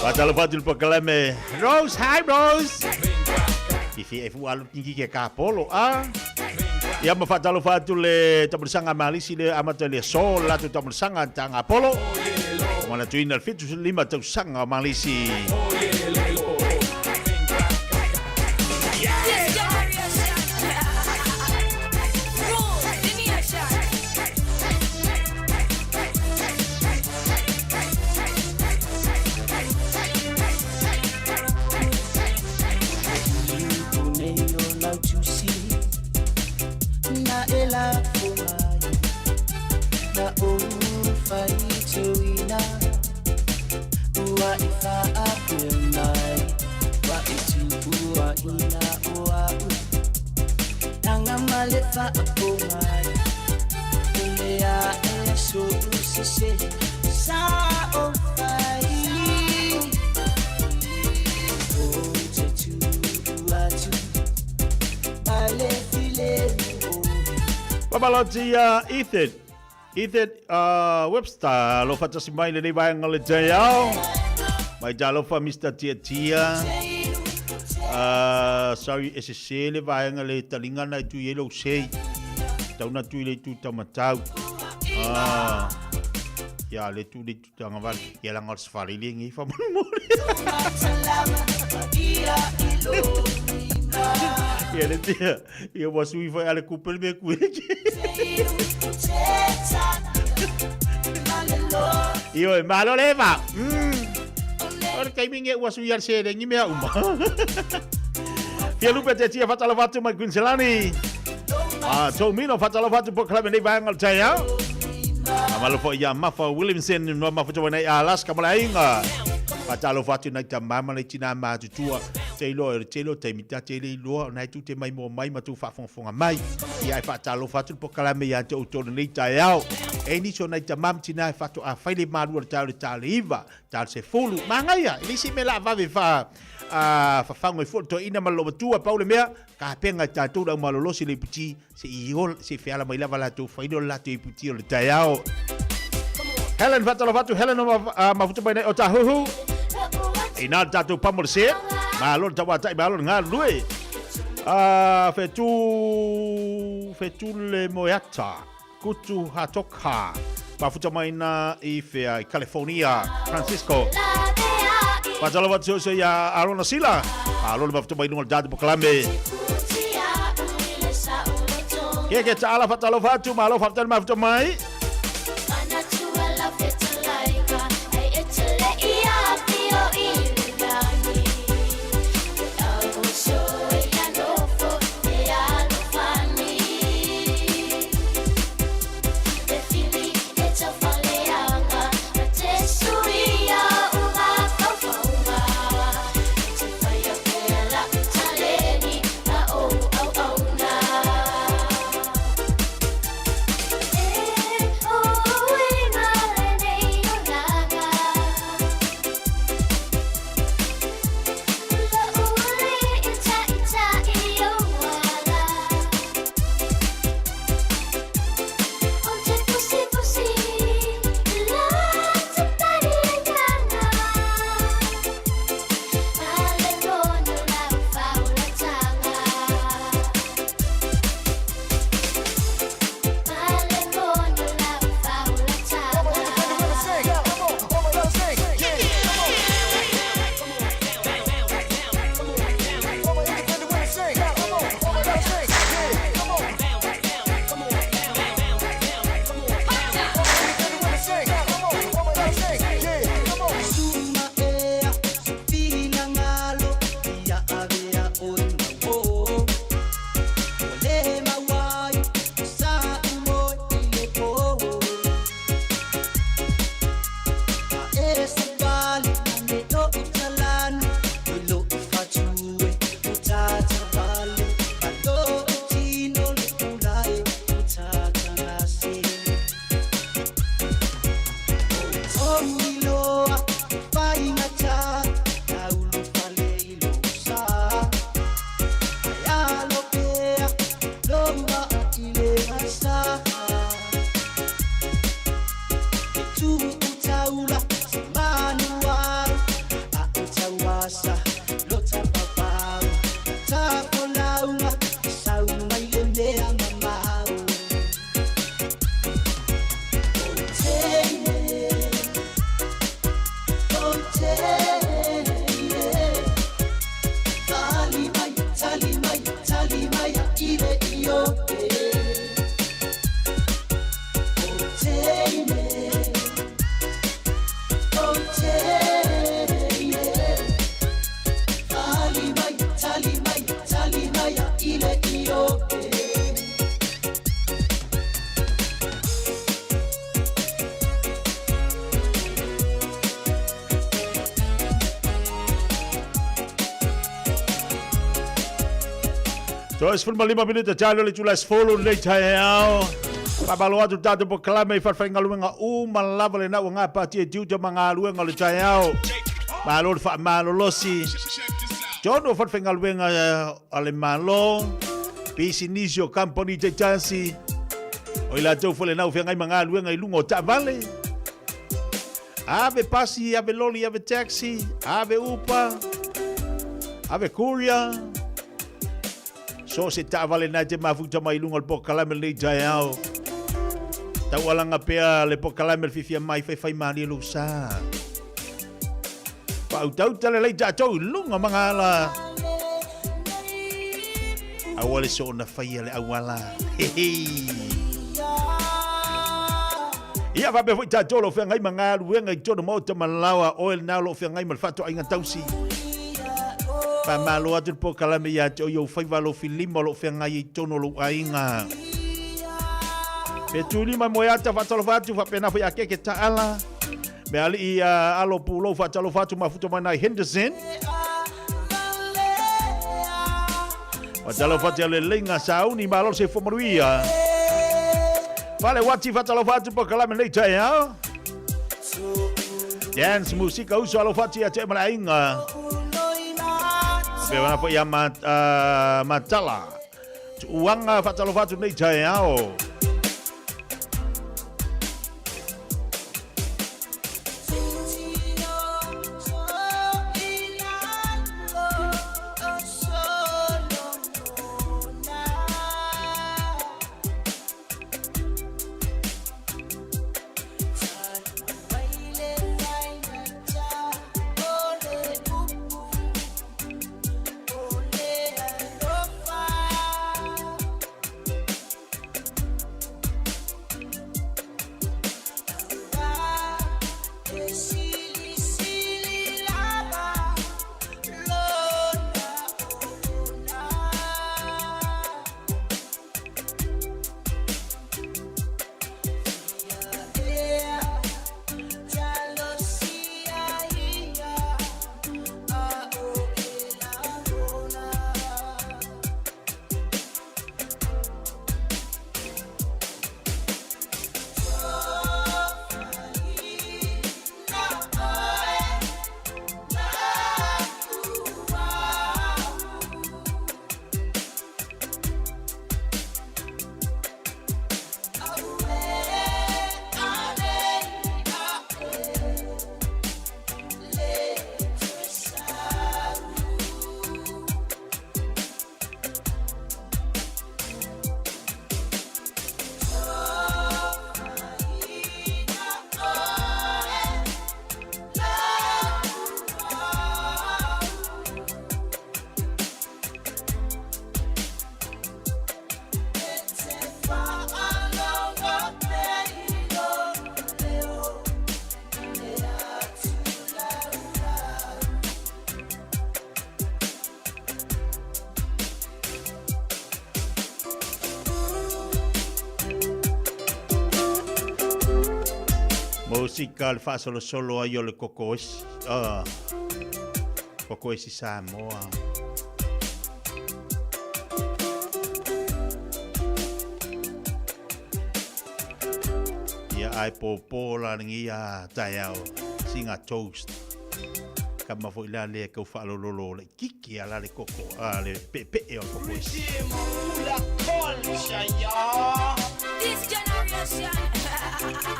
Faatalofa atu le polokalame Rose, hi Rose. Fifi e fu alu kingi ke ka polo a. Ia ma faatalofa atu le tamulisaga malisi le amata le aso le latou tamulisaga taga polo. O manatuina le 75 tausaga o malisi. Pabaloti ia Ethan. Ethan Webster, alofa tasi mai lenei vaega o le taeao. Mai talofa Mr. Tia Tia. Sorry, e sese le vaega le talinga na i tui ai lou sei. Tau na tui le tu tamatau. Ia le tu le tu tagavale. Ia langa o le sefale le ngei faamolemole. Ia le tia, ia ua sui foi ale kupe le mea kue. Ioe, malo le eva. O le taimi nge ua sui ale selengi mea uma. Fia lupe te tia fatalofa atu mai Quincelani. Ah, Tomino fatalofa atu po klame nei vaega o le taeao. Amalo foi ia Mafa Williamson no mafa tau nei Alaska mo le aiga. Fatalofa atu nei tama ma nei tina matutua. Te iloa e le tele o taimi ta te le iloa o nai tu te mai mo mai ma tu faafogafoga mai. Ia e faatalofa atu le polokalame ia te outou lenei taeao. E nisi o nai tama ma tina e faatoa fai le malua le taeao le ta le iva, ta le sefulu. Magaia, e le isi mea la vave fa a fafago ai foi le toeaina ma le loomatua. Pau le mea, kapega e tatou le au malolosi le iputi se i ola, se i feala mai lava latou faina o le latou iputi o le taeao. Helen, faatalofa atu Helen o mafuta mai nei o Tāhuhu. Inā le tatou pamo le se, malo le tauatai, malo le galulue. Fetu, fetu le moeata, kutu hatoka. Mafuta mai nā i whea, i California, Francisco. Faatalofa atu se ia Arona Sila. Malo le mafuta mai lunga le tatou polokalame. Ke ke taala faatalofa atu, malo faafetai le mafuta mai. 35 minute talo le tula 10 lenei taeao. Faamalo atu le tatou polokalame i falefaigaluega uma lava lena ua gapatia i tiute ma galuega o le taeao. Malo le faamalolosi. Tonu o falefaigaluega a le Malo, pisinisi o kamupani taitasi, o i latou foi lena ua feagai ma galuega i luga o taavale. Ave pasi, ave loli, ave taxi, ave upa, ave courier. So se taavale na te mafuta mai lunga o le polokalame lenei taeao. Taualaga pea le polokalame le fiafia mai faifai malie lou sa. Faautauta lelei tatou i luga magaala. Aua le soona faia le auala. Ia faapea foi tatou o lo o feagai ma galuega i totonu maota ma laoa oe lena o lo o feagai ma le faatoaiga tausi. Faamalo atu le polokalame ia te oe i ou faiva alofilima o lo o feagai i totonu o lou aiga. Pe tulima moeata faatalofa atu faapena foi a keke taala. Me ali'i a alo pulou faatalofa atu mafuta mai nai Henderson. Faatalofa atu ia leleiga sauni malo le soifua manuia. Fale wati faatalofa atu polokalame nei taeao. Dance musika uso alofa atu ia te ma le aiga. Pe wana foi ia matala. Tuuanga faatalofa atu nei taeao. Musika le faasolosolo ai o le koko esi, koko esi Samoa. Ia ai pōpō la lengi ia taeao, singa toast. Ka ma foi la le kau faalololo le kiki a la le koko, a le peepee o le koko esi.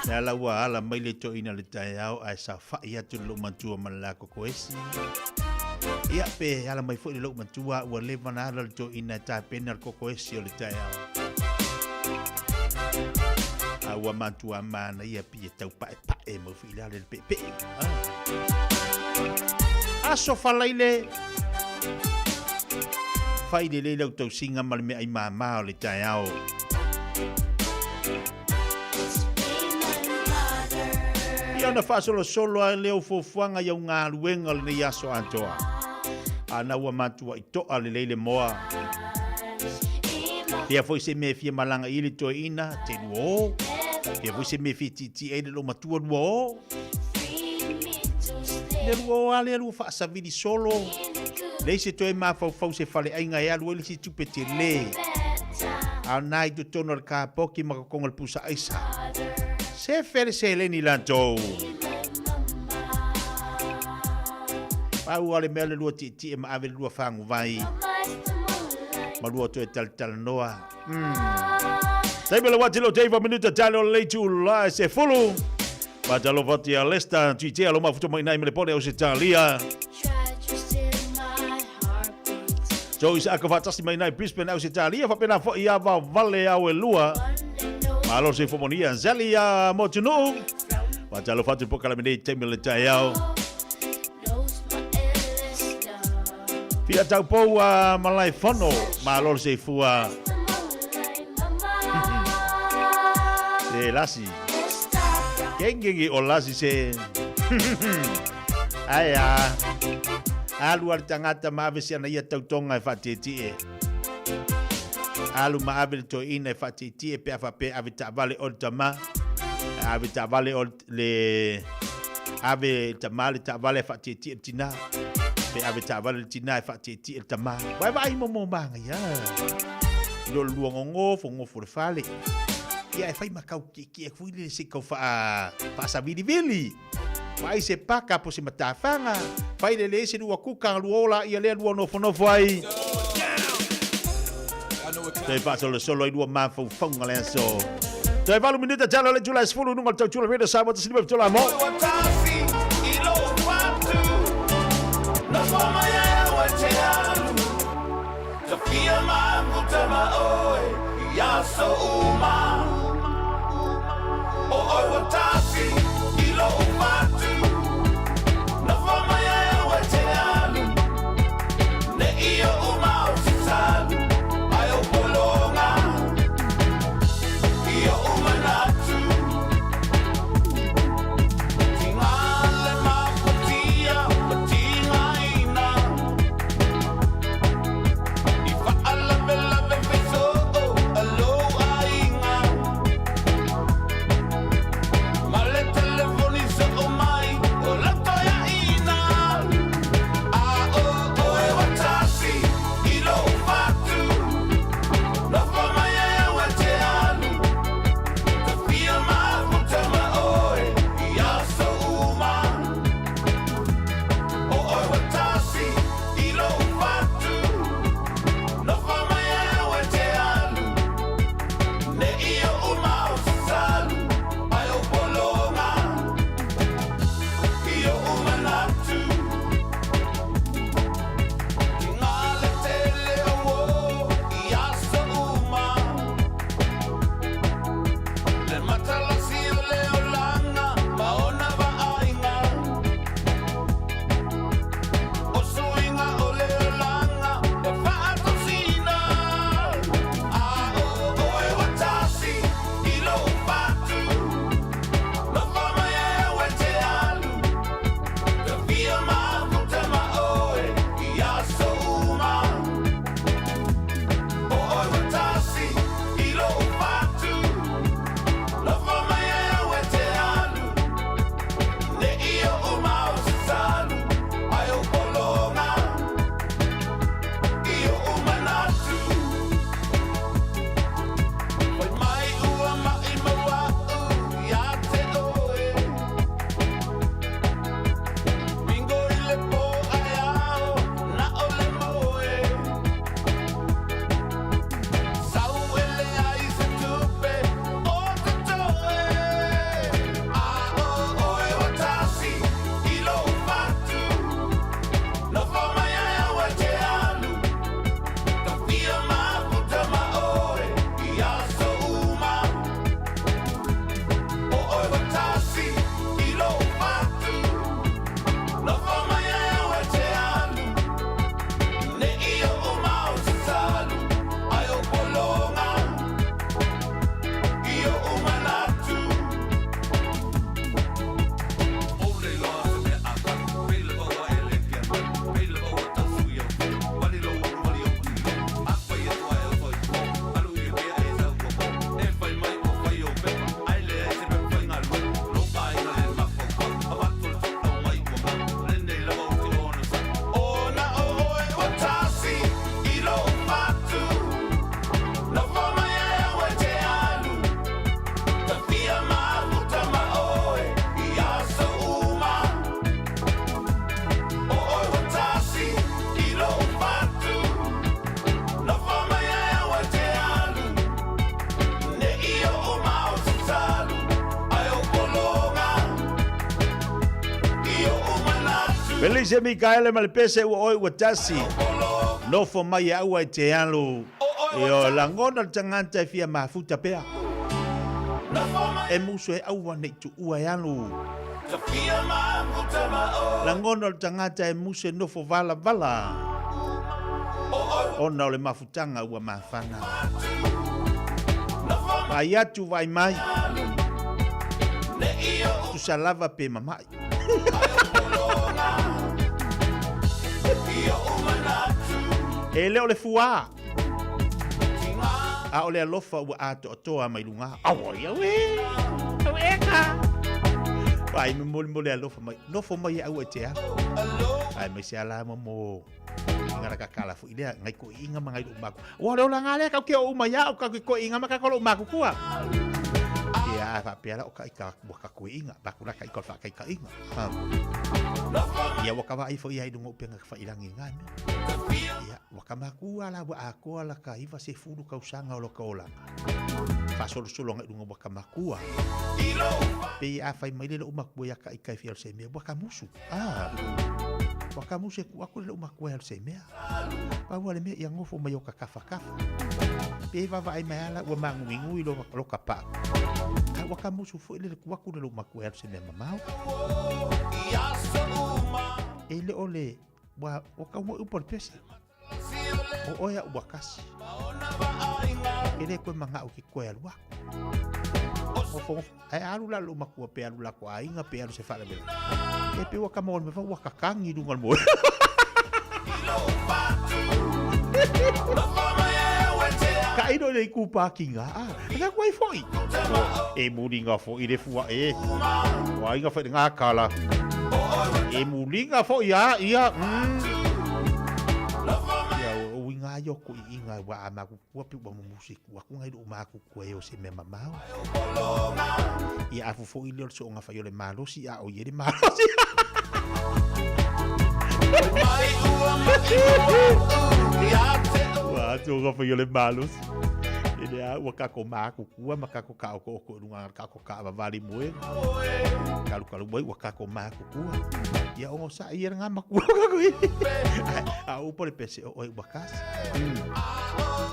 Le ala ua ala mai le toeaina le taeao ae saofai atu le loomatua ma le la koko esi. Ia pe ala mai foi le loomatua ua leva na ala le toeaina e tapena le koko esi o le taeao. A ua matua manaia pei e tau paepae mau foi le ala le peepee. Aso falaile fai lelei lau tausiga ma le meaai māmā o le taeao. Ia ona faasolosolo ai lea o fuafuaga i au galuega o lenei aso atoa. A na ua matuai toa lelei le moa. Pea foi se mea e fia malaga i le toeaina, te lua o. Pea foi se mea e fia tietie ai le loomatua lua o. Le lua o a lea lua faasavili solo. Leai se toe mafaufau se faleaiga e alu ai le isi tupe tele. A o lena i totonu o le kapoki ma kokoga o le pusa aisa. Sefe le seleni latou. Pau lava le mea o le lua tietie ma ave le lua faguvai ma lua toe talatalanoa. Mm. Taimi le wati lo teiva minuta tale o le itula e se fulu. Faatalofa atu ia Lester Tuitea lo mafuta mai nai Melepone Ausetalia. Joe Isaka faatasi mai nai Brisbane Ausetalia faapena foi ia Vaovale au e lua. Malo se fomonia Zeli ia Motunuu. Faatalofa atu po kalame nei taimi o le taeao. Fia taupou a Malaefono, malo le soifua. Se lasi. Kengengi o lasi se. Ai a. Alu a le tagata ma ave si ana ia tautoga e faatietie. Alu ma ave le toeaina e faatietie pe a faapea ave taavale o le tama. Ave taavale o le ave le tama le taavale e faatietie le tina. Pe ave taavale le tina e faatietie le tama. Vaevaai mo mo magaia. I lo le lua gogofo, gofo le fale. Ia e fai ma kau kiekie foi lele se i kau faa, faasavilivili. Vaai se paka po se matafaga, fai lele ai se lua kuka lua ola ia lea lua nofonofo ai. Toe faasolosolo ai lua mafaufauga le aso. Toe valu minuta tala o le itula e 10 i luga o le tautua Radio Samoa tasi lima fitola mo. Felice Mikaele ma le pese ua oe ua tasi. Nofo mai e aua e te alu. Ioe, lagona le tagata e fia mafuta pea. E musu e aua nei tuua e alu. Lagona le tagata e musu e nofo valavala. Ona o le mafutaga ua mafana. Vaai atu vaai mai. Tusa lava pe mamai. E le o le fuā. A o le alofa ua atoatoa mai luga. Auoi, auē, auē ka. Vai me moli moli alofa mai. Nofo mai e aua e te alu. Ai mai se ala mo mo. Ngara ka kala fu ilea ngai ko inga ma ngai lo maku. Ua le ola ngale ka ke o uma ia o ka ko inga ma ka ko lo maku kua. Ia a fa pera o ka ika ua ka ko inga ba kula ka ika fa ka ika inga. Ia ua ka vai fo ia i lunga upenga ka fa ilangi ngā mea. Ia ua ka makua la ua akoa la ka iwa se fulu kausaga o lo ka olaga. Faasolosolo agai i luga ua ka makua. Pei a fai mai le lou makua ia ka ika e fia o se mea ua ka musu. Ah. Ua ka musu e ku aku le lou makua e alu se mea. Pau a le mea ia gofo mai o ka kafakafa. Pe vaavaai mai ala ua māguigui lo, lo ka pau. A ua kamusu foi le ku aku le lou makua e alu se mea mamao. E le o le, ua, ua kaunga upu a le pese. O oe a ua kasi. E le koe manga'o ki koe alu aku. Gofo gofo. Ae alu la lou makua pe alu la ko aiga pe alu se faalavelave. E pe ua ka maua le mea ua kakangi i luga o le moe. Ka ino i le iku pākinga. Ah, e ka kuai foi. E mulinga foi le fua e. Ua inga foi le ngā kala. E mulinga foi a ia. Ia, o inga ai o ko i inga ua a maku kua pe ua mumusi kua ku ngai lou maku kua e o se mea mamao. Ia afu foi le o le soonga fai o le malosi a o i e le malosi. Ua soonga fai o le malosi. E le a ua kako māku kua ma kako ka oko oko runga kako ka vavali moe. Kalu kalu mai ua kako māku kua. Ia ongo sa ia ngā makua kako i. A upo le pese o oe ua kasi.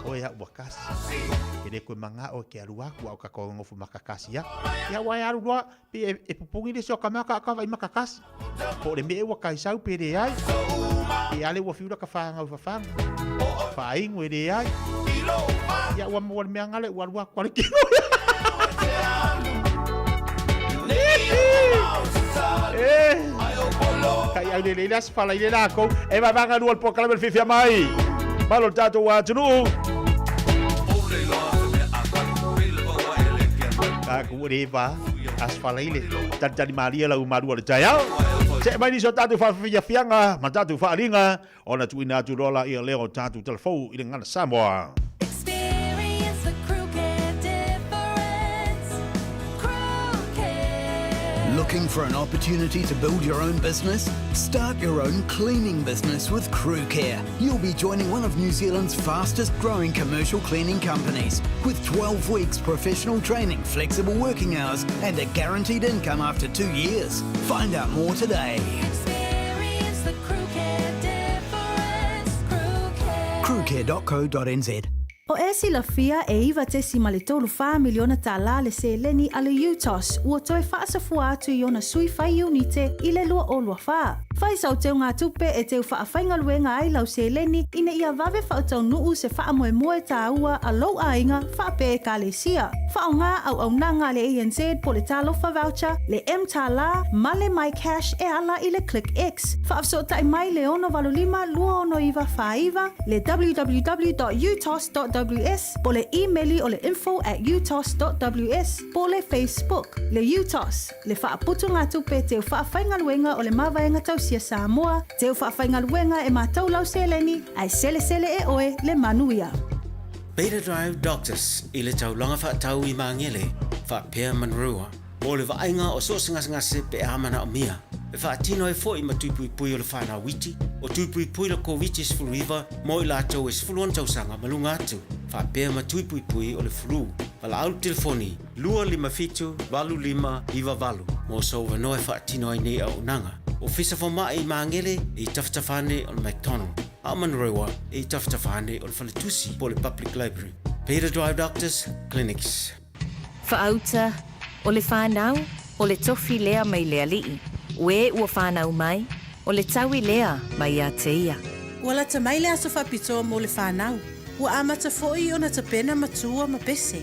Oe a ua kasi. E le koe manga'o e ke alu aku a o kako ngofo makakasi aku. Ia ua e alu loa, pe e, e pupungi le se o ka mea ka ka vai makakasi. Po o le mea e ua kaisau pe le ai. E ale ua fiula ka whāngau whawhanga. Whāingo e le ai. Ia ua mua le mea ngale ua alu aku ale kino. Eh. Kai au le le as fala ile la ko. E va vanga lua le pokalame le fifia mai. Malo le tatou atunuu. Taku ua le va as fala ile. Talitali malie lau malua le taeao. Se mai nisi o tatou faafiafiaga ma tatou faaaliga ona tuuina atu loa laia lea o tatou talafou i le Gagana Samoa. Experience the crew care difference. Crew care. Looking for an opportunity to build your own business? Start your own cleaning business with Crew Care. You'll be joining one of New Zealand's fastest growing commercial cleaning companies with 12 weeks professional training, flexible working hours, and a guaranteed income after 2 years. Find out more today. Experience the crew care difference. Crew care. Crewcare.co.nz. O e silafia e $9.34 miliona tālā le seleni a le UTOS ua toe faasafua atu i ona sui fai iunite i le 2024. Fai sau teugatupe e teu faafaigaluega ai lau seleni ina ia vave faataunuu se faamoemoe tāua a lou aiga faapea Ekalesia. Faaaoga auaunaga a le ANZ po le Talofa Voucher, le M-Tālā ma le MyCash e ala i le ClickX. Faafesootai mai le 685 269 49, le www.utos.ws po le imeli o le info at utos.ws po le Facebook, le UTOS, le Faaputugatupe Teu Faafaigaluega o le Mavaega Tausia Samoa, Teu Faafaigaluega e matau lau seleni ae selesele e oe le manuia. Beta Drive Doctors i le taulaga faatau i Magele, faapea Manurewa, mo le vaaiga o so o se gasegase pe a manaomia. E faatino ai foi ma tui puipui o le whanau iti, o tui puipui le Koviti-19 mo i latou e 16 tausaga ma luga atu, faapea ma tui puipui o le flu. Valaau le telefoni 257 8598 mo sou avanoa e faatino ai nei auaunaga. Ofisa Fomai i Magele e i tafatafa ane o le McDonald, a o Manurewa e i tafatafa ane o le Faletusi po o le Public Library. Peter Drive Doctors Clinics. Faauta, O le fanau, o le tofi lea mai le Alii, o e ua fanau mai, o le taui lea mai ia te ia. Ua lata mai le aso faapitoa mo le fanau. Ua amata foi ona tapena matua ma pese.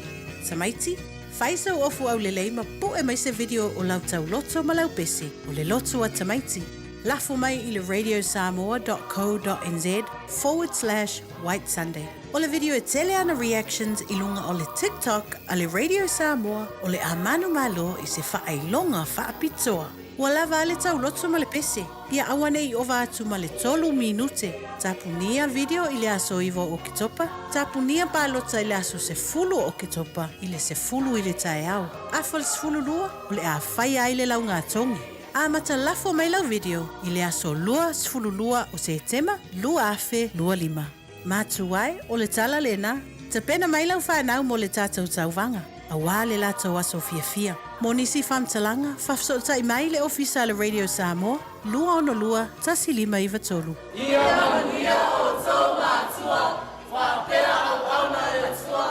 Tamaiti, fai sou ofu aulelei ma pu'e mai se video o lau tauloto ma lau pese, o le loto a tamaiti. Lafo mai i le radiosamoa dot co dot nz forward slash white sunday. O le video e tele ana reactions i luga o le TikTok a le Radio Samoa o le a manumalo i se faailoga faapitoa. Ua lava a le tauloto ma le pese, ia aua ne i ova atu ma le tolu minute. Tapunia video i le aso 9 o Oketopa, tapunia palota i le aso 10 o Oketopa i le 10 i le taeao. Afa le 12, o le a faia ai le laugatogi. Amata lafo mai lau video i le aso 22 o Setema 2025. Matua e, o le tala lena. Tapena mai lau fanau mo le tatou tauvaga, auā le latou aso fiafia. Mo nisi faamatalaga, faafesootai mai le Ofisa a le Radio Samoa, 262 1593. Ia manuia outou matua, faapea auauna a le Atua,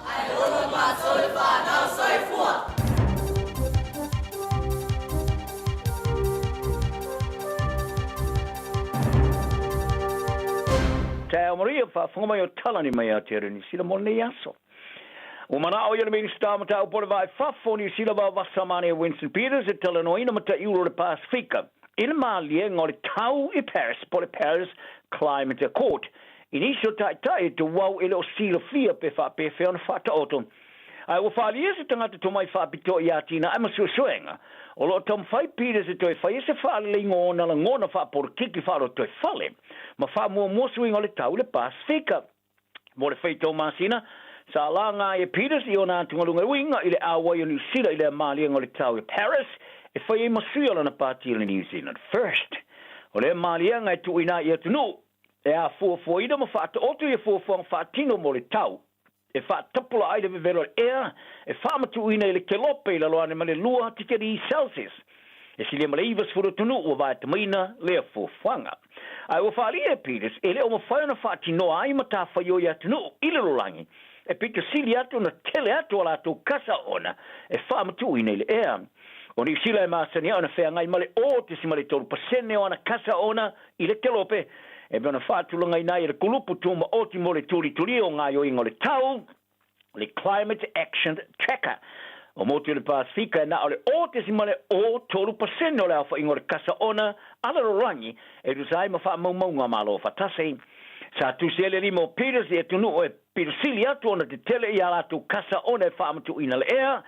ae ola matou le fanau. Soifua! Taeao Maria, faafofoga mai o Talani mai Aotearoa Niu Sila mo lenei aso. Ua manao ia le Minisita o Mataupu o le Vaa i Fafo o Niu Sila Vaovasa Mane Winston Peters e talanoaina mata'iulu o le Pasefika i le maliega o le tau i Paris po o le Paris Climate Accord i nisi o ta'ita'i e tuau e le o silafia pe faapefea ona faataoto. Ae ua faaalia se tagata tomai faapitoa i atinae ma suesuega o lo o taumafai Peters e toe faia se faaleleiga o ona lagona faapolokiki faalotoifale ma faamuamua suiga o le tau i le Pasefika. Mo le faitau masina, sa laga ai e Peters i ona atugaluga e uiga i le auai o Niu Sila i lea maliega o le tau i Paris e fai ai ma sui o lana pati o le New Zealand First. O lea maliega e tuuina ai i atunuu e afuafuaina ma faataoto ia fuafuaga faatino mo le tau e faatapula ai le vevelo o le ea e faamatuuina i le kelope i lalo ane ma le 2 tikelī Celsius. E silia ma le 90 atunuu ua vaetamaina lea fuafuaga. Ae ua faaalii e Peters e le o mafai ona faatinoa ai matafaioi a atunuu i le lalolagi e pito sili atu ona tele atu a latou kasa ona e faamatuuina i le ea. O Niu Sila e masani ai ona feagai ma le 0.3% o ana kasa ona i le kelope e pei ona faatulagaina ai e le Kulupu Tumaoti mo le Tulitulia o Gaoioiga o le Tau, le Climate Action Tracker. O motu i le Pasefika e na o le 0.03% o le aofaiga o le kasa ona a le lalolagi e tusa ai ma faamaumauga a Malo Afatasi. Sa tusi ai le lima o Peters i atunuu e pito sili atu ona tetele i a latou kasa ona e faamatuuina le ea,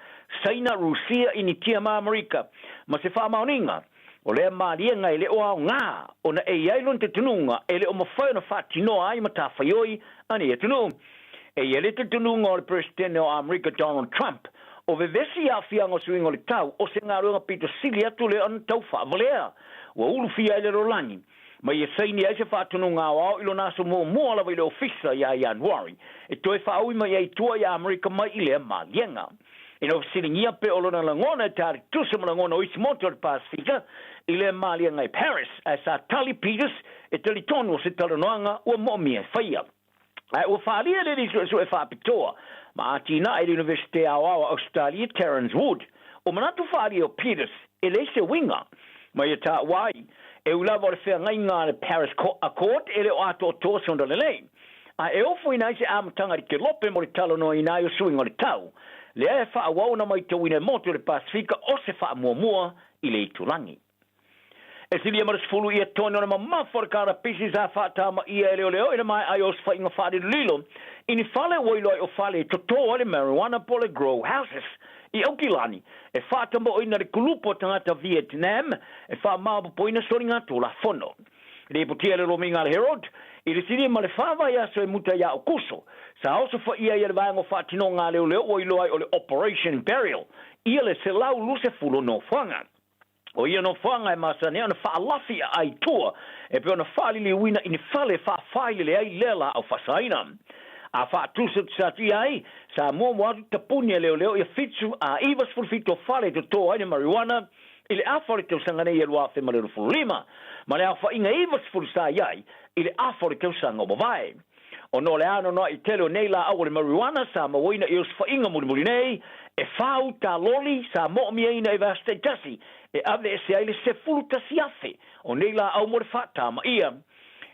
Saina, Rusia, Initia ma Amerika. Ma se faamaoniga, O lea maliega e le o aoga ona e i ai lona talitonuga e le o mafai ona faatinoa ai matafaioi a nei atunuu. E i ai le talitonuga o le Peresetene o Amerika Donald Trump, o vevesi i aafiaga o suiga o le tau o se galuega pito sili atu lea ona tau faavalea ua ulufia ai le lalolagi ma ia saini ai se faatonuga aoao i lona aso muamua lava i le ofisa ia Ianuari e toe faaui mai ai i tua i Amerika mai i lea maliega. Ina ua fesiligia pe o lona lagona e tali tusa ma lagona o isi motu o le Pasefika i lea maliega i Paris, ae sa tali Peters e talitonu o se talanoaga ua moomia e faia. Ae ua faaalia le alii suesue faapitoa ma atinae i le Iunivesite Aoao a Ausetalia Terence Wood, o manatu faaalia o Peters e leai se uiga ma ia taua ai, e ui lava o le feagaiga a le Paris Accord e le o atoatoa se ona lelei. Ae e ofoina ai se amataga i le kelope mo le talanoaina ai o suiga o le tau, lea e faaauau ona maitauina e motu o le Pasefika o se faamuamua i le itulagi. E silia ma le 10 ia tone o le mamafa o le karapisi sa faatamaia e leoleo i le maea ai o osofaiga faalilolilo i ni fale ua iloa ai o fale e toto ai le marijuana po o le grow houses i Aukilani e faatamoina le kulupu o tagata Vietnam e faamaopoopoina soligatulafono. Lipotia le lomiga a le Herald, i le silia ma le fa vaiaso e muta ia Aokuso, sa osofaia ai e le vaega o faatinoga a leoleo ua iloa ai o le Operation Burial ia le 120 nofoaga. O ia nofoaga e masani ai ona faalafi aai i tua e pei ona faaliliuina i ni fale e faafailele ai lea laau faasaina. A faatusatusatia ai, sa muamua atu tapuni a leoleo ia 7 a 97 o fale e toto ai le marijuana. i le afa o le tausaga nei e 2025, ma le aofaiga e 90 sa i ai i le afa o le tausaga ua mavae. Ona o le anoanoai tele o nei laau o le marijuana sa mauaina i osofaiga mulimuli nei, e fa uta loli sa moomiaina i vaiaso taitasi e aveese ai le 11,000 o nei laau mo le faatamaia.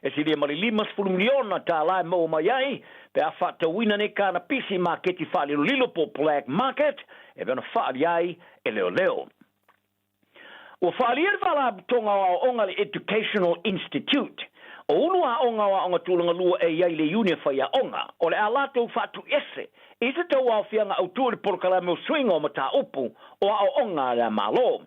E silia ma le $50 miliona tālā e maua mai ai pe a faatauina nei kanapisi i maketi faalilolilo po o black market e pei ona faaalia ai e leoleo. Ua faaalia le Faalapotopotoga o Aoaoga le Educational Institute o ulu aoga o aoga tulaga lua e i ai le iuni e faiaoga o le a latou faatuiese i se tauaofiaga autu i le polokalame o suiga o mataupu o aoaoga a le Malo.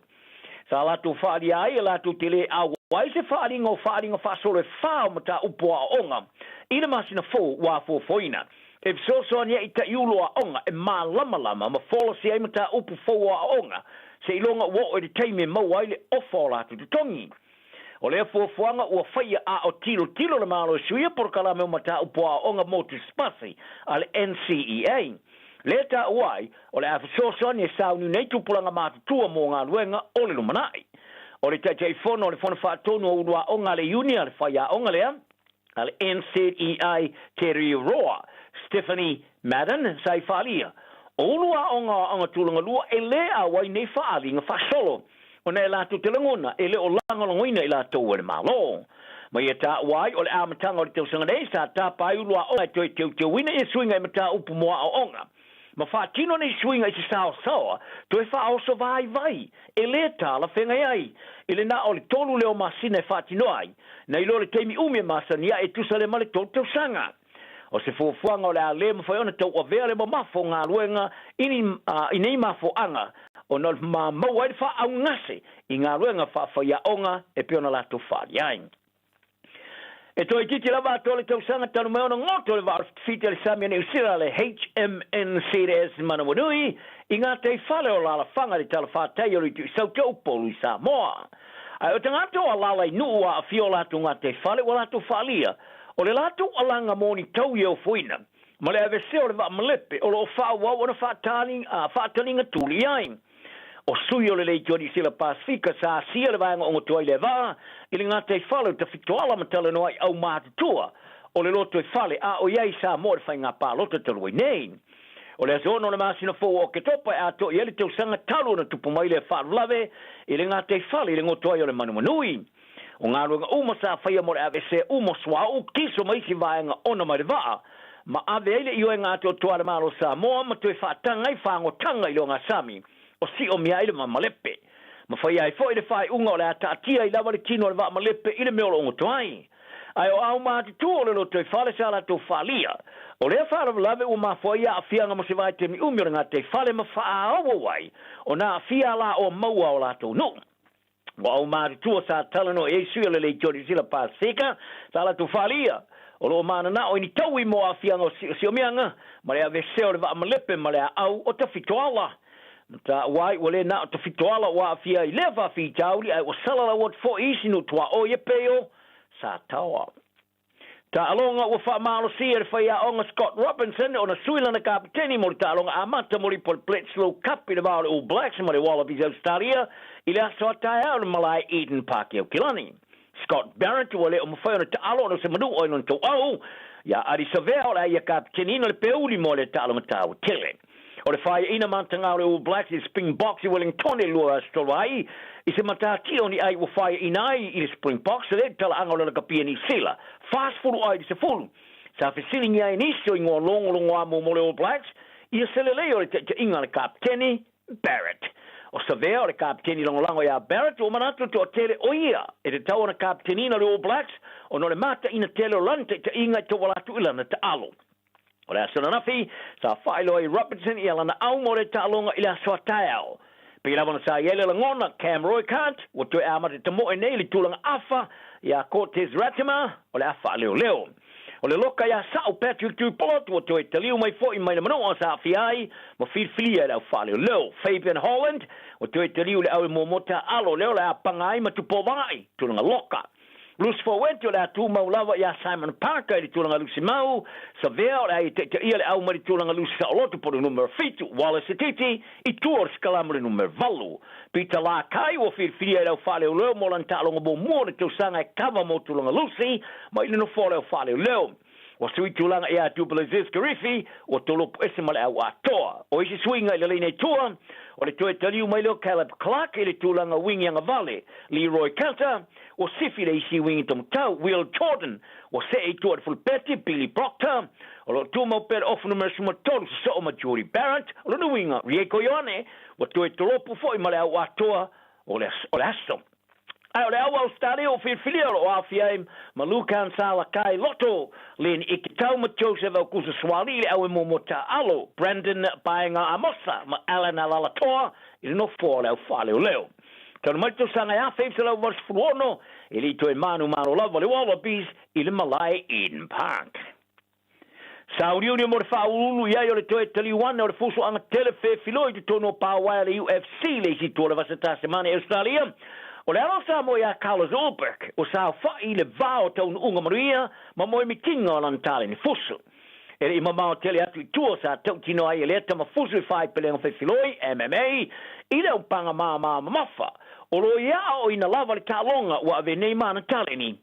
Sa latou faaalia ai e latou te lē auau ai se faaaliga o faaaliga faasolo e fa o mataupu o aoaoga i le masina fou ua afuafuaina e fesoasoani ai i taʻiulu o aoga e mālamalama ma folasia ai mataupu fou o aoaoga seiloga ua oo i le taimi e maua ai le ofa o latou totogi. O lea fuafuaga ua faia a o tilotilo le Malo e suia polokalame o mataupu o aoaoga motu sipasi a le NCEA. Lea taua ai, o le a fesoasoani e sauniuni nei tupulaga matutua mo galuega o le lumanai. O le Taitaifono o le Fono Faatonu o Ulu Aoga a le Iuni a le Faiaoga lea, a le NZEI Te Riu Roa, Stephanie Madden, sa i faaalia, o ulu aoga o Aoga Tulaga Lua e lē auai nei faaaliga faasolo, ona e latou te lagona e le o lagolagoina i latou e le Malo. Ma ia taua ai o le amataga o le tausaga nei sa tapa ai ulu aoga e toe teuteuina ia suiga i mataupu mo aoaoga ma faatino nei suiga i se saosaoa toe faaoso vaivai e lē talafeagai ai i le na o le tolu lea o masina e faatino ai nai lo le taimi umi e masani ae e tusa lea ma le tolu tausaga. O se fuafuaga o le a lē mafai ona tauavea le mamafa o galuega i ni i nei mafuaaga ona o le maua ai le faaaugase i galuega faafaiaoga e pei ona latou faaalia ai. E toeitiiti lava atoa le tausaga talu mai ona goto le vaa o le fitafita i le sami a Niu Sila le HMNZS Manawanui i ngā teifale o Lalafaga i le talawhātai o le itu i Sauta Upolu i Samoa. Ae o tagata o alala i Nuu a aafia o latou ngā teifale ua latou faalia o le latou alaga mo ni tau i ofoina ma le aveesea o le vaa malepe o lo o faaauau ona faataliga tuli i ai. O sui o le Leitio Niu Sila Pasifika sa asia le vaega ogoto ai lea vaa i le gataifale o Tafitoala ma talanoa ai aumatutua o le lotoifale a o i ai Samoa i le faiga palota talu ai nei. O le aso 6 o le masina fou o Oketopa e atoa i ai le tausaga talu ona tupu mai lea faalavelave i le gataifale i le goto ai o le Manumanui. O galuega uma sa faia mo le aveesea uma o suauu, kiso ma isi vaega ona mai le vaa, ma ave ai le ioega atoatoa a le Malo o Samoa ma toe faataga ai fagotaga i le ogasami o siomia ai le vaa malepe. Ma faia ai foi le faaiuga o le a taatia ai lava le tino o le vaa malepe i le mea o lo o goto ai. Ae o aumatutua o le lotoifale sa latou faalia, o lea faalavelave ua mafua ai aafiaga mo se vaitaimi umi o le gataifale ma faaauau ai ona aafia alaoa maua o latou nuu. Ua aumatutua sa talanoa i ai sui o le Leitio Niu Sila Pasifika, sa latou faaalia, o lo o mananao i ni taui mo aafiaga o si'osi'omiaga ma le aveesea o le vaa malepe ma le aau o Tafitoala. Ma taua ai ua le na o Tafitoala ua aafia ai lea faafitauli ae ua salalau atu foi i isi nuu tuaoi e pei o Sataoa. Taaloga Ua faamalosia e le faiaoga Scott Robinson ona sui lana kapeteni mo le taaloga amata mo le ipu o le Bledisloe Cup i le va o le All Blacks ma le Wallabies Ausetalia i le aso a taeao i le malae Eden Park i Aukilani. Scott Barrett ua le o mafai ona taalo ona o se manua i lona tauau iā Ardie Savea o le a ia kapeteniina le peuli mo lea taaloga taua tele. O le faiaina matagā o le All Blacks i le Springboks i Wellington i le 23 ai i se matatia o ni ai ua faiaina ai i le Springboks le talaaga o le lakapia Niu Sila 40 ai i le 10. Sa fesiligia ai nisi o ingoa logologoa mo mo le All Blacks ia se lelei o le taitaiga a le kapeteni Barrett. O Savea o le kapeteni lagolago iā Barrett ua manatu le toatele o ia e tatau ona kapeteniina le All Blacks ona o le mataina tele o lana taitaiga e tauala atu i lana taalo. O le aso ananafi, sa faailoa ai Robertson ia lana au mo le taaloga i le aso a taeao. Pei lava ona sa i ai le lagona, Cam Roigard, ua toe amata tamoe nei i le tulaga afa iā Cortez Ratima, o le a faaleoleo. O le loka iā Sa'u Patrick Tupolot ua toe taliu mai foi mai le manua sa aafia ai ma filifilia e le au faaleoleo. Fabian Holland, ua toe taliu i le au e muamua taalo lea o le a paga ai ma Tupovaai, tulaga loka. Loose forward o le a tumau lava iā Simon Parker i le tulaga lusi mau, Savea o le a ia taitaia le au mai le tulaga lusi saoloto po o le numera fitu, Wallace Sititi i tua o le sikalamu i le numera valu. Peter Lakai ua filifilia e le au faaleoleo mo lana taaloga muamua o le tausaga e kava mo tulaga lusi mai le nofoa o le au faaleoleo. Ua sui tulaga iā Dubalaziz Karifi ua tolopo ese ma le au atoa. O isi suiga i le laina i tua, o le toe taliu mai lea o Caleb Clarke i le tulaga wingi agavale, Leroy Carter, ua sifi le isi wingi tomotau, Will Jordan, ua see i tua i le fulupeti, Billy Proctor, o lo o tumau pea le ofu numera 13 sosoo ma Jordie Barrett, o lona uiga, Rieko Ioane, ua toe tolopo foi ma le au atoa o le aso. Ae o le au Ausetalia ua filifilia o lo o aofia ai ma Lukhan Salakai Loto, Len Ikitau ma Joseph Aukusa Suaalii le au e muamua taaalo, Brandon Paenga Amosa ma Allan Alaalatoa i le nofoa o le au faaleoleo. Talu mai le tausaga e 1986, e le i toe manumalo lava le Wallabies i le malae Eden Park. Sauniuni mo le faauluulu i ai o le toe taliu ane o le fusuaga tele fefiloi i totonu o pā uaea le UFC le isi tua o le vasa Tasemane Australia. O le alo o Samoa iā Carlos Ulberg ua saofa'i i le va o taunuuga manuia ma moemitiga o lana taleni fusu. E le i mamao tele atu i tua sa tautino ai e lea tama fusu i faaipelega fefiloi, MMA, i le aupaga māmā mamafa. O lo o ia aoaoina lava le taaloga ua ave nei ma ana taleni.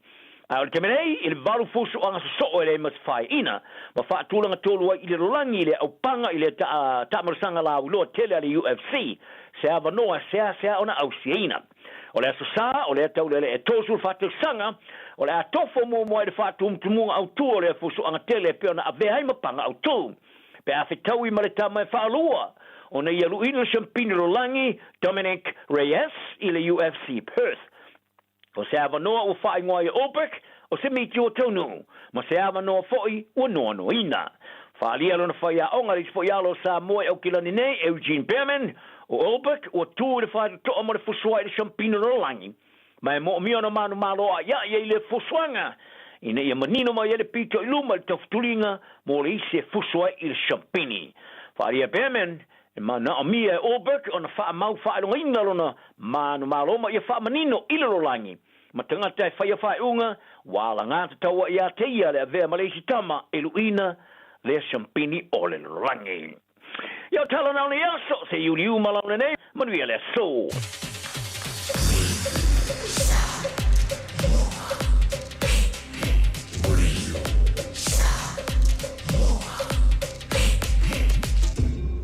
A o le taimi nei, i le valu fusuaga sosoo e leai ma se faaiina, ma faatulaga tolu ai i le lalolagi i le aupaga i le taamalosaga lauiloa tele a le UFC, se avanoa e seasea ona ausiaina. O le Aso Sa, o lea taulealea e 34 tausaga, o le a tofo muamua ai le faatumutumuga autū o lea fusuaga tele e pei ona avea ai ma paga autū. Pe a fetaui ma le tama e faalua ona ia luʻina le siampini lalolagi, Dominick Reyes, i le UFC Perth. O se avanoa ua faaigoa ai e Ulbrich, o se miti ua taunuu, ma se avanoa foi ua noanoaina. Faaalia lona faiaoga le isi foi alo o Samoa i Aukilani nei, Eugene Bareman, o Ulbrich ua tu i le faitotoa mo le fusoa i le siampina lalolagi, ma e moomia ona manumalo a'ia'i ai i lea fusoaga, ina ia manino mai ai le pito i luma i le taufutuliga mo le isi e fuso ai i le siampini. Faaalia Bareman, E manaomia e Ulberg ona faamau faailogaina lona manumalo ma ia faamanino i le lalolagi ma tagata e faia faaiuga ua alagatatau ai ia te ia le avea ma le isi tama e luʻina lea siampini o le lalolagi. Ia o tala na o nei aso, se iuliu ma launa nei, manuia le aso.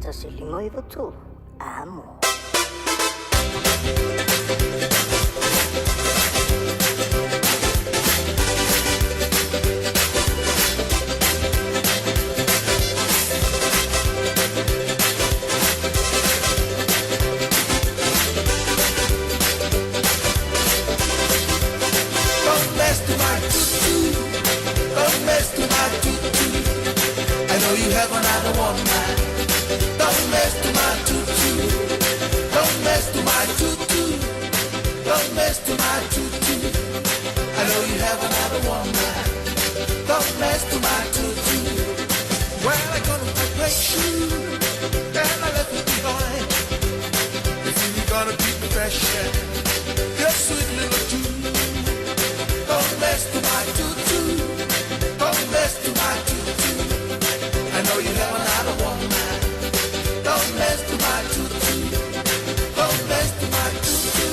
1593 Amo. Don't mess to my tutu. Don't mess to my tutu. I know you have another woman. Don't mess to my tutu. Don't mess to my tutu. Don't mess to my tutu. I know you have another woman. Don't mess to my tutu. Well, I got my great shoe and I left it behind. If you gonna keep me fresh, your sweet little tune. Don't mess to my tutu. Don't mess to my tutu. I know you have another woman. Don't mess to my tutu. Don't mess to my tutu.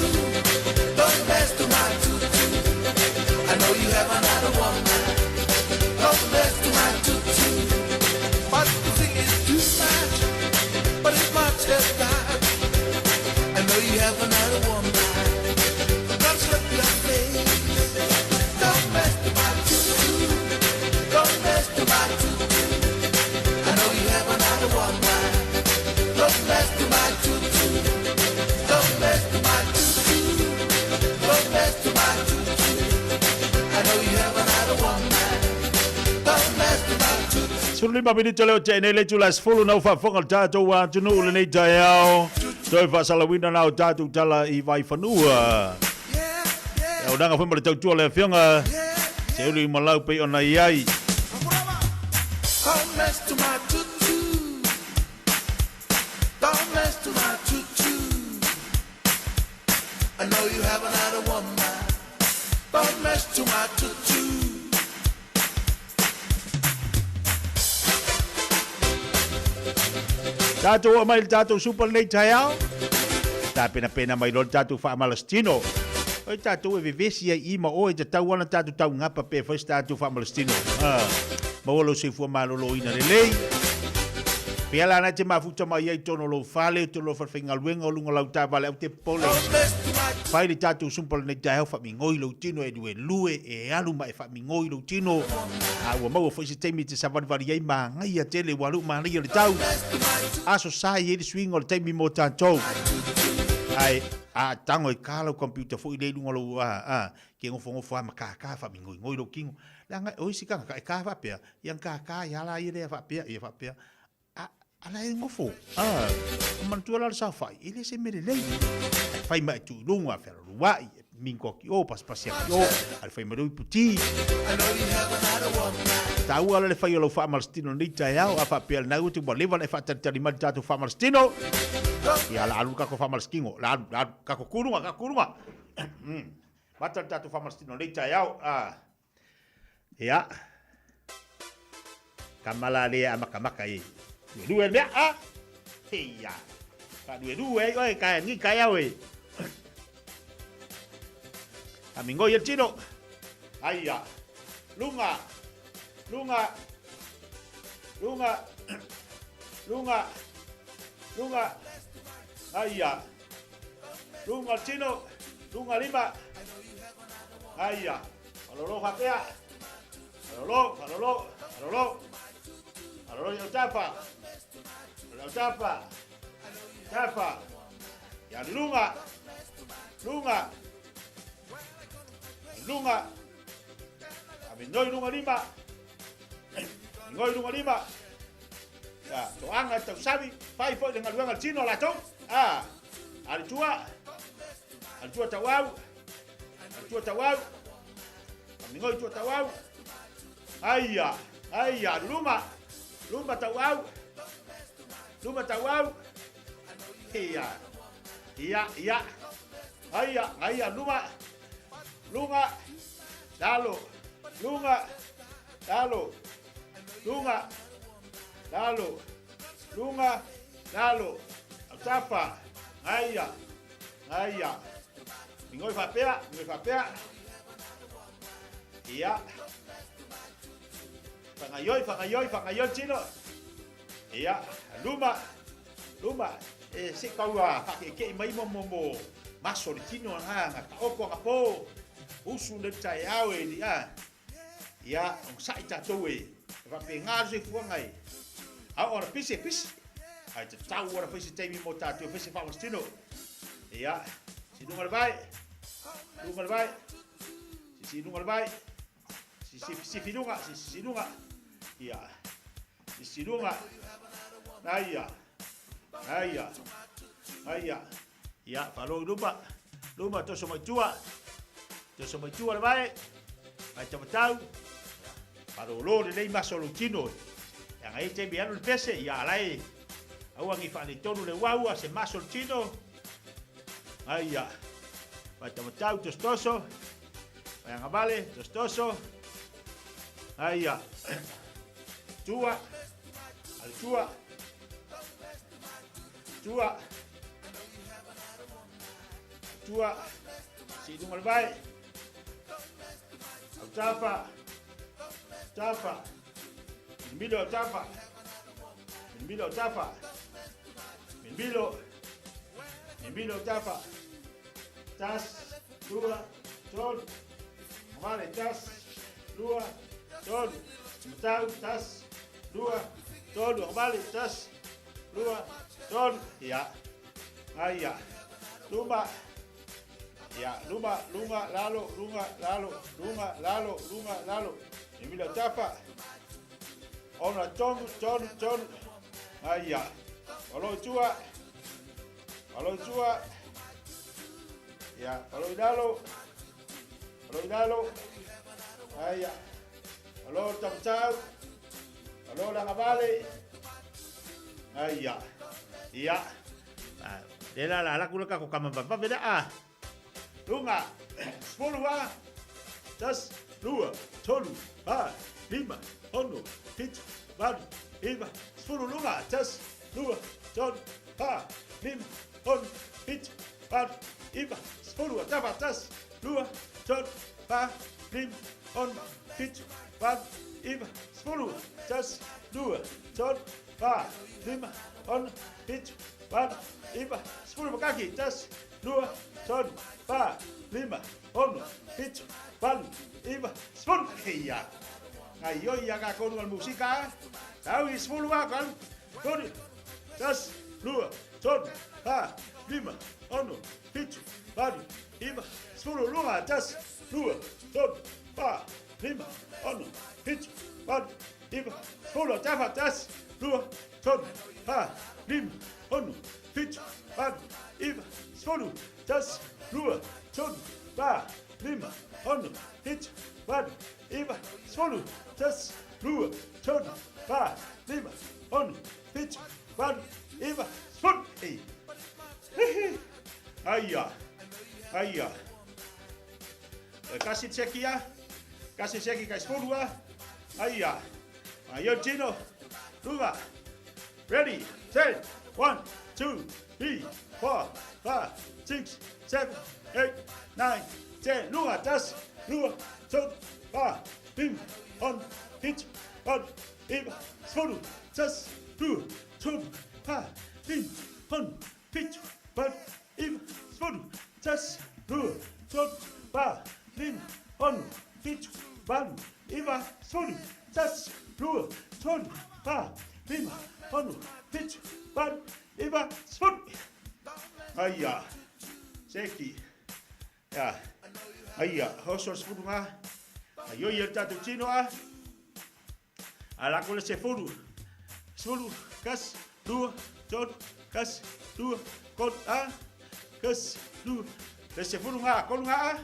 Don't mess to my tutu. I know you have another woman. Don't mess to my tutu. But the thing is too much. But it's much as that. I know you have another woman. Don't slip your face. Don't mess to my tutu. Don't mess to my tutu. I know you have another woman. Don't mess to my tutu. Don't mess to my tutu. Don't mess to my tutu. I know you have another woman. Don't mess to my tutu. 15 minute leo te nei le itula e 10 na ua faafofoga le tatou atunuu lenei taeao. Toe faasalauina na o tatou tala i Vaifanua. E aunaga foi ma le tautua le afioga Seuli Malau pei ona i ai. Don't mess to my tutu. Don't mess to my tutu. I know you have another woman. Don't mess to my tutu. Tatou oo mai i le tatou supa lenei taeao. Tapenapena mai loa le tatou faamalositino. Oi tatou e vevesi ai i ma oe, e tatau lava ona tatou taugapa pe fai se tatou faamalositino. Ah, maua lou soifua maloloina lelei. Pea la na e te mafuta mai ai i totonu o lou fale, o totonu o lou falefaigaluega, o luga o lau taavale, aua te popole. Fai le tatou sumpa lenei taeao, faamigoi lou tino e luelue, e alu ma e faamigoi lou tino. A ua maua foi se taimi e te savalivali ai, manaia tele, ua alu manaia le tau. Aso sa e i ai le suiga o le taimi mo tatou. Ae a tago e ka lau computer foi lea i luga o lou a, a, ke nofonofo lava ma kākā faamigoigoi lou tino. Leaga o isi tagata e ka faapea, ia na kākā ai lava la ia lea faapea, ia faapea. A, a la e nofo. A, o manatua la le saofai, e le se mea lelei. Ae fai ma e tuu i luga, fealualuai, e mingo atu i o, pasipasi atu i o, a le fai mai lou iputi. Taua la le fai o lau faamalositino i lenei taeao, a faapea lena ua te ua leva ona e faatalitali mai i le tatou faamalositino. Ia, la alu le tatou faamalositino, la alu, la alu, tatou tu i luga, tatou tu i luga. Mata le tatou faamalositino i lenei taeao. A, ia. Tama la lea a makamaka e. Luelue le mea, a! Heia. Faaluelue ai oe, ka ni ka iau e. Amingoi e tino. Aia. Lunga. Lunga. Lunga. Lunga. Lunga. Aia. Lunga tino. Lunga lima. Aia. Malolo faapea. Malolo, malolo, malolo. Malolo i autafa. Malolo autafa. Tafa. Ia lunga. Lunga. Lunga. Aminoi lunga lima. Mingoi lunga lima. Ia, toaga e tausavi, fai foi le galuega le tino a latou. A, a le tua. A le tua tauau. A le tua tauau. Mingoi tua tauau. Aia, aia, luma. Luma tauau. Luma tauau. Ia. Ia, ia. Aia, aia, luma. Luga. Lalo. Luga. Lalo. Luga. Lalo. Luga. Lalo. Autafa. Aia. Aia. Mingoi faapea, mingoi faapea. Ia. Whangaioi, whangaioi, whangaioi tino. Ia, luma, luma. E se kaua whakekei mai mo mo mo maso le tino nga nga taoko nga po. Usu le tae au e li a. Ia, onosai tatou e faapena le soifuaga e ao ona pisi e pisi, ae tatau ona fai se taimi mo tatou e fai se faamasino. Ia, si luga le vae, luga le vae, si si luga le vae, si si sifi luga, si si luga, ia, si si luga, aia, aia, aia, ia, faalogo i luma, luma toso mai tua, toso mai tua le vae, vae tamatau, malolo lelei maso o lou tino. Leaga e i ai taimi e alu le pese, ia ala e aua nei faaletonu le uaua se maso o le tino. Aia, vae tamatau, tosotoso, vae agavale, tosotoso, aia, tua, ale tua, tua, tua, si i luga o le vae, autafa, autafa, milimilo autafa, milimilo autafa, milimilo, milimilo autafa, tas, lua, tolu, agavale, tas, lua, tolu, matau, tas, lua, tolu, agavale, tas, lua, tolu, ia, aia, luma, ia, luma, luga, lalo, luga, lalo, luga, lalo, luga, lalo, milimilo autafa, ona, tolu, tolu, tolu, aia, malo i tua, malo i tua, ia, malo i lalo, malo i lalo, aia, malo le tamatau, malo le agavale, aia, ia, lea la la alaku le kako kama vavave lea, a, luga, sefulu a, Tasi, lua, tolu, fa, lima, ono, fitu, valu, iva, sefulu, luga. Tasi, lua, tolu, fa, lima, ono, fitu, valu, iva, sefulu, tafa. Tasi, lua, tolu, fa, lima, ono, fitu, valu, iva, sefulu. Tasi, lua, tolu, fa, lima, ono, fitu, valu, iva, sefulu, makaki. Tasi, lua, tolu, fa, lima, ono, fitu, valu, iva, sefulu. Ia. Gaioi ia tatou luga o le musika a. Tau i sefulu a kalu. Tolu, tasi, lua, tolu, fa, lima, ono, fitu, valu, iva, sefulu, luga, tasi, lua, tolu, fa, lima, ono, fitu, valu, iva, sefulu, tafa, tasi, lua, tolu, fa, lima, ono, fitu, valu, iva, sefulu, tasi, lua, tolu, fa, lima, ono, fitu, valu, iva, sefulu, tasi, lua, tolu, fa, lima, ono, fitu, valu, iva, sefulu. Ei. Aia. Aia. E kasi teki a. Kasi teki kai sefulu a. Aia. Aia tino. Luga. Ready. 10. 1, 2, 3, 4, 5, 6, 7, 8, 9, 10. Luga. Tasi. Lua. Tolu. Fa. Lima. Ono. Fitu. Valu. Iva. Sefulu. Tasi. Lua. Tolu. Fa. Lima. Ono. Fitu. Valu. Iva. Sefulu. Tasi. Lua. Tolu. Fa. Lima. Ono. Fitu. Valu. Iva. Sefulu. Tasi. Lua. Tolu. Fa. Lima. Ono. Fitu. Valu. Iva. Sefulu. Aia. Seki. Ia. Aia. Oso le sefulu ga. Aioi e le tatou tino a. A lako le sefulu. Sefulu. Kasi. Lua. Tolu. Kasi. Lua. Kolu. A. Kasi. Lua. Le sefulu ga. Kolu ga a.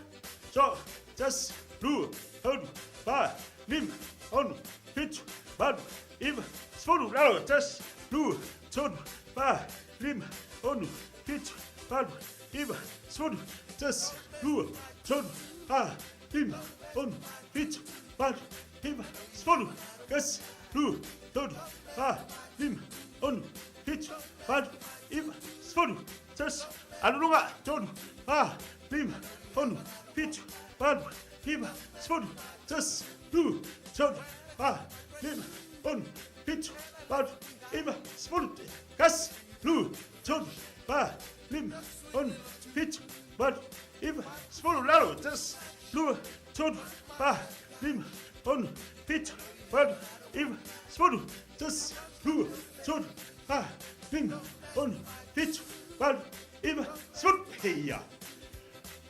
So. Tasi. Lua. Tolu. Fa. Lima. Ono. Fitu. Valu. Iva. Sefulu. Lalo. Tasi. Lua. Tolu. Fa. Lima. Ono. Fitu. Valu. Iva. Sefulu. Tasi. Lua. Tolu. Fa. Lima. Ono. Fitu. Valu. Iva. Sefulu. Kasi. Lua. Tolu. Fa. Lima. Ono. Fitu. Valu. Iva. Sefulu. Tasi. Alu luga. Tolu. Fa. Lima. Ono. Fitu. Valu. Iva. Sefulu. Tasi. Lua. Tolu. Fa. Lima. Ono. Fitu. Valu. Iva. Sefulu. Kasi. Lua. Tolu. Fa. Lima. Ono. Fitu. Valu. Iva. Sefulu. Lalo. Tasi. Lua. Tolu. Fa. Lima. Ono. Fitu. Valu. Iva. Sefulu. Tasi. Lua. Tolu. Fa. Lima. Ono. Fitu. Valu. Iva. Sefulu. Ia.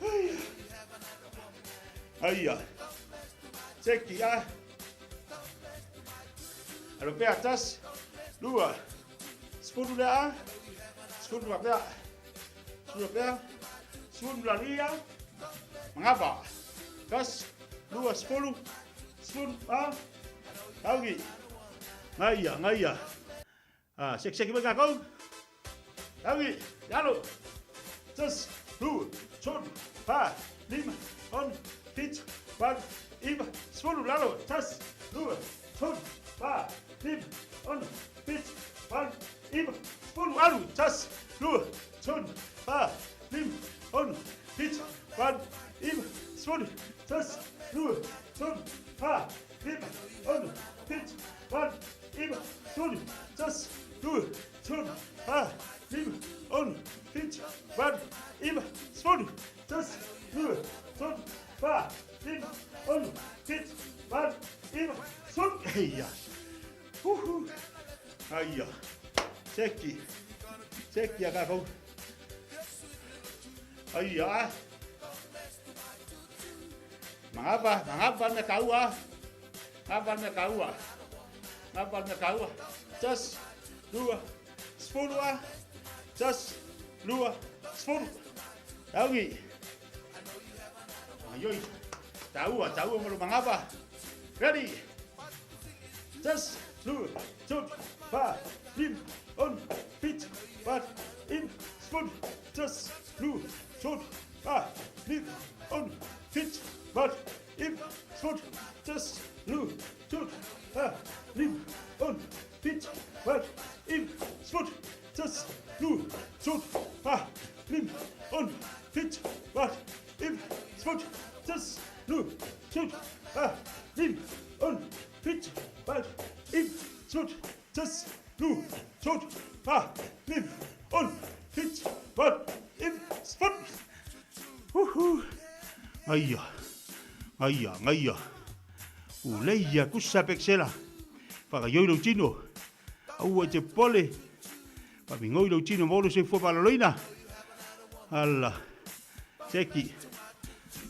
Aia. Aia. Seki a. Alo pea tasi. Lua. Sefulu le a. Sefulu la pea. Sefulu la pea. Sefulu la lia. Magava. Tasi. Lua sefulu. Sefulu a. Taugi. Ngaia, ngaia. Ah, seki seki mai kakou. Taugi. Lalo. Tasi. Lua. Tolu. Fa. Lima. Ono. Fitu. Valu. Iva. Sefulu. Lalo. Tasi. Lua. Tolu. Fa. Lima. Ono. Fitu. Valu. Iva. Sefulu. Alu. Tasi. Lua. Tolu. Fa. Lima. Ono. Fitu. Valu. Iva. Sefulu. Tasi. Lua. Tolu. Fa. Lima. Ono. Fitu. Valu. Iva. Sefulu. Tasi. Lua. Tolu. Fa. Lima. Ono. Fitu. Valu. Iva. Sefulu. Tasi. Lua. Tolu. Fa. Lima. Ono. Fitu. Valu. Iva. Sefulu. Aia. Uhu. Aia. Seki. Seki a kakou. Aia. Magava, magava le mea taua. Magava le mea taua. Magava le mea taua. Tasi, lua, sefulu a. Tasi, lua, sefulu. Taugi. Aioi. Taua, taua mo le magava. Ready. Tasi, lua, tolu, fa, lima, ono, fitu, valu, iva, sefulu. Tasi, lua, tolu, fa, lima, ono, fitu, valu, iva, tut, fa, lim, un, fit, valo, iva, sefulu. Uhu. Gaia, gaia, gaia. Ulei ia kusa pekesela. Faagaioi lou tino. Aua e te popole. Faamigoi lou tino ma ou lou soifua maloloina. Ala. Seki.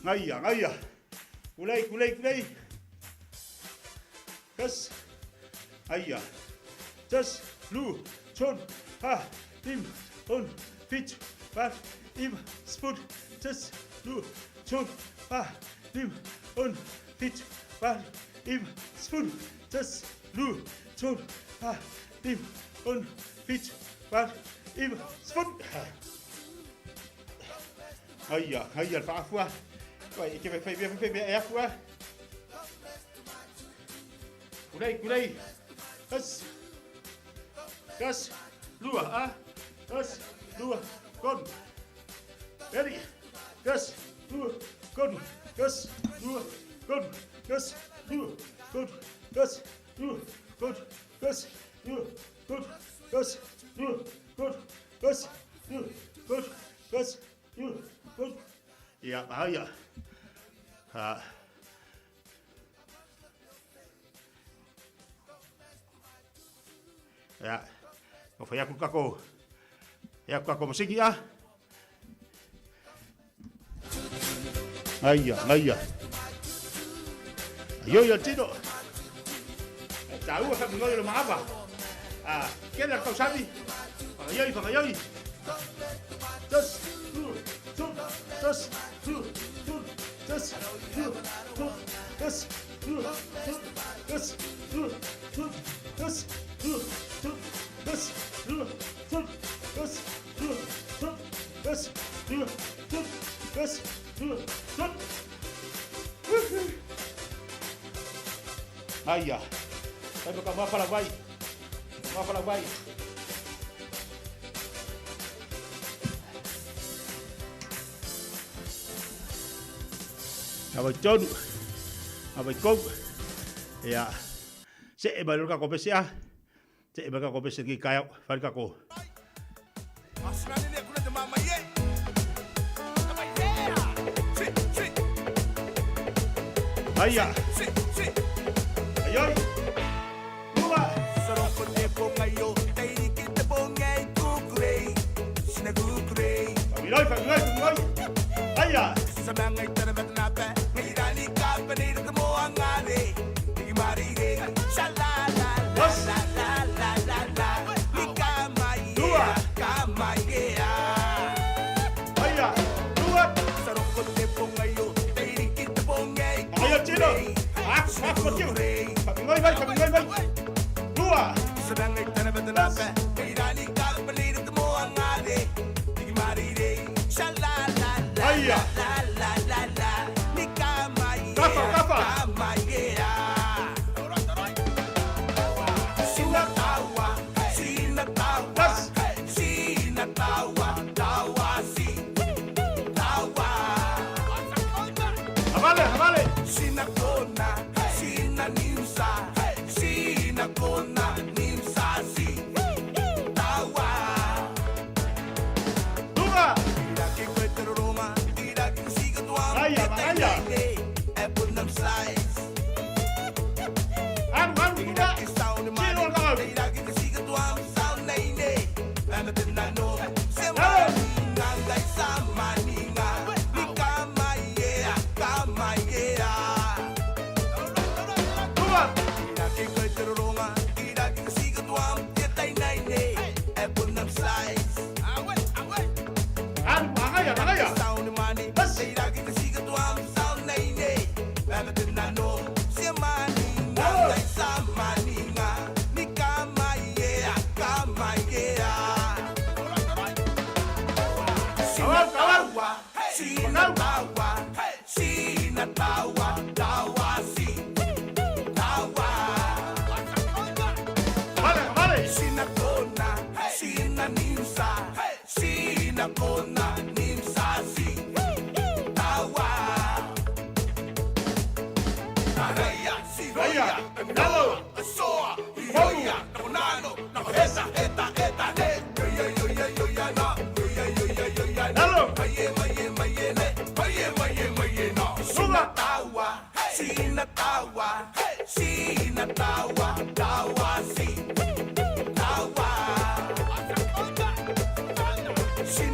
Gaia, gaia. Kulei, kulei, kulei. Kas. Aia. Tas, lu, tun, ha, lim, un, fit, vat, iva, sefulu, tasi, lua, tolu, fa, lima, ono, fitu, valo, iva, sefulu, tasi, lua, tolu, fa, lima, ono, fitu, valo, iva, sefulu. Aia, aia le faafua. Vai, ke fai fai fai mea e afu a. Kulei, kulei. Tasi. Tasi. Lua, a. Tasi. Lua. Tolu. Ready. Tasi. Lua. Tolu. Tasi. Lua. Tolu. Tasi. Lua. Tolu. Tasi. Lua. Tolu. Tasi. Lua. Tolu. Tasi. Lua. Tolu. Tasi. Lua. Tolu. Tasi. Lua. Tolu. Ia, aia. Ha. Ia, o whai aku kako, ia aku kako masiki a. Ngaia, ngaia. Aio ia tino. E tāua whamingoi o le maava. A, kena kausani. Whakaioi, whakaioi. Tas, tu, tu, tas, tu, tu, tas, tu, tu, tas, tu, tu, tas, tu, tu, tas, Aia, fai ma ka mafala vai. Mafala vai. Awai tonu. Awai kou. Ia. Se'e mai loa le tatou pese a. Se'e mai le tatou pese lenei taeao. Fai le tatou. Aia. Aioi. Lua. Faamiloi, faamiloi, faamiloi. Aia.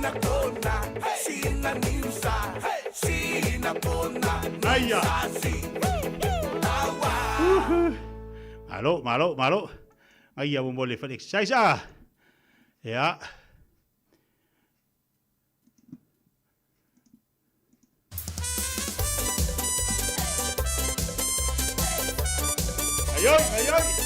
Sina kona, sina niusa, sina kona, Aia. niusa si. Taua. Malo, malo, malo. Aia mo le fale exercise ah. Ia. Ai ai, ai ai.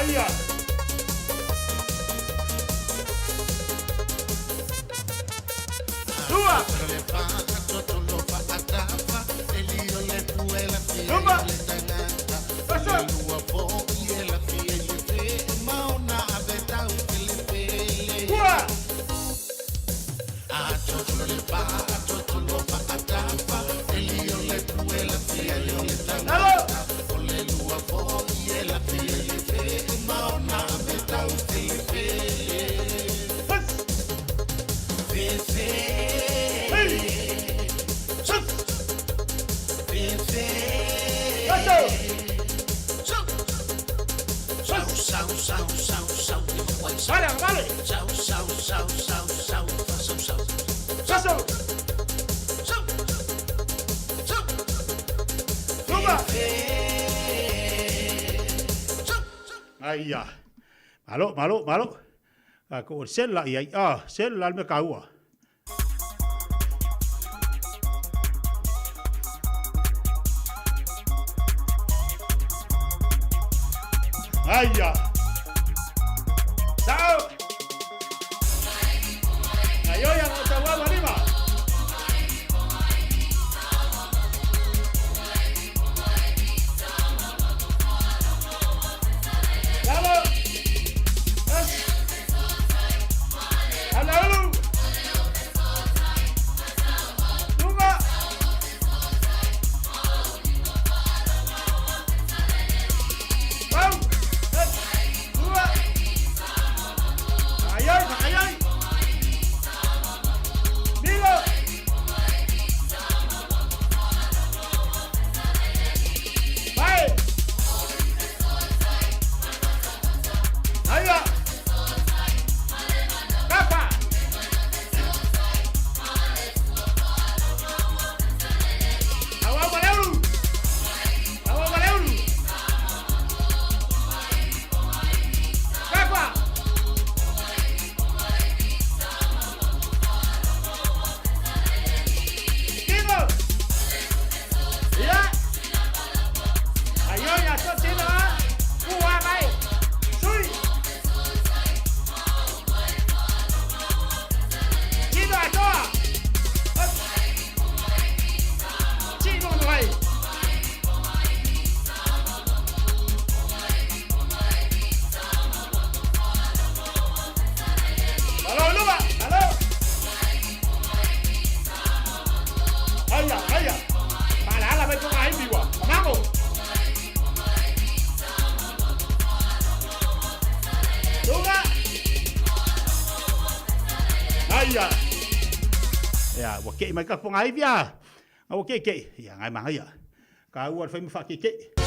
Aia. Aia. Malo, malo, malo. A ko sela ia a sela me kaua. Aia. Sao. Aioia mo taua malima. Ke'eke'e mai ka pogaivi a. Nga ua ke'eke'e, ia nga e magaia. Taua le fai ma faake'eke'e.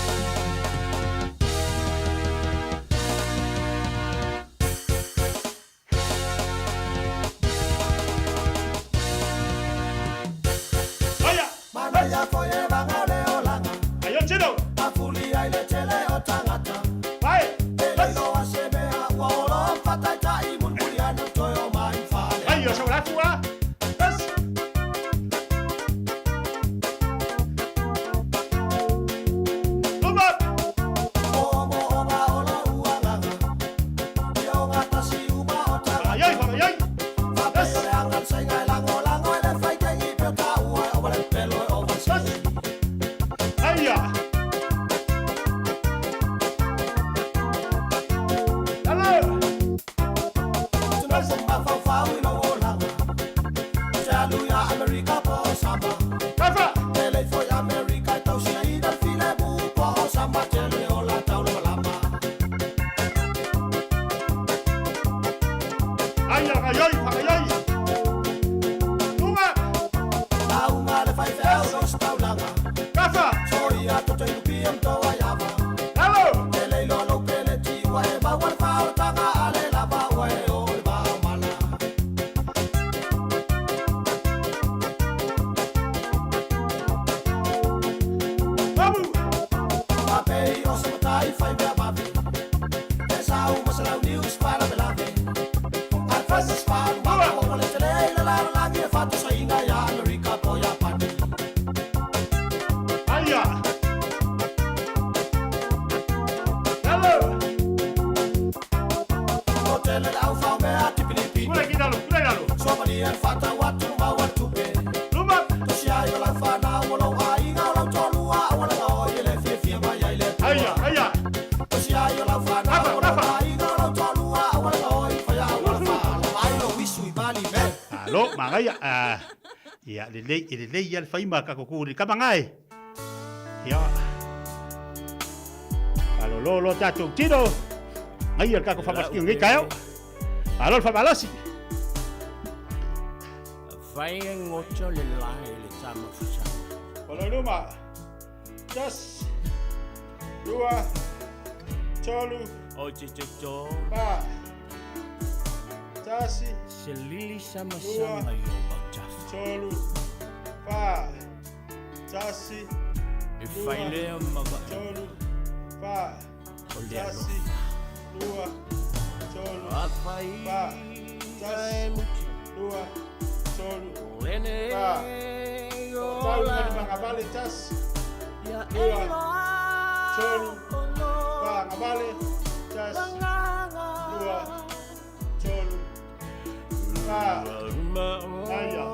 Aia! Manaia foi e vanga o le olaga. Aio tino! Afuli ai le tele o tagata. Vai! E le iloa se mea ua olo fataitai mulimuli ane toe o mai fale. Aio, sau lafu a! Yes! Luma! O mo o ma ola uagaga. Ia o gatasi uma o tagata. Ai, ai, ai! Faapea o le aga saiga e lagolago e le faitagi pe o taua e ova le pelo e ova se. Aia! Alo! Nofo mafaufau i lou olaga. Te alu ia Amerika po o Sama. Kafa! Te lei foi Amerika e tausiaina le filemu po o Sama tele o la taulamalama. Aia, ai, ai, ai, ai! Luma! Lauga le faifeau lositaulaga. Kafa! Soia toto i lupia ma toa iava. Alo! Te lei loa lou peleti ua e maua le faaolataga a le lava ua e o le vaomala. Mamu! Faapei o se matai fai mea vave. E sau ma se launiu se faalavelave. Ae fasi se faalumaga ua le tele i le lalolagi e faatosaiga iā Amerika po o Iapani. Aia! Alo! O tele le aufaomea tipilipili. Kula ki lalo, kula i lalo! Suamalia le faatau atu ma maua le tupe. Luma! Tosi ai o lau fanau o lou aiga o lau toalua aua le gaoi e le fiafia mai ai le Atua. Aia, aia! Tosi ai o lau fanau o lau aiga o lau toalua aua le gaoi faia aua le faalama ai lou isu i mali me. Alo, magaia. Ah, ia, lelei, e lelei ia le faima ka kuku le kamaga e. Ia. Alo, lo, lo, tātou tino. Ngai le kako whamasikinga ngai kaeo. Alo, le whamalasi. Fai e ngoto le lae le tama fusanga. Olo luma. Tas. Lua. Tolu. O te te tō. Pa. Tasi. Se lili sama sama i o bautafa. Tolu. Pa. Tasi. E fai lea ma vae. Tolu. Pa. O le Tasi. alofa. Lua. Tolu. A fai Pa. e Tasi. mutu. Lua. Tolu. Lene Pa. o Tau la. ngani mangabale tasi. Ia Lua. e loa. Tolu. Pa ngabale. Tas. Lua. Tolu. Pa. Aia.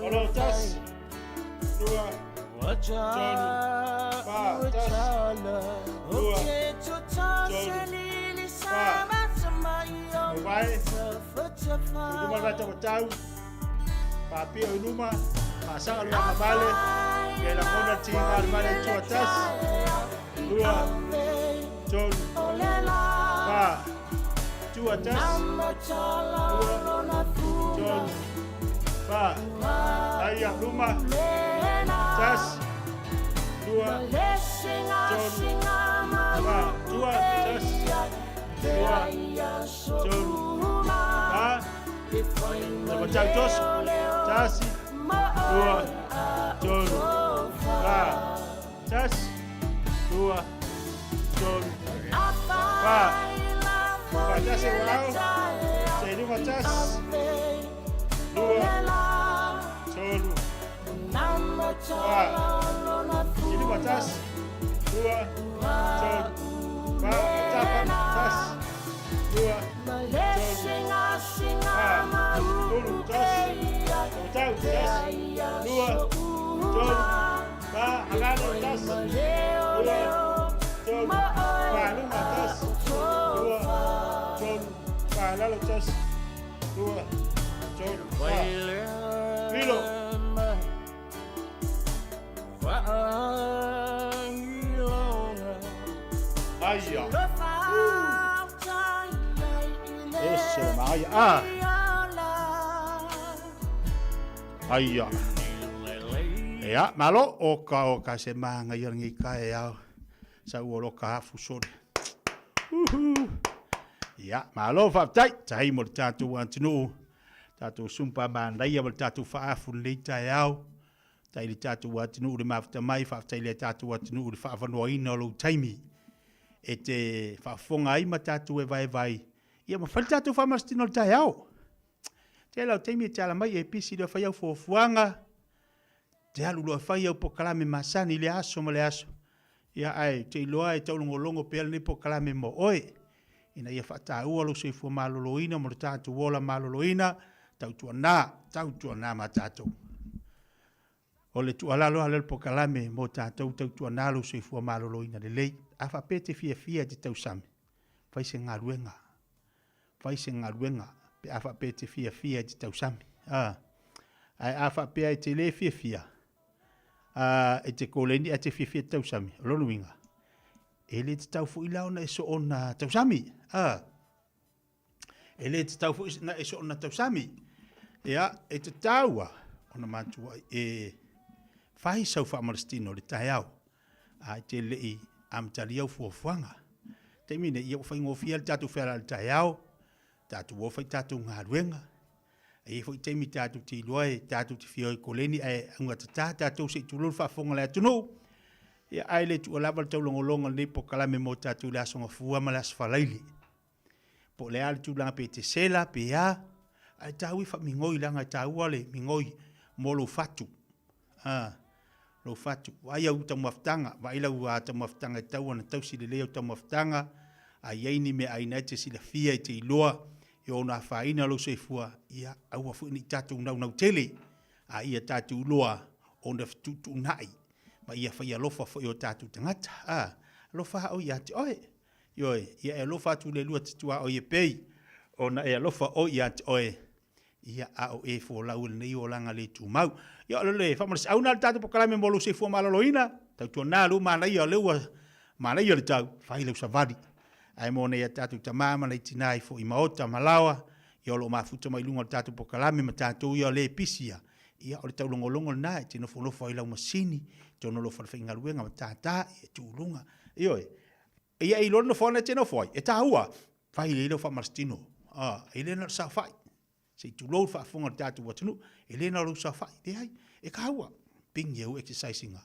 Olo tas. Lua. Tolu. Pa. Tas. Lua. Tolu. Pa. Vai. Luma vai tau tau. Pa pia o luma. Pa sa lua ngabale. Ke la kona tinga le male tua tas. Lua. Tolu. Pa. Tua tas. Lua. Tolu. Pa. Aia luma. Tas. Lua. Tolu. Pa. Tua. Tas. Lua. Tolu. Pa. Tama tau tos. Tasi. Lua. Tolu. Pa. Tas. Lua. Tolu. Pa. Pa tasi wau. Se luma tas. Lua. Tolu. Pa. Ilima tas. Lua. Tolu. Pa. Tapa. Tas. Lua. Tolu. Pa. Tolu. Tas. Tau. Tas. Lua. Tolu. Pa. Agalo. Tas. Lua. Tolu. Pa. Luma. Tas. Lua. Tolu. Pa. Lalo. Tas. Lua. Tolu. Pa. Filo. Aia. Ese le magaia. Ah. Aia. Ia, malo, oka oka se māngaia lenei taeao. Sa ua loka afu sole. Uhu. Ia, malo faafetai. Tahi mo le tatou atunuu, tatou sumpa manaia ma le tatou faaafu lenei taeao. Faafetai i le tatou atunuu i le mafuta mai, faafetai i le tatou atunuu i le faavanoaina o lou taimi e te faafofoga ai ma tatou e vaevae ia ma fai le tatou faamasitino o le taeao. Tele o taimi e te ala mai e pisi loa fai au fuafuaga, te alu loa fai au polokalame masani i le aso ma le aso. Ia ae te iloa e taulogologo pea lenei polokalame mo oe, ina ia faataua lou soifua maloloina mo le tatou ola maloloina, tautuana, tautuana ma tatou. O le tuualalo lava lea o le polokalame mo tatou, tautuana lou soifua maloloina lelei. A faapea e te fiafia e te tausami, fai se galuega, fai se galuega pe a faapea e te fiafia e te tausami. A, ae a faapea e te le fiafia, a, e te koleni ae te fiafia e te tausami, o lona uiga, e le tatau foi la ona e soona tausami. A, e le tatau foi na e soona tausami. Ia, e tatau a ona matuai e fai sau faamalositino i le taeao, a e te le i amatalia au fuafuaga. Taimi nei, ia ua faigofie le tatou feala i le taeao, tatou o fai tatou galuega. E i ai foi taimi tatou te iloa e tatou te fia o i koleni ae augatata tatou se i tulou le faafofoga a le atunuu. Ia, ae le tuua lava le taulogologo o lenei polokalame mo tatou i le Aso Gafua ma le Aso Faraile. Po o le a le tulaga pe te sela pe a, ae taua i faamigoi leaga e taua le migoi mo lou fatu. A, lou fatu. Vaai au taumafataga, vaai lau taumafataga e tatau ona tausi lelei au taumafataga, a i ai ni meaai na e te silafia e te iloa e ono afaina lou soifua, ia aua foi ne i tatou naunau tele, a ia tatou iloa ona fetuutuunai ma ia fai alofa foi i o tatou tagata. A, alofa lava oe ia te oe. Ioe, ia e alofa atu i le Alua te tuaoi e pei ona e alofa oe ia te oe, ia a o e folau i lenei olaga le tumau. Ia o le faamalosiau lena o le tatou polokalame mo lou soifua maloloina, tautuana lou manaia o lea ua manaia le tau, fai lau savali. Ae mo nai a tatou tama ma nai tina i foi maota ma laoa, ia o lo o mafuta mai luga o le tatou polokalame ma tatou ia o le pisi ia, ia o le taulogologo lena e te nofonofo ai lau masini, te nolofo le faigaluega ma tata, ia tuu luga. Ioe, Ia e iloa le nofoaga e te nofo ai, e taua, fai lelei lau faamalositino. A, e le na o le saofai. Se i tulou le faafofoga a le tatou atunuu, e le na o lou saofai. Leai, e taua. Pigi au exercise iga,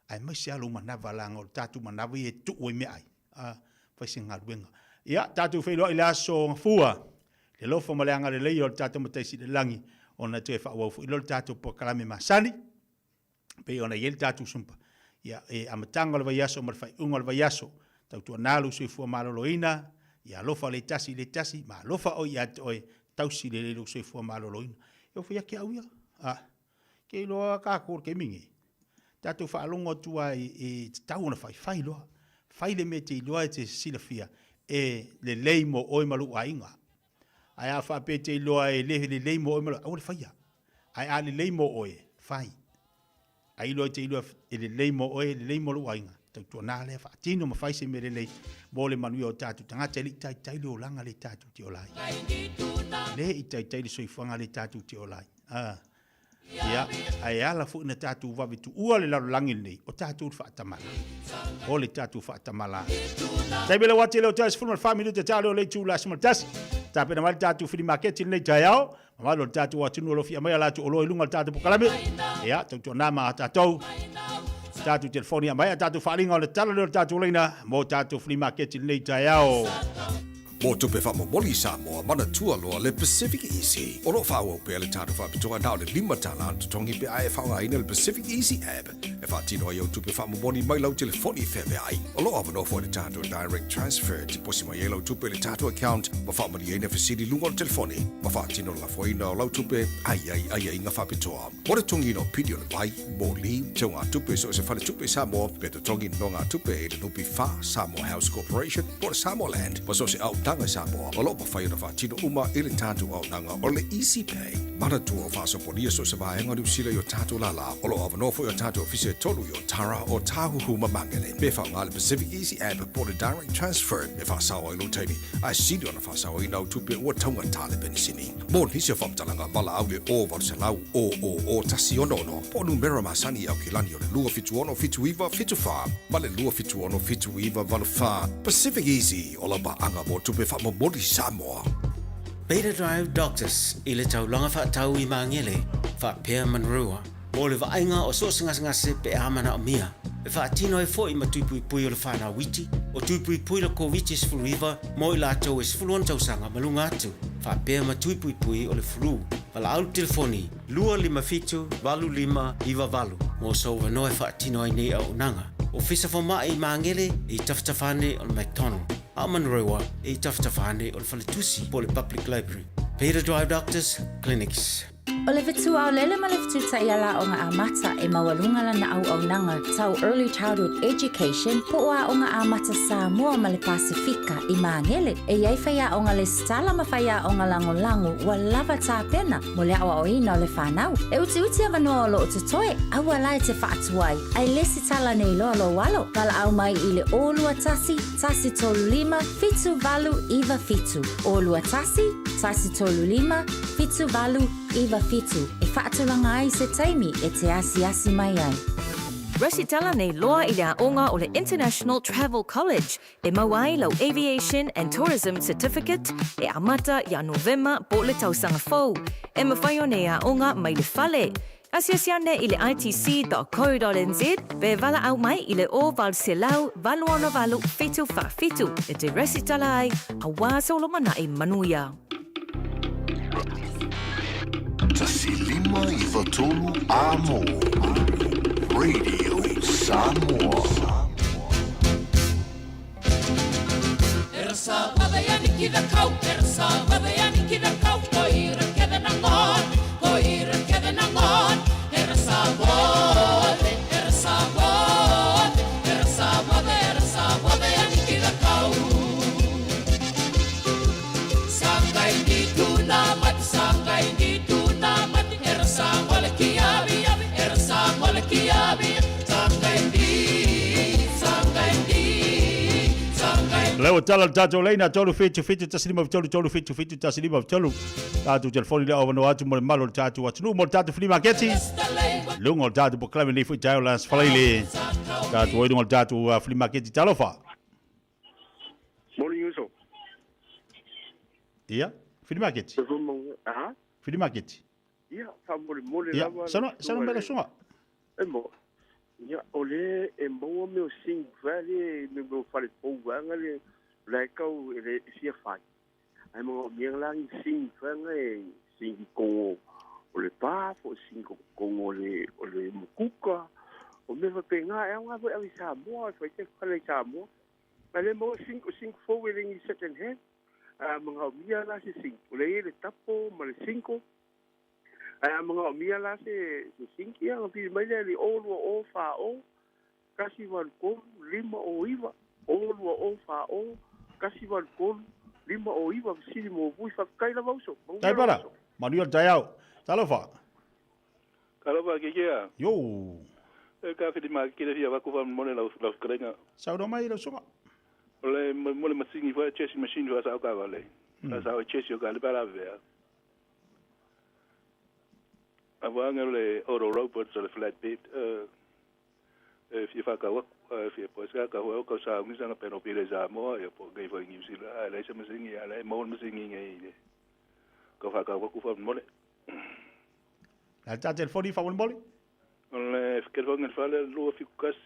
aemaise lava lou manava leaga o le tatou manava ia e tuu ai meaai. A, fai se galuega. Ia, tatou feiloai i le aso Gafua, i le alofa ma le agalelei o le tatou Matai Sili i le Lagi, ona toe faaauau foi lea o le tatou polokalame masani. pei ona i ai le tatou sumpa, ia, e amataga o le vaiaso ma le faaiuga o le vaiaso, tautuana lou soifua maloloina, ia alofa le tasi i le tasi, ma alofa oe ia te oe, tausi lelei lou soifua maloloina. E oo foi ia te au ia, a, ke iloa tatou i le taimi nei, tatou faalogo atu lava i, e tatau ona faifai loa, fai le mea e te iloa e te silafia e lelei mo oe ma lou aiga. Ae a faapea e te iloa e le lelei mo oe ma lou, aua le faia. Ae a lelei mo oe, fai. A iloa e te iloa e lelei mo oe, e lelei mo lou aiga, tautuana lea, faatino ma fai se mea lelei mo le manuia o tatou tagata. E le i taitai le olaga lea tatou te ola ai. E le i taitai le soifuaga lea tatou te ola ai. Ah. Ia, ae ala foi na tatou vave tuua le lalolagi lenei, o tatou le faatamala. O le tatou faatamala. Taimi le wati le o te 14 minute ta leo le itu la 11. Tapena mai le tatou flea market i lenei taeao. Mamalu o le tatou atunuu o lo o fia mai a latou oloa i luga o le tatou polokalame. Ia, tautuana ma tatou tatou telefoni a mai a tatou faaaliga o le tala lea o le tatou laina mo tatou flea market i lenei taeao. Mo tupe faamomoli i Samoa, manatua loa le Pacific Easy. O lo o faaauau pea le tatou faapitoa na o le $5 le totogi pe a e faaaogaina le Pacific Easy app e faatino ai au tupe faamomoli mai lau telefoni i feaveai. O lo o avanoa foi le tatou Direct Transfer e tiposi mai ai lau tupe i le tatou account ma faamalieina fesili i luga o le telefoni ma faatino le lafoina o lau tupe a i ai aiaiga faapitoa. Mo le totogiina o pili o le vai, moli, teugatupe i so o se faletupe i Samoa, pe totogi nonogatupe i le NPF, Samoa House Corporation, po o le Samoa Land, ma so o se auaunaga. tausaga i Samoa, o lo o mafai ona faatino uma i le tatou auaunaga o le Easy Pay. Manatua o faasopolia so o se vaega o Niu Sila i o tatou lālā. O lo o avanoa foi o tatou ofisa e tolu i Otara, Ōtāhuhu ma Māngere. Pe faaaoga le Pacific Easy App po o le Direct Transfer e faasao ai lou taimi, ae sili ona faasaoina au tupe ua taugata le penisini. Mo nisi o faamatalaga, valaau i le 0800 000 166 po o numera masani i Aukilani o le 276 79 74 ma le 276 79 84. Pacific Easy, o lau paaga mo tupe faamomoli Samoa. Beta Drive Doctors i le taulaga faatau i Magele, faapea Manurewa, mo le vaaiga o so o se gasegase pe a manaomia. E faatino ai foi ma tui puipui o le whanau iti, o tui puipui le Koviti-19 mo i latou e 16 tausaga ma luga atu, faapea ma tui puipui o le flu. Valaau le telefoni 257 8598 mo sou avanoa e faatino ai nei auaunaga. Ofisa Fomai i Magele e i tafatafa ane o le McDonald, a o Manurewa e i tafatafa ane o le Faletusi po o le Public Library. Beta Drive Doctors Clinics. O le fetu aolele ma le fetu taiala aoga amata e maualuga lana auaunaga tau Early Childhood Education po o Aoga Amata Samoa ma le Pasefika i Magele. E i ai faiaoga lesitala ma faiaoga lagolago ua lava tapena mo le aoaoina o le fanau. E utiuti avanoa o lo o totoe, aua la e te faatuai, ae lesitala nei loa lou alo. Valaau mai i le 021 135 7897. 021 135 7897 e faatulaga ai se taimi e te asiasi mai ai. Resitala nei loa i le aoga o le International Travel College e maua ai lau Aviation and Tourism Certificate e amata ia Novema po o le tausaga fou. E mafai ona e aoga mai le fale. Asiasi ane i le itc.co.nz pe valaau mai i le 0800 86 747 e te resitala ai aua se olomanai manuia. 1593 Amo Radio Samoa. Lea ua tala le tatou laina 3 7 7 1 5 3 3 7 7 1 5 3. Tatou telefoni lea o avanoa atu mo le mamalu o le tatou atunuu mo le tatou flea maketi. Luga o le tatou polokalame nei foi taeao Lance Faleile. Tatou ai luga o le tatou flea maketi. Talofa. Morning uso. Ia, flea maketi. Ah? Flea maketi. Ia, faamolemole Ia, lava. saunoa saunoa mai lau susuga. E mo. Ia, o le e maua mea o sing vale, me mea o fale pou vaega le, la e kau e le fia fai. Ai manaomia la ni sing vaega e sing i kongo o le pa, po o sing o kongo o le, o le mukuka. O mea faapena, e aoga foi au i Samoa, e fai te fale i Samoa. Ae le maua sing, o sing fou e le ni second hand. A manaomia la se sing. O le i le tapo ma le sinko. Ae a manaomia la se, se sink, ia ona pili mai lea i le 0 2 0 4 0 1 8 3 5 0 9 0 2 0 4 0 1 8 3 5 0 9 fesili mo Vui. Faafetai lava uso. Manuia Tai lou pala. aso. Manuia le taeao. Talofa. Talofa ke kea. Yo. E ka whiti mā kire fia waku wha mone lau lau whakarenga. Saunoa mai lau susuga. O le mo le masingi wha chesi machine wha sao ka wale. Wha sao chesi o ka le para vea. A wanga le auto robots o le flatbed e fia whakawa fia po ska ka hua ka sa ngi sanga pero pire sa mo ya po ngai fo ngi sila a le se masingi a le mo masingi ngai le. Ka whakawa ku wha mole. La ta telefoni fa mole? O le ke whanga whale lua fiku kasi.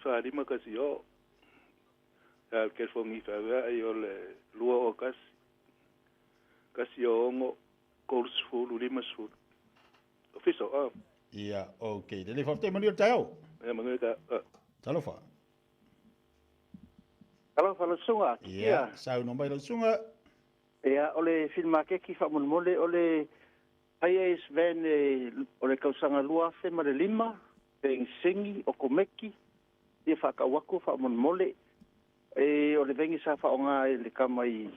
Wha lima kasi o. Ya ke whangi wha vea ai o le lua o kasi. Kasi o ongo kols fulu lima sulu. Ofiso, ah. Ia, okay. Lelei faafetai manuia le taeao. Ia manuia ka. Ah. Talofa. Talofa lau susuga. Ia, saunoa mai lau susuga. Ia, o le filimakeki faamolemole o le Hiace van e o le tausaga 2005, pegisengi o komeki, ia faakau atu faamolemole. E o le vengi sa whaonga e le kama i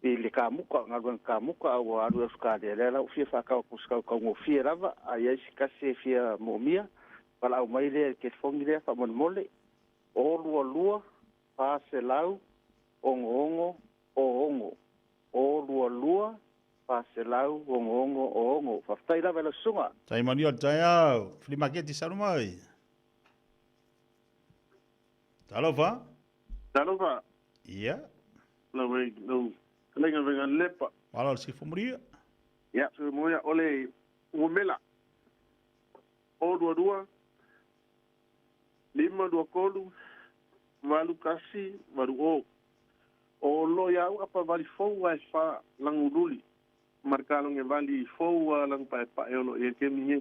le kamuka, ngaluan kamuka au alu Australia. Lea lau fia whakau kuskau kau ngō fia lava, a iai si kasi e fia moomia, pala au mai lea ke fongi lea whamonemole, o lua lua, whaselau, ongo ongo, o ongo. O lua lua, whaselau, ongo ongo, o ongo. Whaftai lava e sunga. Tai mani o tai au, Filimaketi salu mai. Talofa. Talofa. Ia. Lau wei, lau, lenga venga lepa. Wala o le sifumaria. Ia, sifumaria, o le umela. O lua lua, lima lua kolu, valu kasi, valu o. O lo iau apa vali fou ai fa langululi. Markalong e vali fou a lang pae pae o lo e ke minge.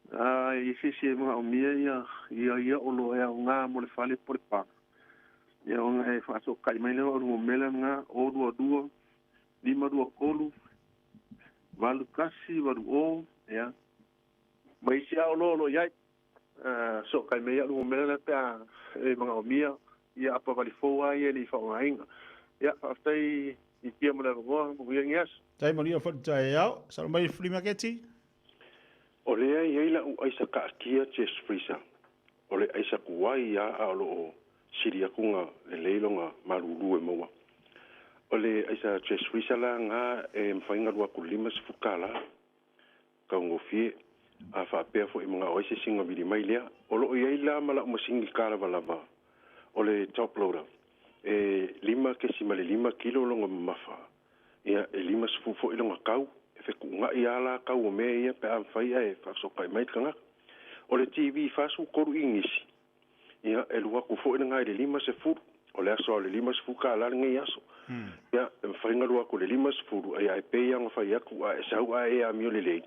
I sisi e mga o mia ia, ia ia o lo ea o ngā mo le fale po le pā. Ia o ngā e whaaso kai mai leo o mela ngā o lua lua, lima lua kolu, valu kasi, valu o, ia. Mai isi ao lo lo iai, so kai mai au mela na pea e mga o mia, ia apa vali fou ai e li whaongainga. Ia, whaaftai i kia mo le wangoa, mo ia ngias. Tai mani o whatai au, salu mai Filimaketi? O lea iai la u aisa kaakia chest freezer. O le aisa kuai ia a o lo o siri akunga le leilonga maruru e maua. O le aisa chest freezer la ngā e mwhainga rua ku lima sifuka la. Kaungofie a whaapea fo i mga o aisa singa vili mai lea. O lo o iai la mala umasingi kālava lava. O le top loader. E 5 kesi ma le 5 kilo longa mamafa. Ia e 5 sifu fo i longa kau. E wheku ngai ala kau o mea ia pe a mwhai e whasokai mai kanga. O le TV whasu koru ingisi. Ia e lua ku fo i ngai le 5 sefuru. O le aso le 5 sefuru ka ala ngai aso. Ia e mwhainga lua ku le 5 sefuru. Ai ai pe ia ngawhai aku a e sau a e a mio le lei.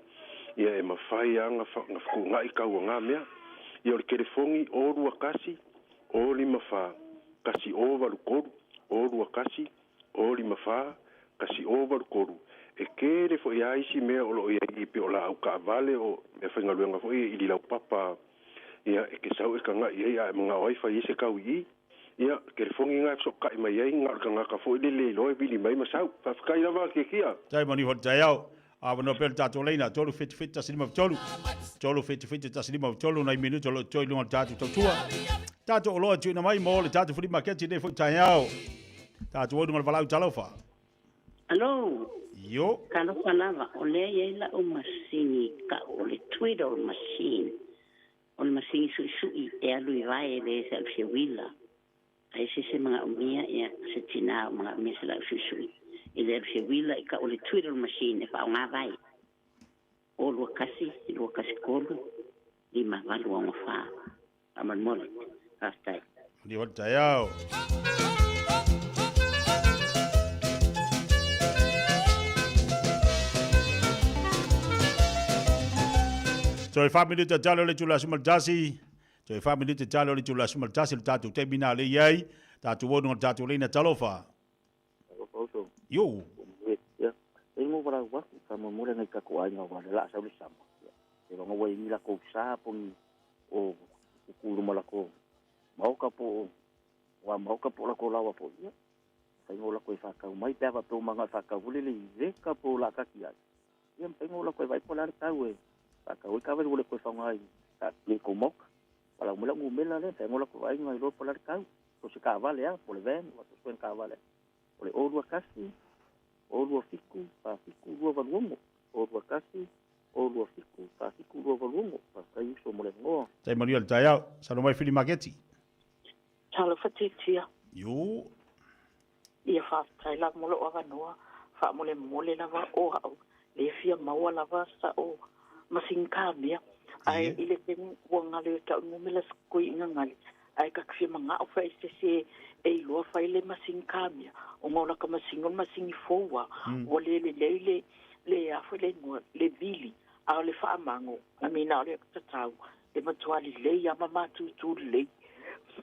Ia e mawhai a ngawhaku ngai kau o ngā mea. Ia o le kelefongi o lua kasi, o lima wha, kasi o walu koru, o lua kasi, o lima wha, kasi o walu koru. E kere fo ia isi mea o lo ia i pe o la au ka vale o mea whaingaluenga fo ia i li lau papa. Ia e ke sau e ka ngai ia e mga oi whai ese kau i. Ia kelefongi ngai so kai mai ai ngā ka ngaka fo i le le loe vili mai masau. Whawhakai lava ke kia. Tai mani fo tai au. A wano pele tātou leina, 3 7 7 1 5 3. 3 7 7 1 5 3 nai minuto lo toi lunga tātou tautua. Tātou oloa tuina mai mo le tātou Filimaketi nei fo tai au. Tātou o lunga le valau talofa. Hello. Yo. Talofa lava, o lea iai la o masini ka o le twiddle machine. O le masini suisui e alu i vai e le se au se wila. Ai se se mga umia ia se tina o mga umia se lau suisui. E le au se wila i ka o le twiddle machine e whao ngā vai. O lua kasi kolu, 5 8 6 4. Aman mole, whaftai. Ni whaftai au. Toi 5 minuta talo le tula sumal tasi. Toi 5 minuta talo le tula sumal tasi le tātou temina le iai. Tātou wonu tātou leina talofa. Yo. Ya. E mo para wa ka mo mura ngai ka ko ai ngā wale la sa le sama. E longa wai ni la ko sa poni o kulu mala ko. Mau ka po wa mau ka po la ko lawa po. Ya. Kai ngola ko fa ka mai pe va to manga fa ka vule le le ka po la ka kia. Ya pe ngola ko vai po la ka we. Ka oi ka vele ko fa ngai ka le ko mok. Pala mula ngumela le pe ngola ko ai ngai lo po la ka. Ko se ka vale a po le ven wa to suen ka vale. O le o lua kasi, o lua fiku, fa fiku lua valuongo. O lua kasi, o lua fiku, fa fiku lua valuongo. Fa kai uso mo le ngoa. Tai mani o le tai au, salo mai Filimaketi. Talofa titia. Yo. Ia whaftai la molo o avanoa, wha mole mole lava o hau. Le fia maua lava sa o masinga mea. Ai i le temu ua ngale o tau ngumela skui inga ngale. Ai ka kfia manga o whai se se e iloa whai le masinga mea. O ngola ka masinga o masingi fōua. Ua le le le le le afo le ngua le vili. A o le whaamango. A mina o le tatau. Le matuali le ia mamatu tu le.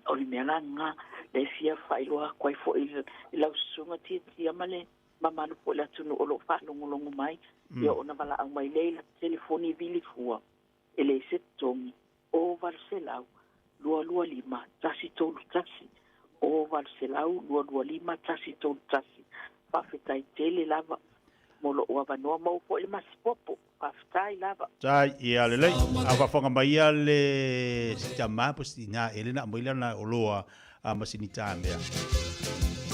O le mea la ngā le fia whailoa kwai fo i lau sunga tia tia ma le mamalu po le atunu o lo whaalongolongo mai. Ia ona wala au mai le la telefoni vili fua. E le se tongi o 800 2 2 5 1 3 1 O 800 225 131. Faafetai tele lava mo lou avanoa maua foi le masipopo. Faafetai lava. Tai, ia lelei. A faafofoga mai ia le si tama po si tina ele na aumai lana oloa a masini tamea.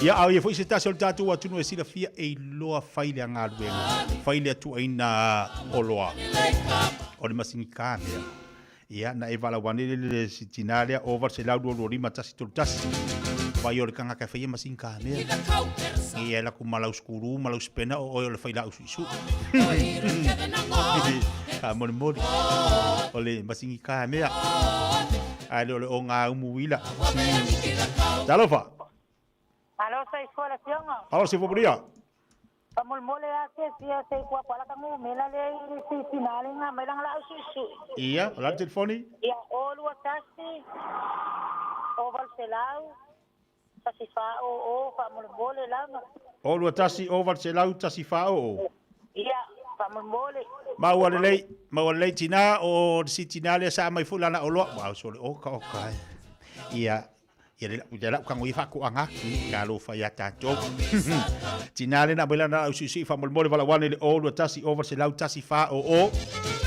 Ia, a o ia foi se tasi o le tatou atunuu e silafia e iloa fai lea galuega, fai lea tuuaina oloa o le masini kamea. Ia, na e valaau ane le le si tina lea, o 822 131. Vai o le kangaka e faia masini kamea. Ia e laku ma lau skuru ma lau spena o oe o le fai lau suisui. Ka moli moli. O le masini kamea. Ai le o le o ngā umu wila. Talofa. Alo soifua le afioga. Alo soifua manuia. Faamolemole a se sia se kua kuala ka ngumela le i le sitina le nga mai langa lau suisui. Ia, o la le telefoni? Ia, o 21 o 800 14 o o faamolemole lava. O 21 o 800 14 o o. Ia, faamolemole. Maua lelei, maua lelei tina o le si tina lea sa aumai foi lana oloa. Uau, sole oka oka e. Ia, Ia le lau lau kango i whakoanga ka lo whai a tātou. Tina le na mai lana au suisui whamolemole wala wane le o 21 o 800 14 o o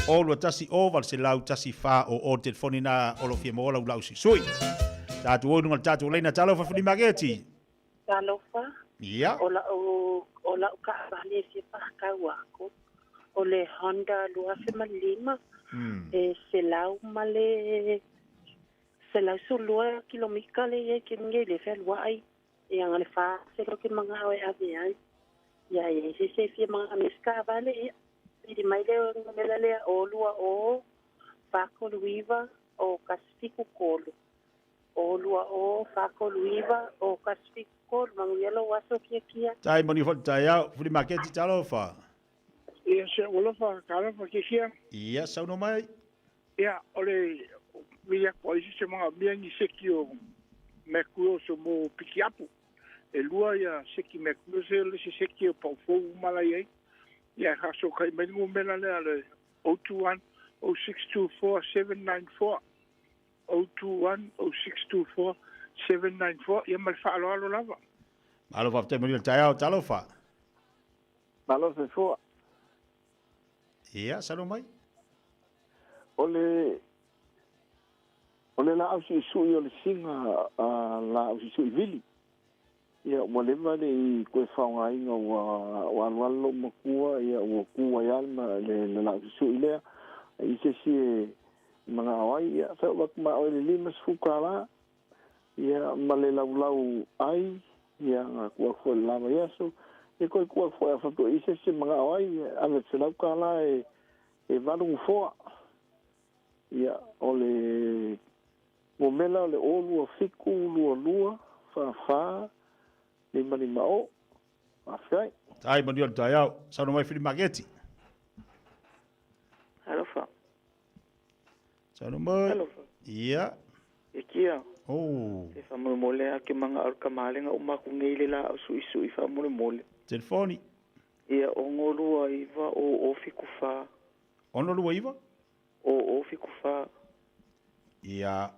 o 21 o 800 14 o o telefoni na o lo fia mo lau lau suisui. Tātou oi lunga le tātou leina talofa funi maketi. Talofa. Ia. O lau o lau kaavale e fia faakau aku o le Honda 2005 e selau ma le 112 kilomika le ia ke nge le fe lua ai ia nga le fa se lo ke manga o e ave ai ia ia se se fia manga me ska vale ia pili mai le ngomela le o lua o fa 39 o kasi 73 o lua o fa 39 o kasi 73 manuia lou aso kiakia. Tai moni foi taeao, fuli maketi talofa. Ia se ua lofa talofa kiakia. Ia saunoa mai. Ia o le mea ko ai se manga mea ni seki o Mekuoso mo Pikiapu. E lua ia seki Mekuoso le se seki o pau fou mala ai. Ia ha so kai mai ngumela le le 021 0624 794 021 0624 794 ia ma le faaaloalo lava. Malo faafetai manuia le taeao, talofa. Malo soifua. Ia, saunoa mai. O le o le laau suisui o le siga a laau suisui vili. Ia ua leva le i koe faogaina ua ua alualu lou matua ia ua ku ai lava le le laau suisui lea i se isi e manao ai ia sa oo atu ma oe le $50 ia ma le laulau ai ia na tuu atu foi i le la vaiaso ia toe tuu atu foi a faapea i se isi e manao ai ave $100 e e valu nofoa. Ia, o le numera o le o 2 7 2 2 4 4 5 5 o. Faafetai. Tai manuia le taeao. Saunoa mai Fili Maketi. Alofa. Saunoa mai. Alofa. Ia. E kia. Oh. E faamolemole a ke manga o le kamalega uma aku nei le laau suisui faamolemole. Telefoni. Ia, 6 2 9 o o 7 4. 6 2 9? O o 7 4. Ia.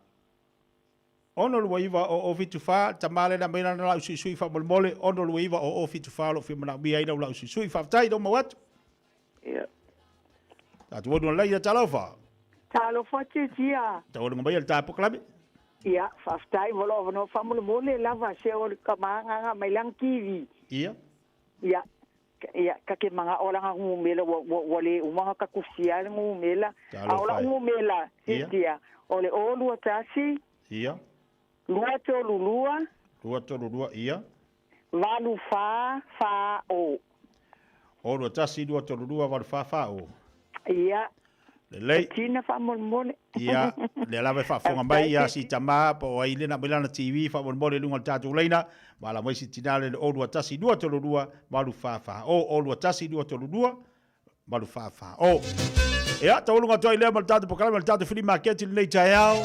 6 2 9 o o 7 4, tama le na mai lana lau suisui faamolemole, 6 2 9 o o 7 4 o lo o fia manaomia ai lau lau suisui. Faafetai lou mau atu. Ia. Tatou onu laia talofa. Talofa Tiatia. Taualuga mai le tapokalame. Ia, faafetai mo lou avanoa faamolemole lava se o le kamaagaga mai lana TV. Ia. Ia, ia ka ke manga'o langa gumela ua ua ua le uma ga kakusia le gumela. A o la'u gumela, Tiatia, o le o 21. Ia. 2 3 2. 2 3 2, ia. 8 4 4 o. O 2 1 2 3 2 8 4 4 o. Ia. Lelei. Tina faamolemole. Ia, lea lava e faafofoga mai ia si tama po o ai lena mai lana TV faamolemole i luga o le tatou laina. Maala mai si tina le o 2 1 2 3 2 8 4 4 o. O 2 1 2 3 2 8 4 4 o. Ia, taualuga atu ai lea ma le tatou polokalame ma le tatou flea market i lenei taeao.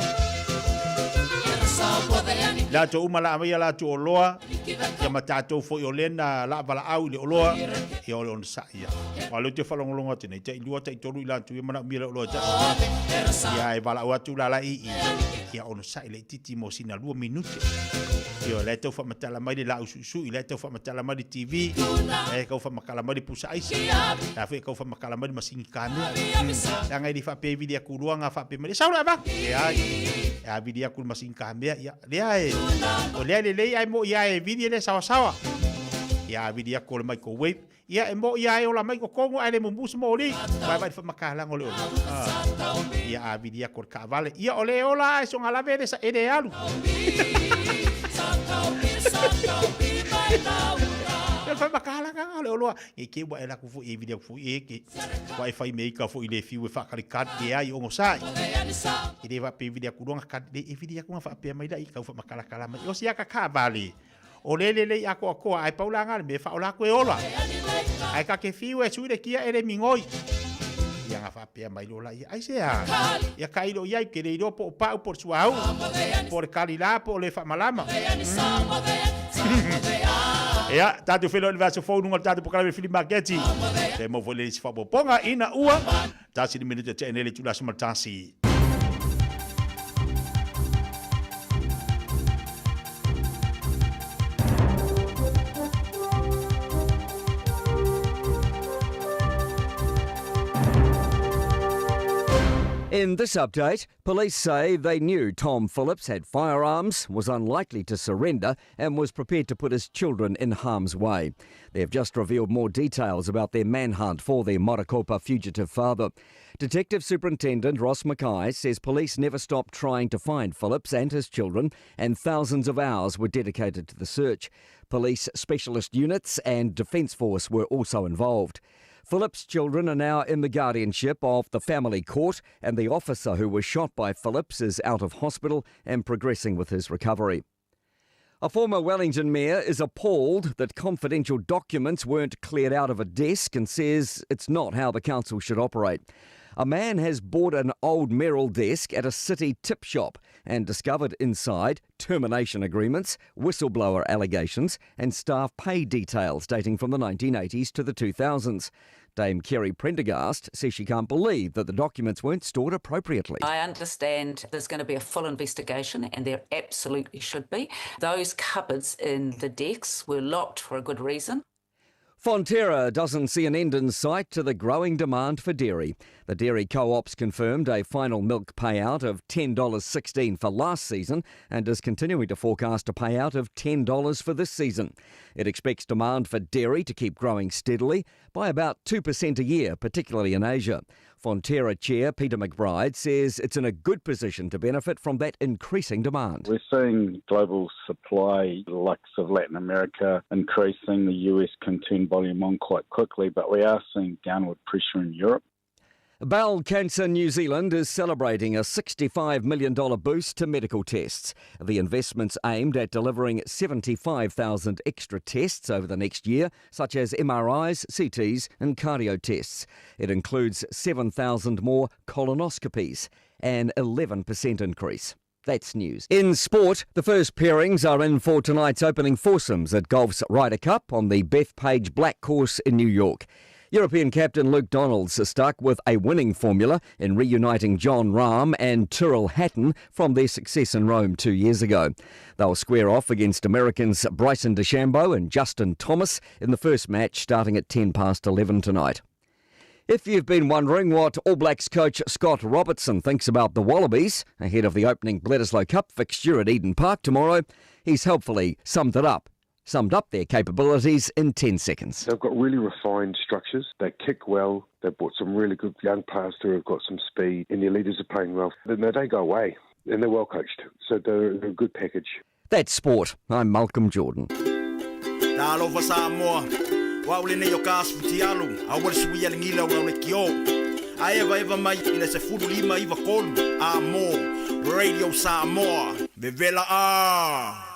Latou uma la aumai a latou oloa. Ia ma tatou foi o lea na laavalaau i le oloa, ia o le onosai ia. Aua o lea ou te faalogologo atu nei, tai lua tai tolu i latou ia manaomia le oloa e tasi. Ia e valaau atu la la i i, ia onosai laitiiti mo sina lua minute. Ioe, la e tau faamatala mai le laau suisui, la e tau faamatala mai le TV, la e tau faamatala mai le pusa aisa, la foi e tau faamatala mai le masini kamea. Leaga e le faapea e vili atu loa na faapea mai, e sau le avatu. Leai, e a vili atu le masini kamea, ia, lea e, o lea e lelei ae moi lava e vili e le sawasawa. Ia a vili atu o le microwave, Ia, e moʻi lava e ola mai totonu ae le mumu se moli. Vaevae i le faamatalaga o le oloa. Ia, a vili atu o le taavale. Ia, o le ola lava e soga lave e le, e le alu. O le faamatalaga o le oloa. Ne i te i ua e alu atu foi e vili atu foi e ke, ua e fai meika foi i le fiu e faakalikali, leai, onosai. E le faapea e vili atu loa na kali, le, e vili atu na faapea mai laia, tau faamatalatala mai. O si ata taavale. O le lelei atoatoa ae pau la na le mea e faaola atu e ola. Ae ta te fiu e sui le kia e le migoi. Ia na faapea mai loa laia, Aisea? Ia tailo i ai, ou te le iloa po o pau po o le suauu, po o le kalila po o le faamalama. Ia, tatou feiloai i le vaiaso fou i luga o le tatou polokalame Filimaketi. Toe maua foi le isi faaopoopoga ina ua tasi le minute tea nei le itula aso ma le tasi. In this update, police say they knew Tom Phillips had firearms, was unlikely to surrender, and was prepared to put his children in harm's way. They have just revealed more details about their manhunt for their Marokopa fugitive father. Detective Superintendent Ross Mackay says police never stopped trying to find Phillips and his children, and thousands of hours were dedicated to the search. Police specialist units and Defence Force were also involved. Phillips' children are now in the guardianship of the family court, and the officer who was shot by Phillips is out of hospital and progressing with his recovery. A former Wellington mayor is appalled that confidential documents weren't cleared out of a desk and says it's not how the council should operate. A man has bought an old mayoral desk at a city tip shop and discovered inside termination agreements, whistleblower allegations, and staff pay details dating from the 1980s to the 2000s. Dame Kerry Prendergast says she can't believe that the documents weren't stored appropriately. I understand there's going to be a full investigation, and there absolutely should be. Those cupboards in the desks were locked for a good reason. Fonterra doesn't see an end in sight to the growing demand for dairy. The dairy co-ops confirmed a final milk payout of $10.16 for last season and is continuing to forecast a payout of $10 for this season. It expects demand for dairy to keep growing steadily by about 2% a year, particularly in Asia. Fonterra Chair Peter McBride says it's in a good position to benefit from that increasing demand. We're seeing global supply, the likes of Latin America increasing, the US can turn volume on quite quickly, but we are seeing downward pressure in Europe. Bowel Cancer New Zealand is celebrating a $65 million boost to medical tests. The investment's aimed at delivering 75,000 extra tests over the next year, such as MRIs, CTs and cardio tests. It includes 7,000 more colonoscopies, an 11% increase. That's news. In sport, the first pairings are in for tonight's opening foursomes at golf's Ryder Cup on the Bethpage Black Course in New York. European captain Luke Donalds is stuck with a winning formula in reuniting Jon Rahm and Tyrrell Hatton from their success in Rome 2 years ago. They'll square off against Americans Bryson DeChambeau and Justin Thomas in the first match starting at 11:10 tonight. If you've been wondering what All Blacks coach Scott Robertson thinks about the Wallabies ahead of the opening Bledisloe Cup fixture at Eden Park tomorrow, he's helpfully summed it up. Summed up their capabilities in 10 seconds. They've got really refined structures. They kick well. They've brought some really good young players through who've got some speed, and their leaders are playing well. They don't go away, and they're well coached. So they're a good package. That's sport. I'm Malcolm Jordan. Talofa Samoa, o au lenei o ka asu futialu, a ua le sui a le gila o lau lekiō. A evaeva mai i le 15 93 a mo Radio Samoa. Vevela a!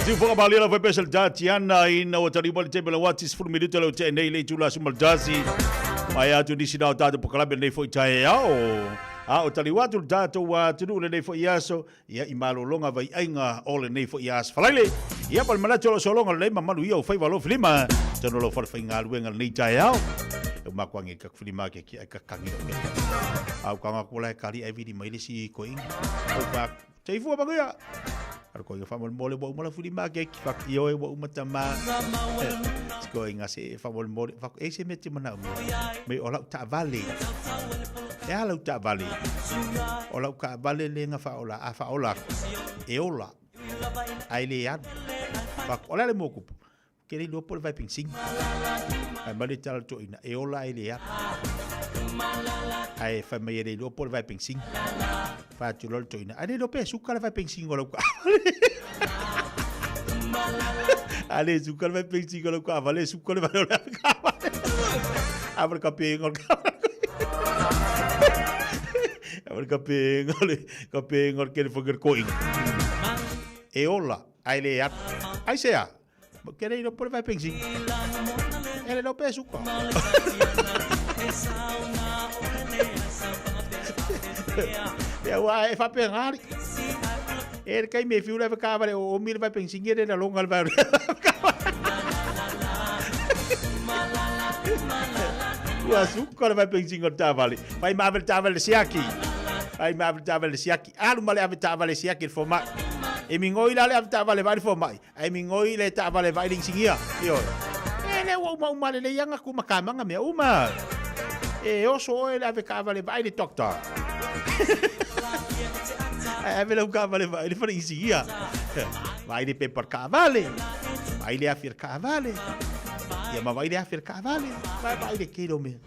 Siufoga malia la pesa le tatiana ina ua taliua le taimi o le uati 10 minute le ua nei le itula aso ma le tasi. Mai atu nisi na o tatou pokalabe lenei foi taeao. A o taliua atu le tatou atunuu lenei foi aso, ia i malologa vaiaiga o lenei foi aso falaile. Ia ma le manatu o lo sologa lelei ma malu ia o faiva alofi lima, tonu o lo falefaigaluega lenei taeao. E uma aku ange ka filima ke ki ai ka kangi o ke. Au ka ngā kula e kali ai vili mai le si koinga. Au pa Teifua manuia. Ar ko inga whamol mole wa umala fuli ma ke ki whak i oe wa umata ma. Ko inga se whamol mole whak e se me te mana umu. Me o lau ta vale. E a lau ta vale. O lau ka vale le nga whaola a whaola. E ola. Ai le anu. Whak ola le mōkupu. Ke le loa po le vai sing. Ai ma le tala to ina e ola ai le anu. Ai whai mai e le loa po le vai sing. Whai atu loa le to ina. Ai le loa pe suka le vai sing o lau ka. A le suka le vai sing o lau ka. Vale suka le vai o lau ka. A vale ka pe ngol ka. A vale ka pe ngol ka pe ngol ke le whangar koinga. E ola ai le anu. Ai se a. Ke le loa po le vai sing. E le loa pe suka. Ia ua e whape ngari. E le kai me fiu le whakawale o mi le vai sing e le la longa le vai. Ua suka le vai sing o tāwale. Vai ma ave le tāwale siaki. Vai ma ave le tāwale siaki. Alu ma le ave tāwale siaki le fomai. E mingoi la le ave tāwale vai le fomai. Ai mingoi le tāwale vai le insingia. Io. E le ua uma uma le le ianga ku makamanga mea uma. E oso oe le ave kāwale vai le doctor. Ai ave lau kāwale vai le whare insingia. Vai le pepar kāwale. Vai le awhir kāwale. Ia ma vaai le afi a le taavale, vaai le tele o mea.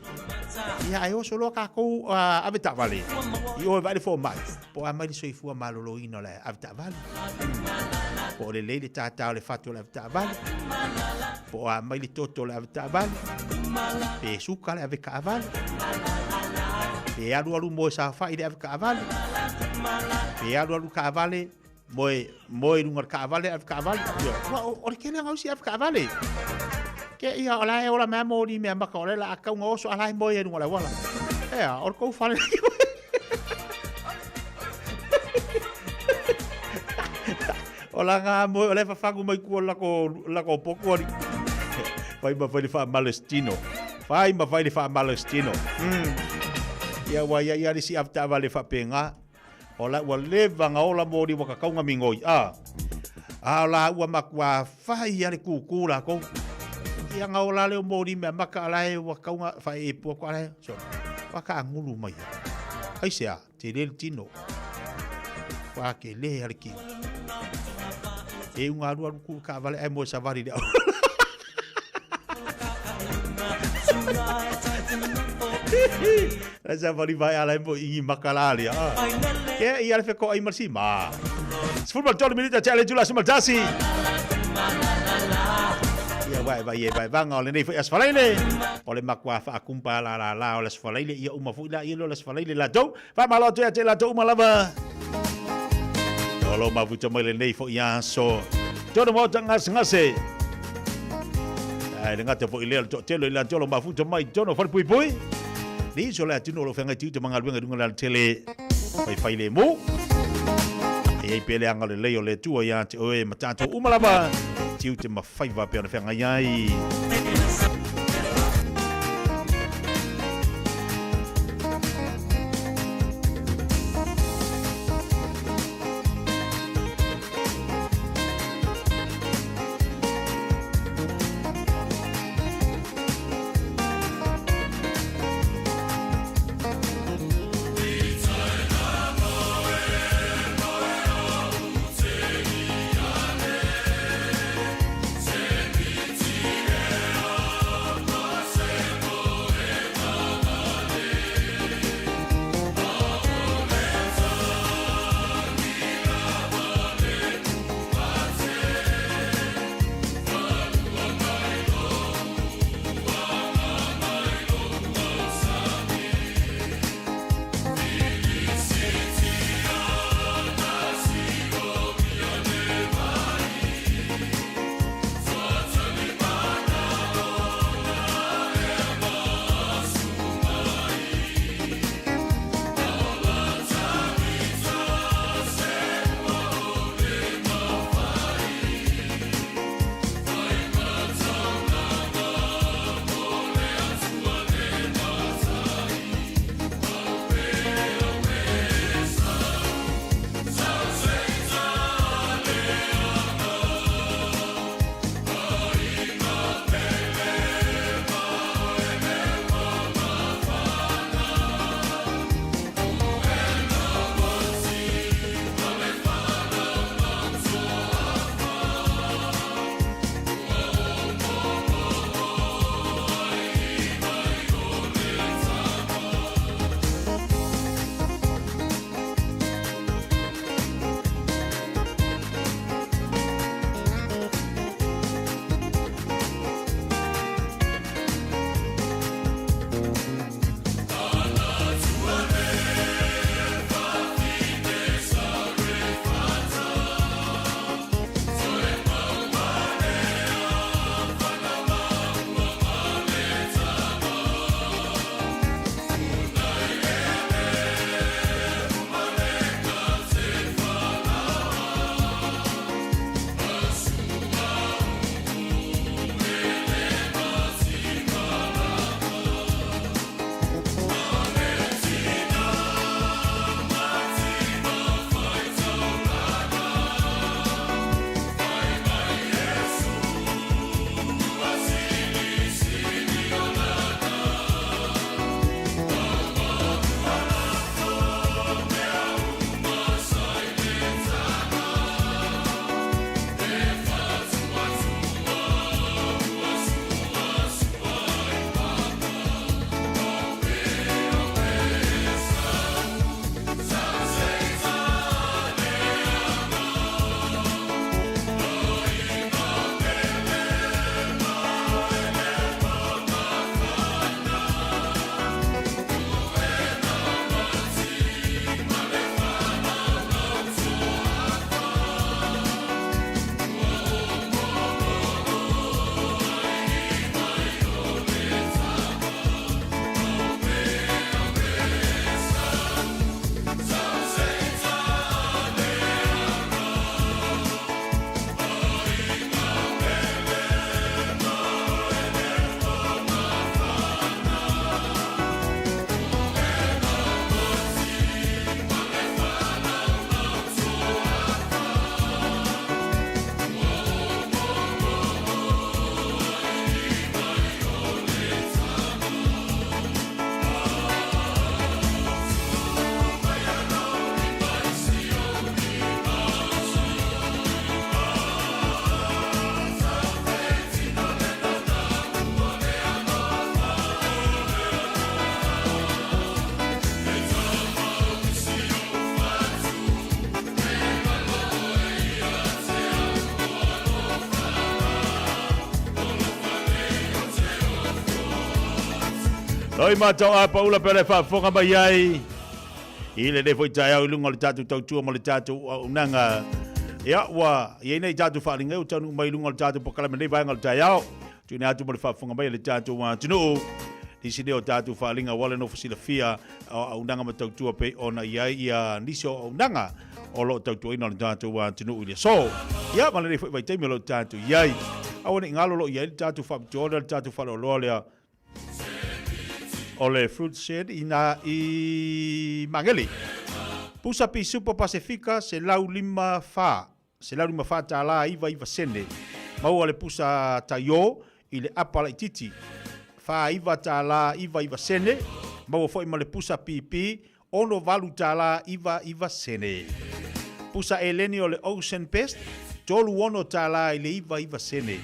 Ia ae oso loa tatou ave taavale i o e vaai le fomai, po o a mai le soifua maloloina o le ave taavale. Po o lelei le tātā o le fatu o le ave taavale, po o a mai le toto o le ave taavale, pe suka le ave taavale, pe alualu moe saofai le ave taavale, pe alualu taavale moe moe i luga o le taavale ave taavale. Ia, o le tele o isi ave taavale. Ke ia o la e ola mea moli mea maka o le la akau oso ala e moe i luga o le auala. Ea, o le kou fale. O la ngā moe o le whawhangu mai kua lako poku ari. Whai ma whai le wha malestino. Whai ma whai le wha malestino. Ia wa ia ia le si avetaavale le whapenga. O la ua leva nga ola moli waka kaunga mingoi. A. A o la ua makua whai a le kūkū la kou. Ia nga ola leo moli mea maka ala e ua kaunga whai e pua ko ala e. So, waka angulu mai. Ai se a, te lele tino. Wā ke le ale ki. E unga alu alu ku ka vale ai mo savari le au. La savari vai ala mo ingi makala le. Ke i ale fe ko ai marsi ma. Sfulma tolu minita te ale tula sumal tasi. Ia vai vai e vai vanga o le nei foi asfalaile. O le makua fa akumpa la la la o le asfalaile ia uma foi la ia lo le asfalaile la tou. Fa malo te te la tou uma lava. O lo mafuta mai le nei foi aso. Tonu mo tanga ngase. Ai le ngata foi le to telo i la tolo mafuta mai tono fale pui pui. Ni so le atino lo whenga tiu te manga luenga dunga la tele fai fai le mo. E ei pele anga le lei o le tua ia te oe matato umalava. Tiu te mawhaiwa pe ona whenga iai. Loi mātou a paula pele faafofoga mai ai. I lenei foi taeao i luga o le tatou tautua ma le tatou auaunaga. Ia, ua i ai nei tatou faaaliga ua taunuu mai i luga o le tatou polokalame nei vaega o le taeao. Tuuina atu mo le faafofoga mai a le tatou atunuu. Nisi nei o tatou faaaliga aua le nofo silafia o auaunaga ma tautua pei ona i ai ia nisi o auaunaga o lo o tautuaina le tatou atunuu i le aso. Ia, ma lenei foi vaitaimi o lo o tatou i ai. Aua ne i galo o lo o i ai le tatou faapitoa lea, le tatou faleoloa lea o le fruit shed i nā i Magele. Pusa pisupo Pasefika 154, 154 tālā 99 sene. Maua le pusa taiō i le apa laitiiti, 49 tālā 99 sene. Maua foi ma le pusa pipi, 68 tālā 99 sene. Pusa eleni o le Ocean Best, 36 tālā i le 99 sene.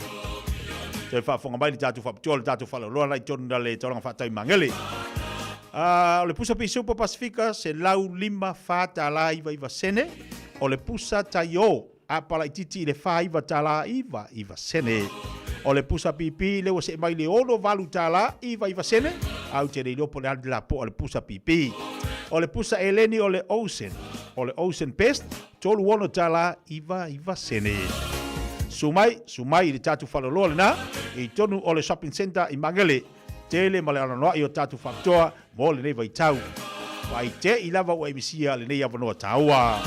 Toe faafofoga mai le tatou faapitoa, le tatou faleoloa la i totonu na le taulaga faatau i Magele. O le pusa pisupo Pasifika, 154 tālā 99 sene. O le pusa taiō, apa laitiiti i le 49 tālā 99 sene. O le pusa pipi lea ua see mai i le 68 tālā 99 sene, a ou te le iloa po o le a le lapoa o le pusa pipi. O le pusa eleni o le Ocean, o le Ocean Best, 36 tālā 99 sene. Su mai, su mai i le tatou faleoloa lena, i totonu o le Shopping Centre i Magele. Tele ma le anoanoai o tatou faapitoa mo lenei vaitau. Vaai te i lava ua e misia lenei avanoa taua.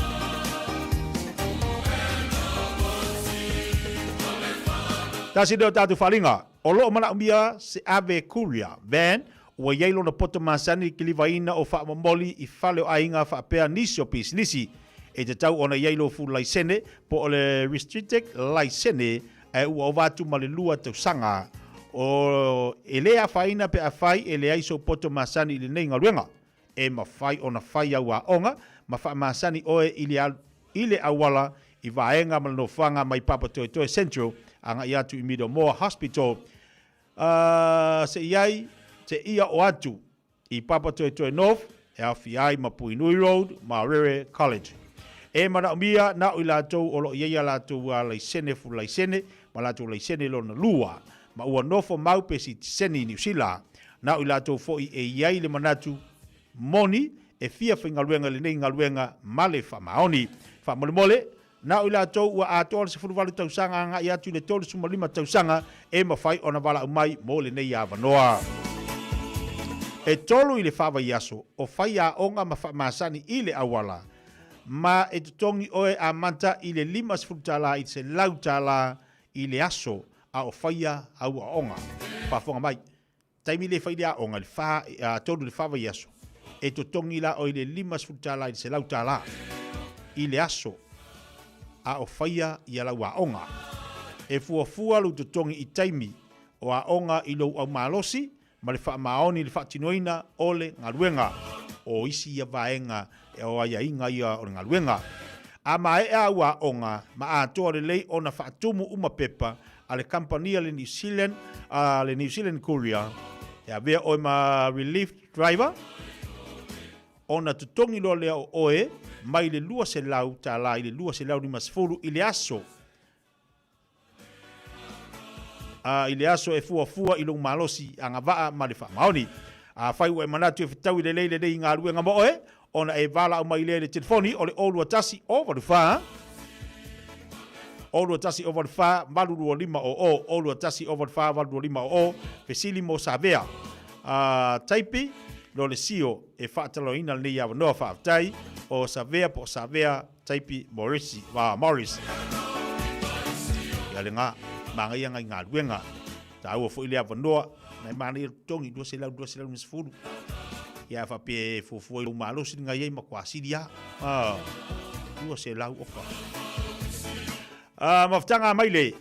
Tasi lea o tatou faaaliga, o lo o manaomia se ave courier van ua i ai lona poto masani i le kilivaina o faamomoli i fale o aiga faapea nisi o pisinisi. E tatau ona i ai lou full laisene po o le restricted laisene ae ua ova atu ma le 2 tausaga. O, e le afaina pe afai e leai sou poto masani i lenei galuega. E mafai ona fai au aoga ma faamasani oe i le, i le auala i vaega ma le nofoaga mai Papatoetoe Central agai atu i Middlemore Hospital. Uh, se i ai, se ia o atu i Papatoetoe North, e aofia ai ma Puhinui Road ma Rere College. E manaomia na o i latou o lo o i ai a latou laisene full laisene ma latou laisene lona lua, ma ua nofo mau pe sitiseni i Niu Sila. Na o i latou foi e i ai le manatu moni e fia faigaluega i lenei galuega ma le faamaoni. Faamolemole, Na o i latou ua atoa le 18 tausaga agai atu i le 35 tausaga e mafai ona valaau mai mo lenei avanoa. E 3 i le 4 vaiaso o fai aoga ma faamasani i le auala, ma e totogi oe amata i le $50 tala i le $100 tala i le aso a o faia au aoga. Faafofoga mai, taimi le fai le aoga i le 4, 3 i le 4 vaiaso, e totogi la oe i le $50 tala i le $100 tala i le aso a o faia ia lau aoga. E fuafua lou totogi i taimi o aoga i lou aumalosi ma le faamaoni i le faatinoina o le galuega. O isi ia vaega o aiaiga ia o le galuega. A maea au aoga ma atoa lelei ona faatumu uma pepa a le kamupani a le New Zealand, a le New Zealand Courier, e avea oe ma relief driver, ona totogi loa lea o oe mai le $200 tala i le $250 i le aso, a i le aso e fuafua i lou malosi agavaa ma le faamaoni. Afai ua e manatu e fetaui lelei lenei galuega mo oe, ona e valaau mai lea i le telefoni o le 021 084 021 084 825 00 021 084 825 00 Fesili mo Savea Taipi lo le sio e faatalanoaina lenei avanoa faafetai o Savea po o Savea Taipi Morisi, Morris. Ia le ngā, manaia ngai galuega. Taua foi le avanoa, nai manaia le totogi, 200, 250. Ia a faapea e fuafua i lou malosi le ngai ai ma kuasili a. Ah, 200 oka. Ah, mafutaga mai le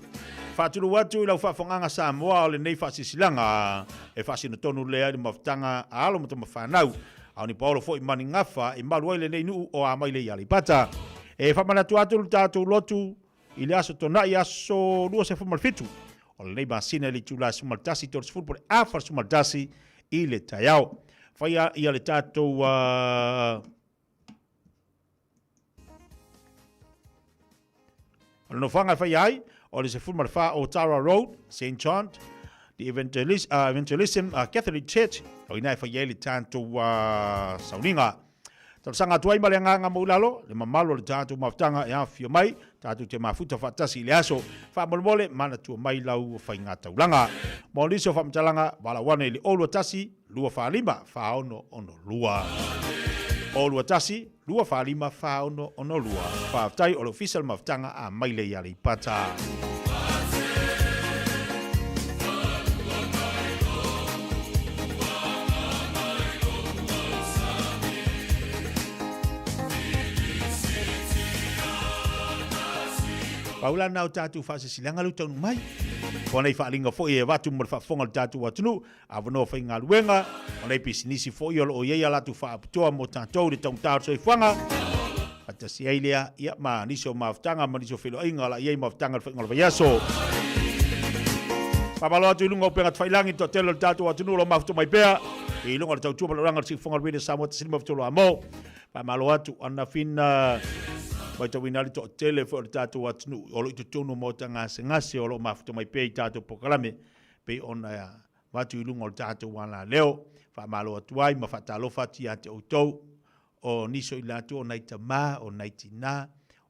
faatulou atu i lau faafogaga Samoa o lenei faasilasilaga e faasino tonu lea i le mafutaga a alo ma tama fanau. A o ni paolo foi ma ni gafa e malu ai lenei nuu o Amaile i Aleipata. E faamanatu atu le tatou lotu i le aso Tona'i aso 27 o lenei masina i le itula 11:30 po o le 41 i le taeao. Faia ia le tatou O le nofoaga e faia ai, o le 14 o Tara Road, St John. The Evangelis, Evangelism Catholic Church, o ina e fai ai le tatou sauniga. Talosaga atu ai ma le agaga maualalo, le mamalu o le tatou mafutaga e afifio mai, tatou te mafuta faatasi i le aso. Faamolemole, manatua mai lau faigataulaga. Mo nisi o faamatalaga, valaau ane i le 021 245 4662. 021 245 4662. Faafetai o le Ofisa o le Mafutaga a Maile i Aleipata. Pau la na o tatou faasesilaga lea ua taunuu mai. O nei faaaliga foi e avatu mo le faafofoga o le tatou atunuu, avanoa faigaluega, o nei pisinisi foi o lo o i ai a latou faapitoa mo tatou i le taugata o le soifuaga. Faatasi ai lea, ia, ma nisi o mafutaga ma nisi o feiloaiga o le a i ai mafutaga i le faiga o le vaiaso. Faamalo atu i luga o upega tafailangi le toatele o le tatou atunuu o lo o mafuta mai pea i luga o le tautua ma le olaga o le Siufofoga o le Radio Samoa 153 Amo. Faamalo atu anafina matauina ai le toatele foi o le tatou atunuu o lo o i totonu o maota gasegase o lo o mafuta mai pea i tatou polokalame pei ona avatu i luga o le tatou alaleo. Faamalo atu ai ma faatalofa atu ia te outou o nisi o i latou o nai tamā, o nai tinā,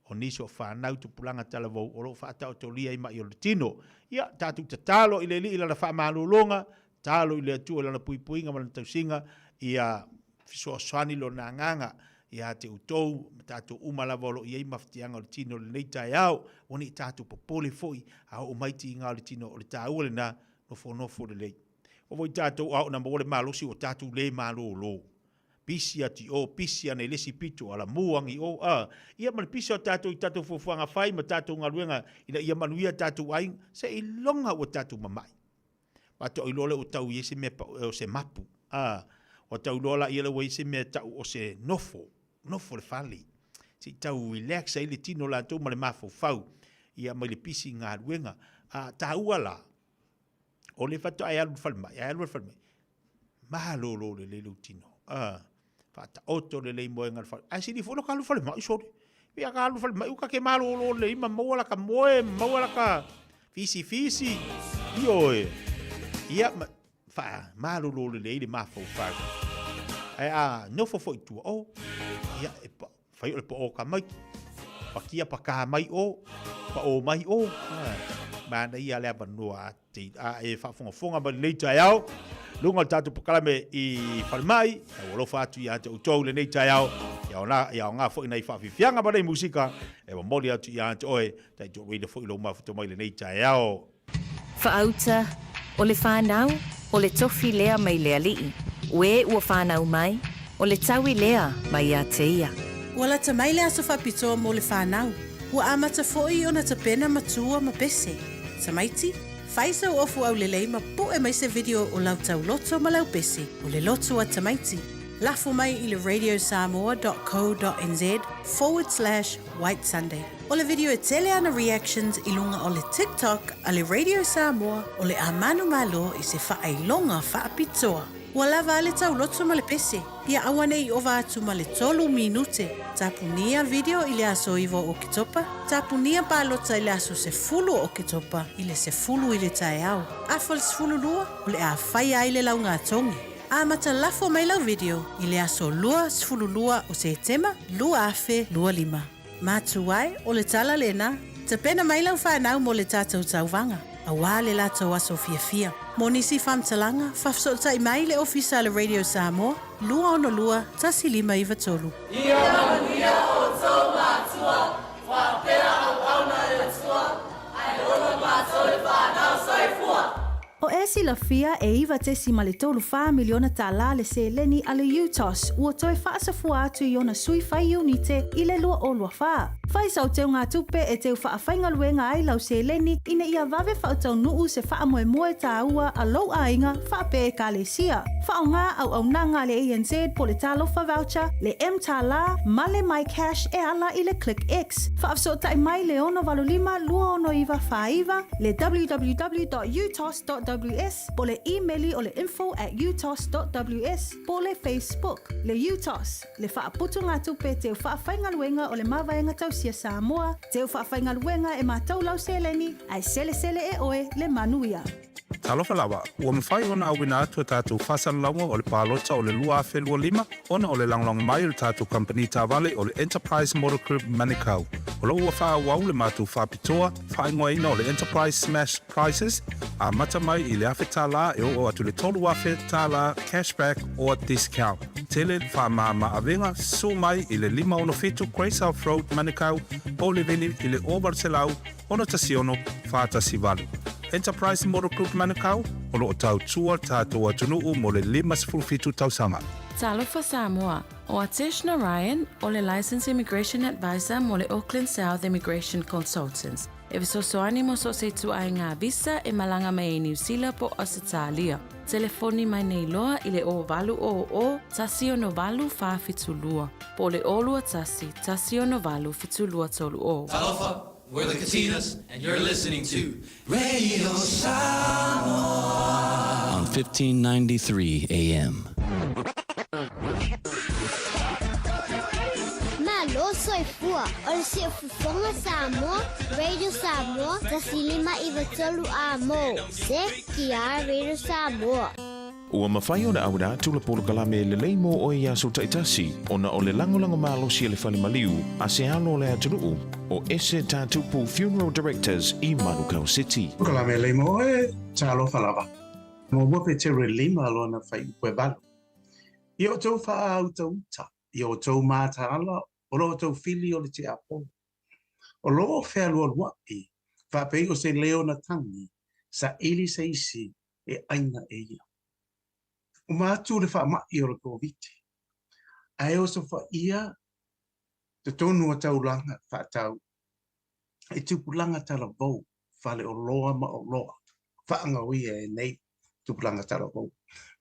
o nisi o fanau tupulaga talavou o lo o faataotolia i maʻi o le tino. Ia, tatou tatalo i le Alii i Lana faamalologa, tatalo i le Atua i Lana puipuiga ma Lana tausiga, ia fesoasoani Lona Agaga ia te outou ma tatou uma lava o lo o i ai mafatiaga o le tino i lenei taeao, ua ne i tatou popole foi a oo mai tiga o le tino, o le taua lena, nofonofo lelei. Ua foi tatou a oo ina maua le malosi ua tatou le malolo. Pisi atu i o, pisi ane i le isi pito, ala mu ane i o, a. Ia ma le pisi o tatou i tatou fuafuaga fai ma tatou galuega ina ia manuia tatou aiga, seiloga ua tatou mamai. Faatoa iloa lea ua tau i ai se mea o se mapu, a. Ua tau iloa laia lea ua i ai se mea tau o se nofo, nofo le fale. Se i tau relax ai le tino o latou ma le mafaufau, ia mai le pisi i galuega. A taua la, o le faatoa e alu i le falemai, a e alu i le falemai, malolo lelei lou tino. A, faataoto lelei moega i le fale. Ae sili foi lou alu i le falemai, sole. Ia ka alu i le falemai, ua ta ke malolo lelei ma maua laka moe, ma maua laka fisifisi. Ioe. Ia, ma, fa, malolo lelei le mafaufau. Ae a nofo foi i tua, oh, ia, e pa, Fai o le poo ka mai. Pakia pakā mai o, paʻō mai o. Manaia le avanoa a te, a e faafogafoga mai lenei taeao. Luga o le tatou polokalame i Falemai, e alofa atu ia te outou lenei taeao. Ia ona, ia aoga foi nai faafiafiaga ma nei musika e momoli atu ia te oe, taitoaluaina foi lou mafuta mai lenei taeao. Faauta, o le fanau, o le tofi lea mai le Alii, o e ua fanau mai, o le taui lea mai ia te ia. Ua lata mai le aso faapitoa mo le fanau. Ua amata foi ona tapena matua ma pese. Tamaiti, fai sau ofu aulelei ma pu'e mai se video o lau tauloto ma lau pese, o le loto a tamaiti. Lafo mai i le radiosamoa dot co dot nz forward slash white sunday. O le video e tele ana reactions i luga o le TikTok a le Radio Samoa o le a manumalo i se faailoga faapitoa. Ua lava a le tauloto ma le pese, ia auanei i ova atu ma le tolu minute. Tapunia video i le aso 9 o Oketopa, tapunia palota i le aso 10 o Oketopa i le 10 i le taeao. Afa le 12, o le a faia ai le laugatogi. Amata lafo mai lau video i le aso 22 o Setema 2025. Matua e, o le tala lena. Tapena mai lau fanau mo le tatou tauvaga, auā le latou aso fiafia. Mo nisi faamatalaga, faafesootai mai le Ofisa a le Radio Samoa, 262 1593. Ia manuia outou matua, faapea auauna a le Atua, ae ola matou le fanau. Soifua! O e silafia e $9.34 miliona tālā le seleni a le UTOS ua toe faasafua atu i ona sui fai iunite i le 2024. Fai sau teugatupe e teu faafaigaluega ai lau seleni ina ia vave faataunuu se faamoemoe tāua a lou aiga faapea Ekalesia. Faaaoga auaunaga a le ANZ po le Talofa Voucher, le mTālā ma le MyCash e ala i le ClickX. Faafesootai mai le 685 269 49, le www.utos.ws po le imeli o le info at utos.ws po le Facebook, le UTOS, le Faaputugatupe Teu Faafaigaluega o le Mavaega Tausia Samoa, Teu Faafaigaluega e Mātau Lau Seleni, ae selesele e oe le manuia. Talofa lava, ua mafai ona auina atu a tatou faasalalauga o le palota o le 2025 ona o le lagolago mai o le tatou kamupani taavale o le Enterprise Motor Group Manukau. O lo o ua faaauau le matou faapitoa faaigoaina o le Enterprise Smash Prizes, amata mai i le $1,000 e oo atu i le $3,000 cashback or discount. Tele le faamama avega, susu mai i le 567 Great South Road, Manukau, po o Leveni i le 0800 616 418. Enterprise Motor Group Manukau, o lo o tautua le tatou atunuu mo le 57 tausaga. Talofa Samoa, O Atesh Narayan, o le Licensed Immigration Advisor mo le Auckland South Immigration Consultants, e fesoasoani mo so o se ituaiga visa e malaga mai ai Niu Sila po o Ausetalia. Telefoni mai nei loa i le 0800 168 472 po o le 021 168 7230. Talofa, we're the Katinas, and you're listening to Radio Samoa on 1593 AM. Malo soifua, o le Siufofoga Samoa, Radio Samoa, 1593 A mo, CKR Radio Samoa. Ua mafai ona auina atu le polokalame lelei mo oe i aso taitasi ona o le lagolago malosi a le fale maliu a se alo o le atunuu o Ese Tatupu Funeral Directors i Manukau City. Polokalame lelei mo oe, talofa lava. Muamua Petero e lima lona fuaiupu e valu. Ia outou faautauta, ia outou mataala o lo outou fili o le tiapolo. O lo o fealualuaʻi, faapei o se leo na tagi, saili se isi e ʻaina e ia. Uma atu le faamaʻi o le Koviti, ae osofaia totonu o taulaga faatau i tupulaga talavou, faleoloa ma oloa faagaoia e nei tupulaga talavou.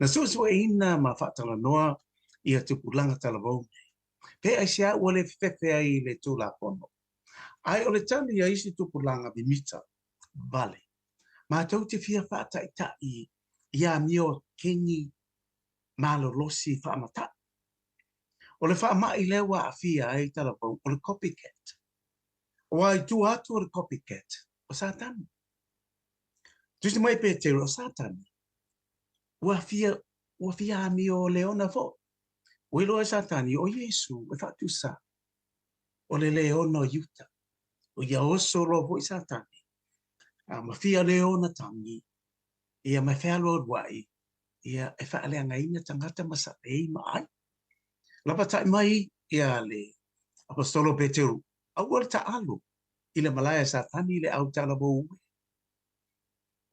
Na suesueina ma faatalanoa ia tupulaga talavou nei, pe aisea ua le fefefe ai i le Tulafono, ae o le tali a isi tupulaga mimita vale. Matou te fia faataʻitaʻi i amio keni malolosi faamataʻi. O le faamaʻi lea ua aafia ai talavou o le copycat. Aua i tua atu o le copycat, o Satani. Tusi mai Petero, o Satani, ua fia, ua fia amio leona foʻi. Ua iloa e Satani, o Iesu e faatusa o le leona o Iuta. O ia oso loa foʻi Satani, a ma fia leona tagi, ia ma fealualuaʻi, ia e faaleagaina tagata ma saʻei ma ʻai. Lapataʻi mai ia le Aposetolo Peteru, aua le taʻalo i le malae a Satani i le au talavou e.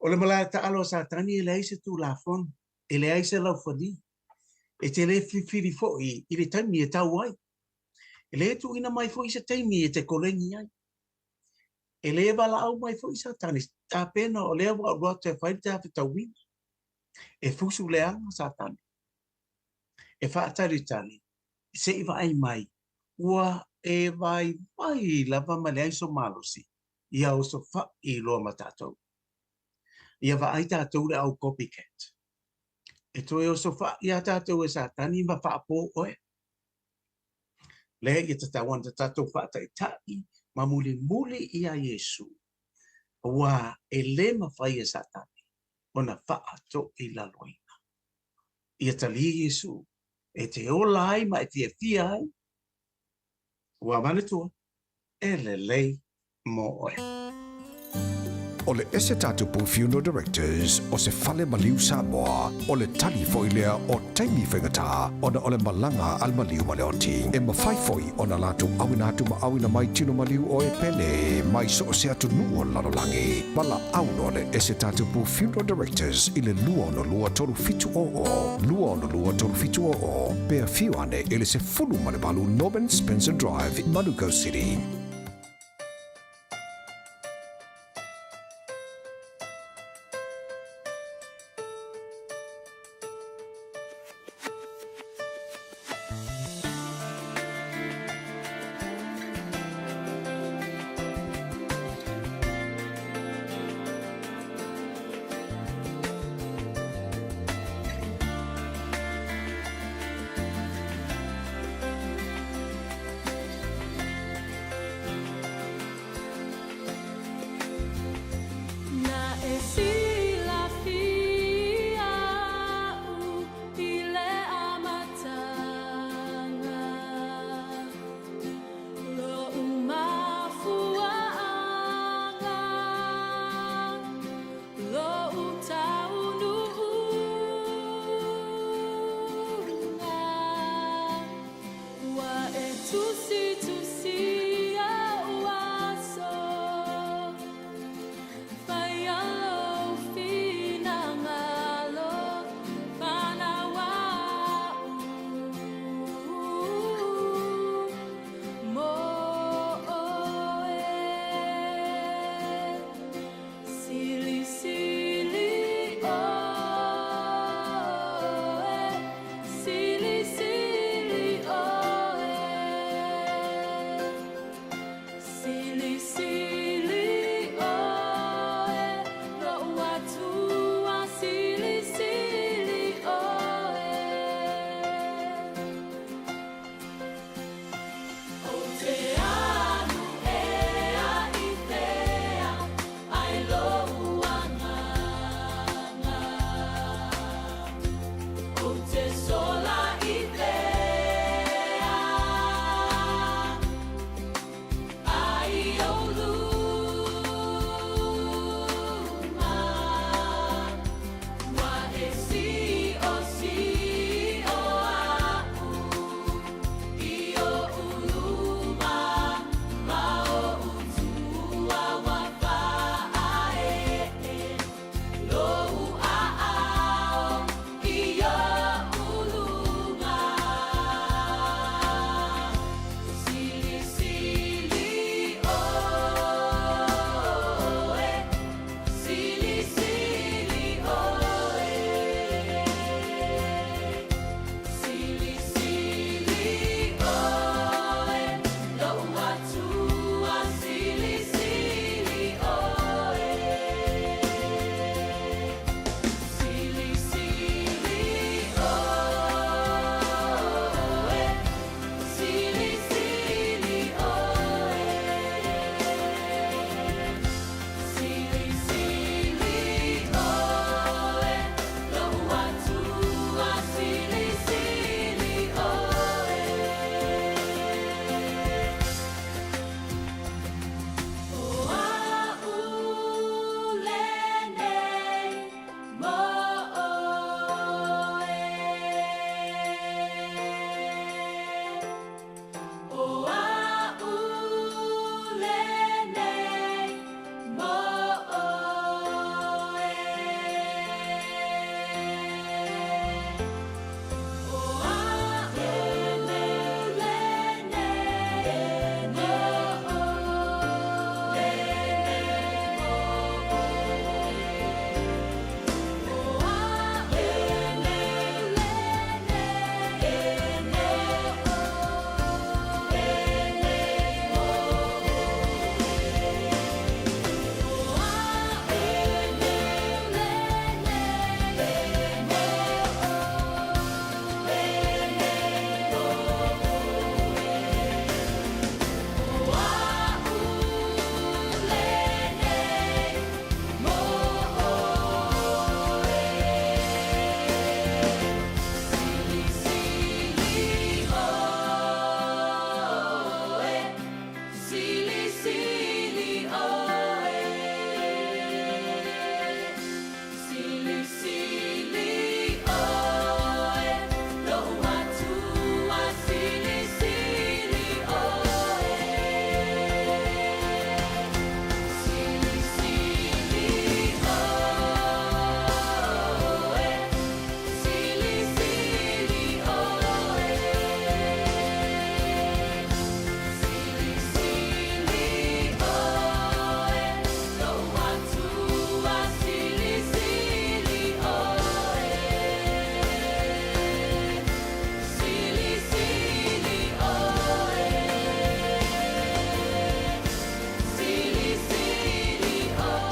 O le malae taʻalo a Satani e leai se tulafono, e leai se laufali, e te le filifili foʻi i le taimi e tau ai. E le tuuina mai foʻi se taimi e te koleni ai. E le valaau mai foʻi Satani, tapena o lea ua alu atu e fai le tafetauina. E fusu leaga Satani. E faatalitali, se i vaai mai, ua e vaivai lava ma leai so malosi, ia osofaʻi loa ma tatou. Ia vaai tatou le au copycat. E toe osofaʻi iā tatou e Satani ma faapo oe. Lea ia tatau ana tatou faataʻitaʻi ma mulimuli iā Iesu, auā e le mafai e Satani ona faatoilaloina. Ia talia Iesu e te ola ai ma e fiafia ai, ua manatua e lelei mo oe. O le Ese Tatupu Funeral Directors o se fale maliu Samoa, o le tali foi lea o taimi faigata ona o le malaga a le maliu ma le oti. E mafai foi ona latou auina atu ma auina mai tino maliu o e pele mai so o se atunuu o le lalolagi. Valaau loa le Ese Tatupu Funeral Directors i le 262 3700, 262 3700, pe afio ane i le 18 Norman Spencer Drive, Manukau City.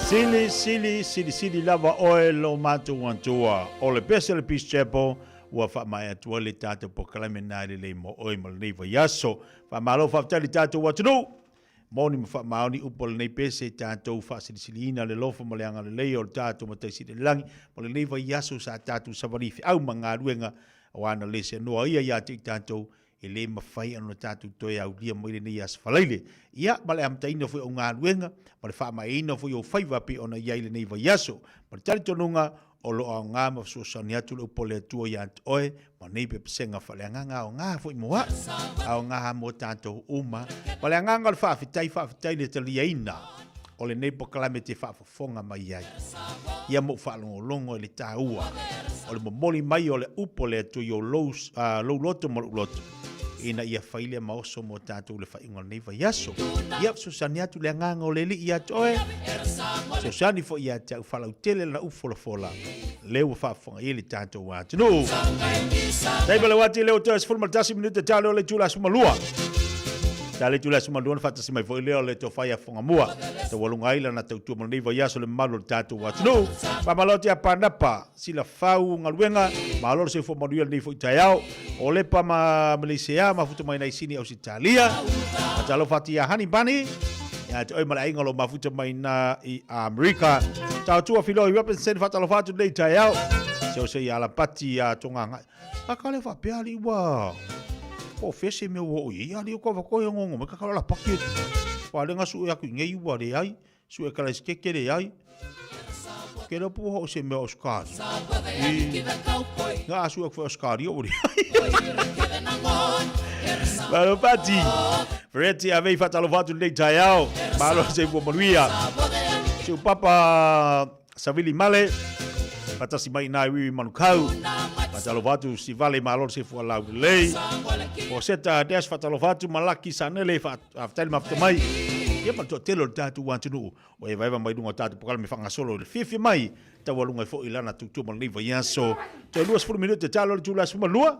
Sili, sili, sili, sili lava oe lo matou Atua. O le pese a le Peace Chapel ua faamaea atu ai le tatou polokalame na e lelei mo oe ma lenei vaiaso. Faamalo faafetai i le tatou atunuu. Moni ma faamaoni upu o lenei pese tatou faasilisiliina le alofa ma le agalelei o le tatou Matai Sili i le Lagi mo lenei vaiaso sa tatou savali feau ma galuega aua na le seanoa ia ia te i tatou e le mafai ona tatou toe aulia mai lenei aso falaile. Ia, ma le amataina foi o galuega, ma le faamaeaina foi o faiva pei ona i ai lenei vaiaso. Ma le talitonuga, o lo o aoga ma fesoasoani atu le upu a le Atua ia te oe ma nei pepesega faaleagaga aoga foi mo au, aoga mo tatou uma. Ma le agaga o le faafetai, faafetai i le taliaina o lenei polokalame te faafofoga mai ai. Ia ma ou faalogologo i le taua o le momoli mai o le upu a le Atua i ou lou loto ma lou loto, ina ia fai lea ma oso mo tatou i le faaiuga o lenei vaiaso. Ia fesoasoani atu le agaga o le Alii ia te oe, fesoasoani foi ia te au faalautele lana upu folafola, lea ua faafofoga i ai le tatou atunuu. Taimi o le uati lea ua toe 11 minute tale o le itula 12. Tale itula 12 na faatasi mai foi lea o le tofa ia Fogamua. Taualuga ai lana tautua mo lenei vaiaso le mamalu o le tatou atunuu. Faamalo atu ia Panapa, sila fau galuega, malo le soifua manuia lenei foi taeao. O Lepa ma Maleisea, mafuta mai nai Sini Ausetalia. Talofa atu ia Hani Bani, ia te oe ma le aiga o lo o mafuta mai na i Amerika. Taotua Filoi Robinson, faatalofa atu lenei taeao. Seose ia Alapati ia Tongagai. A ka le faapea ali ua po fese mea ua o i ai ali o ka whakoe ngongo mai ka ka alapati. Whalenga su e aku i ngei ua le ai. Su e kalaisikeke le ai. Ke leo pu ho se mea o skari. Nga asu aku o skari o uri. Malo pati. Fereti ave i whatalofa atu nei taiao. Malo se fua manuia. Se papa Savili Male. Patasi mai nai wiwi manukau. Whatalofa atu si vale malo se fua lau lelei. O seta des whatalofa atu malaki sanele whataili mafuta mai. Ia ma toatele o le tatou atunuu. O evaeva mai luga o tatou polokalame faagasolo i le fiafia mai, taualuga ai foi i lana tautua ma lenei vaiaso. Toe 20 minute talo le itula 12.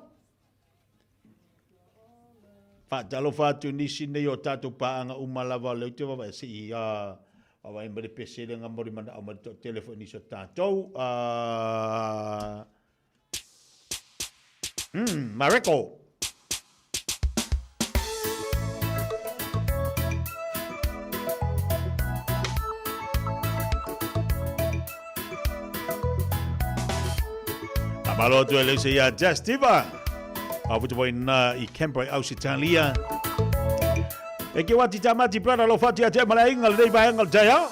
Faatalofa atu i nisi nei o tatou paaga uma lava o lea ou te vaavaai se i vaavaai mai le pese lea na momoli manao mai le toatele foi nisi o tatou. Mareko. Malo atu e leusa ia Jess Diva. Au puta foi na i Canberra, Ausitalia. E ke wati tamati brother lo fati ate mala inga le ba inga le ya.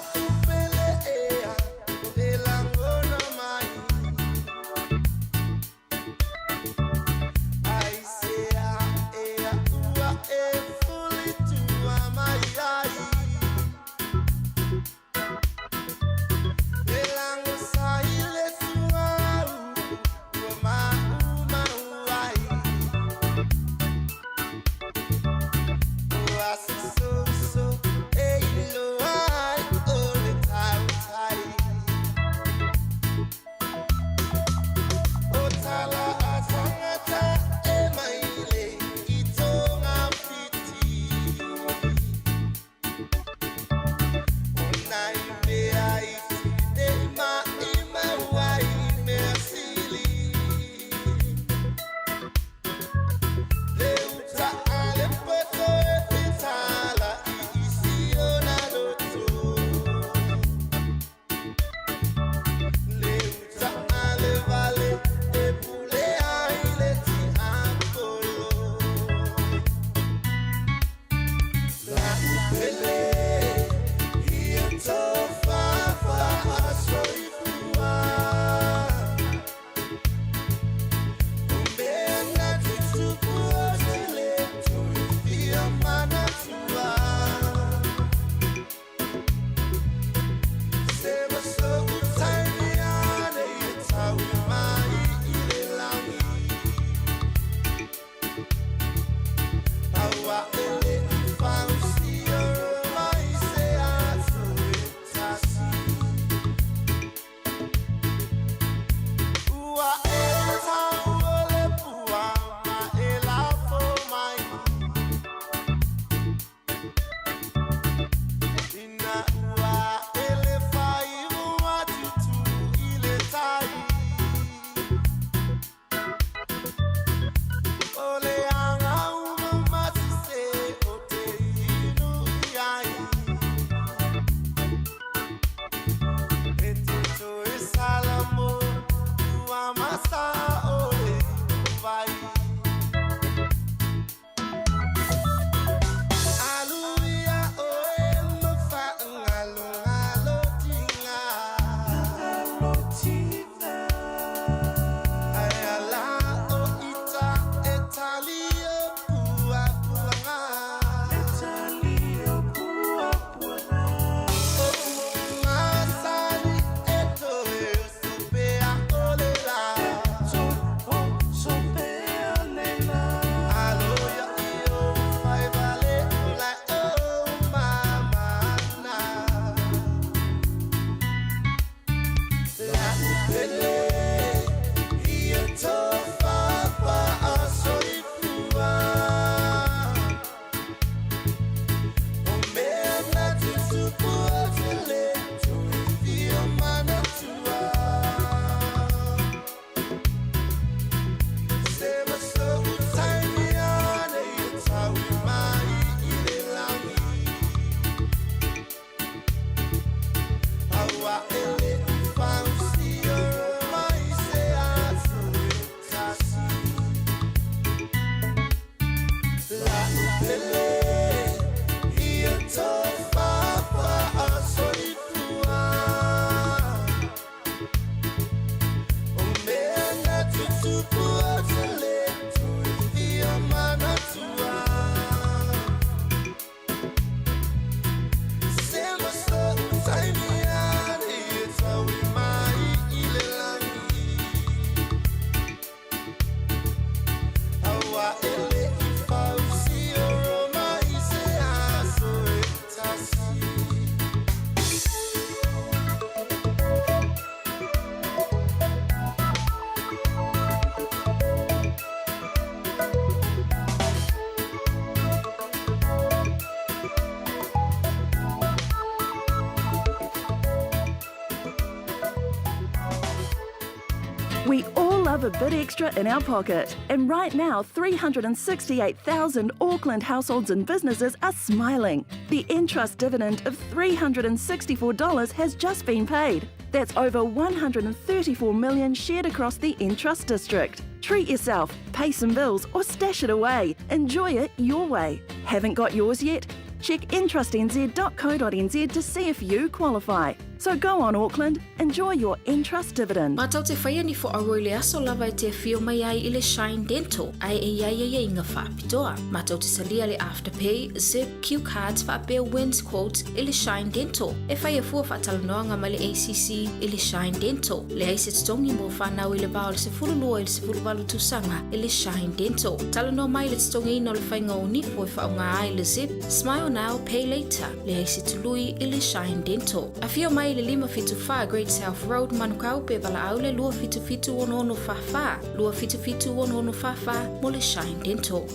We all love a bit extra in our pocket. And right now, 368,000 Auckland households and businesses are smiling. The Entrust dividend of $364 has just been paid. That's over 134 million shared across the Entrust district. Treat yourself, pay some bills, or stash it away. Enjoy it your way. Haven't got yours yet? Check entrustnz.co.nz to see if you qualify. So go on, Auckland, enjoy your Entrust dividend. Matou te faia ni fo-aua i le aso lava e te afio mai ai i le Shine Dental ae e iai aiaiga faapitoa. Matou te salia le Afterpay, Zip, Cue Cards faapea Wins Quotes i le Shine Dental. E faia fua faatalanoaga ma le ACC i le Shine Dental. Leai se totogi mo fanau i le va o le 12 i le 18 tausaga i le Shine Dental. Talanoa mai i le totogiina o le faiga o nifo e faaaoga ai le Zip, Smile Now, Pay Later. Leai se tului i le Shine Dental. Afio mai i le 574 Great South Road, Manukau, pe valaau le 277 6644, 277 6644 mo le Shine Dental.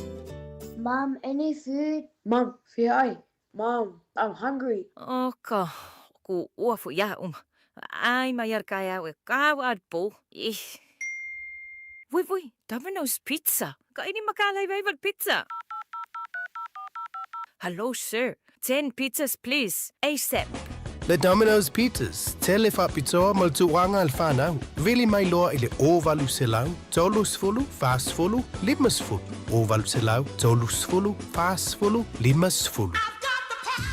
Mum, any food? Mum, fia ai? Mum, I'm hungry. O ka ku ua fu ia uma. Ai mai ar kai au e kāua ar pō. Ih. Vui vui, Domino's Pizza. Ka ini makalai vai pizza. Hello sir, 10 pizzas please, ASAP. Le Domino's Pizzas, tele faapitoa mo le tauaga a le fanau. Vili mai loa i le 0800 30 40 50. 0800 30 40 50.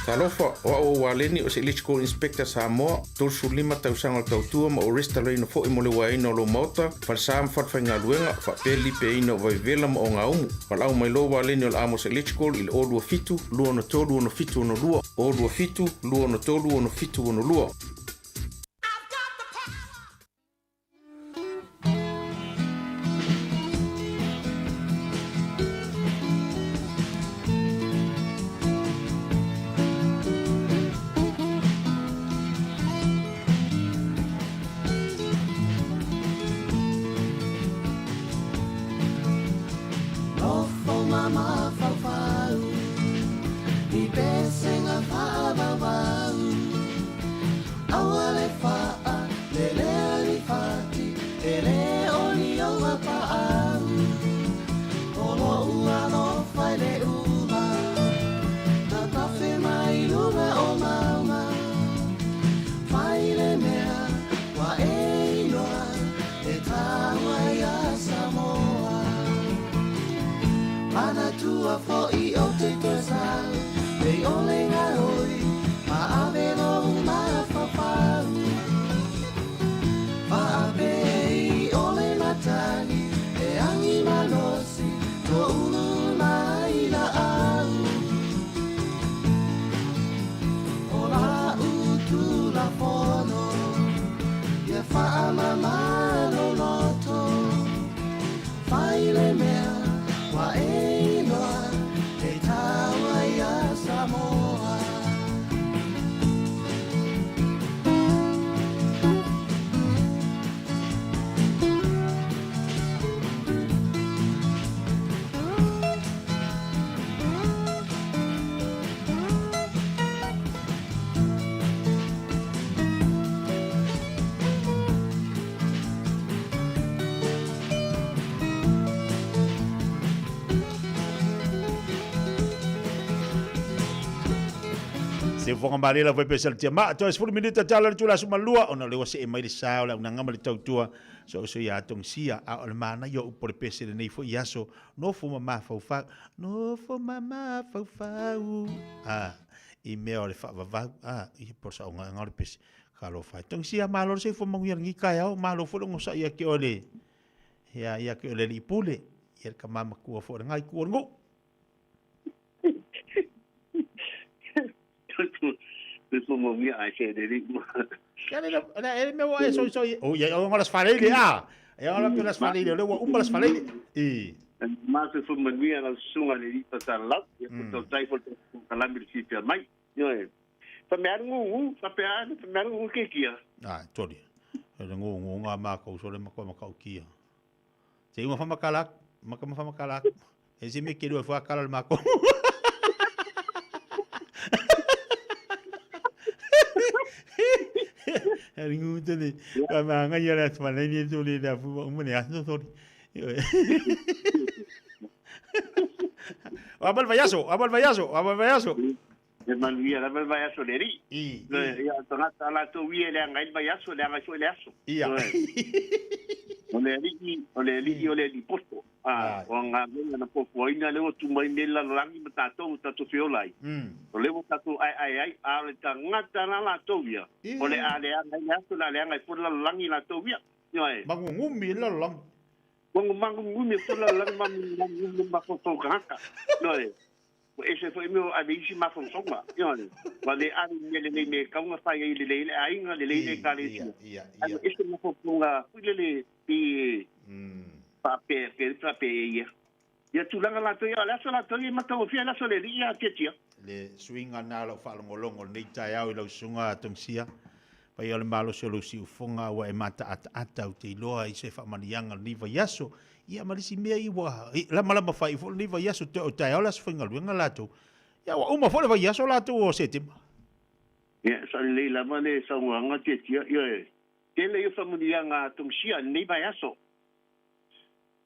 Talofa, o au o Waleni o se Electrical Inspector Samoa, 35 tausaga o le tautua ma o restalaina fo'i mo le uaeina o lou maota, falesa ma falefaigaluega, faapea le lipeaina o vaivela ma ogaumu. Valaau mai loa Waleni o le Amos Electrical i le 027 263 6762, 027 263 6762. Nofo ma mafaufau i pesega faavauvau Aua le faa lelea ni fati e le o ni ou apaau O lo'u alofa i le ula Tatafe mai luga o mauga Fai le mea ua e iloa e taua iā Samoa Manatua fo'i ou te toe sau Ne i ʻole gaoi ma ave lou mafaufau Faapei ʻole matagi e agi malosi Toʻulu mai laʻau O la'u Tulafono Ia faamama lou loto Fai le mea ua e iloa e taua iā Samoa. Se fofoga malie lava e pese le tia maa toe 10 minute tala le tula suma lua ona o le ua see mai le sa o le aunaga ma le tautua soso ia togisia a o le manaia o upu o le pese lenei foi aso nofo ma mafaufau nofo ma mafaufau a i mea o le faavavau a ia po o le saogaega o le pese Talofa e. Togisia malo le soifua manuia i lenei taeao, malo foi le onosai ia te oe le ia ia te oe le alii pule, ia le tama matua foi o lena itu o le nuu. Ia le le le mea ua e soisoi o ia o las faleile a. Ia ola pe las faleile, o lea ua uma las faleile. I. Ma soifua manuia lau susuga i le alii Pasalau, ia faafetai foi i le tatou polokalame i le silafia mai. Ioe. Fa mea alu gugu, fa pea alu, fa mea alu gugu ke kia. Ai, toli. E le gugu ngā mākou so le makoa makau kia. Te ingoa whamakala aku, maka ma whamakala aku. E se me ke rua whakala le mākou. E ringu tele ka ma ngai ala twa nei ni tole la fu ma ne aso sori. Apa el vaiaso, apa el vaiaso, apa el vaiaso. E manuia lava le vaiaso le alii. Ioe, ia, o tagata a latou ia e leaga ai le vaiaso, e leaga ai foi le aso. Ioe. O le alii, o le alii o le alii poto. A, o galuega na fuafuaina lea ua tu mai nei le lalolagi ma tatou ua tatou feola ai. O lea ua tatou aeae ai, a o le tagata la latou ia, o le a leaga ai le aso, o le a leaga ai foi le lalolagi latou ia. Ioe. Magugumi le lalolagi. Magugumi foi le lalolagi, magugumi mafaufau tagata. Ioe. Ua ese foi mea o ave isi mafaufauga, ioe. Ua le ave i mea lelei me tatau ona fai ai lelei le aiga, lelei le ekalesia. Ae ua ese mafaufauga foi lele pei e faapea, pe faapea e ia. Ia tulaga latou ia, o le aso latou ia e matagofie ai le aso o le Alii ia Tiatia. Le suiga na o lau faalogologo i lenei taeao i lau susuga Tongisia, paia o le malosi o lou siufofoga ua e mataataata ou te iloa i se faamaniaga o lenei vaiaso. Ia ma le isi mea i ua lamalama faaiu foi lenei vaiaso toe o taeao le aso faigaluega latou. Ia ua uma foi le vaiaso latou o Setema. Ia, sa lelei lava le saunoaga Tiatia, ioe, tele ia faamanuiaga a Tongisia i lenei vaiaso.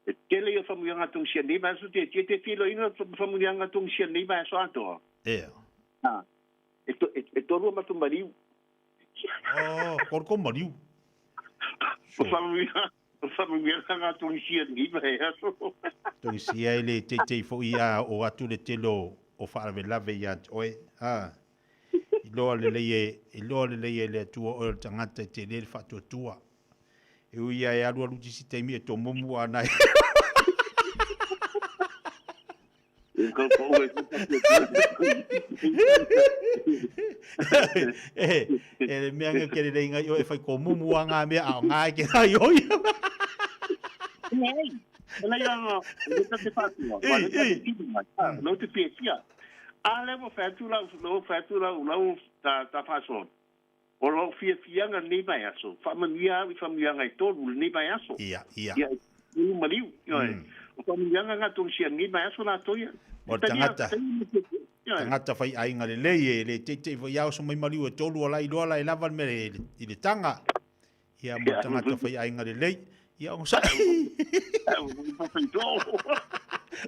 E tele ia faamanuiaga a Tongisia i lenei vaiaso Tiatia, e te filoina faamanuiaga a Tongisia i lenei vaiaso atoa? Ea. A, e tolu a matou maliu. Oh, tolu tou maliu. O faamanuiaga O faamanuiaga na Tongisia i lenei vaiaso. Tongisia e le teitei foi a oo atu le tele o faalavelave ia te oe. A, iloa lelei e, iloa lelei e le Atua oe o le tagata e tele le faatuatua. E ui ia e alualu isi taimi e tomumu a nai. E, e le mea nge ke lelei ngai oe e whai komumu a ngā mea a o ngā e ke ngai oi. Nei, e lai anga, e ta te whātua, wa le ta te tini mai, lau te pētia. A le mo whātu lau, lau whātu lau, lau ta, ta whāsoa. O lau fiafiaga lenei vaiaso, faamanuia au i faamanuiaga e tolu lenei vaiaso. Ia, ia. Ia, e maliu, ioe. O faamanuiaga na tolu sia lenei vaiaso latou ia. O le tagata, tagata fai aiga lelei e le teitei foi ia oso mai maliu e tolu o la iloa la e lava le mea i le taga. Ia mo le tagata fai aiga lelei. Ia onosai.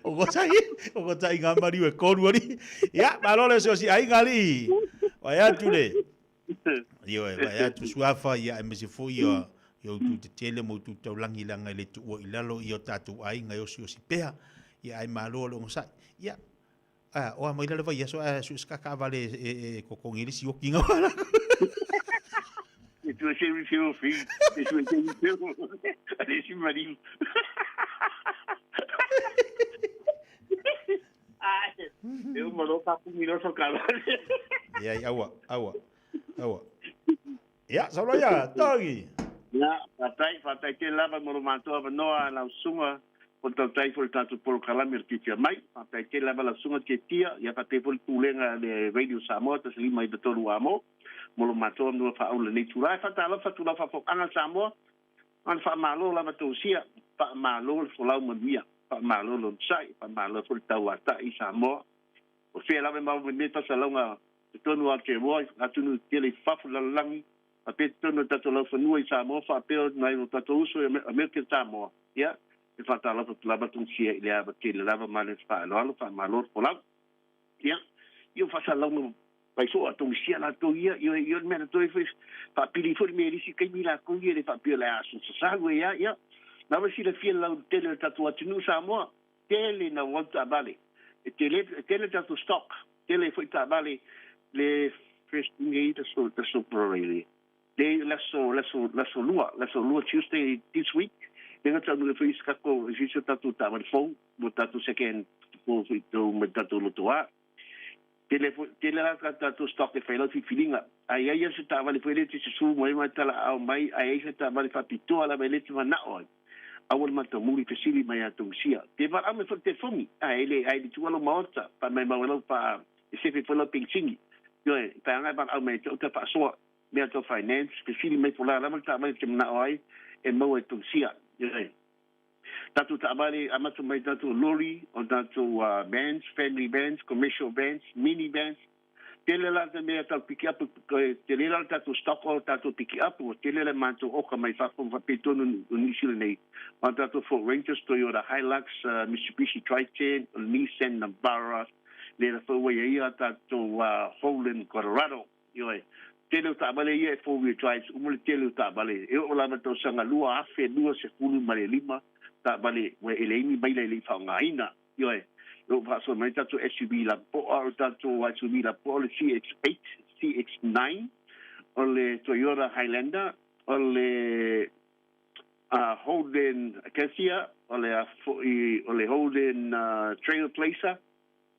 Onosai, onosai ngā maliu e kolu ali. Ia, malo le osiosi aiga alii. Vai atu le. Ioe, vai atu suafa ia aemaise foi ia ia outou tetele ma outou taulangi leaga e le tuua i lalo ia o tatou aiga e osiosi pea. Ia ae malo le onosai. Ia, a, oa mai la le vaiaso ae sue se kakaavale e totogi ai le sioki nga wala. E tua se rifeo fi, e tua se rifeo, a le si mariu. Ai, e uma lo ka kumi lo so ka. Ia, aua, aua, aua. Ia, saulo ia, tangi. Ia, faafetai, faafetai tele lava mo lo matou avanoa lau susuga o le tautai foi i le tatou polokalame o le Fiafia Mai. Faafetai tele lava lau susuga Tietia, ia faafetai foi le Pulega a le Radio Samoa 153 Amo mo lo matou avanoa faaula i lenei itula. E faatalofa atu lau faafofogaaga Samoa, na ona faamalo lava tousia, faamalo le folau manuia, faamalo le onosai, faamalo foi le tauatai i Samoa. O fea lava e maua mai nei faasalauga totonu o Aotearoa, atunuu tetele i fafo i le lalolagi, faapea totonu o tatou laufanua i Samoa, faapea nai o tatou uso i Amerika i Samoa, ia, e faatalofa atu lava Tongisia i le ava tele lava ma le faaaloalo, faamalo le folau. Ia, ia o faasalauga mai soo a Tongisia latou ia, ia, ia le mea na toe foi, faapili foi le mea i le isi taimi latou ia, le faapea o le a aso sasalu ai a, ia, lava silafia le lautele o le tatou atunuu Samoa, tele naunau taavale, e tele, e tele tatou stock, tele foi taavale le first nei aso, aso le le aso, aso, aso lua, aso lua Tuesday this week, lea na taunuu ai foi isi tatou, isi o tatou taavale fou mo tatou second fou foi tou mai tatou lotoa. Tele foi, tele la tatou stock e fai lau filifiliga. A i ai ia se taavale foi lea e te susu mai ma talaau mai, a i ai se taavale faapitoa lava e le te manao ai, aua le matamuli fesili mai ia Tongisia. Te valaau mai foi le telefoni, ae le, ae le tuua lou maota, faamaimau ai lau paa, e sefe foi lau penisini. Ioe, pe ana e valaau mai ia te au ta faasoa, mea tau finance, fesili mai po o le a lava le taavale e te manao ai, e maua e Tongisia. Ioe. Tatou taavale amata mai tatou lori, o tatou vans, family vans, commercial vans, mini vans, Tele la te mea tau pikiapu, tele la le tatou stock o tatou pikiapu, ua tele le matou oka mai fafo ma faapea tonu o Niu Sila nei. Ma tatou Ford Rangers, Toyota Hilux, Mitsubishi Triton, o le Nissan Navara, lea la foi ua i ai a tatou Holden Colorado. Ioe. Tele o taavale ia e four wheel drives uma le tele o taavale. E oo lava i le tausaga 2025 taavale ua e leai ni maila e le i faaaogaina. Ioe, o lo o faasoa mai tatou SUV lapoa, o le tatou SUV lapoa o le CX-8, CX-9, o le Toyota Highlander, o le Holden Acacia, o le a foi, o le Holden Trailblazer,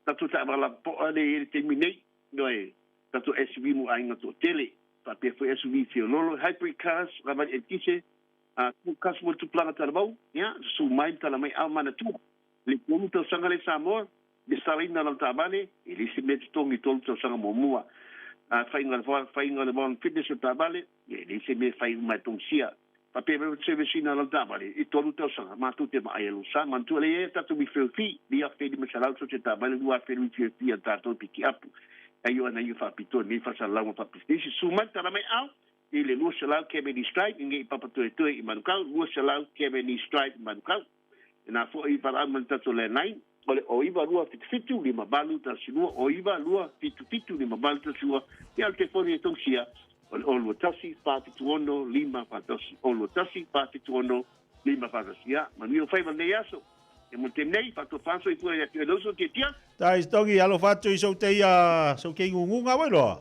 tatou taavale lapoa lea e i ai i le taimi nei, ioe, tatou SUV mo aiga toatele, faapea foi SUV feoloolo, hybrid cars, lavai eletise, cars mo le tupulaga talavou, ia, susu mai ma tala mai ao manatua. Le tolu tausaga lea i Samoa, le salaina o lau taavale, e leai se mea e totogi i tolu tausaga muamua. A faiga o faiga o le warrant fitness o le taavale, e leai se mea e fai uma e Tongisia. Faapea mai le service ina o lau taavale, i tolu tausaga, matou te vaai e lou sa. Manatua lea e i ai a tatou refill fee, $2,500 so te taavale, $2,000 refill fee a tatou i pikiapu. Ai o ana ia faapitoa i lenei faasalalauga faapisinisi. Susu mai, tala mai ao i le 200 Cavendish Drive i nei Papatoetoe i Manukau, 200 Cavendish Drive i Manukau. Ina foi valaau mai le tatou landline, o le 09277 5812, 09277 5812, ia o le telefoni e tausia, o le 021 476 541, 021 476 541. Ia, manuia o faiva lenei aso. E mo te nei, faatofa soifua ia te oe lauso tiatia. Tai stogi alofa atu i sou te ia sou kei ngungunga wai loa.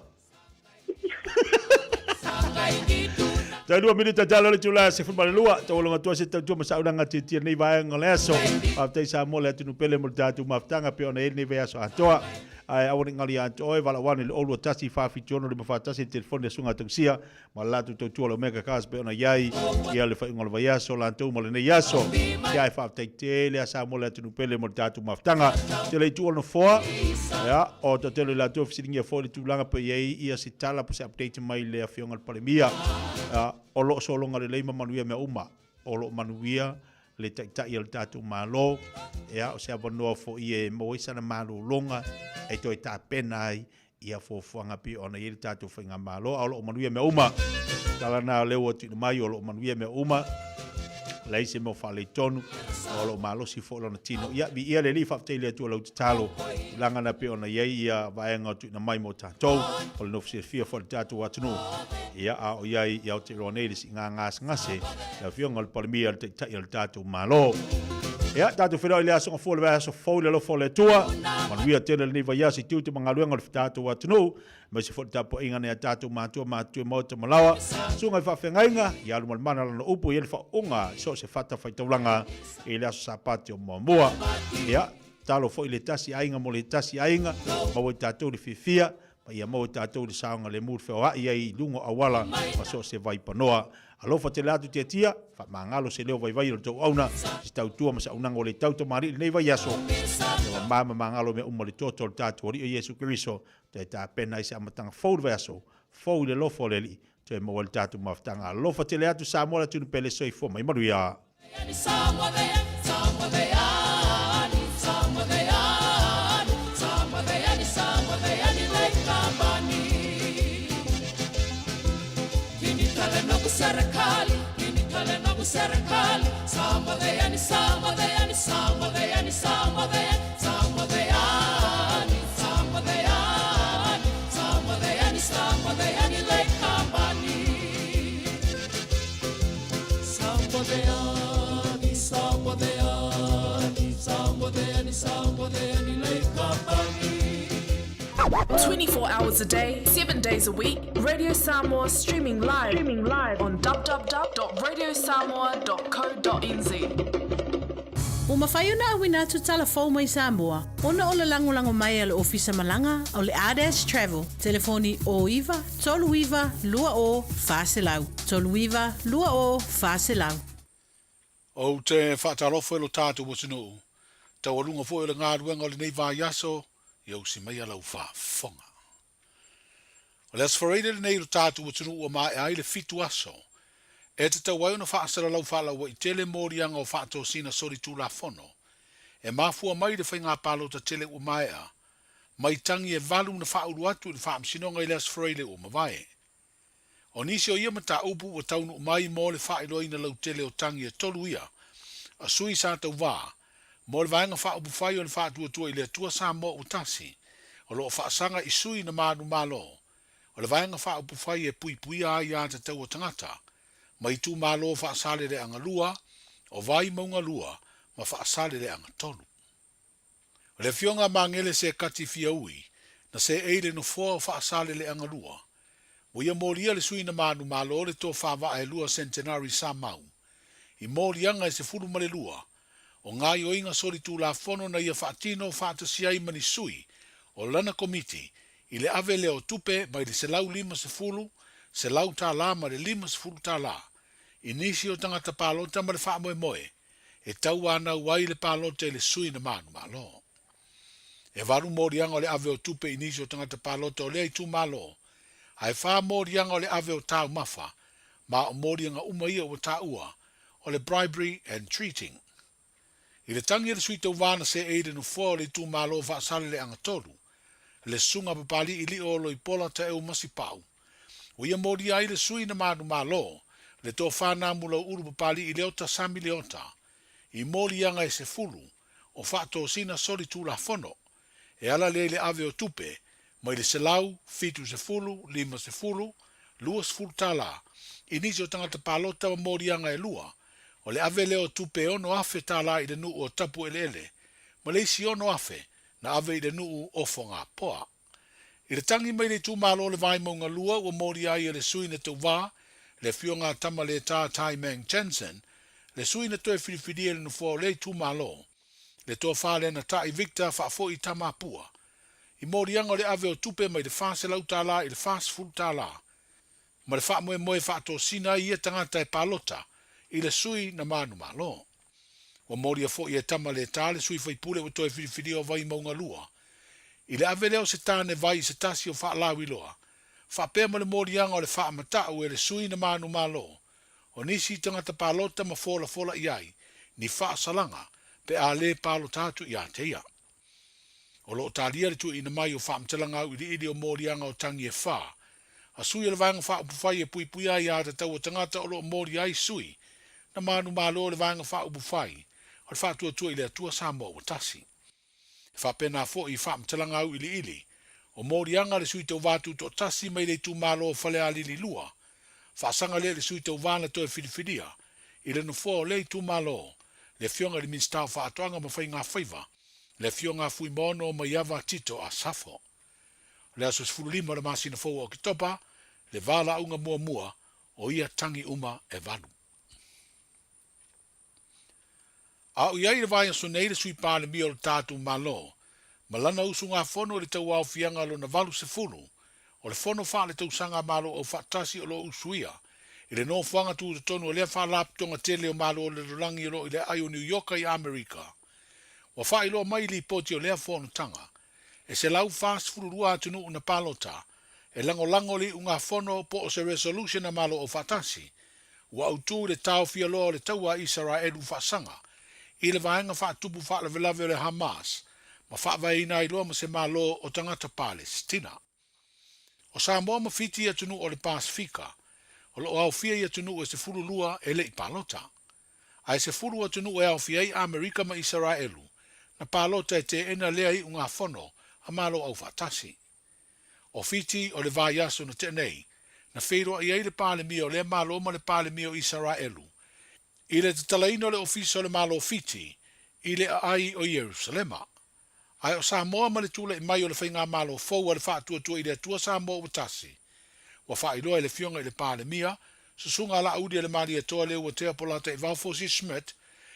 Tai lua minita talo le tula se fuma le lua. Tau longa tua se tautua ma saulanga tia nei vaega o le aso. Faafetai Samoa le atunu pele mo le tatou mafutaga pe ona e nei vai aso atoa. Ae aua ne i gali ia te oe, valaau ane i le 021 476 541 le telefoni a Susuga Tausia ma le latou tautua o le Omega Cars pei ona i ai ia le faaiuga o le vaiaso latou ma lenei aso. Ia e faafetai tele a Samoa le atunuu pele mo le tatou mafutaga. Tele i tuu o le nofoa, ia, o toatele o i latou e fesiligia foi le tulaga pe i ai ia se tala po se update mai le Afioga i le Palemia. Ia, o lo o sologa lelei ma manuia mea uma. O lo o manuia le Taitai o le tatou Malo, ia, o se avanoa foi e maua ai sana malologa e toe tapena ai ia fuafuaga pei ona i ai le tatou faigamalo, a o lo o manuia mea uma. Tala na o lea ua tuuina mai, o lo o manuia mea uma, leai se mea o faaletonu, o lo o malosi foi lona tino. Ia, viia le Alii, faafetai i le Atua lau tatalo, tulaga na pei ona i ai ia vaega o tuuina mai mo tatou, o le nofo silafia foi o le tatou atunuu. Ia, a o i ai i Aotearoa nei le siiga gasegase, le Afioga i le Palemia, le Taitai o le tatou Malo. Ia, tatou feiloai i le aso Gafua, le vaiaso fou i le alofa o le Atua. Manuia tele lenei vaiaso i tiute ma galuega o le tatou atunuu, aemaise foi le tapuaiga nai a tatou matua matutua i maota ma laoa, susuga i faafeagaiga, ia alu ma le mana lana upu i ai le faauuga i so o se fatafaitaulaga i le aso Sapati o muamua. Ia, tatalo foi le tasi aiga mo le tasi aiga, maua i tatou le fiafia, ma ia maua i tatou le saogalemu i le feoai ai i luga o auala ma so o se vaipanoa. Alofa tele atu Tiatia, faamagalo se leo vaivai o le tou auna, se tautua ma se aunaga ua le tau tamalii i lenei vaiaso. Ia mama ma magalo mea uma i le toto o le tatou Alii o Iesu Keriso, toe tapena ai se amataga fou i le vaiaso fou i le alofa o le Alii, toe maua ai le tatou mafutaga. Alofa tele atu Samoa le atunuu pele soifua mai manuia. 24 hours a day, 7 days a week, Radio Samoa streaming live, streaming live on www.radiosamoa.co.nz. Ua mafai ona auina atu tala fou mai Samoa ona o le lagolago mai a le Ofisa Malaga o le Ardash Travel, telefoni 09 39 20 400, 39 20 400. Ou te faatalofa i lo tatou atunuu, taualuga foi o le galuega o lenei vaiaso, ia usi maia lau faafofoga. O le Aso Faraile lenei i lo tatou atunuu ua maea ai le fitu aso e tatau ai ona faasalalau faalauaitele moliaga o faatosina solitulafono e mafua mai i le faiga palota tele ua maea. mai tagi e valu na faaulu atu i le Faamasinoga i le Aso Faraile ua mavae. O nisi o ia mataupu ua taunuu mai mo le faailoaina lautele o tagi e tolu ia a sui sa tauvā mo le Vaega Faaupufai o le Faatuatua i le Atua Samoa Ua Tasi o lo o faasaga i sui na manumalo o le Vaega Faaupufai e puipuia ai aiatatau a tagata ma itumalo Faasaleleaga 2, o Vaimauga 2 ma Faasaleleaga 3. O le Afioga a Magele Sekati Fiaui na seei le nofoa o Faasaleleaga 2, ua ia molia le sui na manumalo le tofa Vaaelua Centenary Samau i moliaga e 12 o gaoioiga solitulafono na ia faatino faatasi ai ma ni sui o lana komiti i le ave lea o tupe mai le $150, $100 ma le $50 i nisi o tagata palota ma le faamoemoe e tauanau ai le palota i le sui na manumalo. E valu moliaga o le ave o tupe i nisi o tagata palota o lea itumalo, ae fa moliaga o le ave o taumafa, ma o moliaga uma ia ua taua o le bribery and treating. I le tagi a le sui tauva na seei i le nofoa o le itumalo o Faasaleleaga 3, le Susuga Papali'i Lio o Loipola Taeu Masipau, ua ia molia ai le sui na manumalo, le tofa Namulau'ulu Papali'i Leota Sami Leota, i moliaga e 10 o faatosina solitulafono, e ala lea i le ave o tupe mai le $170, $50, $20 i nisi o tagata palota ma moliaga e lua, o le ave lea o tupe e $6,000 i le nuu o Tapueleele ma le isi $6,000 na ave i le nuu o Fogapoa. I le tagi mai le itumalo o le Vaimauga 2 ua molia ai e le sui na tauvā, le afioga a Tamaletā Tai Meng Jensen, le sui na toe filifilia i le nofoa o lea itumalo, le tofa lea na ta'i Victor Faafoi Tamapua, i moliaga o le ave o tupe mai le $400 i le $40, ma le faamoemoe e faatosina ai ia tagata e palota i le sui na manumalo. Ua molia foi e Tama Letā le sui faipule ua toe filifilia o Vaimauga 2, i le ave lea o se tane vai i se tasi o faalauiloa, faapea ma le moliaga o le faamata'u e le sui na manumalo o nisi tagata palota ma folafola i ai ni faasalaga pe a lē palota atu iā te ia. O lo o talia le tuuina mai o faamatalaga auiliili o moliaga o tagi e fa a sui o le Vaega Faaupufai e puipuia ai aiatatau a tagata o lo o molia ai sui na manumalo o le Vaega Faaupufai o le Faatuatua i le Atua Samoa Ua Tasi. E faapena foi i faamatalaga auiliili o moliaga a le sui tauva tutoatasi mai le itumalo o Falealili 2, faasaga lea i le sui tauva na toe filifilia i le nofoa o lea itumalo, le Afioga i le Minisita o Faatoaga ma Faigafaiva, le Afioga a Fuimaono Maiava Tito Asafo. O le aso 15 o le masina fou o Oketopa, le valaauga muamua o ia tagi uma e valu. A o i ai i le vaiaso nei le Sui Palemia o le tatou Malo ma lana usugafono i le tauaofiaga lona 80 o le Fono Faaletausaga a Malo Aufaatasi o lo o usuia i le nofoaga tutotonu o lea Faalapotopotoga tele o Malo o le Lalolagi o lo o i le aai o Niu Ioka i Amerika. Ua faailoa mai i lipoti o lea fonotaga, e 142 atunuu na palota e lagolago le iugafono po o se resolution a Malo Aufaatasi ua autu i le taofia loa o le taua a Isaraelu faasaga i le vaega faatupu faalavelave o le Hamas ma faavaeina ai loa ma se Malo o tagata Palesitina. O Samoa ma Fiti i atunuu o le Pasefika, o lo o aofia i atunuu e 12 e le i palota. Ae 10 atunuu e aofia ai Amerika ma Isaraelu na palota e teena lea iugafono a Malo Aufaatasi. O Fiti o le vaiaso na tea nei, na feiloai ai le Palemia o lea Malo ma le Palemia o Isaraelu i le tatalaina o le Ofisa o le Malo Fiti i le aai o Ierusalema. Ae o Samoa ma le tulai mai o le Faigamalo fou a le Faatuatua i le Atua Samoa ua Tasi, ua faailoa e le Afioga i le Palemia, Susuga Laauli a le Malietoa Leuatea Polataivao Fosi Schmidt,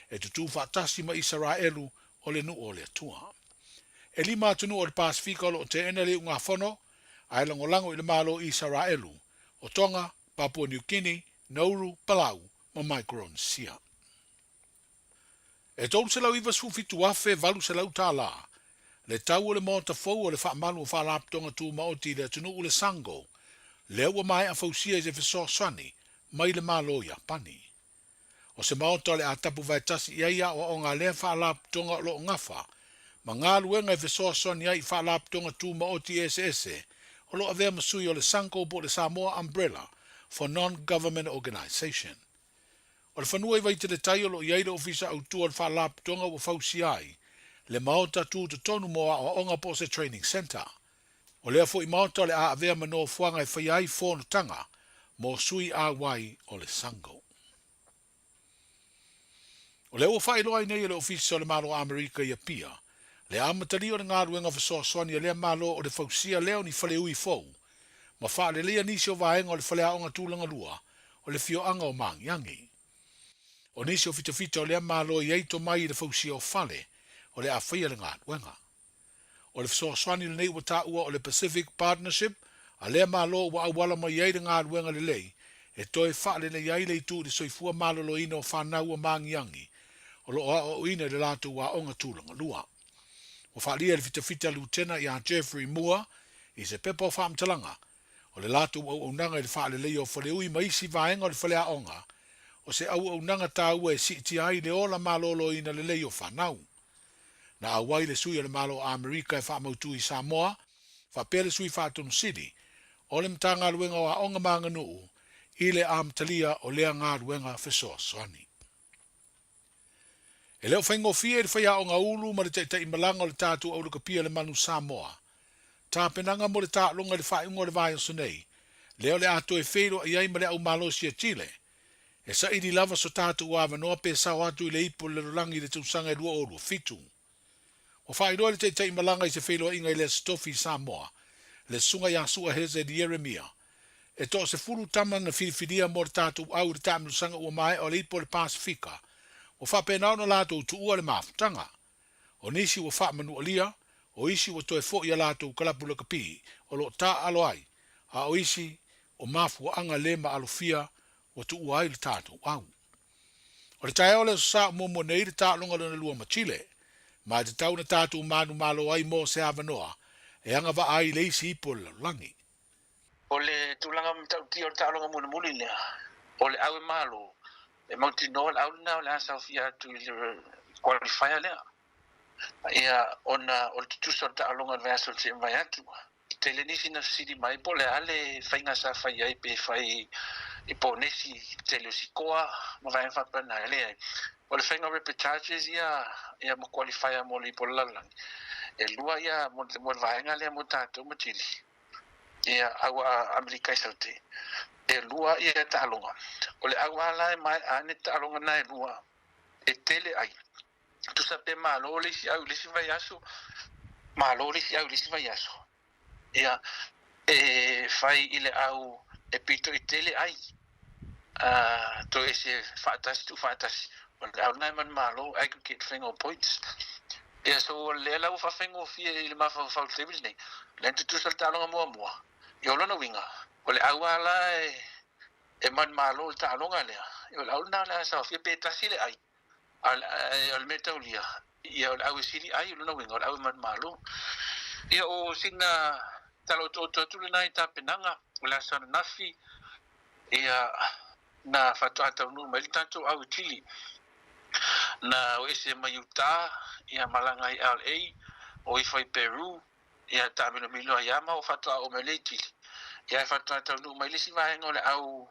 e tutū faatasi ma Isaraelu o le nuu o le Atua. E lima atunuu o le Pasefika o lo o teena le iugafono, ae lagolago i le Malo o Isaraelu, o Tonga, Papua New Guinea, Nauru, Palau ma Micronesia. E $397,800 le tau o le maota fou o le faamalu o Faalapotopotoga Tumaoti i le atunuu le Sango, lea ua maea fausia i se fesoasoani mai le Malo o Iapani. O se maota o le a tapu vaetasi i ai aoaoga a lea Faalapotopotoga o lo o gafa ma galuega e fesoasoani ai i faalapotopotoga tumaoti eseese o lo o avea ma sui o le SANGO po o le Samoa Umbrella for Non-Government Organisation. O le fanua i Vaiteletai o lo o i ai le Ofisa Autu o le Faalapotopotoga ua fausia ai le maota tutotonu mo aoaoga po o se training centre. O lea foi maota o le a avea ma nofoaga e faia ai fonotaga mo sui auai o le SANGO. O lea ua faailoa ai nei e le Ofisa o le Malo o Amerika i Apia le amatalia o le galuega fesoasoani a lea Malo o le fausia lea o ni faleui fou ma faaleleia nisi o vaega o le faleaoga tulaga lua o le afioaga o Magiagi. O nisi o fitafita o lea Malo e i ai tomai i le fausia o fale o le a faia le galuega. O le fesoasoani lenei ua taua o le Pacific Partnership a lea Malo ua auala mai ai le galuega lelei e toe faaleleia ai le itu i le soifua maloloina o fanau a Magiagi o lo o aoaoina i le latou aoga tulaga lua. Ua faaalia e le fitafita Lutena ia Jeffrey Moore i se pepa o faamatalaga o le latou auaunaga i le faaleleia o faleui ma isi vaega o le faleaoga o se auaunaga taua e siitia ai le ola maloloina lelei o fanau. Na auai le sui o le Malo o Amerika e faamautu i Samoa, faapea le sui faatonu sili o le Matagaluega o Aoga ma Aganuu i le amatalia o lea galuega fesoasoani. E le o faigofie i le faiaoga ulu ma le taitaimalaga o le tatou aulakapia le Manu Samoa tapenaga mo le taaloga i le faaiuga o le vaiaso nei, lea o le a toe feiloai ai ma le aumalosi a Chile. E saili lava so tatou avanoa pe sao atu i le ipu o le lalolagi i le tausaga e 2027. Ua faailoa e le taitaimalaga i se feiloaiga i le Aso Tofi i Samoa, le Susuga ia Sua Hezed Ieremia. E toasefulu tama na filifilia mo le tatou au i le taamilosaga ua maea o le ipu o le Pasefika, ua faapena ona latou tuua le mafutaga. O nisi ua faamanualia, o isi ua toe foi i a latou kalapu lakapi o lo o taaalo ai, a o isi o mafuaaga le maalofia ua tuua ai le tatou au. O le taeao o le Aso Sa o muamua nei le taaloga lona lua ma Chile, ma e tatau ona tatou manumalo ai mo se avanoa e agavaa ai i le isi ipu o le lalolagi. O le tulaga matautia o le taaloga mulimuli lea, o le au e malo, e mautinoa le au lena o le a saofia atu i le qualifier lea. Ia, ona o le tutusa o le taaloga i le vaiaso i le mavae atu. Tele nisi na fesili mai po o le a le faiga sa fai ai pe fai i ponesi tele o sikoa ma vaega faapena. E leai. O le faiga o repecharges ia, ia ma qualifier mo le ipu o le lalolagi. E lua ia mo le vaega lea mo tatou ma Chile. Ia, aua Amerika i Saute. E lua ia taaloga. O le au lava la e maea ane taaloga na e lua e tele ai. Tusa pe malo le isi au i le isi vaiaso, malo le isi au i le isi vaiaso. Ia, e fai i le au e pito i tele ai. A, toe ese faatasi tuufaatasi. O le au lena e manumalo, aggregate faiga o points. Ia, so o lea la ua faafaigofie i le mafaufau i le taimi lenei, lea na tutusa le taaloga muamua. Ia o lona uiga, o le au lava la e manumalo i le taaloga lea, ia o le au lena o le a saofia pe tasi le ai. A o le mea taulia, ia o le au e sili ai, o lona uiga o le au e manumalo. Ia o sina tala otooto atu lena i tapenaga o le aso ananafi, ia na faatoa taunuu mai le tatou au i Chile. Na o ese mai Utah, ia malaga i LA, o ifo i Peru, ia taamilomilo ai lava ma o faatoa oo mai lea i Chile. Ia e faatoa taunuu mai le isi vaega o le au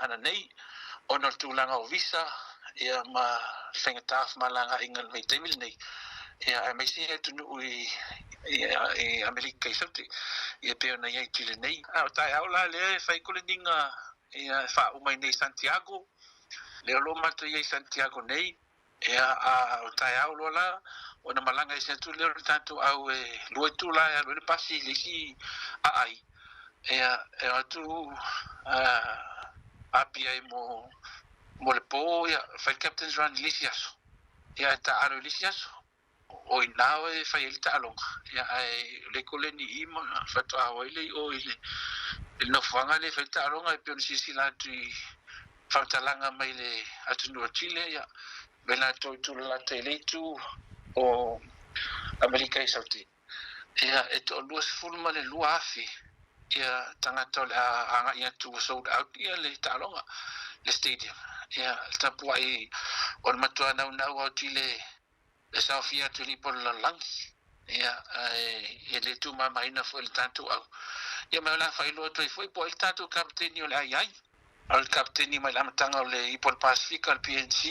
ananei, ona o le tulaga o visa ia ma faigata o femalagaaiga i le vaitaimi lenei, ia aemaise atunuu i i Amerika i Saute, ia pei ona i ai i Chile nei. A o taeao la lea e fai koleniga ia e faauma ai nei i Santiago, lea o lo o matou i ai i Santiago nei, ia a o taeao loa la ona malaga ese atu lea o le tatou au e lua itula e alu ai le pasi i le isi aai, ia e o atu Apia ai mo le po, ia fai le captain's run i le isi aso, ia e taaalo i le isi aso. O i ina e fai ai le taaloga, ia ae o lea e koleni i i ma faatoa o ai lea i o i le nofoaga lea e fai ai le taaloga e pei ona silasila atu i faamatalaga mai le atunuu o Chile, ia mai latou i Tulalata i le itu o Amerika i Saute. Ia e toa-22,000 ia tagata o le a agai atu ua sold out ia le taaloga, le stadium. Ia le tapuai o le matua naunau o Chile. E saofia atu i le ipu o le lalolagi, ia, ae e le tuumamaina foi i le tatou au. Ia ma o le a faailoa atu ai foi po o ai le tatou Kapeteni o le a i ai. O le Kapeteni mai le amataga o le Ipu o le Pasefika, le PNC,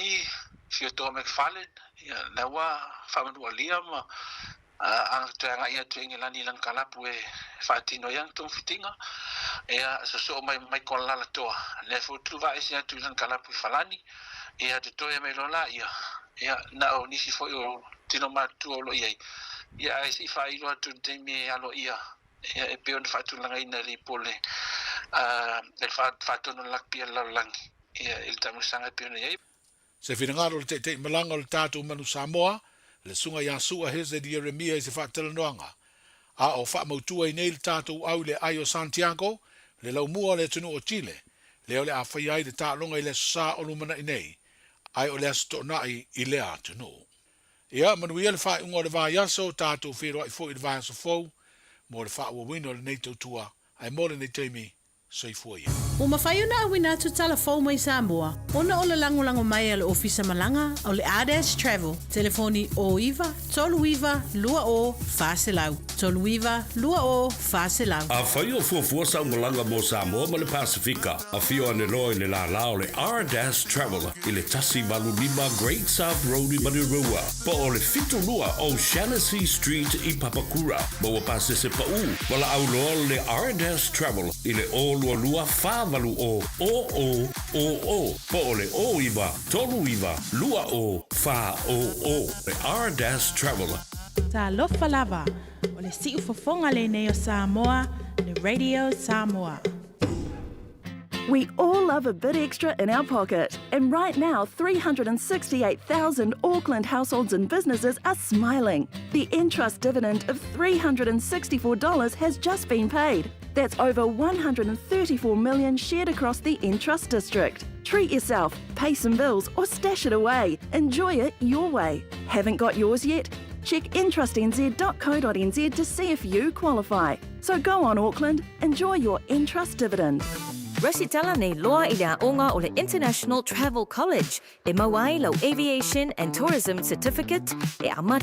Theodore McFarlane, ia, la ua faamanualia ma toe agai atu i Engelani i lana kalapu e faatino ai ana togafitiga. Ia, sosoo mai ma Michael Alaalatoa, lea foi ua tuvaese atu i lana kalapu i Falani. Ia, totoe mai loa laia, ia, na o nisi foi o tino matutua o lo o i ai, ia, ae se i faailoa atu i le taimi e aloaia, ia, e pei ona faatulagaina e le Pole, a, e le Faatonu o le Lakpi a le Lalolagi, ia, i le taamilosaga e pei ona i ai. Se finagalo o le taitaimalaga o le tatou Manu Samoa, le Susuga ia Su'a Hezed Ieremia i se faatalanoaga, a o faamautu ai nei le tatou au i le ai o Santiago, le laumua o le atunuu o Chile, lea o le a faia ai le taaloga i le Aso Sa o lumanai nei, ae o le Aso Toonai i lea atunuu. Ia, manuia le faaiuga o le vaiaso, tatou feiloai foi i le vaiaso fou mo le faaauauina o lenei tautua, ae mo lenei taimi, Soifua ia. Ua mafai ona auina atu tala fou mai Samoa ona o le lagolago mai a le Ofisa Malaga o le Ardash Travel, telefoni 09 39 20 400, 39 20 400. Afai o fuafua sau malaga mo Samoa ma le Pasefika, afio ane loa i le lālā o le Ardash Travel i le 185 Great South Road i Manurewa, po o le 72 O'Shannessy Street i Papakura. Maua pasese paʻū, valaau loa le Ardash Travel i le 022 480 00 00 po o le 09 39 20 400. Le Ardash Travel. Talofa lava, o le siufofoga lenei o Samoa, le Radio Samoa. We all love a bit extra in our pocket. And right now, 368,000 Auckland households and businesses are smiling. The Entrust dividend of $364 has just been paid. That's over 134 million shared across the Entrust district. Treat yourself, pay some bills, or stash it away. Enjoy it your way. Haven't got yours yet? Check entrustnz.co.nz to see if you qualify. So go on, Auckland, enjoy your Entrust dividend. Resitala nei loa i le aoga o le International Travel College e mau ai lau Aviation and Tourism Certificate e amata.